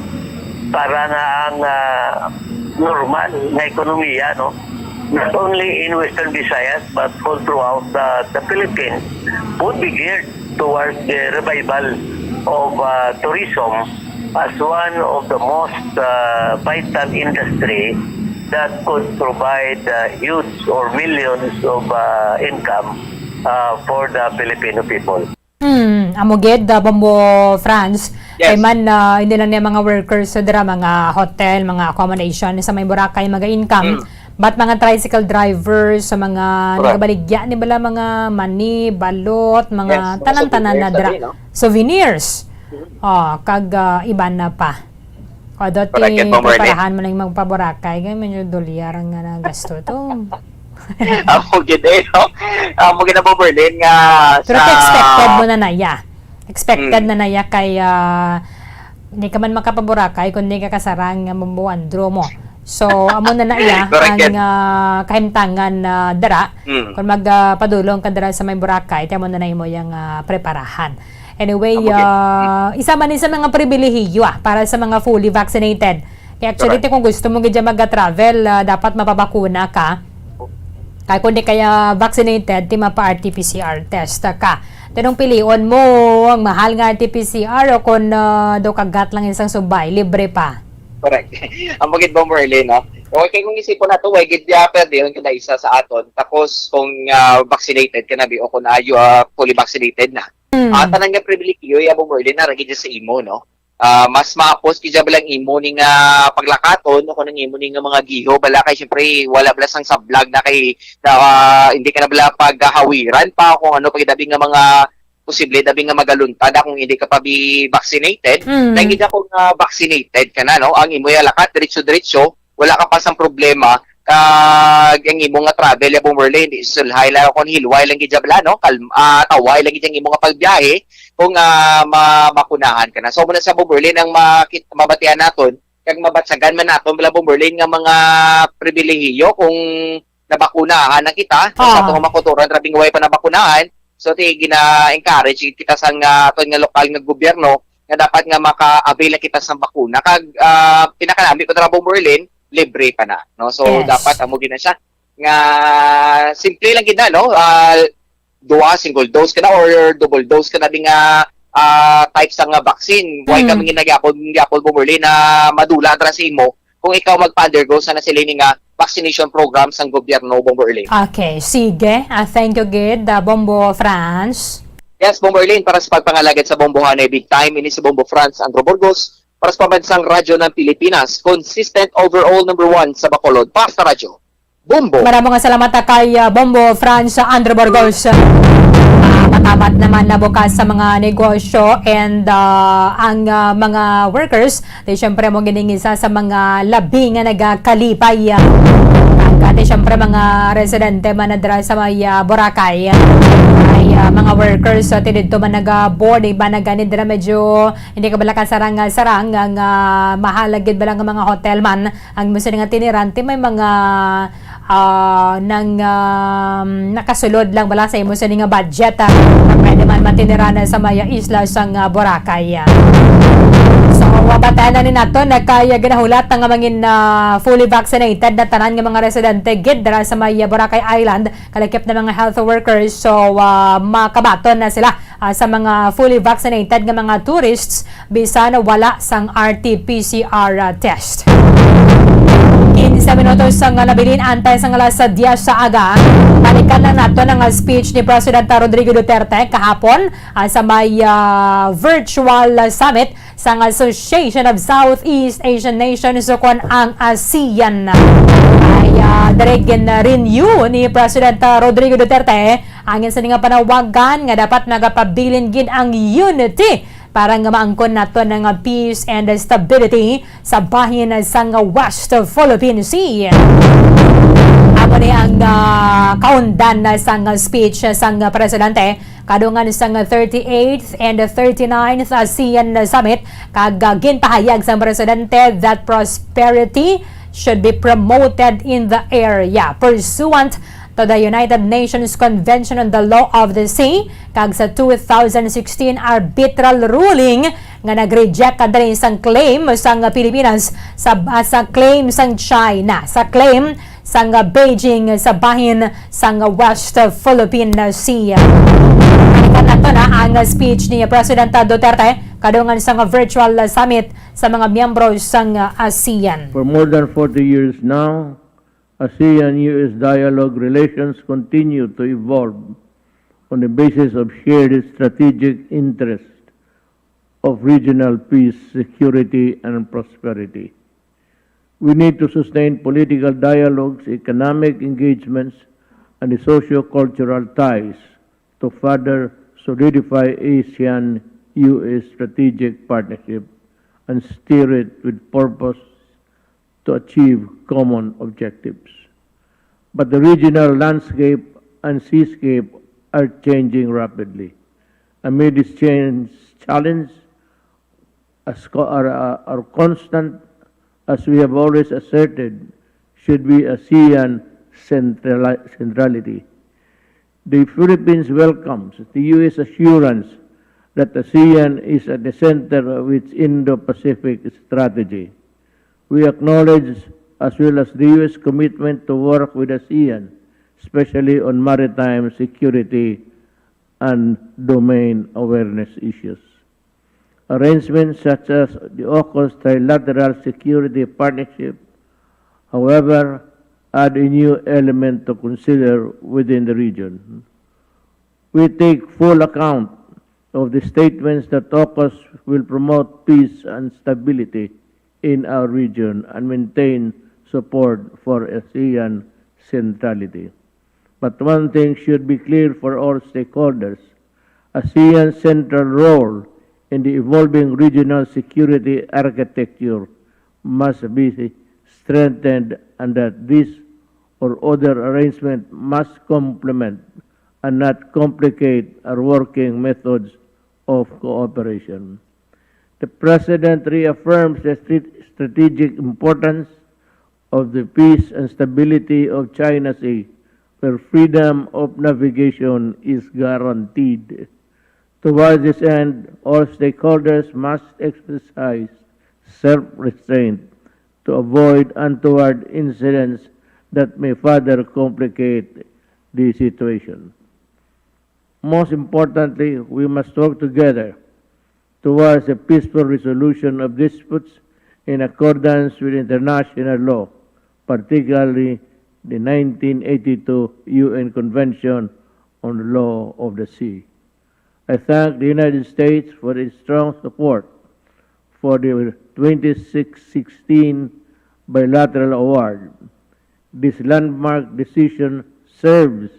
para nga ang ah, normal nga ekonomiya, no, not only in Western Visayas but all throughout the, the Philippines would be geared towards the revival of uh, tourism as one of the most uh, vital industry that could provide uh, huge or millions of uh, income uh, for the Filipino people. Hmm, amo gid, uh, Bombo Franz. Yes. Kay man, uh, hindi lang niya mga workers sa dira, mga hotel, mga accommodation sa may Boracay, mga income. Mm. But mga tricycle drivers, sa mga Correct. Nagabaligya ni bala, mga mani, balot, mga Yes, mga tanan-tanan na souvenirs dira. Sabi, no? Souvenirs. Mm. Oh, kag uh, iban na pa. O, dati, Correct, Bombo Ernie. Preparahan mo lang magpaborakay. Kaya medyo dolyar nga na gasto to. Amo gid eh, no? Amo gid na, Bombo Ernie, nga Pero sa expected mo na na, ya. Expected Mm. na na, ya, kay ah, di ka man makapaborakay kung di ka kasarang nga mambuan draw mo. So, amo na na, ya, Correct ang yan. Ah, kahimtangan na dara. Mm. Kung magpadulong ka dara sa may Boracay, ti amo na na imo yang ah, preparahan. Anyway, Amo gid. Ah, isa man ni sa mga pribilehiyo ah, para sa mga fully vaccinated. Kaya actually, Correct. Kung gusto mo gid dyan mag-travel, ah, dapat mapabakuna ka. Kaya kung di kaya vaccinated, ti mapa-R T P C R test ka. Tanong pilion mo ang mahal nga R T P C R o kung ah, daw kagat lang isang subay, libre pa. Correct. Amo gid, Bombo Ernie, no? Okay, kung isipon nato, way gid ya pwede yun kada isa sa aton. Tapos kung ah, vaccinated ka na, bi, o kung ayo ah, fully vaccinated na, Mm. Ah, tanan nga pribilehiyo, ya, Bombo Ernie, na ra gid sa imo, no? Ah, mas maapos gid ya bala ang imo ni nga paglakaton o kung ang imo ni nga mga giho, bala kay siyempre wala bala sang sablag na kay na, ah, hindi ka na bala paghahawiran pa kung ano pag dabi nga mga posible dabi nga magaluntad kung hindi ka pa bi vaccinated. Mm. Nangita ko nga vaccinated ka na, no? Ang imo ya lakat diretso-diretso, wala ka pa sang problema kag ang imo nga travel ya, Bombo Ernie, hindi sulhay lang kung hilway lang gid ya bala, no? Kalm, ah, taway lang gid ang imo nga pagbiyahe kung ah, mabakunahan ka na. So, muna sa, Bombo Ernie, ang makit mabatian naton kag mabatyagan man naton bala, Bombo Ernie, nga mga pribilehiyo kung nabakunahan na kita. So, sa Ah. Atong mga kultura, grabe nga way pa nabakunahan. So, ti gina-encourage kita sa nga aton nga lokal nga gobyerno nga dapat nga maka-avail na kita sa bakuna. Kag ah, pinakanami pa dira, Bombo Ernie, libre pa na, no? So, Yes. Dapat amo gid na siya nga simple lang gid na, no? Ah, duha, single dose ka na or double dose ka na, bi, nga ah, type sa nga vaccine. Way Mm. Kami ginagyapon, gyapon, Bombo Ernie, na madula dira sa imo kung ikaw magpa-undergo sa na sila ni nga vaccination program sang gobyerno, Bombo Ernie. Okay, sige. Ah, thank you gid, ah, Bombo Franz. Yes, Bombo Ernie, para sa pagpangalagad sa Bombohanay Big Time, ini si Bombo Franz Andro Burgos, para sa Pambansang Radyo ng Pilipinas, consistent overall number one sa Bacolod. Para sa radyo, Bombo. Maramo nga salamat, ah, kay, ah, Bombo Franz Andro Burgos. Ah, matamat naman na bukas sa mga negosyo and ah, ang ah, mga workers, di syempre mo gining isa sa mga labi nga nagakalipay. Ah, ang, ah, di syempre mga residente man na dira sa may ah, Boracay, ay ah, mga workers, ah, ti didto man nagaboard, iba na gani dira medyo hindi ka bala kasarang-sarang nga, nga mahal gid bala nga mga hotel man ang imo sini nga tiniran, ti may mga ah, nang um, nakasulod lang bala sa imo sini nga budget, ah, nga pwede man matiniran sa may isla sang ah, Boracay. So, mabatian na ni nato na kay ginahulat na nga mangin ah, fully vaccinated na tanan nga mga residente gid dira sa may Boracay Island, kalakip na mga health workers. So, ah, makabaton na sila ah, sa mga fully vaccinated nga mga tourists bisan wala sang R T P C R, ah, test. Kinse minutos ang nabilin antay sang alas diyes sa aga. Balikan lang nato ang speech ni President Rodrigo Duterte kahapon, ah, sa may, ah, virtual summit sang Association of Southeast Asian Nations, ukon ang ASEAN. Ay, ah, diri gin-renew ni President, ah, Rodrigo Duterte ang isa nga panawagan nga dapat magapabilin gid ang unity para nga maangkon naton ang peace and stability sa bahin sang West Philippine Sea. Amo ni ang, ah, kaundan sang speech sang presidente kadungan sang thirty-eighth and thirty-ninth ASEAN Summit, kag, ah, ginpahayag sang presidente that prosperity should be promoted in the area pursuant to the United Nations Convention on the Law of the Sea kag sa two thousand sixteen arbitral ruling nga nag-reject kanali sang claim sang Pilipinas sa, sa claim sang China, sa claim sang Beijing sa bahin sang West Philippine Sea. Balikan nato na ang speech ni President Duterte kadungan sang virtual summit sa mga miyembro sang ASEAN. For more than forty years now, ASEAN-U S dialogue relations continue to evolve on the basis of shared strategic interest of regional peace, security, and prosperity. We need to sustain political dialogues, economic engagements, and the socio-cultural ties to further solidify ASEAN-U S strategic partnership and steer it with purpose to achieve common objectives. But the regional landscape and seascape are changing rapidly. Amid this change, challenge as co- are, are, are constant, as we have always asserted, should be ASEAN centrali- centrality. The Philippines welcomes the U S assurance that ASEAN is at the center of its Indo-Pacific strategy. We acknowledge as well as the U S commitment to work with ASEAN, especially on maritime security and domain awareness issues. Arrangements such as the AUKUS trilateral security partnership, however, add a new element to consider within the region. We take full account of the statements that AUKUS will promote peace and stability in our region and maintain support for ASEAN centrality. But one thing should be clear for all stakeholders. ASEAN's central role in the evolving regional security architecture must be strengthened, and that this or other arrangement must complement and not complicate our working methods of cooperation. The President reaffirms the stra- strategic importance of the peace and stability of China Sea, where freedom of navigation is guaranteed. Towards this end, all stakeholders must exercise self-restraint to avoid untoward incidents that may further complicate the situation. Most importantly, we must work together towards a peaceful resolution of disputes in accordance with international law, particularly the nineteen eighty-two U N Convention on the Law of the Sea. I thank the United States for its strong support for the twenty sixteen bilateral award. This landmark decision serves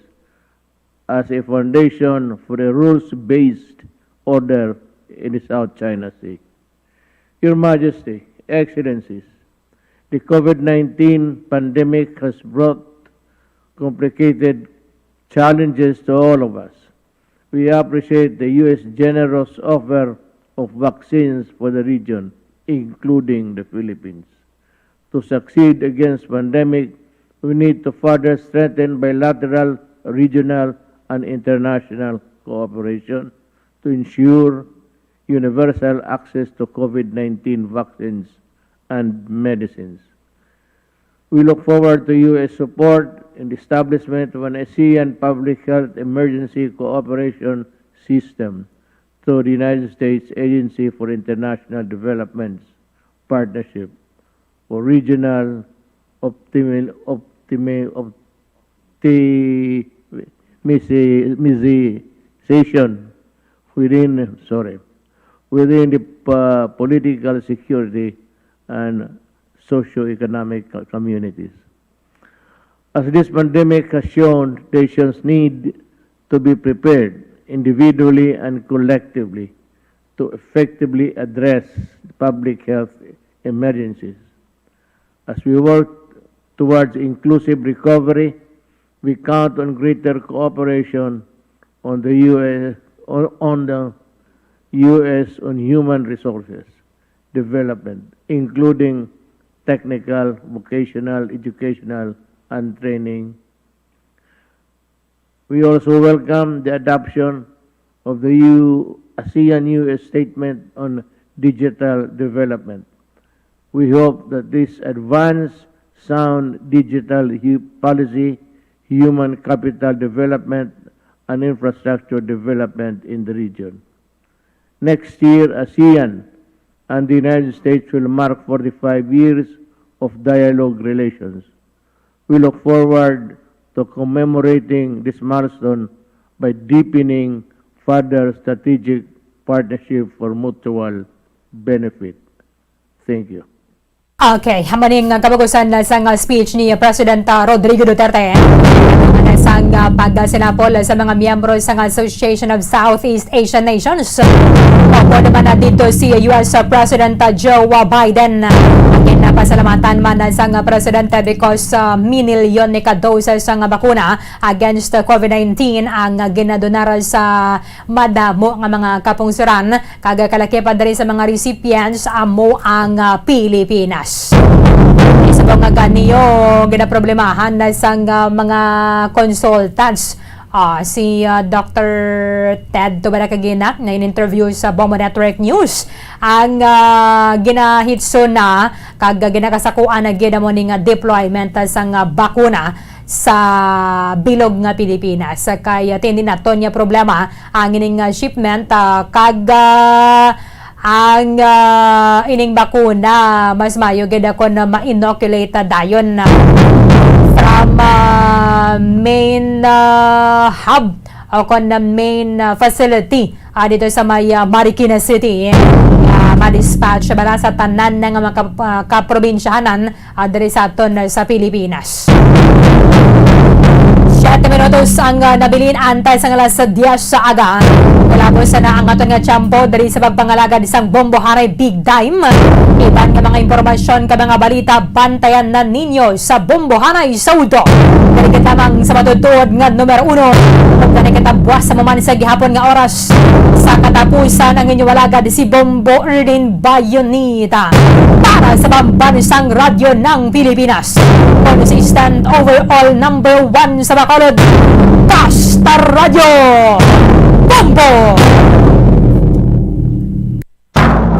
as a foundation for a rules-based order in the South China Sea. Your Majesty, Excellencies, the COVID nineteen pandemic has brought complicated challenges to all of us. We appreciate the U S generous offer of vaccines for the region, including the Philippines. To succeed against pandemic, we need to further strengthen bilateral, regional, and international cooperation to ensure universal access to COVID nineteen vaccines and medicines. We look forward to U S support in the establishment of an ASEAN public health emergency cooperation system through the United States Agency for International Development's partnership for regional optimal, optimi, optimization within, sorry, within the uh, political, security and socio-economic co- communities. As this pandemic has shown, nations need to be prepared individually and collectively to effectively address public health emergencies. As we work towards inclusive recovery, we count on greater cooperation on the U S, on, on the U S on human resources development, including technical, vocational, educational, and training. We also welcome the adoption of the U-, ASEAN U S Statement on Digital Development. We hope that this advance sound digital hu-, policy, human capital development, and infrastructure development in the region. Next year, ASEAN and the United States will mark forty-five years of dialogue relations. We look forward to commemorating this milestone by deepening further strategic partnership for mutual benefit. Thank you. Okay, hamaning uh, kabagusan na sang uh, speech ni President uh, Rodrigo Duterte. Ano sang uh, pagsinapol sa mga miyembro sang Association of Southeast Asian Nations. Opo naman na dito si U S President uh, Joe uh, Biden. Ginapasalamatan man uh, sang uh, Presidente because uh, minilyon ni kadose sang uh, bakuna against uh, COVID nineteen ang uh, ginadonar sa madamo nga mga kapungsuran. Kag kalakip diri sa mga recipients amo ang ah, Pilipinas. Subong nga ganiyo ginaproblemahan na sang ah, mga consultants. Ah, si ah, Doctor Ted Tubaracagina nga in-interview sa Bombo Network News ang ah, ginahitso na kag ginakasakuan na gid amo ning ah, deployment ah, sang ah, bakuna sa bilog nga Pilipinas. Kay ah, tindi naton nga problema ang ining ah, shipment ah, kag ah, ang ah, ining bakuna mas mayo gid kon ma-inoculate ah, dayon ah, from ah, main ah, hub o kon na main ah, facility ah, dito sa may ah, Marikina City. Ah, ma-dispatch bala sa tanan na nga mga kap- ah, kaprobinsyahanan ah, diri sa aton ah, sa Pilipinas. Siyete minutos ang ah, nabilin antay sang alas diyes sa aga. Kalabos na ang aton nga tiyempo diri sa pagpangalagad sang Bombohanay Big Time. Iban nga mga impormasyon kag mga balita bantayan na ninyo sa Bombohanay sa udto. Diri gid lamang sa matutuod nga numero uno. Ug kani kita buwas sa maman sa gihapon nga oras sa katapusan ang inyong alagad si Bombo Erdin Bayonita para sa Pambansang Radyo ng Pilipinas. Consistent overall number one sa Bacolod. Basta Radyo Bombo!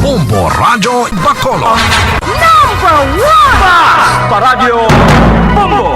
Bombo Radyo Bacolod. Number one! Basta Radyo Bombo!